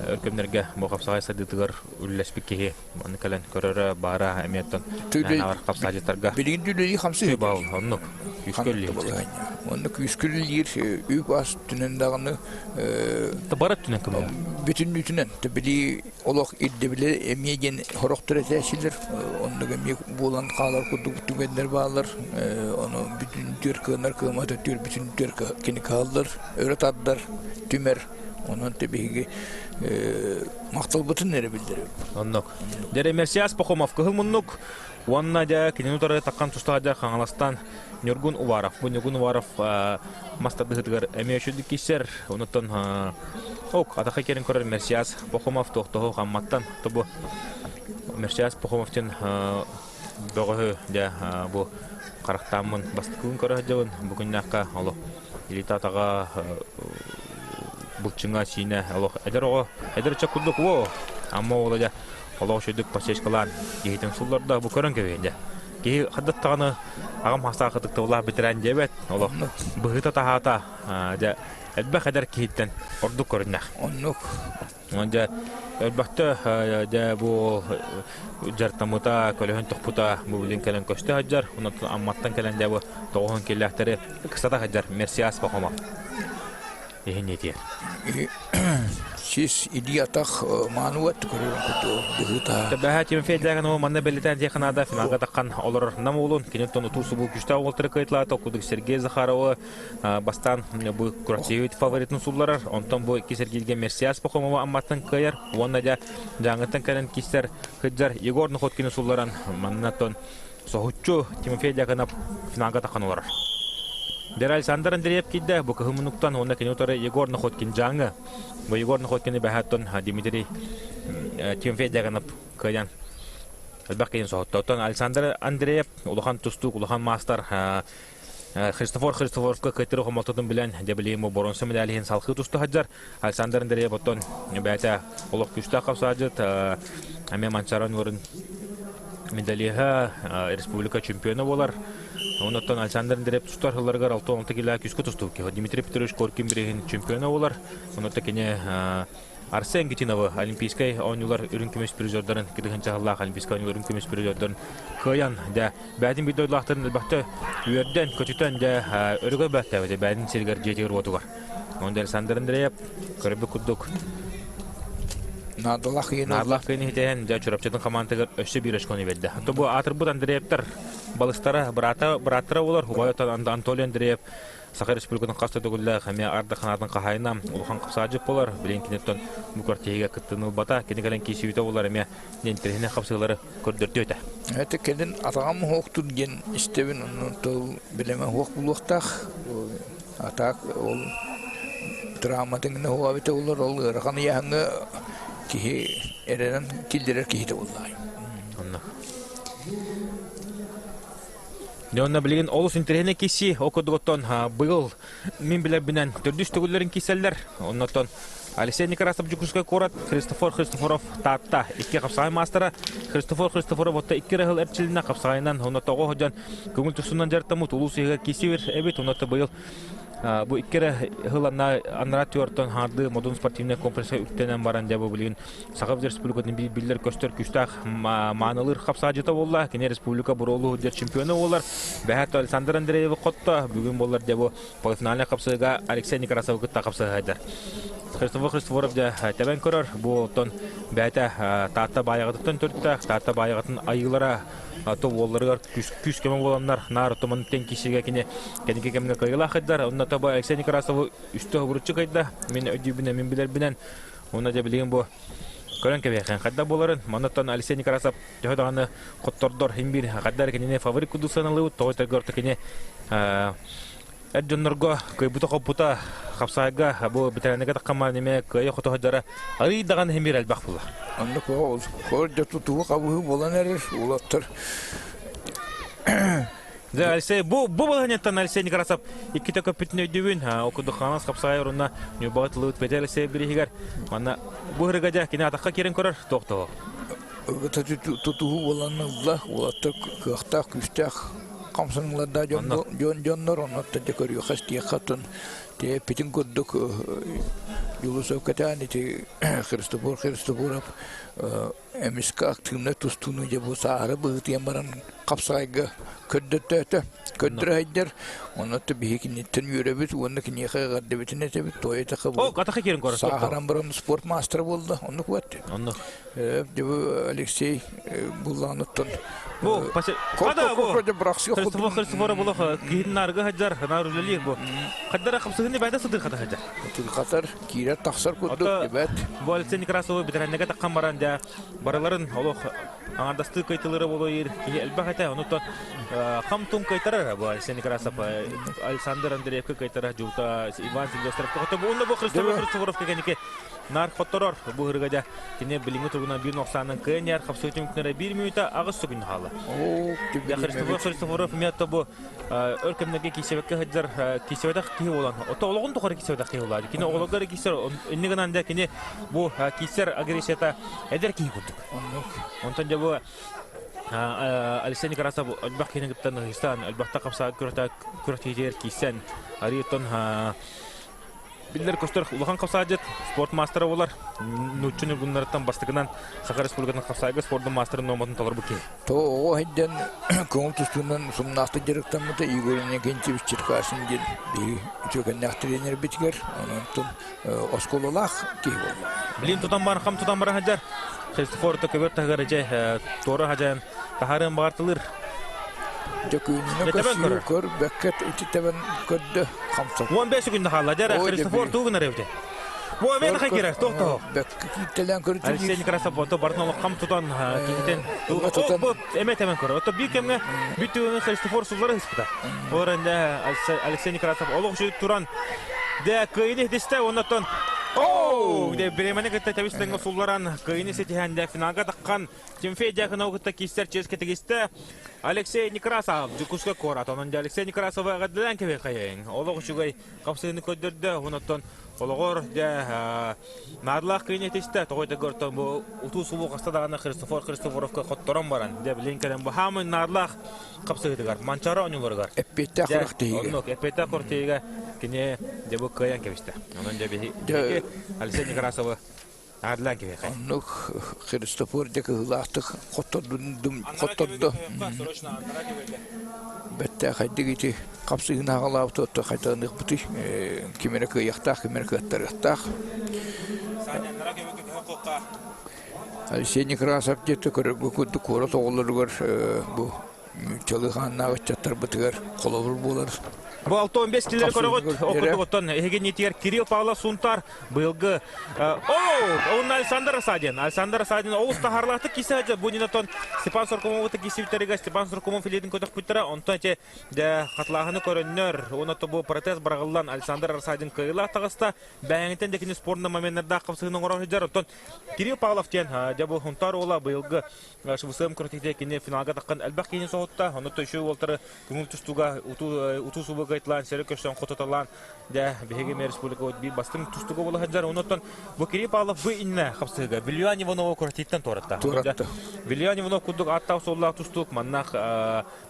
өр кэмнэргэ бу хапсаҕай сайдыытыгар үлэлэспит киһи манна кэлэн көрөрө баара эмиэ оттон хапсаадьыттарга билигин үлэлии хамсыы баал оннук күүскэ үлэлиир онно күүскэ үлэлиир үп ас түнэн даҕаны бары өттүнэн көмө бүтүннүүтүнэн били олох ирдэбилэ эмиэ диэн сорохтор этээччилэр оннук эмиэ буолан хаалар курдук түгэннэр бааллар ону бүтүн түөр кыанар кыаммат өттүгэр бүтүн түөр кини кыһаллар өрө тардар түмэр онон те биһиги махталбытын эрэ биллэрэбит оннук дьэ Мерсиас Пахомов кыһыл муннук уонна дьэ кинини утары таххан тустаах дьэ Хаҥаластан Ньургун Уваров. Бу Ньургун Уваров мас тардыһыытыгар эмиэ үчүгдүк киирсэр. Онуттан ок, атахха киирэн көрөр Мерсиас Пахомов туохтоһу хамматтан. Бу Мерсиас Пахомов диэн бөҕөһү дьэ бу харахтааммын бастакыбын көрө сылдьабын. Бу күннээххэ олох илиитэ атаҕа былчыҥа сиинэ олох эдэр оҕо эдэр ыччат курдук уо амма уола дьэ олох үчүгдүк подсечкалаан киһитин сулларда бу көрөн кэбиһин дьэ. Киһи хаддаттаҕаны аҕам хастаах ытыктабыллаах бэтэрээн диэбэт. Олох быһыыта-таһаата дьэ элбэх эдэр киһиттэн ордук көрүннэх. Оннук. Дьэ элбэхтэ дьэ бу дьартаммыта, көлөһүн тохпута бу билин кэлэн көстө сылдьар. Онон Амматтан кэлэн дьэ бу тоҕуһун киллээхтэри ыксата сылдьар Мерсиас Пахомов. Иһин этиэр. Сис илии-атах маануат көрөрүн курдук быһыыта. Бэһэ Тимофей Дьяконова манна бэлиэтээн диэххэ наада финалга таххан олорор Нам уолун киниттэн утуу субуу күстээх уолтары кыайталаата кудук Сергей Захаровы бастаан бу күрэхтэһиибит фаворитын сулларар онтон бу икки Сергейгэ Мерсиас Пахомова Амматтан кыайар уонна дьэ Дьааҥыттан кэлэн кистэр кыдьар Егор Находкины сулларан маннаттан соһуччу Тимофей Дьяконов финалга таххан олорор. Дэр Александр Андреев киирдэ бу кыһын мунуктан уонна кини утары Егор Находкин Дьааҥы. Бу Егор Находкины бэһэттон Дмитрий Тимофей Дьяконов кыайан элбэх киһини соһутта. Оттон Александр Андреев улахан тустуук, улахан маастар Христофор Христофоровка кыттыр хомолтотун билэн, дьэбилиим боронса медалиһин салхыы туста сылдьар. Александр Андреев оттон бэйэтэ олох күүстээх хапсаадьыт, эмиэ Манчаран уорун медалиһа, республика чемпиона буолар. Оннуттан Александр Андреев тустар сылларыгар 66 килэ күүскэ тустубут киһи. Дмитрий Петрович Коркин бирииһин чемпиона буолар. Оннуттан кини Арсен Гитиновы Олимпийскай оонньуулар үрүҥ көмүс призердарын, кыргыһынчаһыллаах Олимпийскай оонньуулар үрүҥ көмүс призердарын кыайан, дьэ, бэйэтин биир дойдулаахтарын элбэхтэ үөрдэн, көтүтэн, дьэ, өрөгөй бэттээбитэ бэйэтин сиригэр дьиэтигэр-уотугар. Онон Александр Андреев көрбүт курдук Наадалаах кыйын Наадалаах кыйын иһитэһэн, дьэ, Чурапчытын хамаандатыгар өссө биир очкону биэрдэ. То бу аатырбыт Андреевтар балыстара, быраата, бырааттара болар, убайа Анатолий Андреев Саха Республикатын хас да төгүллээх эмиэ арда ханаатын хаһаайына улахан хапсаадьыт буолар. Билигин киниттэн бу күрэхтэһиигэ кыттыыны ылбата. Кини кэлэн киирсибитэ буолар эмиэ интэриэһинэй хапсыылары көрдөрдүө этэ. Это кэлин атаҕам уһуохтур диэн истэбин, онон тыл билэмэ уһуох булуохтаах. Атаак ол травматын уһуга эбитэ буолар, ол ыарахан ыйааһыҥҥа киһи эрэнэн киллэрэр киһитэ буоллаҕай. Онно. Дьэ онно билигин олус интэриэһинэй киирсии. Ол курдук оттон быйыл мин билэрбинэн төрдүс төгүллэрин киирсэллэр. Оннотон Алексей Некрасов Дьокуускай куорат, Христофор Христофоров Таатта икки хапсаҕай маастара. Христофор Христофоров отто икки эрэ сыл эрчилинэ хапсаҕайынан онно тоҕо сылдьан көҥүл тустуунан дьарыктаммыт улуус иһигэр киирсибит эбит. Онно быйыл Бу икки эрэ сыл анараа түөртөн хаардыы Модун спортивнай комплекска үктэнэн баран дьэ бу билигин Саха Республикатын биллэр көстөр күүстээх маанылыыр хапсаадьыта буолла. Кини республика буруолуу сылдьар чемпиона буолар. Бэһэт Александр Андреевы хотто. Бүгүн буолар дьэ бу полуфинальнай хапсыыга Алексей Некрасовы кытта хапсыһайдар. Христофор Христофоров дьэ тэбэн көрөр. Бу оттон бэйэтэ Таатта Баайаҕатыттан төрүттээх. Таатта Баайаҕатын айыылара то уолларыгар күүс көмө буоланнар наар отоман тэн киһигэ кини кэнники кэмҥэ кыайыылаах кыйдар. Онно таба Алексей Некрасовы үстэ хобуруччу кыйда. Мин өйдүүбүнэн, мин билэрбинэн Уонна дьэ билигин бу көрөн кэбиһэххин хайдах буоларын маннаттан Алексей Некрасов төһө даҕаны хоттордор иһин биир хайда эрэ кинини фаворит курдук сыаналыыбыт тоҕо этэргэ орто кини эр дьоннорго кыайбыта-хоппута хапсаайга бу бэтэрээннэргэ таххамаан эмиэ кыайа-хото сылдьара арыый даҕаны иһин биир элбэх буолар. Оннук ол хор дьэ тутуу хабыһыы буолан эрэр уолаттар Дьэ, Алексей, бу бу балаһыанньаттан Алексей Некрасов иккитэ көппүтүн өйдүүбүн. Ол курдук Хаҥалас хапсаҕай орунна Ньурбаҕа тылыбыт Петя Алексей бирииһигэр. Манна бу ырыга дьэ кини атахха киирэн көрөр туох того. Ыгыта тутуһуу буолан ылла, уолаттар кыахтаах, күүстээх хамсаныылардаах дьон дьоннор оннуттан дьэ көрүөххэ истиэххэ оттон эппитин курдук Юлусов кэтээн ити Христофор Христофоров Эмискэ актыыбынай тустууну дьэ бу сааһыра быһыытыйан баран хапсаҕайга көрдөртөөтө, көрдөрө Онно биһи киниттэн үөрэбит уонна киниэхэ эҕэрдэбитин этэбит. Туой этэхэ бу сааһыран баран спорт маастара буолла. Оннук бат. Оннук. Дьэ бу Алексей булланыттан Бу Христофор Христофор булах киһин нарга хаджар, нар үлэлиир бу. Хаддара хапсыгыны бэйдэ сытыр хата хаджар. Хатар киирэр тахсар курдук дебет. Бу Алексей Некрасовы бэтэрээннэргэ таххан баран дьэ барыларын олох аҥардастыы кыайтылыыра буолуо киһи элбэх этэ. Онуттан хам-тум кыайтарар бу Алексей Некрасов Александр Андреевка кыайтара Жута Иван Сильвестровка хоту бу бу Христофор Христофоровка кэнники нар хотторор бу ырыга дьэ кини билиҥҥи туругунан биир нохсаанан кыайан хапсыы түмүктэнэрэ биир мүнүүтэ аҕыс секунд хаалла. Христофор Христофоров эмиэ бу өр кэмнэргэ киирсибэккэ сылдьар киирсибэтэх киһи буолан ото олоҕун тухары киирсибэтэх киһи буолааччы кини оҕолорго эрэ киирсэр инньэ гынан да кини бу киирсэр агрессията эдэр киһи курдук онтон дьэ бу. Алексей Некрасов элбэх киһини кытта ныһыйсан, элбэхтэ хапсаа күрэхтэһиитигэр киирсэн, арыйтан биллэр көстөр улахан хапсаадьыт спорт маастара буолар. Нуучча ньургуннарыттан бастакынан Саха Республикатын хапсаайга спордун маастарын нуорматын толорбут киһи. То оҕо сылдьан көҥүл тустуунан сумнаахтык дьарыктаммыта Игорь Иннокентьевич Черкашин диэн биһиги үтүөкэннээх тренербитигэр, онон оскуолалаах киһи буолла. Билин тутан бар, хам тутан бара сылдьар. Христофор көбөр таһыгар дьэ туора хадьан таһаарыан баҕартылыр. Дьөкүүнүнэ көссүү көр, бэккет ити тэбэн көрдө, хамсат. 15 секунда хаалла. Дьэ, Христофор тугунар эбите. Бу мен хакера, тохто. Бэкке кииртэлээн көрдө. Алексей Некрасов бото бартын олох хам тутан киһитен эме темен көрөр. Ото бир кемге бүтүн Христофор суллары ыспыта. Орында Алексей Некрасов олох туран Дэ кыайыны хитистэ оннотон Оу! Де биремени кытта тэбис тэҥҥэ сулларан кыайыны ситиһэн дэ финалга таххан Тимофей Дьяконов кытта киистэр чиэскэ тигистэ Алексей Некрасов Дьокуускай куорат. Онон дьэ Алексей Некрасовы эҕэрдэлээн кэбиэхэйиҥ. Олох үчүгэй хапсыыны көрдөрдө. Онон олоҕор дьэ наадалаах кыайыны этистэ. Тоҕо этэ бу утуу субуу хаста даҕаны Христофор Христофоровка хотторон баран дьэ билин кэлэн бу хаамын наадалаах хапсыһыытыгар Манчаары оонньууларыгар эппиэттээх күрэхтэһиигэ оннук эппиэттээх күрэхтэһиигэ кини дьэ бу кыайан кэбистэ. Онон дьэ биһи Алексей Некрасовы аадылаан кэбиэхэ. Оннук Христофор дьэ кыһыылаахтык хоттордум хоттордо. Бэттээхэйдик ити хапсыһыыны аҕалаабыт отто хайтаныахпытый ким эрэ кыайыахтаах, ким эрэ кыаттарыахтаах. Алексей Некрасов диэки көрөргө курдук куорат оҕолоругар бу нууччалыы хааннаах ыччаттарбытыгар холобур буолар. Бу 65 килер көрөҕүт. Ол курдук оттон эһиги ниитигэр Кирилл Павлов Сунтар быйылгы О, онно Александр Асадин. Александр Асадин олус таһаарлаахтык кисе сылдьар. Бу нинотон Степан Соркомову киссибиттеригэ Степан Соркомов илиитин көтөхпүттэрэ. Онтон эти дэ хатылааһыны көрөннөр, уонна бу протез быраҕыллан Александр Асадин кыайыылаах таҕыста. Бэйэҥиттэн да кини спорный моменнардаах хапсыһыны оҥорон сылдьар. Оттон Кирилл Павлов диэн дьэ бу Хунтаар уола быйылгы ШВСМ күрэхтэһиитэ кини финалга таххан элбэх киһини соһутта. Онно төшүү уолтары көҥүл тустууга утуу субу кыайталаан сири көрсөн хотуталаан дьэ биһиги эмиэ республика биир бастыҥ тустууга буола сылдьар. Оннуттан бу Кирилл Павлов бу иннэ хапсыһыга Вильян Иванова күрэхтэһииттэн туоратта. Туоратта. Вильян Иванов курдук ааттаах-суоллаах тустуук маннаах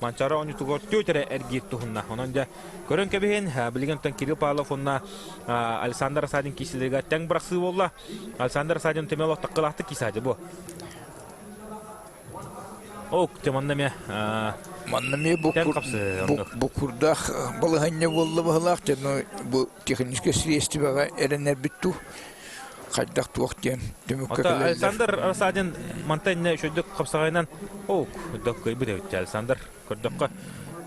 Манчаары оонньуутугар түөрт эрэ эргиир туһунна. Онон дьэ көрөн кэбиһин, билигин оттон Кирилл Павлов уонна Александр Асадин киисилэригэр тэҥ бырахсыы буолла. Александр Асадин Тэмел таққылаахтык киисаады бу. Ок, те манна ме Манна ме бу курдаах балаһанньа буолла баһылаах но бу техническэй средствоҕа эрэнэрбит туу хайдах туох диэн түмүккэ кэлэллэр. Александр Рассадин мантан инне үчүгдүк хапсаҕайынан оук дөк кыйбыт эбит Александр көрдөххө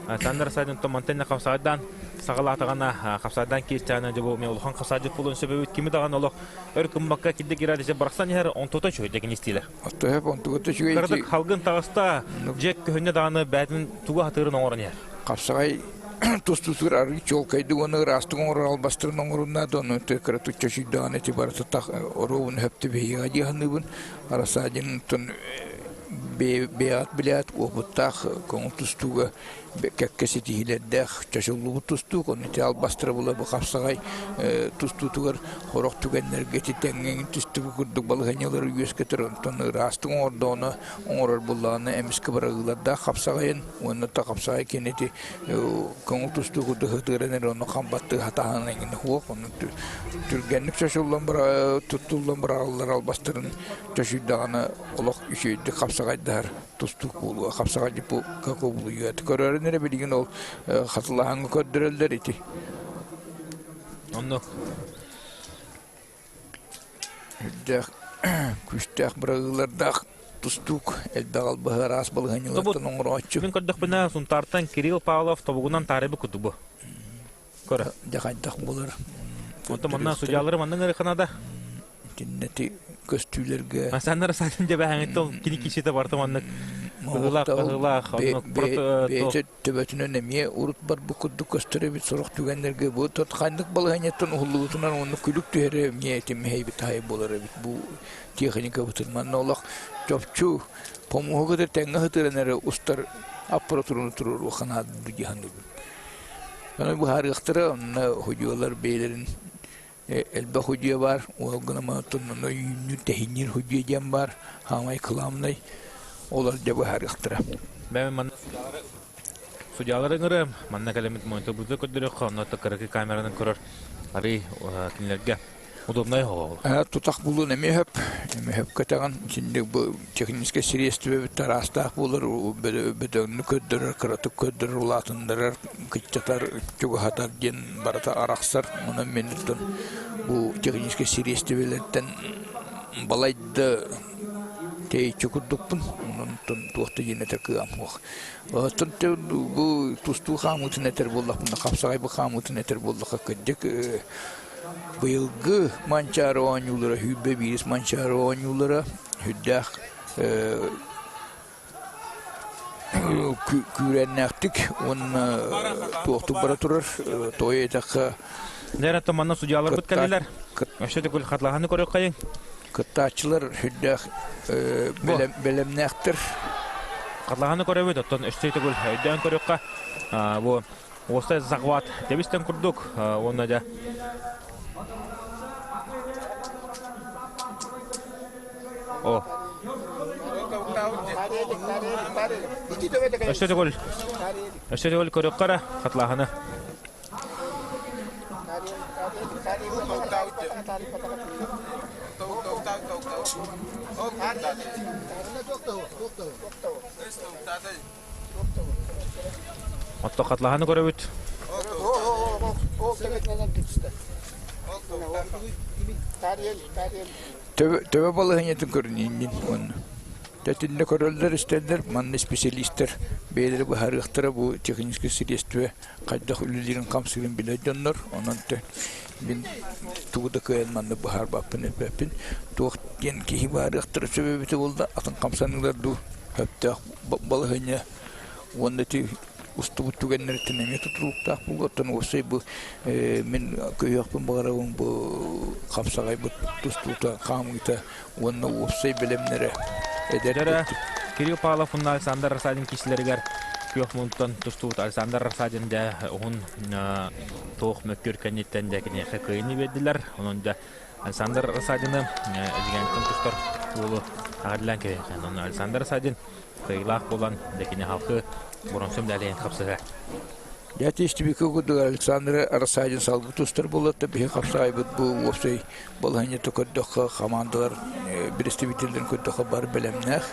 Александр Рассадин то мантан инне хапсаҕайдаан саҕалаатаҕына хапсаҕайдаан кииртэҕинэ дьэ бу улахан хапсаҕайдьыт буолуон сөп эбит кими даҕаны олох өр гыммакка кирдик ирادесе барахсан иһэр онтута үчүгэй дьэ истиилэ. Оттоһөп онтугута үчүгэй. Кыратык халгын таҕыста дьэ көһүннэ даҕаны бээтин тугу хатыырын оҥорон иһэр. Хапсаҕай тустуутугар арыы чуолкайдык уонна ыраастык оҥорор албастарын оҥорунна да ону кыра чочуйдаҕына ити барыта тах оруобун хөптө биһиэхэ дии саныыбын. Рассадинтон бэйэҕит билээт уопуттаах көҥүл тустууга кэккэ ситиһиилэрдээх чочуллубут тустуук ону ити албастара була бу хапсаҕай тустуутугар сорох түгэннэргэ ити тэҥҥэ түстүбүт курдук балаһыанньалары үөскэтэр онтон ыраастык оҥордоҕуна оҥорор буоллаҕына эмискэ бырагыылардаах хапсаҕайын уонна та хапсаҕай кини ити көҥүл тустуу курдук ытыыран эрэ ону хам баттыы хатаһан эҥин суох ону түргэнник чочуллан туттуллан быраҕыллар албастарын чочуйдаҕына олох үчүгэйдик хапсаҕайдаһар тустуук буолуо хапсаҕай кобулуйуо көрөрүн эрэ билигин ол хатылаһаҥҥа көрдөрөллөр ити оннук Үрдээх күүстээх бырагыылардаах тустуук элбэх албаһы араас балаһыанньалартан оҥорооччу. Мин көрдөхпүнэ Сунтаартан Кирилл Павлов тобугунан таарыйбыт курдук бу. Көрө. Дьэ хайдах буолар. Онтон манна судьялары манна ыҥырыхханада. Итиннэти көстүүлэргэ. Асаннар Асанин дьэбэһэҥиттэн кини кииситэ барта маннык быһыылаах быһыылаах бэйэтэ төбөтүнэн эмиэ урут барбыт курдук көстөр эбит сорох түгэннэргэ бу ханнык балаһыанньаттан уһуллубутунан уонна күлүк түһэрэ эмиэ этимэһэйбит аһай буолар эбит бу техникабытын манна олох чопчу хомуһу кытта тэҥҥэ сытыран эрэ устар аппаратураны туруоруохха наада дии саныыбын. Ону быһаарыахтара онно худьуолар бэйэлэрин элбэх худьуо баар, ол гынан оттон онно үүннүүр, тэһинниир худьуо диэн баар, хаамай кылаамнай. Олор дьэ быһаарыахтара. Бэйэм манна судьялары ыҥырыам. Манна кэлэммит мониторбуту көрдөрүөххэ, онно кыракый камеранан көрөр арый кинилэргэ удобнай оҕо. Тутах булуун эмиэ хөп, эмиэ хөп кэтэҕин. Итинник бу техническэй средствебит араастаах буолар, бөдөҥнүк көрдөрөр, кыратык көрдөрөр, улаатыннарар, кыччатар, чугаһатар диэн барыта арахсар. Онон мин бу техническэй средствелэртэн балайда тэйиччи курдукпун. Онтон туох да диэн этэр кыаҕым суох. Оттон бу тустуу хаамыытын этэр буоллахпына, хапсаҕай бу хаамыытын этэр буоллахха, кырдьык быйылгы Манчаары оонньуулара, сүүрбэ биирис Манчаары оонньуулара сүрдээх күүрээннээхтик уонна туохтук бара турар. Тоҕо диэтэххэ Дьэ, оттон манна судьяларбыт кэллилэр. Өссө төгүл хатлаһаны көрүөххэйиҥ. Кыттааччылар сүрдээх бэлэмнээхтэр. Хатлаһаны көрөбүт, оттон өссө төгүл өйдөөн көрүөххэ. Бу уоста захват тэбистэн курдук уонна дьэ О. Өссө төгүл өссө төгүл көрүөххэ эрэ хатлааһыны. Отто хатлааһыны көрөбүт. Төбө балаһыанньатын көрүнүннин уонна Тэтиннэ көрөллөр-истэллэр, манна специалистар бэйэлэрэ быһаарыахтара бу техническэй средство хайдах үлэлиирин-хамсыырын билэр дьоннор. Онон мин тугу да кыайан манна быһаарбаппын эппэппин. Туох диэн киһи быһаарыахтара сөп эбитэ буолла, атын хамсаныылар дуу сөптөөх балаһыанньа уонна ити устубут түгэннэриттэн эмиэ тутулуктаах буолуо. Оттон уопсай бу мин көһүөхпүн баҕарабын бу хапсаҕайбыт тустуута, хаамыыта уонна уопсай бэлэмнэрэ эдэр Кирилл Павлов уонна Александр Рассадин киисилэригэр күөх мунтан тустубут Александр Рассадин дьэ уһун туох мөккүөр кэнниттэн дьэ киниэхэ кыайыыны биэрдилэр. Онон дьэ Александр Рассадины Эдьигээнтэн тустар уолу аҕаллаан кэбиһэн. Онон Александр Рассадин кыайыылаах буолан дьэ кини халкы боронсу медалиһын хапсыһа. Дьэ истибиккэ курдук Александр Рассадин салгыы тустар буоллар биһи хапсаайбыт бу уопсай балаһыанньата көрдөххө хамаандалар представителлэрин көрдөххө бары бэлэмнээх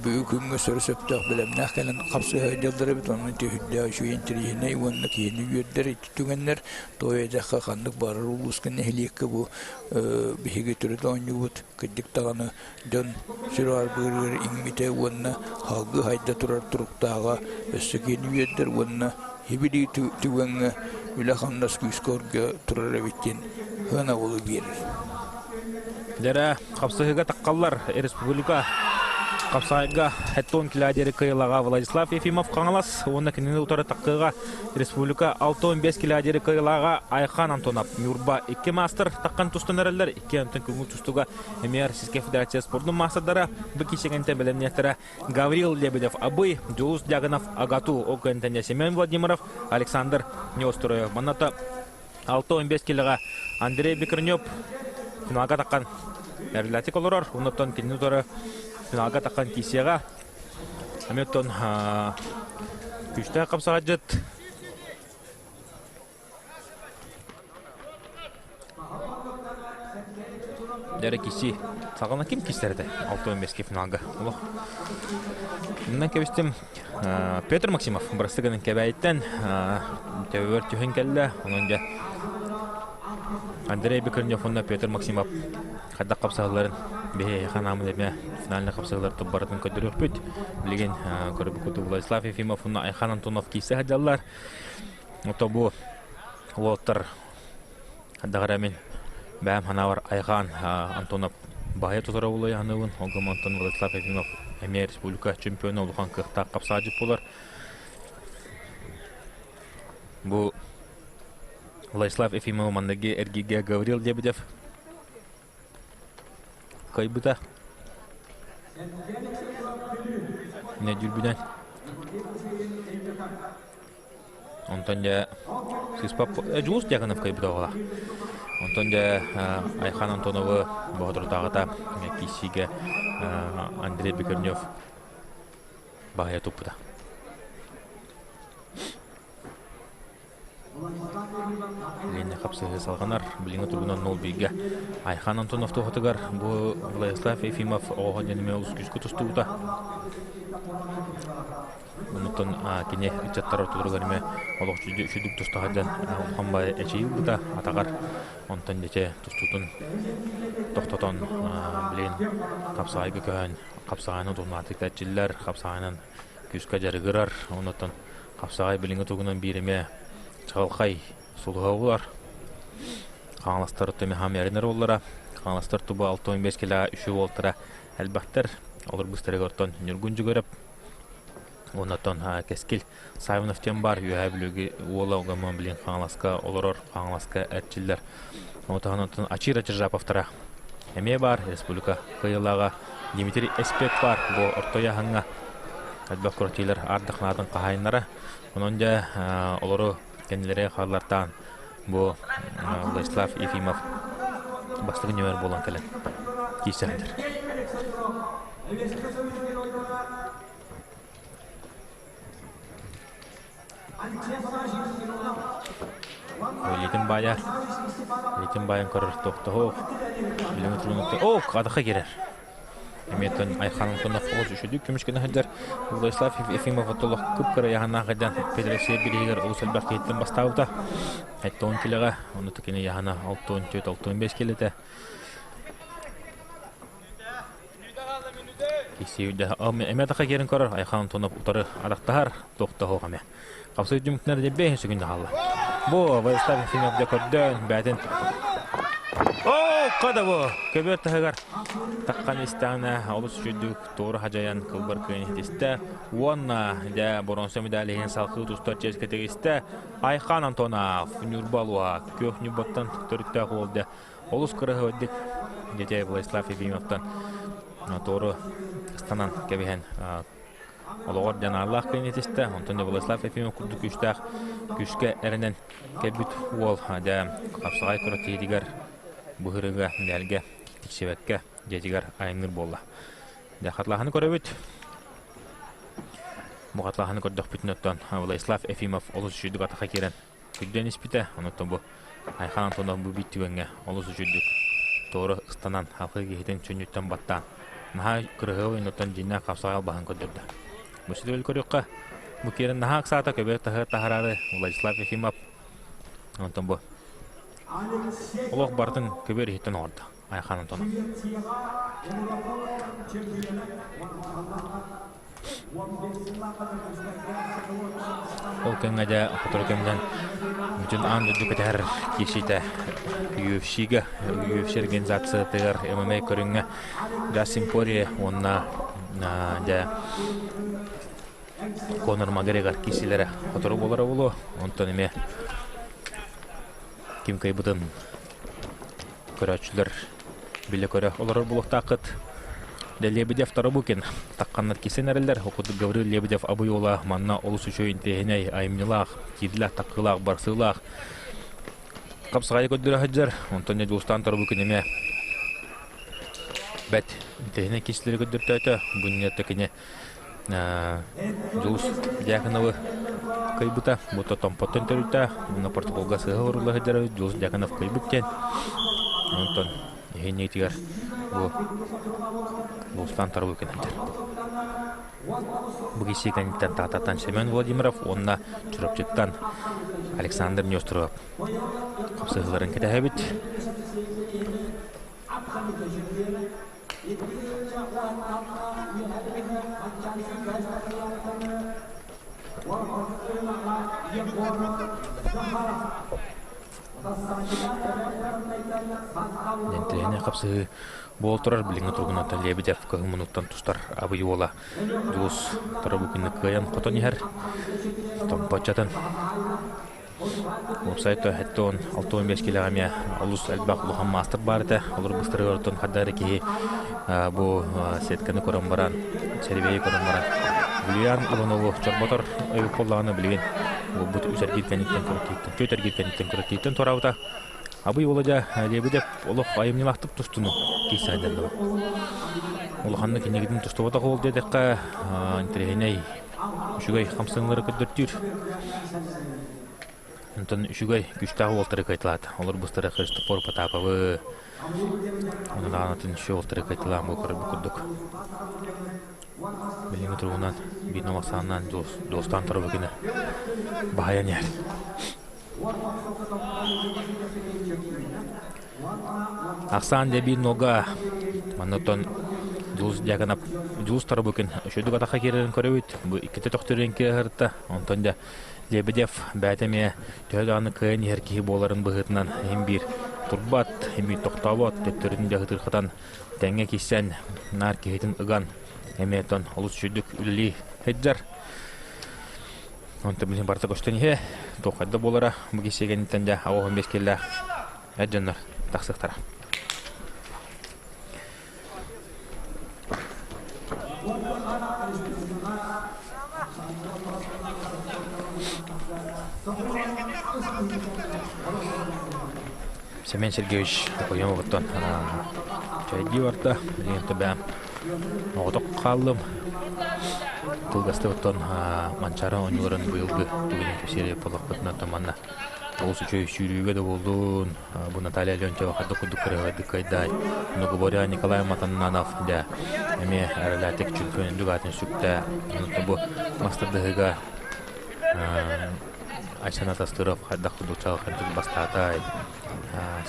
бүгүн күҥҥэ сөрү сөптөөх бэлэмнээх кэлэн хапсыһа сылдьаллар эбит онон ити үрдээх үчүгэй интэриэһинэй уонна киһини үөрдэр ити түгэннэр тоҕо диэтэххэ ханнык баарар улууска нэһилиэккэ бу биһиги төрүт оонньуубут кырдьык даҕаны дьон сүр арбыырыгар иҥмитэ уонна салгыы хайда турар туруктааҕа өссө киһини үөрдэр уонна һибилии түгэҥҥэ үлэ-хамнас күүскэ оргуйа турар эбит диэн сыанабылы биэрэр. Дьэрэ, хапсыһыыга таххаллар республика хапсаайга Хеттон килядери кыйылаҕа Владислав Ефимов Хаҥалас уонна кинини утары таккыга республика 65 килядери кыйылаҕа Айхан Антонов Ньурба икки маастар таххан тустан эрэллэр икки антон көҥүл тустууга эмиэ Российская Федерация спордун маастардара бу киисэгэнтэн бэлэмниэхтэрэ Гаврил Лебедев Абый, Дьулус Дьяконов Агату, ол кэнтэнэ Семен Владимиров, Александр Неустроев. Манната 6-15 килоҕа Андрей Бекренев финалга таххан эрэллээхтик олорор. Оннуттан кинини утары финалга таххан киисиэҕэ. Эмиэ оттон күүстээх хапсаҕайдьыт Дьэ киси саҕана ким кистэр этэ 6-15 финалга олох Манан кэбистим Петр Максимов бырастыгын Кэбээйиттэн төбөбөр түһэн кэллэ. Онон дьэ Андрей Бекренев уонна Петр Максимов хайдах хапсаһалларын биһиэхэ ханаамын эмиэ финальнай хапсаһыылар барытын көрдөрүөхпүт. Билигин көрбүт Владислав Ефимов уонна Айхан Антонов киирсэ сылдьаллар. Ото бу уолаттар хайдах эрэ мин бэйэм санаабар Айхаан Антонов баһыйа тутара буолуо саныыбын. Ол гынан онтон Владислав Ефимов эмиэ республика чемпиона улахан кыахтаах хапсаадьыт буолар. Бу Владислав Ефимов манныгы эргииргэ Гаврил Лебедев кыайбыта. Не дьүрбүнэн. Онтон дьэ сыыспап Дьулус Дьяконов кыайбыта оҕола. Онтон дьэ Айхан Антоновы боотурутааҕыта киирсиигэ Андрей Бекренев. баһыйа туппута. Леня хапсыһыы салҕанар. Билиҥҥи туругунан 0-1-гэ Айхан Антонов туһатыгар бу Владислав Ефимов оҕоһо диэн олус күүскэ тустубута. Онуттан кини ыччаттар ортолоругар эмиэ олох үчүгдүк туста сылдьан улахан баай эчэйии ылбыта атаҕар. Онтон дьэ тустуутун тохтотон билигин хапсаҕайга көһөн хапсаҕайынан утумнаатык эрчиллэр, хапсаҕайынан күүскэ дьарыгырар. Онуттан хапсаҕай билиҥҥи туругунан биир эмиэ чаҕылхай сулуһа буолар. Хаҥаластар Томихам эрэнэр уоллара. Хаҥаластар туба 65 килэ үчү уолтара элбэхтэр. Олор быстарыгар оттон Ньургун Дьүгүрэп Оннотон Кэскил Савинов диэн баар Үөһээ Бүлүүгэ уола угаммын билин Хаҥаласка олорор, Хаҥаласка эрчиллэр. Онтон онтон Ачир Ачиржаповтара эмиэ баар республика кыайыылааҕа Дмитрий Эспек баар бу орто ыйааһыҥҥа элбэх күрэхтэһиилэр ардахнаатын хаһаайыннара. Онон дьэ олору кэннилэрэ хааллартаан бу Владислав Ефимов бастакы нүөмэр буолан кэлэн киирсэхтэр. Илиитин баайар. Илиитин баайан көрөр тохтоһуох. Билиҥҥи турунуктар. О, атахха киирэр. Эмиэтэн Айхан Антонов олус үчүгэй көмүскэнэ сылдьар. Владислав Ефимов оттолох кып-кыра яһанаах сылдьан Федерация бирииһигэр олус элбэх киһиттэн бастаабыта. 70 килоҕа, ону кини яһана 64-65 килэтэ. Эмэ таха киирэн көрөр, Айхан Антонов утары арахтаһар, тохтоһуох эмэ. Хапсай түмүктэнэр дебе сүгүн хаалла. Бу Владислав Ефимов дьэ көрдөөн, бээтин Оо, када бу! Көбүөр таһыгар таххан истэҕинэ олус үчүгдүк туора хадьайан кылбар кыайан иһитистэ уонна дьэ боруонса медаль иһин салхыы тустар чиэскэ тигистэ Айхан Антонов Ньурба улууһа күөх Ньурбаттан төрүттээх уол дьэ олус кыраһыайдык дьэ Владислав Ефимовтан туору ыстанан кэбиһэн олоҕор дьанаалаах кыайан этистэ. Онтон Владислав Ефимов курдук күүстээх күүскэ эрэнэн кэлбит уол дьэ хапсаҕай күрэхтэһиитигэр быһырыга дэлгэ тиксибэккэ дьиэтигэр айанныыр буолла. Дьэ хатлааһыны көрөбүт. Бу хатлааһыны көрдөхпүтүнэ оттон Владислав Ефимов олус үчүгдүк атаха киирэн күрдьэн испитэ. Онуттан бу Айхан Антонов бу биир түгэҥҥэ олус үчүгдүк туора ыстанан халқы киһитин сүнньүттэн баттаан наһаа кырыһыабай оннуттан дьиҥнээх хапсаҕай албаһын көрдөрдө. Бу ситибил көрүөххэ бу киирэн наһаа ыксаата көбүөр таһыгар таһараары Владислав Ефимов онтон бу олох барытын көбүөр иһиттэн оҥордо Айхан Антонов. Ол кэмҥэ дьэ сотору кэминэн бүтүн аан дойду кэтэһэр киирсиитэ UFC-га, UFC организациятыгар ММА көрүҥҥэ Джастин Порье уонна дьэ Конор Макгрегор киирсиилэрэ сотору буолара буолуо. Онтон эмиэ ким кыайбытын көрөөччүлэр билэ-көрө олорор буолуохтааххыт. Дэ Лебедев Тарабукин тахханнар кисэн эрэллэр. Ол курдук Гаврил Лебедев абый уола манна олус үчүгэй интэриэһинэй айымньылаах, киирилээх, таккыылаах, барсыылаах хапсаҕайы көрдөрө сылдьар. Онтон Дьулустаан Тарабукин эмиэ бэт интэриэһинэй киирсиилэри көрдөртөөтө. Бу иннинэ кини Дьулус Дьяконовы кыайбыта. Бу Томпоттон төрүттээх. Уонна протоколга сыһа урула сылдьар Дьулус Дьяконов кыайбыт диэн. Онтон иһин бу Дьулустаан Тарбыкин сылдьар. Бу киһи кэнниттэн Таататтан Семен Владимиров уонна Чурапчыттан Александр Нестеров хапсыһыыларын кэтэһэбит. Интэриэһинэй хапсыһыы буола турар. Билиҥҥи туругунан Лебедев кыһын муннуттан тустар абый уола Дьулус Тарабукины кыайан хотон иһэр. Томпоччотун Уопсай 65 килэҕэ эмиэ олус элбэх улахан маастар баар этэ. Олор быстарыгар оттон ханна эрэ киһи бу сетканы көрөн баран, сервейи көрөн баран Юлиан Иванову чорботор эбит буоллаҕына билигин уолбут үс эргиир кэнниттэн көрөттүүттэн, түөрт эргиир кэнниттэн көрөттүүттэн туораабыта. Абый уола дьэ Лебедев олох айымньылаахтык тустуну киирсэһэллэр. Улаханнык иннигитин тустубатах уол диэтэххэ, интэриэһинэй, үчүгэй хамсаныылары көрдөртүүр. Онтон үчүгэй, күүстээх уолтары кыайталаата. Олор быстара Христофор Потаповы, онон даҕанатын үчүгэй уолтары кыайталаан бу көрөрбүт курдук. Билиҥҥи туругунан биир ахсааннаан дуостаан турабыкына баһайан иһэр. Ахсаан дьэ биир нога маннаттан Дьулус Дьяконов Дьулус Тарабыкин үчүгдүк атахха киирэрин көрөбүт. Бу иккитэ төхтөрүйэн киирэ Онтон дьэ Лебедев бэйэтэ эмиэ төһө даҕаны кыайан иһэр киһи буоларын быһыытынан иһин биир турбат, иһин биир тохтообот, төттөрүтүн дьэ ытырхатан тэҥҥэ киирсэн наар киһитин ыган эмиэ оттон олус үчүгдүк үлэлии сылдьар. Онтон билигин барыта көстөн иһэ, туох хайда буолара бу киссиэгэнниттэн дьэ 85 киллээх эр дьоннор тахсыахтара. Семен Сергеевич Окоемовыттан чайдии барда. Билигин төбөм оҕотох хааллым. Кылгастыбыттан Манчаары оонньууларын быйылгы түгэнин кэпсиэри буоллахпытына манна олус үчүгэй сүүрүүгэ да буоллун. Бу Наталья Леонтьева хайдах курдук кырыһыгайдык кыайдаай. Многоборье Николай Матаннанов дьэ эмиэ эрэлээтик чемпион үрдүк аатын сүктэ. Бу мастардыһыга Айсен Атастыров хайдах курдук чаҕылхайдык бастаатай.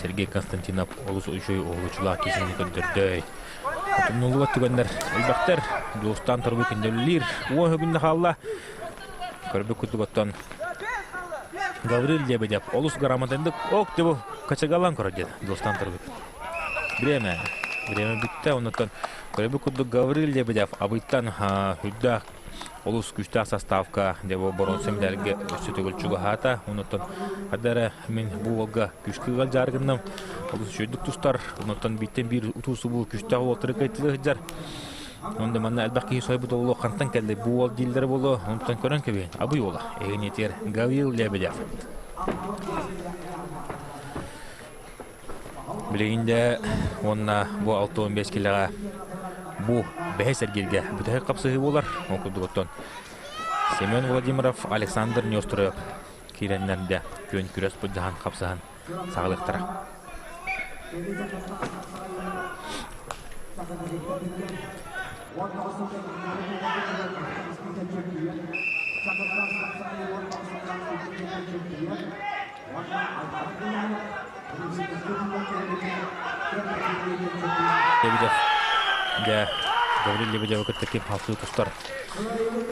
Сергей Константинов олус үчүгэй уһулуччулаах киһини көрдөрдөй. Умнуллубат түгэннэр элбэхтэр. Дьулустаан Торбу кинилиир. Уон күннэ хаалла. Көрбүт курдук оттон Гаврил Лебедев олус грамотандык ок дебу качагалан көрөр диэн Дьулустаан Торбу. Время. Время бүттэ. Оннуттан көрбүт курдук Гаврил Лебедев абыйтан үрдээх олус күүстээх составка дьэ бу боруонса медальга өссө төгүл чугаһаата. Онуттан ханна эрэ мин бу уолга күүскэ ыалдьаары гынным. Олус үчүгэйдик тустар. Онуттан бииртэн биир утуу-субуу күүстээх уолтары кыайтылыы сылдьар. Онно манна элбэх киһи сойбут буолуо хантан кэллэ бу уол дииллэрэ буолуо. Онтон көрөн кэбиһин. Абый уола. Эһигини Гаврил Лебедев. Билигин дьэ уонна бу 65 килэҕэ бу бэһис эргииргэ бүтэһик хапсыһыы буолар. Ол курдук оттон Семен Владимиров, Александр Неустроев киирэннэр дьэ күөн күрэс былдьаһан хапсыһан саҕалыахтара. Лебедев дьэ Гаврил Лебедевы кытта ким халтыы тустар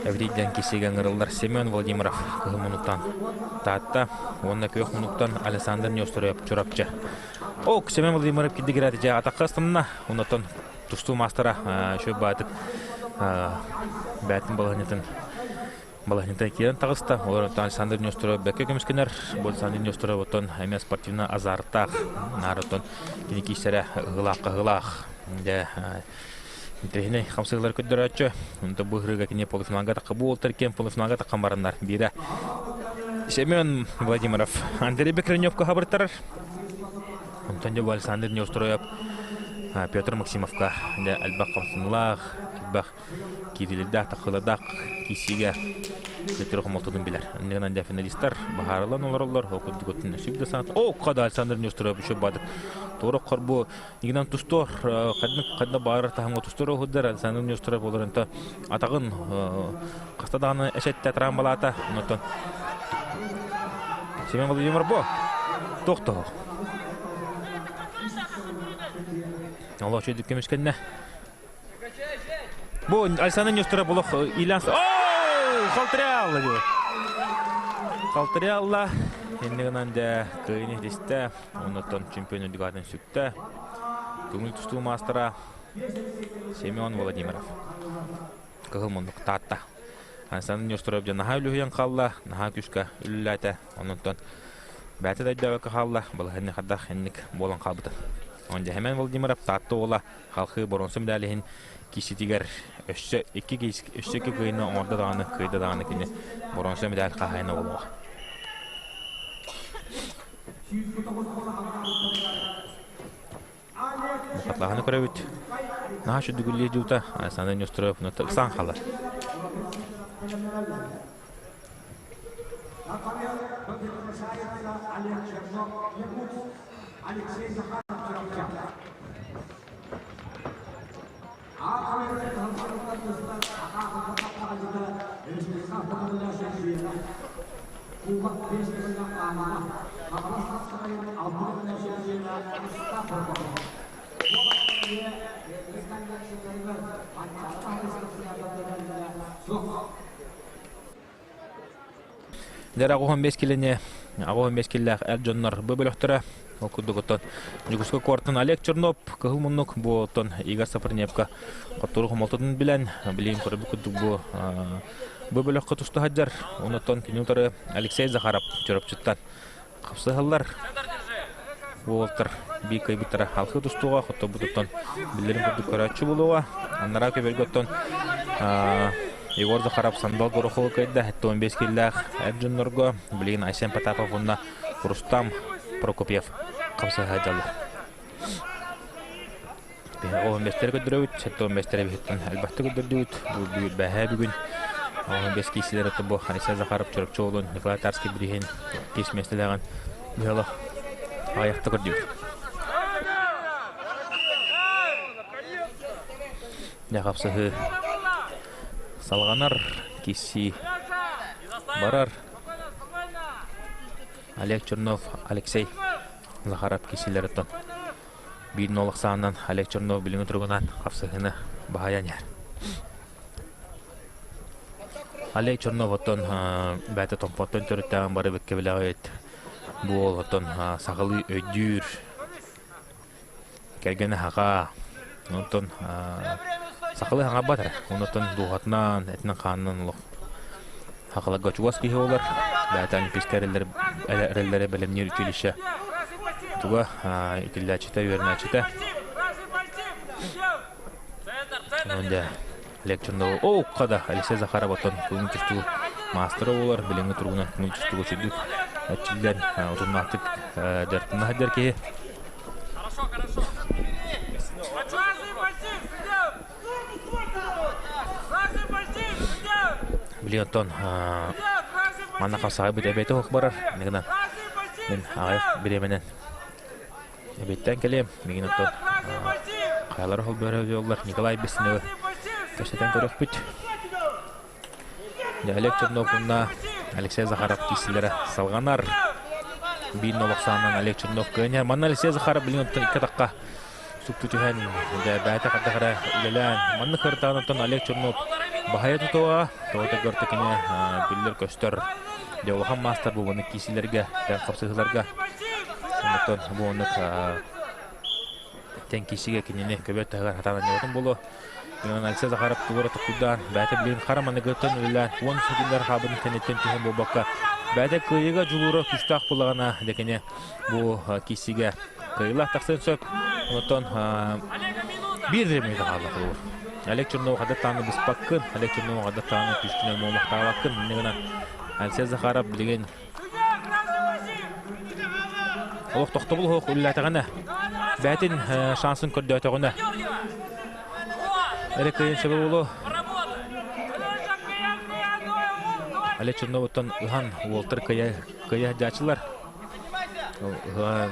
эбитийдэн кисигэ ыҥырыллар Семен Владимиров кыһыл мунуктан Таатта уонна күөх мунуктан Александр Неустроев Чурапчы. Ок, Семен Владимиров киддигирээти дьэ атахха ыстамна. Оннотон тустуу маастара үчүгэй баатык бээтин балаһынньатын Балаһынньата киирэн таҕыста. Олор оттон Александр Нестеров бэккэ көмүскэнэр. Бу Александр Нестеров оттон эмиэ спортивнай азартаах. Наар оттон кини киирсэрэ ыһыылаах-хаһыылаах. Дьэ, интэриэһинэй хамсыылар көрдөрөөччү. Онто бу ыһырыыга кини полуфиналга тахха бу уолтар киэн полуфиналга таххан бараннар. Биирэ Семен Владимиров Андрей Бекреневка хабыртарар. Онтон дьэ бу Александр Неустроев Петр Максимовка дьэ элбэх хамсаныылаах, элбэх киирилэрдээх, тахсыылардаах киирсиигэ Петр хомолтотун билэр. Иннигинэн дьэ финалистар баһаарылан олороллор. Ол курдук өттүнэн сүб да санаат. О, хада Александр Неустроев еще бадык. Туора хорбу игинэн тустор, хадны хадна баар таһымга тустор оһудар Александр Неустроев олорон атаҕын хаста даҕаны эшетте трамбалаата. Онтон Семен Владимир бо тохтоо. Олох үчүгэй көмүскэннэ. Бу Александр Нестеров олох Ильян... О, Халтырыалла диye. Халтырыалла. Инни гынан дэ кыайын иһдистэ. Оннуттан чемпион үрдүк аатын сүктэ. Көҥүл тустуу маастара Семен Владимиров. Кыһыл муннук таатта. Александр Нестеров дьэ наһаа үлүһүйэн хаалла, наһаа күүскэ үлэлээтэ. Оннуттан бэйэтэ да өйдөөбөккө хаалла, балаһыанньа хайдах инник буолан хаалбыта. Он дьэ Семен Владимиров Таатта уола Халхыы боруонса медалиһин кииситигэр өссө икки өссө икки кыайыыны оҥордо даҕаны, кыайда даҕаны кини боруонса медаль хаһаайына буолуоҕа. Мухатлаһаны көрөбүт. Наһаа сүрдүгүллүү дьуута Александр Неустроев ыксаан хаалар. Дьэ 85 килини 85 киллээх эр дьоннор бу бөлөхтөрө ол курдук оттон Дьокуускай куораттан Олег Чернов кыһыл муннук бу оттон Игорь Сапарневка хоттору хомолтотун билэн билигин көрбүт курдук бу бу бөлөххө туста сылдьар онуттан кини утары Алексей Захаров Чурапчыттан хапсыһаллар уолаттар биир кыайбыттара халхы тустууга хотторбутуттан биллэрин курдук көрөөччү буолуоҕа анараа көбөргө оттон Егор Захаров Сандал Горохову кыайда 75 киллээх эр дьоннорго билигин Айсен Потапов уонна Рустам Прокопьев хапсыһа сылдьаллар. 15 көрдөрөбүт, 75 биһиттэн элбэхтик көрдөрдүбүт. Бу бэһээ бүгүн 15 киисилэр бу Айсен Захаров Чурапчы уолун Николай Тарский бириһин киис миэстэлээҕин быһала аҕыйахта көрдүбүт. Дьэ хапсыһыы салҕанар, киссии барар. Олег Чернов, Алексей Захаров киссилэриттэн биир нолох саанан Олег Чернов билиҥҥи туругунан хапсыһыыны баһыйан иһэр. Олег Чернов оттон бэйэтэ Томпоттон төрүттээҕин бары бэккэ билэҕит. Бу уол оттон сахалыы өйдүүр, кэргэнэ хаҕа, онтон сахалыы хаҥарбат эрэ. Онтон дууһатынан, этинэн-хаанынан олох хахаларга чугас киһи буолар. Бэйэтэ олимпийскай эрэллэри бэлэмниир училище туга итиллээччитэ, үөрэнээччитэ. Онон дьэ Олег Чернов о хада Алексей Захаров оттон көҥүл тустуу маастара буолар. Билиҥҥи туругунан көҥүл тустууга үчүгдүк эрчиллэн утумнаахтык дьарыктана сылдьар киһи. Билигин оттон манна хапсаҕайбыт эбэтэ суох барар. Гынан мин аҕыйах бириэмэнэн эбиэттэн кэлиэм. Мигин оттон хайалара холбоһор Николай Бессиновы кэпсэтэн көрөхпүт. Олег Чернов уонна Алексей Захаров киирсиилэрэ салҕанар. Биир нолох саанан Олег Чернов кыайан. Манна Алексей Захаров билигин оттон икки атахха супту түһэн бэйэтэ хайдах эрэ үлэлээн маннык кыртаан оттон Олег Чернов баһайа тутуа тоҕото көртө кини биллэр-көстөр дьэ улахан маастар бу маннык киирсиилэргэ хапсыһыыларга оттон бу оннук тэн киирсиигэ кинини көбө таһыгар хатаан анньыбатын буолуо Алексей Захаров тугу эрэ токкуйдаан бэйэтэ билигин хара маныгыттан үлэлээн уон секундар хаабын кэнниттэн түһэн буолбакка бэйэтэ кыайыыга дьулуура күүстээх буоллаҕына дьэ кини бу киирсиигэ кыайыылаах тахсыан сөп. Онтон биир ремейде хаалла холобур. Олег Чернов хадаттааны быспаккын, Олег Чернов хадаттааны күүскүнэн муомахтаабаккын. Инньэ гынан Алексей Захаров билигин олох тохтобул суох үлэлээтэҕинэ, бэйэтин шансын көрдөөтөҕүнэ эрэ кыайын сөбө буолуо. Олег Черновуттан ыһан уолтар кыайа кыайа сылдьааччылар. Ыһан,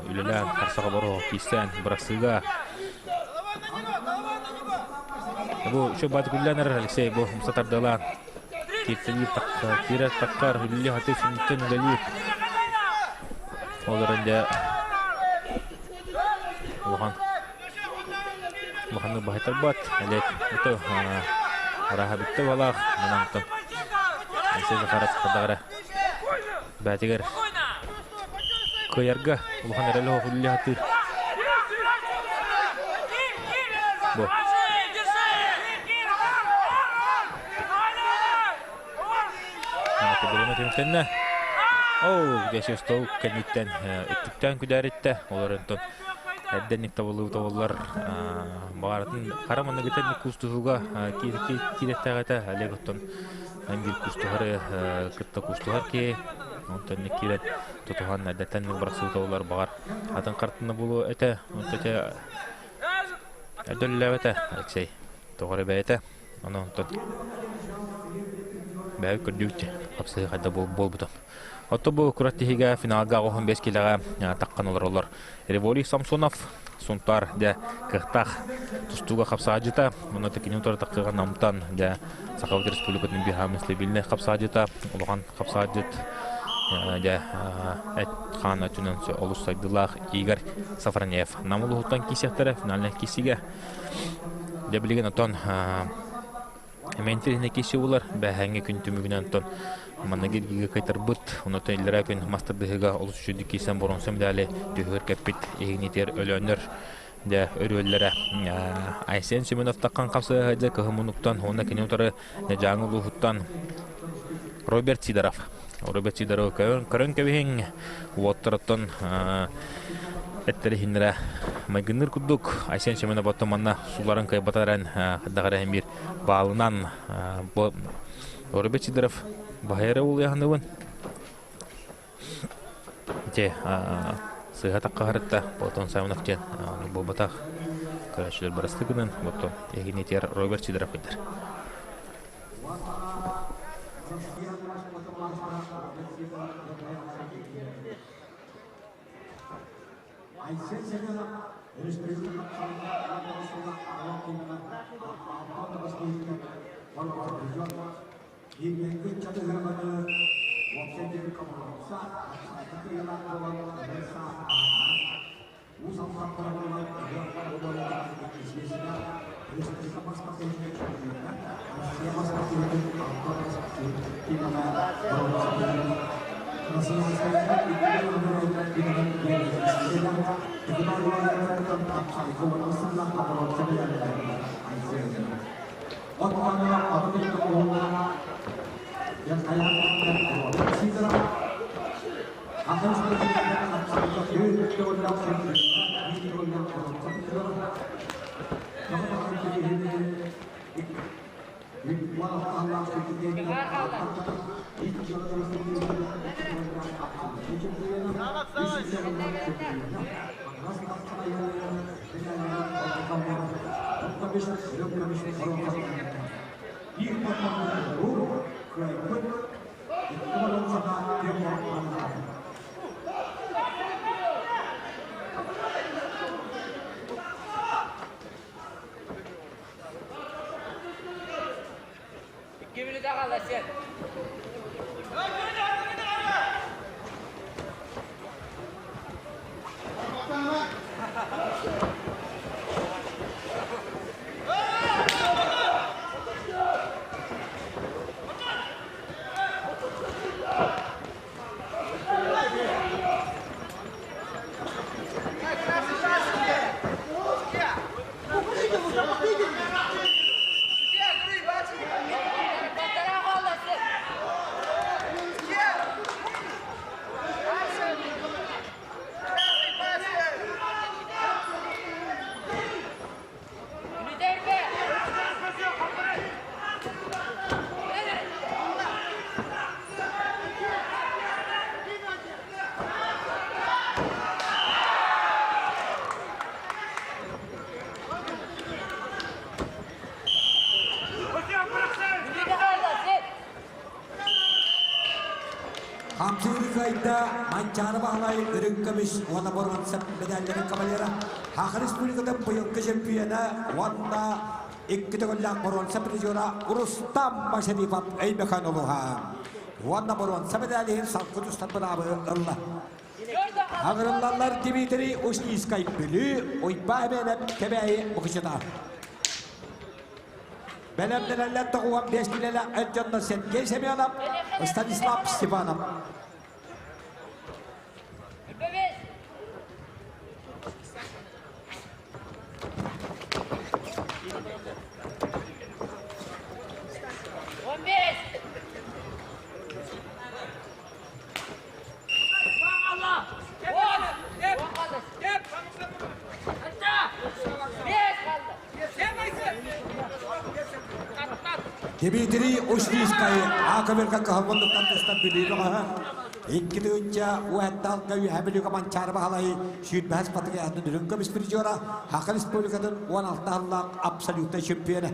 үлэлээн, харсаҕа боруо киирсэн, бырахсыыга. Бу үчүгэй бааты күллээн эрэр Алексей бу умса тардыалаан кииртэлиир киирэр таххар үлэлии хаты сүнньүттэн үлэлиир. Ол эрэн дьэ улахан улаханнык баһыйтарбат. Олег ото арааһа бүттэ балаах. Манан Алексей Захаров хадагара Бээтигэр кыайарга улахан эрэл оһох үлэлии сатыыр. Бу. Бириэмэ түмүктэннэ. Оу, дьэ стол кэнниттэн өттүктээн күдээриттэ. Олор онтон эрдэнник табыллыбыт оҕолор баҕаратын хара манныгытан куустуһууга киирэттээх этэ. Олег оттон Биир кустуһары кытта кустуһар киһи, онтон киирэн тутуһан эрдэттэн бырахсыбыта буолар баҕар атын хартыына буолуо этэ. Онто ити Өдөллөөбөтө Алексей. Тоҕо эрэ бэйэтэ. Ону онтон бэйэ көрдүүт хапсыһыы хайда буолбута. Отто бу курат тиһигэ финалга 15 килэҕэ таххан олороллор. Револий Самсонов Сунтаар дьэ кыахтаах тустууга хапсаадьыта, онно кини утары тахсыга намтан дьэ Сахабыт Республикатын биһаамын стабильнай хапсаадьыта, улахан хапсаадьыт дьэ эт хаан өттүнэн олус сайдыылаах Игорь Сафронеев. Нам улууһуттан киисиэхтэрэ финальнай киисигэ. Дьэ билигин отон Эмиэ киси булар, бэһээҥҥи күн түмүгүнэн оттон манна гиргигэ кайтарбыт, онотон иллэрээ күн мас тардыһыыга олус үчүгдүк киирсэн боруонса медали түһүгэр кэппит иһигинитигэр өлөөннөр дьэ өрүөллэрэ Айсен Семенов таххан хапсыһа дьэ кыһын мунуктан уонна кини утары Дьааҥы улууһуттан Роберт Сидоров. Роберт Сидоров көрөн кэбиһиҥ уоттарыттан эттэриһиннэрэ майгынныыр курдук Айсен Семенов оттон манна суларын кыайбатаран хайдах эрэ биир баалынан бу Роберт Сидоров баһыйара улуйаһыныбын Ити сыыһа таххаһарытта Платон Савинов диэн буолбатах көрөөччүлэр барысты гынан оттон эһигинитигэр Роберт Сидоров ыйдар. Айсен Семенов Республика Хамсыыр кыайда Манчаары Баһылай үрүҥ көмүс уонна боруонса медалларын кавалера, Саха Республикатын быйылгы чемпиона уонна икки төгүллээх боруонса призера Рустам Машарипов Өймөкөөн улууһа. Уонна боруонса медаль иһин салгы тустар быраабы ылла. Аҕырыллаллар Дмитрий Ушницкай Бүлүү, Уйбаа Эбээлэп Кэбээйи Мукучута. Бэлэмнэнэллэр 95 килэлээх эр дьонно Сергей Семенов, Станислав Степанов. Дмитрий Ушницкай Акаверка кыһалҕаллыктан тустан билиини хаһа. Икки уһатталга үһэ бүлүүгэ Манчаары Баһылай сүүрбэһэс патриотын үрүҥ көмүс призера, Саха Республикатын 16 аллаах абсолютнай чемпиона.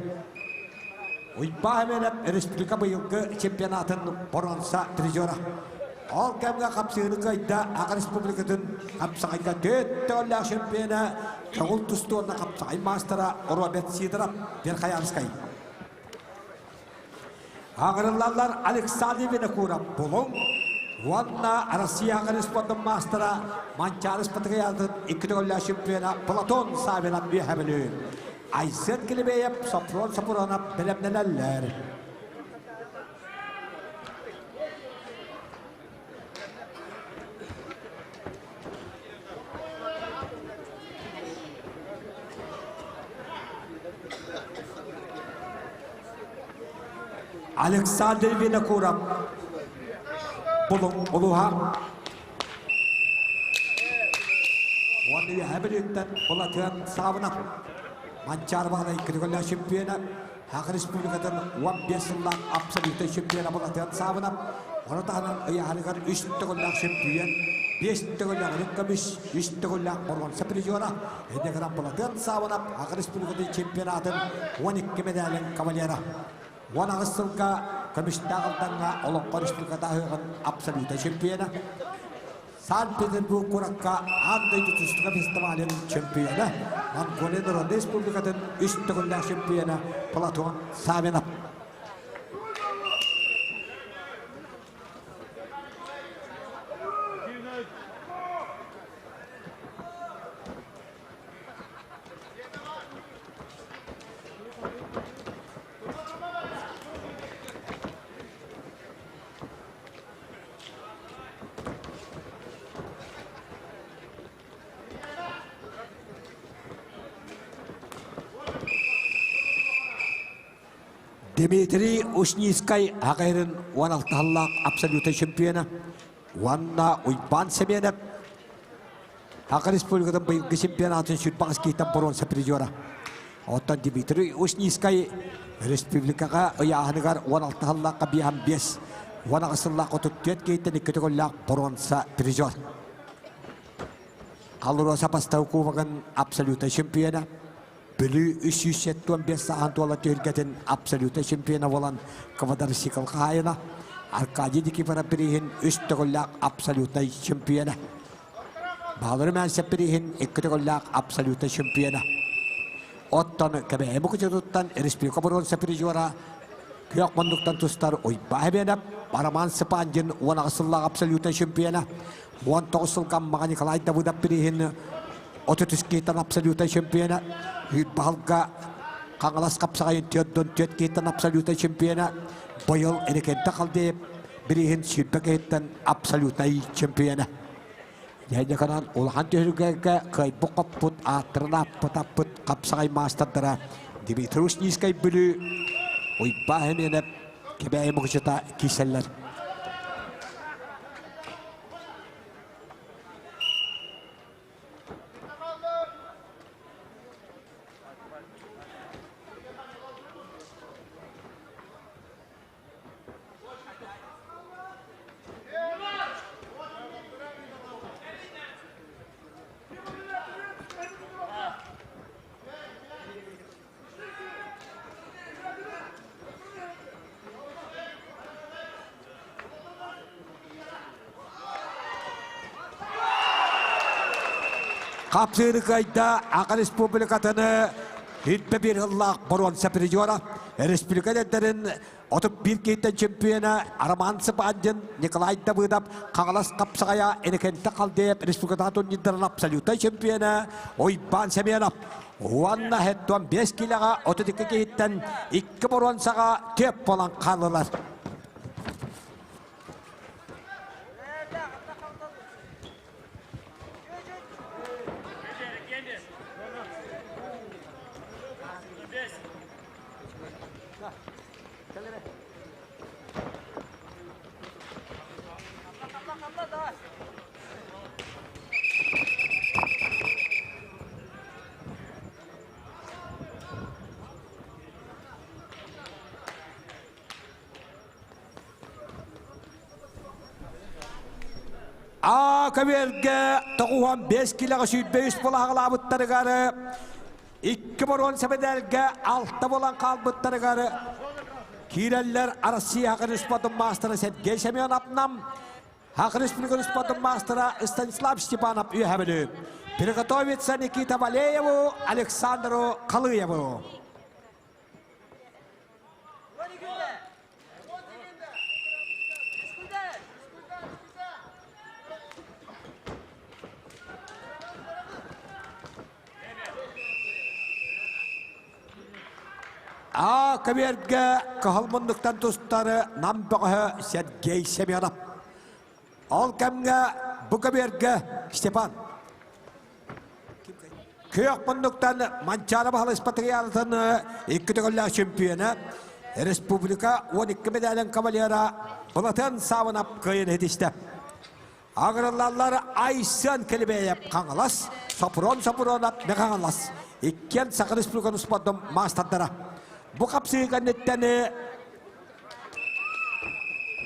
Уйбаа Эмиэнэп республика быйылгы чемпионатын боруонса призера. Ол кэмҥэ хапсыыны кыайда Аҕа Республикатын хапсаҕайга төрт төгүллээх чемпиона, көҥүл тустууна хапсаҕай маастара Роберт Сидоров Верхоянскай. Аҕырыллаллар Александр Винокуров Булуҥ уонна Россия спордун маастара Манчаары Спартакиадатын икки төгүллээх чемпиона Платон Савинов Үөһээ Бүлүү. Айсен Килибеев, Сопрон Сопронов бэлэмнэнэллэр. Александр Винокуров Булуҥ улууһа уонна Үөһээ Бүлүүттэн Былатыан Саабынап Манчаары Баһылай Күрүгэлээх чемпиона Саха Республикатын 15 сыллаах абсолютнай чемпиона Былатыан Саабынап ону таһынан ыйааһыныгар үс төгүллээх чемпион, биэс төгүллээх үрүҥ көмүс, үс төгүллээх боруонса призера, инньэ гынан Былатыан Саабынап Саха Республикатын чемпионатын 12 медалин кавалера. 18 сылга көмүстээх Алдаҥҥа Олоҥхо Республиката ыһыаҕын абсолютнай чемпиона, Санкт-Петербург куоракка аан дойду тустууга фестивалын чемпиона, Монголия Народнай Республикатын үс төгүллээх чемпиона Платон Савинов. Дмитрий Ушницкай аҕайрын 16 абсолютнай чемпиона уонна Уйбаан Семенов Саха Республикатын быйылгы чемпионатын сүрбаҕас киһиттэн боруонса призера. Оттон Дмитрий Ушницкай республикаҕа ыйааһыныгар 16 сыллаахха биэһэн биэс, 18 сыллаах 34 киһиттэн икки төгүллээх боруонса призер. Алроса бастакы кубогын абсолютнай чемпиона, Бүлүү 375 сахан туола түһүлгэтин абсолютнай чемпиона буолан квадроцикл хаһаайына, Аркадий Никифоров бирииһин үс төгүллээх абсолютнай чемпиона. Баалары Мээсэп бирииһин икки төгүллээх абсолютнай чемпиона. Оттон Кэбээйи Букучутуттан республика боруонса призера күөх муннуктан тустар Уйбаа Эбиэнэп, Роман Сыпандин 18 сыллаах абсолютнай чемпиона, 19 сылга Аммаҕа Николай Давыдов бирииһин 33 киһиттэн абсолютнай чемпиона, Үүт-Баһылга Хаҥалас хапсаҕайын 44 киһиттэн абсолютнай чемпиона, быйыл Эрикенте Халдеев бирииһин 20 киһиттэн абсолютнай чемпиона. Дьэдьэканан улахан түһүлгэлэргэ кыайбыт-хоппут, ааттарын ааппыт аппыт хапсаҕай маастардара Дмитрий Ушницкай Бүлүү, Уйбаа Хеменев, Кэбээйи Мукучута киирсэллэр. Хапсыыры кыайда Аха Республикатыны Ирбэ биир сыллаах боруонса призера, республика эдэрдэрин 31 киһиттэн чемпиона Роман Сыпандин, Николай Давыдов, Хаҥалас Хапсаҕайа, Иннокентий Халдеев республикатааҕы турнирдарын абсолютнай чемпиона Уйбаан Семенов уонна хеттон 5 килоҕа 32 киһиттэн икки боруонсаҕа төп буолан хааллылар. А көбүөргэ 95 килоҕа 23 булаҕалаабыттарыгар икки боруон сэмэдээлгэ алта буолан хаалбыттарыгар киирэллэр Россия Хакын спортун маастара Сергей Семенов Нам Хакын Республикатын спортун маастара Станислав Степанов Үөһэ Приготовиться Никита Валееву, Александру Халыеву. А көбүөргэ кыһыл муннуктан тустары Нам бөҕөһө Сергей Семенов. Ол кэмҥэ бу көбүөргэ Степан Күөх муннуктан Манчаары Баһылай Спартакиадатын икки төгүллээх чемпиона, республика 12 медалин кавалера Былатын Савынап кыайын ситистэ. Агырыллаллар Айсен Келебеев Хаҥалас, Сопрун Сопрунов Хаҥалас. Иккиэн Саха Республикатын спордун маастардара. Бу хапсыы кэнниттэн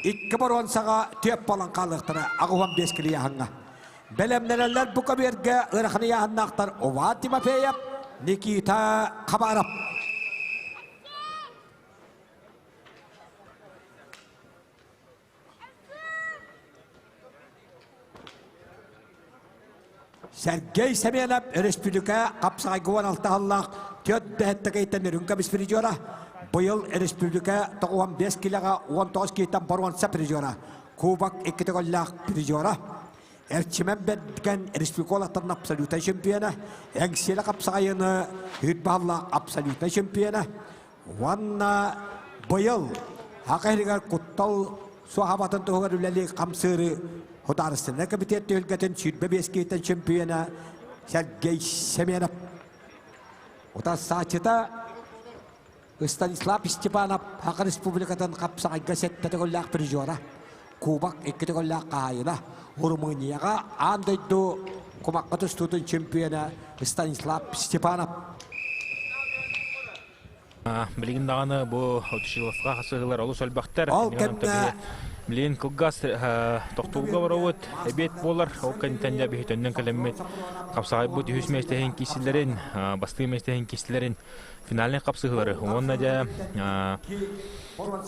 икки боруонсаҕа түөп буолан хаалыахтара 85 килияһыҥҥа. Бэлэмнэнэллэр бу көбүөргэ ыарахан ыйааһыннаахтар Иван Тимофеев, Никита Хабаров. Сергей Семенов өрөспүүбүлүкэ хапсаҕайга 16 сыллаах түөрт дэһэттэкэйтэн үрүҥ көмүс призера, быйыл өрөспүүбүлүкэ 95 килоҕа 19 киһиттэн боруонса призера, кубок икки төгүллээх призера. Эрчимэн Бэргэн республика уолаттарын абсолютнай чемпиона, Эҥсиэлэ хапсаҕайыны Үүт абсолютнай чемпиона уонна быйыл Аха иһигэр куттал суоһабатын туһугар үлэлии хамсыыры Судаарыстыбаннай комитет түһүлгэтин 25 киһиттэн чемпиона Сергей Семенов. Утарсааччыта Станислав Степанов Саха Республикатын хапсаҕайга сэттэ төгүллээх призера, Кубок икки төгүллээх хаһаайына, Румынияҕа аан дойду кумахха тустуутун чемпиона Станислав Степанов. Билигин даҕаны бу Отшиловка хасыһыылар олус элбэхтэр. Ол кэмҥэ Билигин кылгас тохтуулга барабыт, эбиэт буолар. Ол кэнниттэн дьэ биһи төннөн кэлэммит хапсаҕайбыт үһүс миэстэһин киирсилэрин, бастыы миэстэһин киирсилэрин финальнай хапсыһыылары уонна дьэ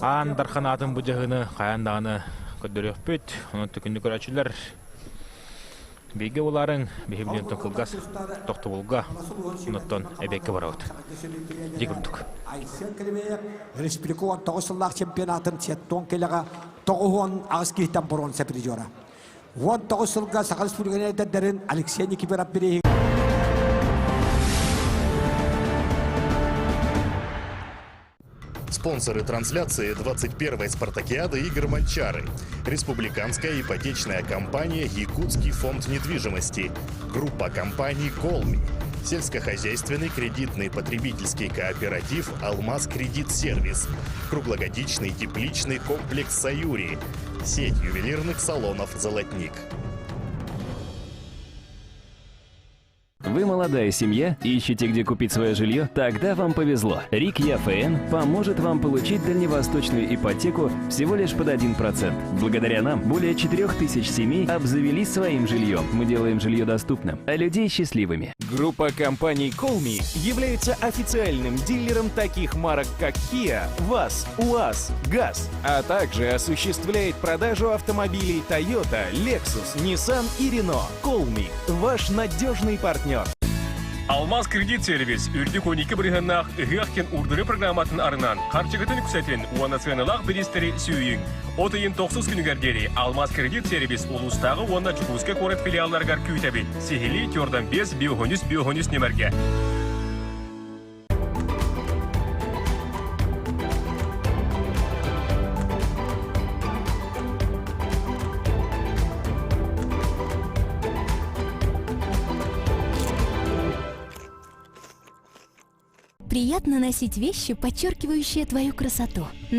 аан дархан аатын бу дьаһыны хайаан даҕаны көрдөрүөхпүт. Онон түкүннү көрөөччүлэр бииргэ булаарыҥ, биһи билиэн кылгас тохтобулга онуттан эбиэккэ барабыт. Дии курдук. Айсен Кривеев республика 19 сыллаах чемпионатын сеттон келеҕэ 98 киһиттэн боруонса призера. 19 сылга Саха Республикатын эдэрдэрин Алексей Никифоров бирииһи Спонсоры трансляции 21-й спартакиады игр «Манчары». Республиканская ипотечная компания «Якутский фонд недвижимости». Группа компаний «Колми». Сельскохозяйственный кредитный потребительский кооператив «Алмаз Кредит Сервис». Круглогодичный тепличный комплекс «Саюри». Сеть ювелирных салонов «Золотник». Вы молодая семья, ищете, где купить свое жилье? Тогда вам повезло. РИК ЯФН поможет вам получить дальневосточную ипотеку всего лишь под 1%. Благодаря нам более 4000 семей обзавелись своим жильем. Мы делаем жилье доступным, а людей счастливыми. Группа компаний Colmi является официальным дилером таких марок, как Kia, ВАЗ, УАЗ, ГАЗ, а также осуществляет продажу автомобилей Toyota, Lexus, Nissan и Renault. Colmi – ваш надежный партнер. Алмаз кредит сервис үрдүк 12 бырыһыаннаах ыһыах диэн урдуру программатын арынан харчыгытын үксэтин уонна сыаналаах бириистэри сүүйүҥ. От ыйын тохсус күнүгэр диэри Алмаз кредит сервис улуустааҕы уонна Дьокуускай куорат филиалларыгар күүтэбит. Сиһилии Тёрдан 5 биохонүс биохонүс нөмэргэ. Приятно носить вещи, подчеркивающие твою красоту. Но